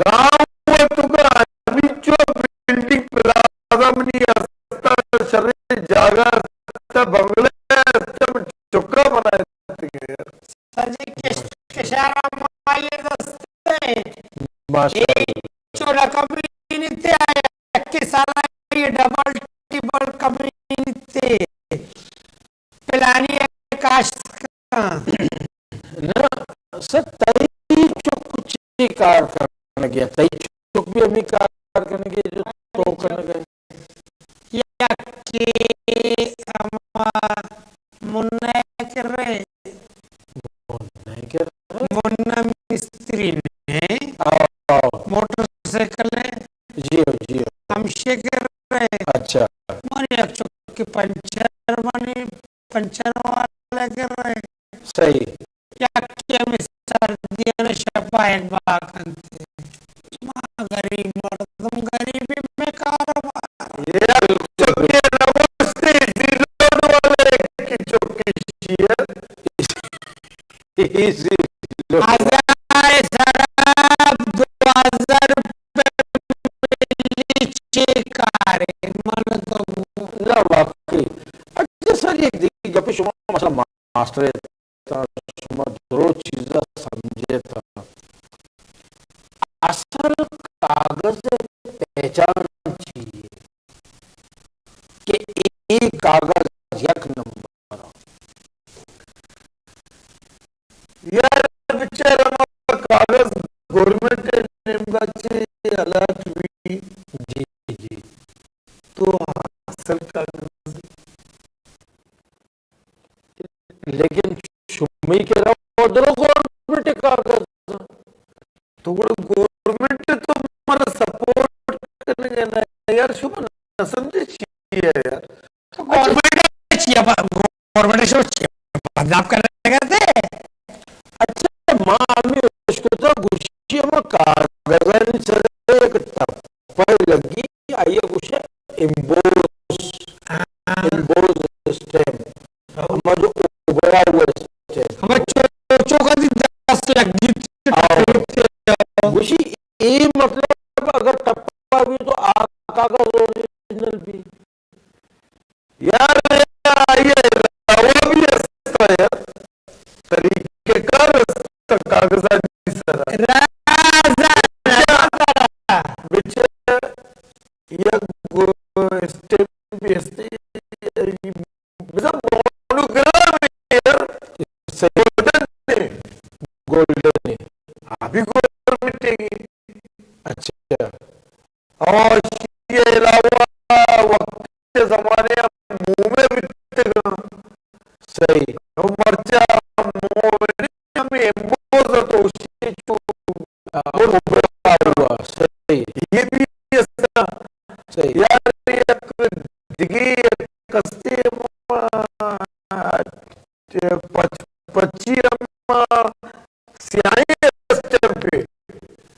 گاؤں ہے تو کا ہمینچو بلڈنگ پلازہ منی استا، شریں جاگہ استا، بنگلہ استا، من چکا بنائے۔ سجی کش-، کشارا مائی دستے۔ ماشاءاللہ۔ چولا کمینتے آیا، یکے سالا یہ ڈبل ٹیبل کمینتے۔ پلانی کاشت کن۔ نہ، سر، تئی چک چی کار کنگے؟ تئی چک بھی ہمیں کار کنگے جو تو کنگے؟ یکے ہما منا ءِ کرّا ءَ۔ منا ءِ کرّا ءَ؟ منا مستری نے۔ آؤ، آؤ۔ موٹر سائیکل ءَ۔ جی ہو، جی ہو۔ ہمشی ءِ کرّا ءَ۔ اچھا۔ من یک چکے پنچر، منی پنچر والے ءِ کرّا ءَ۔ صحیح۔ یکے ہمے سردیانی شپ ءَ ایک باگ انت۔ ما غریب مردم، غریبی میں کاروبار۔ یک چکے نگوشتے ایزی لوڈ والے کی چکے شیئر۔ Easy load. ہزار سرا دو ہزار روپے ملی چے کارے من تو۔ نہ، واقعی۔ اچھا سر، یک دگہ گپے، شما مثلاً ماسٹر ات، شما درو چیزا سمجھتا۔ اصل کاغذ پہچان چی ہے کہ اے کاغذ یک نمبر۔ یار، بچار، ہما کاغذ گورنمنٹ ءِ نیمگا چے الاٹ بی۔ جی، جی۔ تو اصل کاغذ۔ لیکن شمی کرا درو گورنمنٹ ءِ کاغذ۔ تو گڑا گورنمنٹ تو مارا سپورٹ کنگے نا یار، شما نہ سمجھے چی ہے یار؟ تو گورنمنٹ چی ہے؟ گورنمنٹ شو چی بدنام کرنے گئے تھے؟ اچھا، ما ہمیں اشکتا گوشی ہما کاغذانی سر ایک ٹپا لگی، آئی گوشے امبوس، ہاں۔ امبوس اسٹیمپ، ہاں۔ ہما جو ابھرا ہوا اسٹیمپ۔ ہما چو-، چوکا دی دست لگی تھی، ہاں۔ گوشی اے مطلب اگر ٹپا بھی تو آ کاغذ اوریجنل بھی۔ یار، آئی ءَ علاوہ بھی است یار، طریقہ کار است کاغذانی سرا۔ راز، راز۔ بچار، یک گو-، اسٹیمپ بھی است، بزاں مونوگرام ہے یار۔ صحیح۔ گولڈن ہے۔ گولڈن ہے۔ آ بھی گورنمنٹ ءِ۔ اچھا۔ اور اشی علاوہ وقت زمانے موم ءَ بیتگاں۔ صحیح۔ او مرچا موم ءَ ہمیں امبوز تو اشی چو ہاں، وہ بڑا ہوا، صحیح۔ یہ بھی ایسا۔ صحیح۔ یار، یک دگہ یک کستے ہم، آ، پچ-، پچی ہم سیاہیں اسٹیمپ ہے۔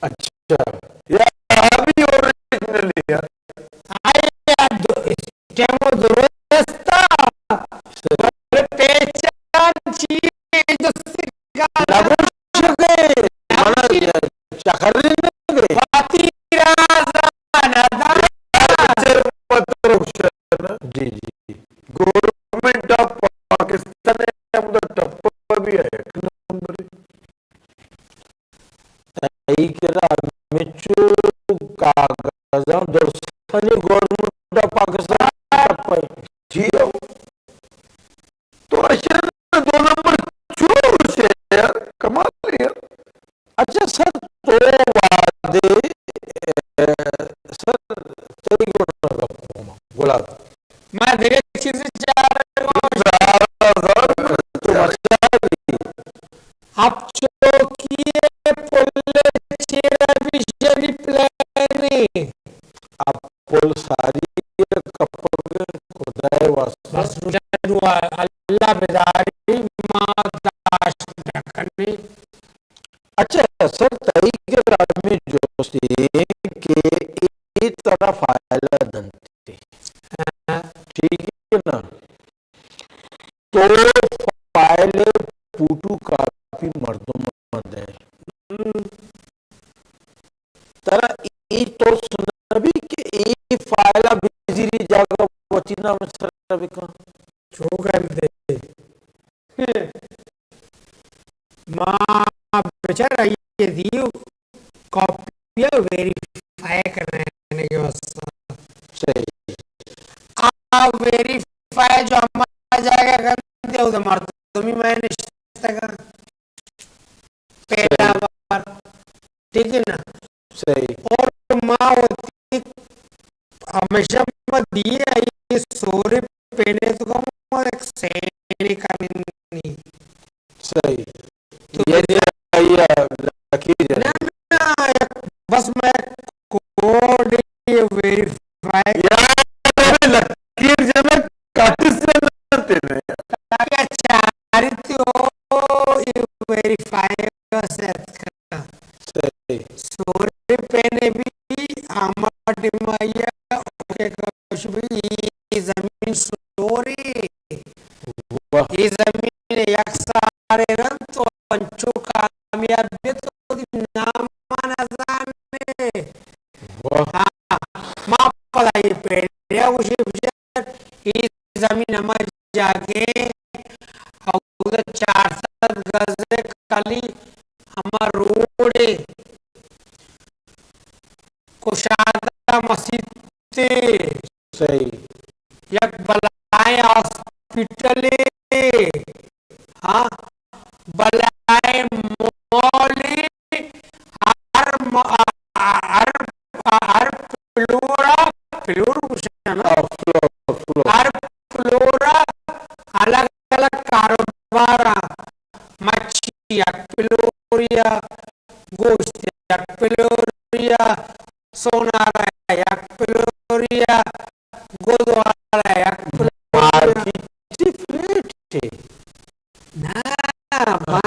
اچھا۔ یا آ بھی اوریجنل ہے یار۔ آئی ءَ دو-، اسٹیمپ درست۔ صحیح۔ بلے پہچان چی ہے؟ جو سگا نگوشگے، منا چکرینگے۔ پاتی را تئی کرا ہمچو کاغذاں درسانی گورنمنٹ آف پاکستان ءَ پہ جی ہو۔ تو اشیا دو نمبر چو گوشے یار، کمال ہے یار۔ اچھا سر، تو وعدے، اے، سر، تئی گونا گپ ما گلاب۔ ما دگہ چیز چارگا۔ تو مچا۔ اب چوکی پل چیرا بھی شری پلانی۔ اب پل ساری کپگ، خدائے واسطہ۔ بس روچا دعا، اللہ بداری ما داشت نکنی۔ اچھا سر، تئی کرا ہمے جستے کہ اے ترا فائلہ دنت۔ ہاں۔ ٹھیک ہے نا؟ تو فائل فوٹو کاپی مردم ءَ دے۔ ہم۔ ترا اے ترس نہ بی کہ اے فائل ءَ بزیری جاگہ وتی نام ءِ سر ءَ بکن؟ چو گندے۔ ما بچار آئی ءَ دیو کاپی ءَ ویریفائی کنگ ءِ واسطہ۔ صحیح۔ آ ویریفائی جو ہما جاگہ گندے، او مردمی میں نشتگاں۔ پہلا بار، ٹھیک ہے نا؟ صحیح۔ اور ما وتی ہمیشہ ما دیے آئی سورے پہنے تو کم ایک سینے کا نہیں۔ صحیح۔ تو یہ بس یہ آئی لکیر جنک۔ نہ، نہ، یک بس میں کوڈ ویریفائی۔ یار، لکیر جنک کٹس جنتے نے۔ تاکہ چارت او ویریفائی ءَ سیٹ کن۔ صحیح۔ سورے پہنے بھی ہما ٹیم آئی ءَ اوکے کش بھی، اے زمین سورے۔ واہ۔ اے زمین یک سارے رند تو انچو کامیاب بیت تو وتی نام ءَ نہ زانے۔ واہ۔ ہاں، ما پدا اے پہلے گوشے بچار، اے زمین ہما جاگے، اودا چار سد گز کالی ہما روڈ ءَ، کشادہ مسیت ءَ، صحیح۔ یک بلائیں ہاسپٹلے، ہاں، بلائیں مالے، ہر م-، ہر، ہر فلور ءَ، فلور گوشاں نا؟ ہاں، فلور، فلور۔ ہر فلور ءَ الگ الگ کاروبار ءَ، مچھی یک فلوریا، گوشت یک فلوریا، سونارا یک فلوریا، گدوارا یک فلوریا۔ مارکیٹ فلیٹ ہے۔ نا، ما-،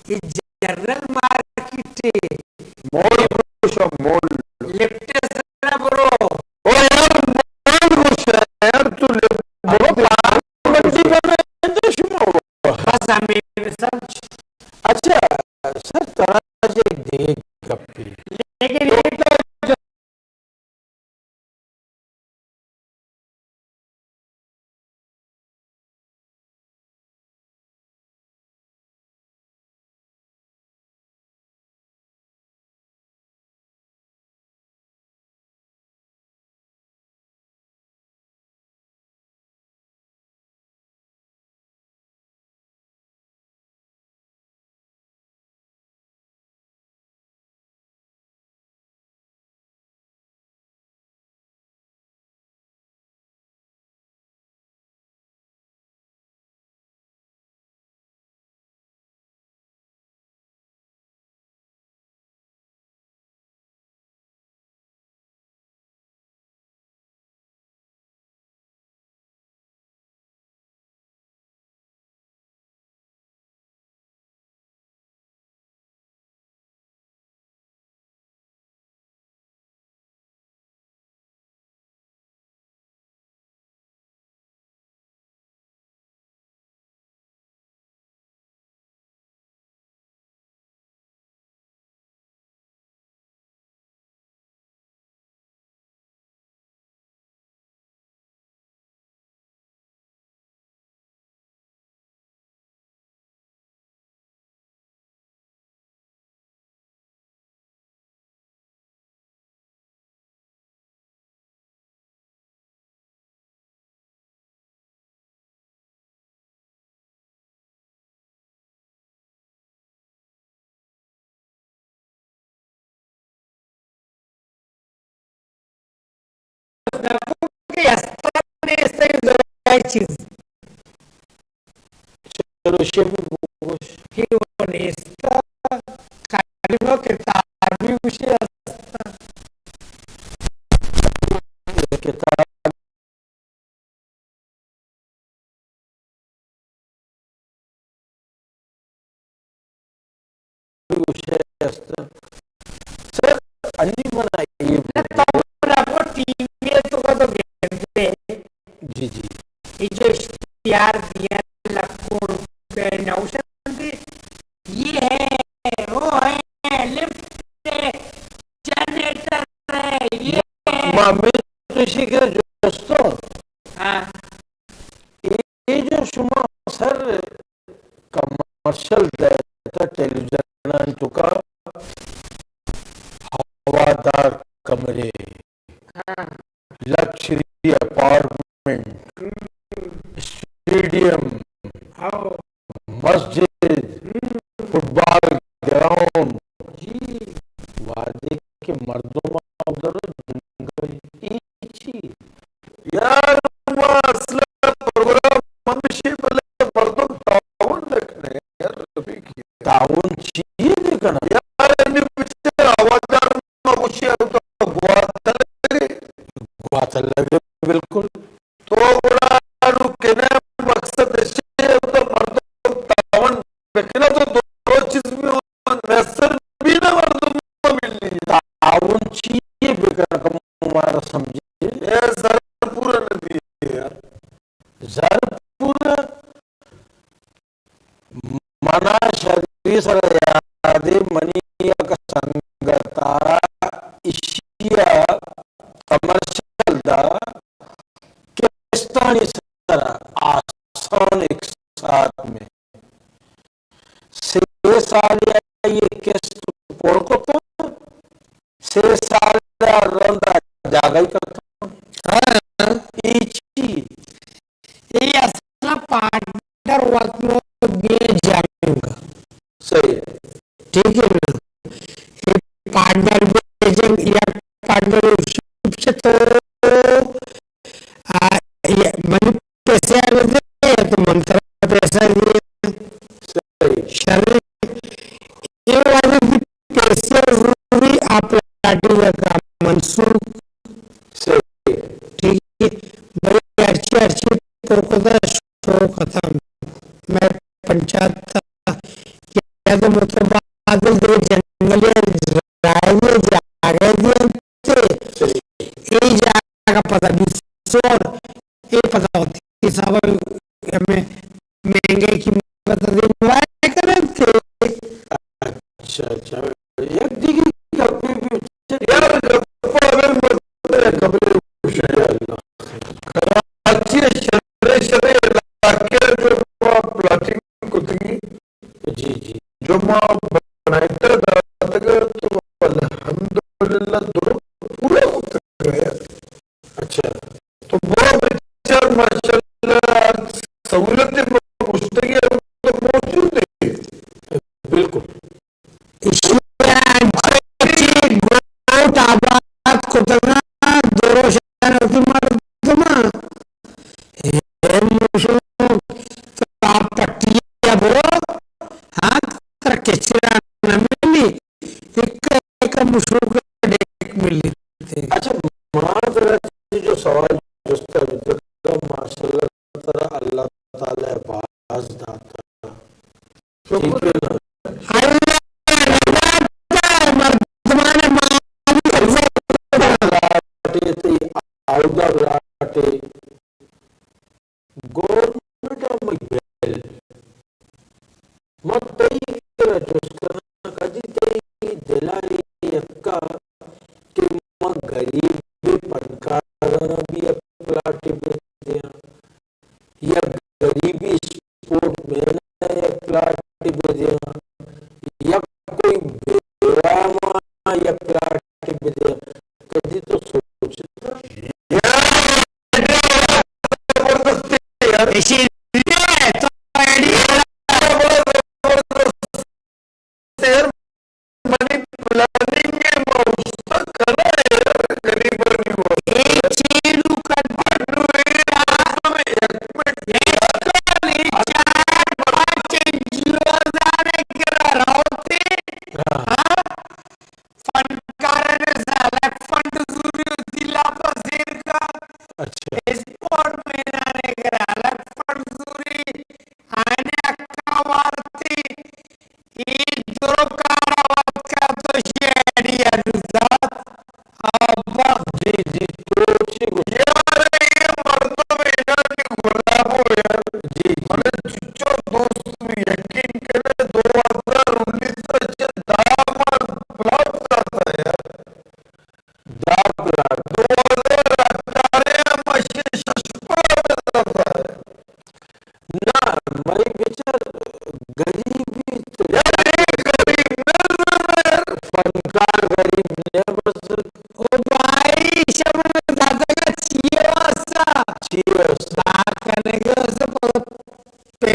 اے جنرل مارکیٹ ہے۔ مال گوشاں، مال۔ لفٹ ءِ سرا برو۔ او یار، مال گوشاں یار، تو لفٹ برو، پارلیمنٹ بنا ہے تو شما۔ بس ہمیں سمجھ۔ اچھا، سر، ترا چہ دگہ گپے۔ لیکن ایک نہ کو کہ استان نیست، دوائیں چیز۔ چلو، شے بگوش۔ کہ وہ نیست، خالی وہ کتابی گوشے است۔ کتاب گوشے است۔ سر، انی منا یہ نہ، تو نہ کو ٹی وی تو کا تو گندے۔ جی، جی۔ یہ جو اشتہار دیا، لکھوں روپے نوشن دے، یہ ہے، وہ ہے، لفٹ ہے، جنریٹر ہے، یہ ہے۔ ما میں تو اسی کے دوستوں۔ ہاں۔ اے جو شما سر کمرشل دئیتا ٹیلیویژن آن توکا ہوادار کمرے، ہاں۔ لگژری اپارٹمنٹ، ہم۔ Stadium, how. مسجد، ہم۔ فٹبال گراؤنڈ، جی۔ وہدے کہ مردم ءَ در جنگل ءَ چی؟ یار، ما اصل ءَ پروگرام ہمیشی، بلے مردم تعاون نہ کنے یار، رفیق۔ تعاون چی نہ کنا؟ یار، انی بچار آوازدار ما گوشی، او تو گوات لگے۔ گوات لگے، بالکل۔ تو گڑا نو کنے مقصد اش تو مردم تعاون بکنا تو دو چیز بھی میسر بھی نہ مردم ملی۔ تعاون چی بکنا کم مارا سمجھے؟ اے زر پورا نہ دی یار۔ زر پورا منا شری سر یادے، منی یک سنگتا اشیا کمرشل دا کستانی سر آسان اقساط میں سے سال یا یہ قسط پر کتا، سے سال رندا جاگہی کتا۔ ہاں۔ ای چی؟ ای اصلا پارٹنر وطن بے جنگ۔ صحیح۔ ٹھیک ہے نا؟ ای پارٹنر بے جنگ یا پارٹنر شپ سے تو، آ، یہ منی پیسے آ گئے تھے، تو من طرف پیسہ دیے۔ صحیح۔ شر، یہ والے بھی پیسے ضروری آپ پارٹی کا منسوخ۔ صحیح۔ ٹھیک ہے۔ بھائی، ہرچی، ہرچی پروگرام شو ختم۔ میں پنچایت تا یاد متبادل دے جنگل رائے جاگہ دیتے۔ صحیح۔ اے جاگہ پتہ بیسور، اے پتہ ہوتی حساب ہمیں مہنگے کی پتہ دے وائے کرتے۔ اچھا، اچھا۔ یک دگہ گپے بھی، یار، گپ اگر مت خبرے گوشے۔ کراچی شرے شرے علاقے جو ما پلاٹنگ کتگی، جی، جی۔ جو ما بنائتا داتگا تو الحمدللہ درو پورا کتگا۔ اچھا۔ تو وہ بچار ماشاءاللہ سہولت میں پوچھتے کہ تو موجود ہے۔ بالکل۔ ایشی ءَ انچیں گوٹ آباد کتگ اَنت، دروشم وتی مردماں۔ اے مشوک، تو آپ پٹی ءَ برو، ہاں، ترا کچرا نہ ملی، ایک، ایک مشوک ڈیک ملی۔ اچھا، ما ترا جو سوال جست ءَ بیتگ، ماشاءاللہ ترا اللہ تعالی باز داتا۔ ٹھیک ہے نا؟ اللہ داتا، مردمان معاف، اللہ داتا۔ براٹے تئی آودا براٹے۔ گورنمنٹ ءَ مئی بیل۔ من تئی کرا جست کناں، کدی تئی دل ءَ یکا کہ من گریب پنکاراں بھی یک پلاٹے بہ دیاں، یا گریبی اسپورٹ مین ءَ یک پلاٹے بہ دیاں، یا کوئی بیوہ ماں یک پلاٹے بہ دیاں؟ کدی تو سوچتا؟ یار، زبردست ہے یار۔ ایشی تو آئیڈیا۔ بڑا زبردست ہے یار۔ منی پلاننگ ءَ ما اوشتاتگ کناں یار، غریبانی واسطہ۔ اے چی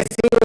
کسے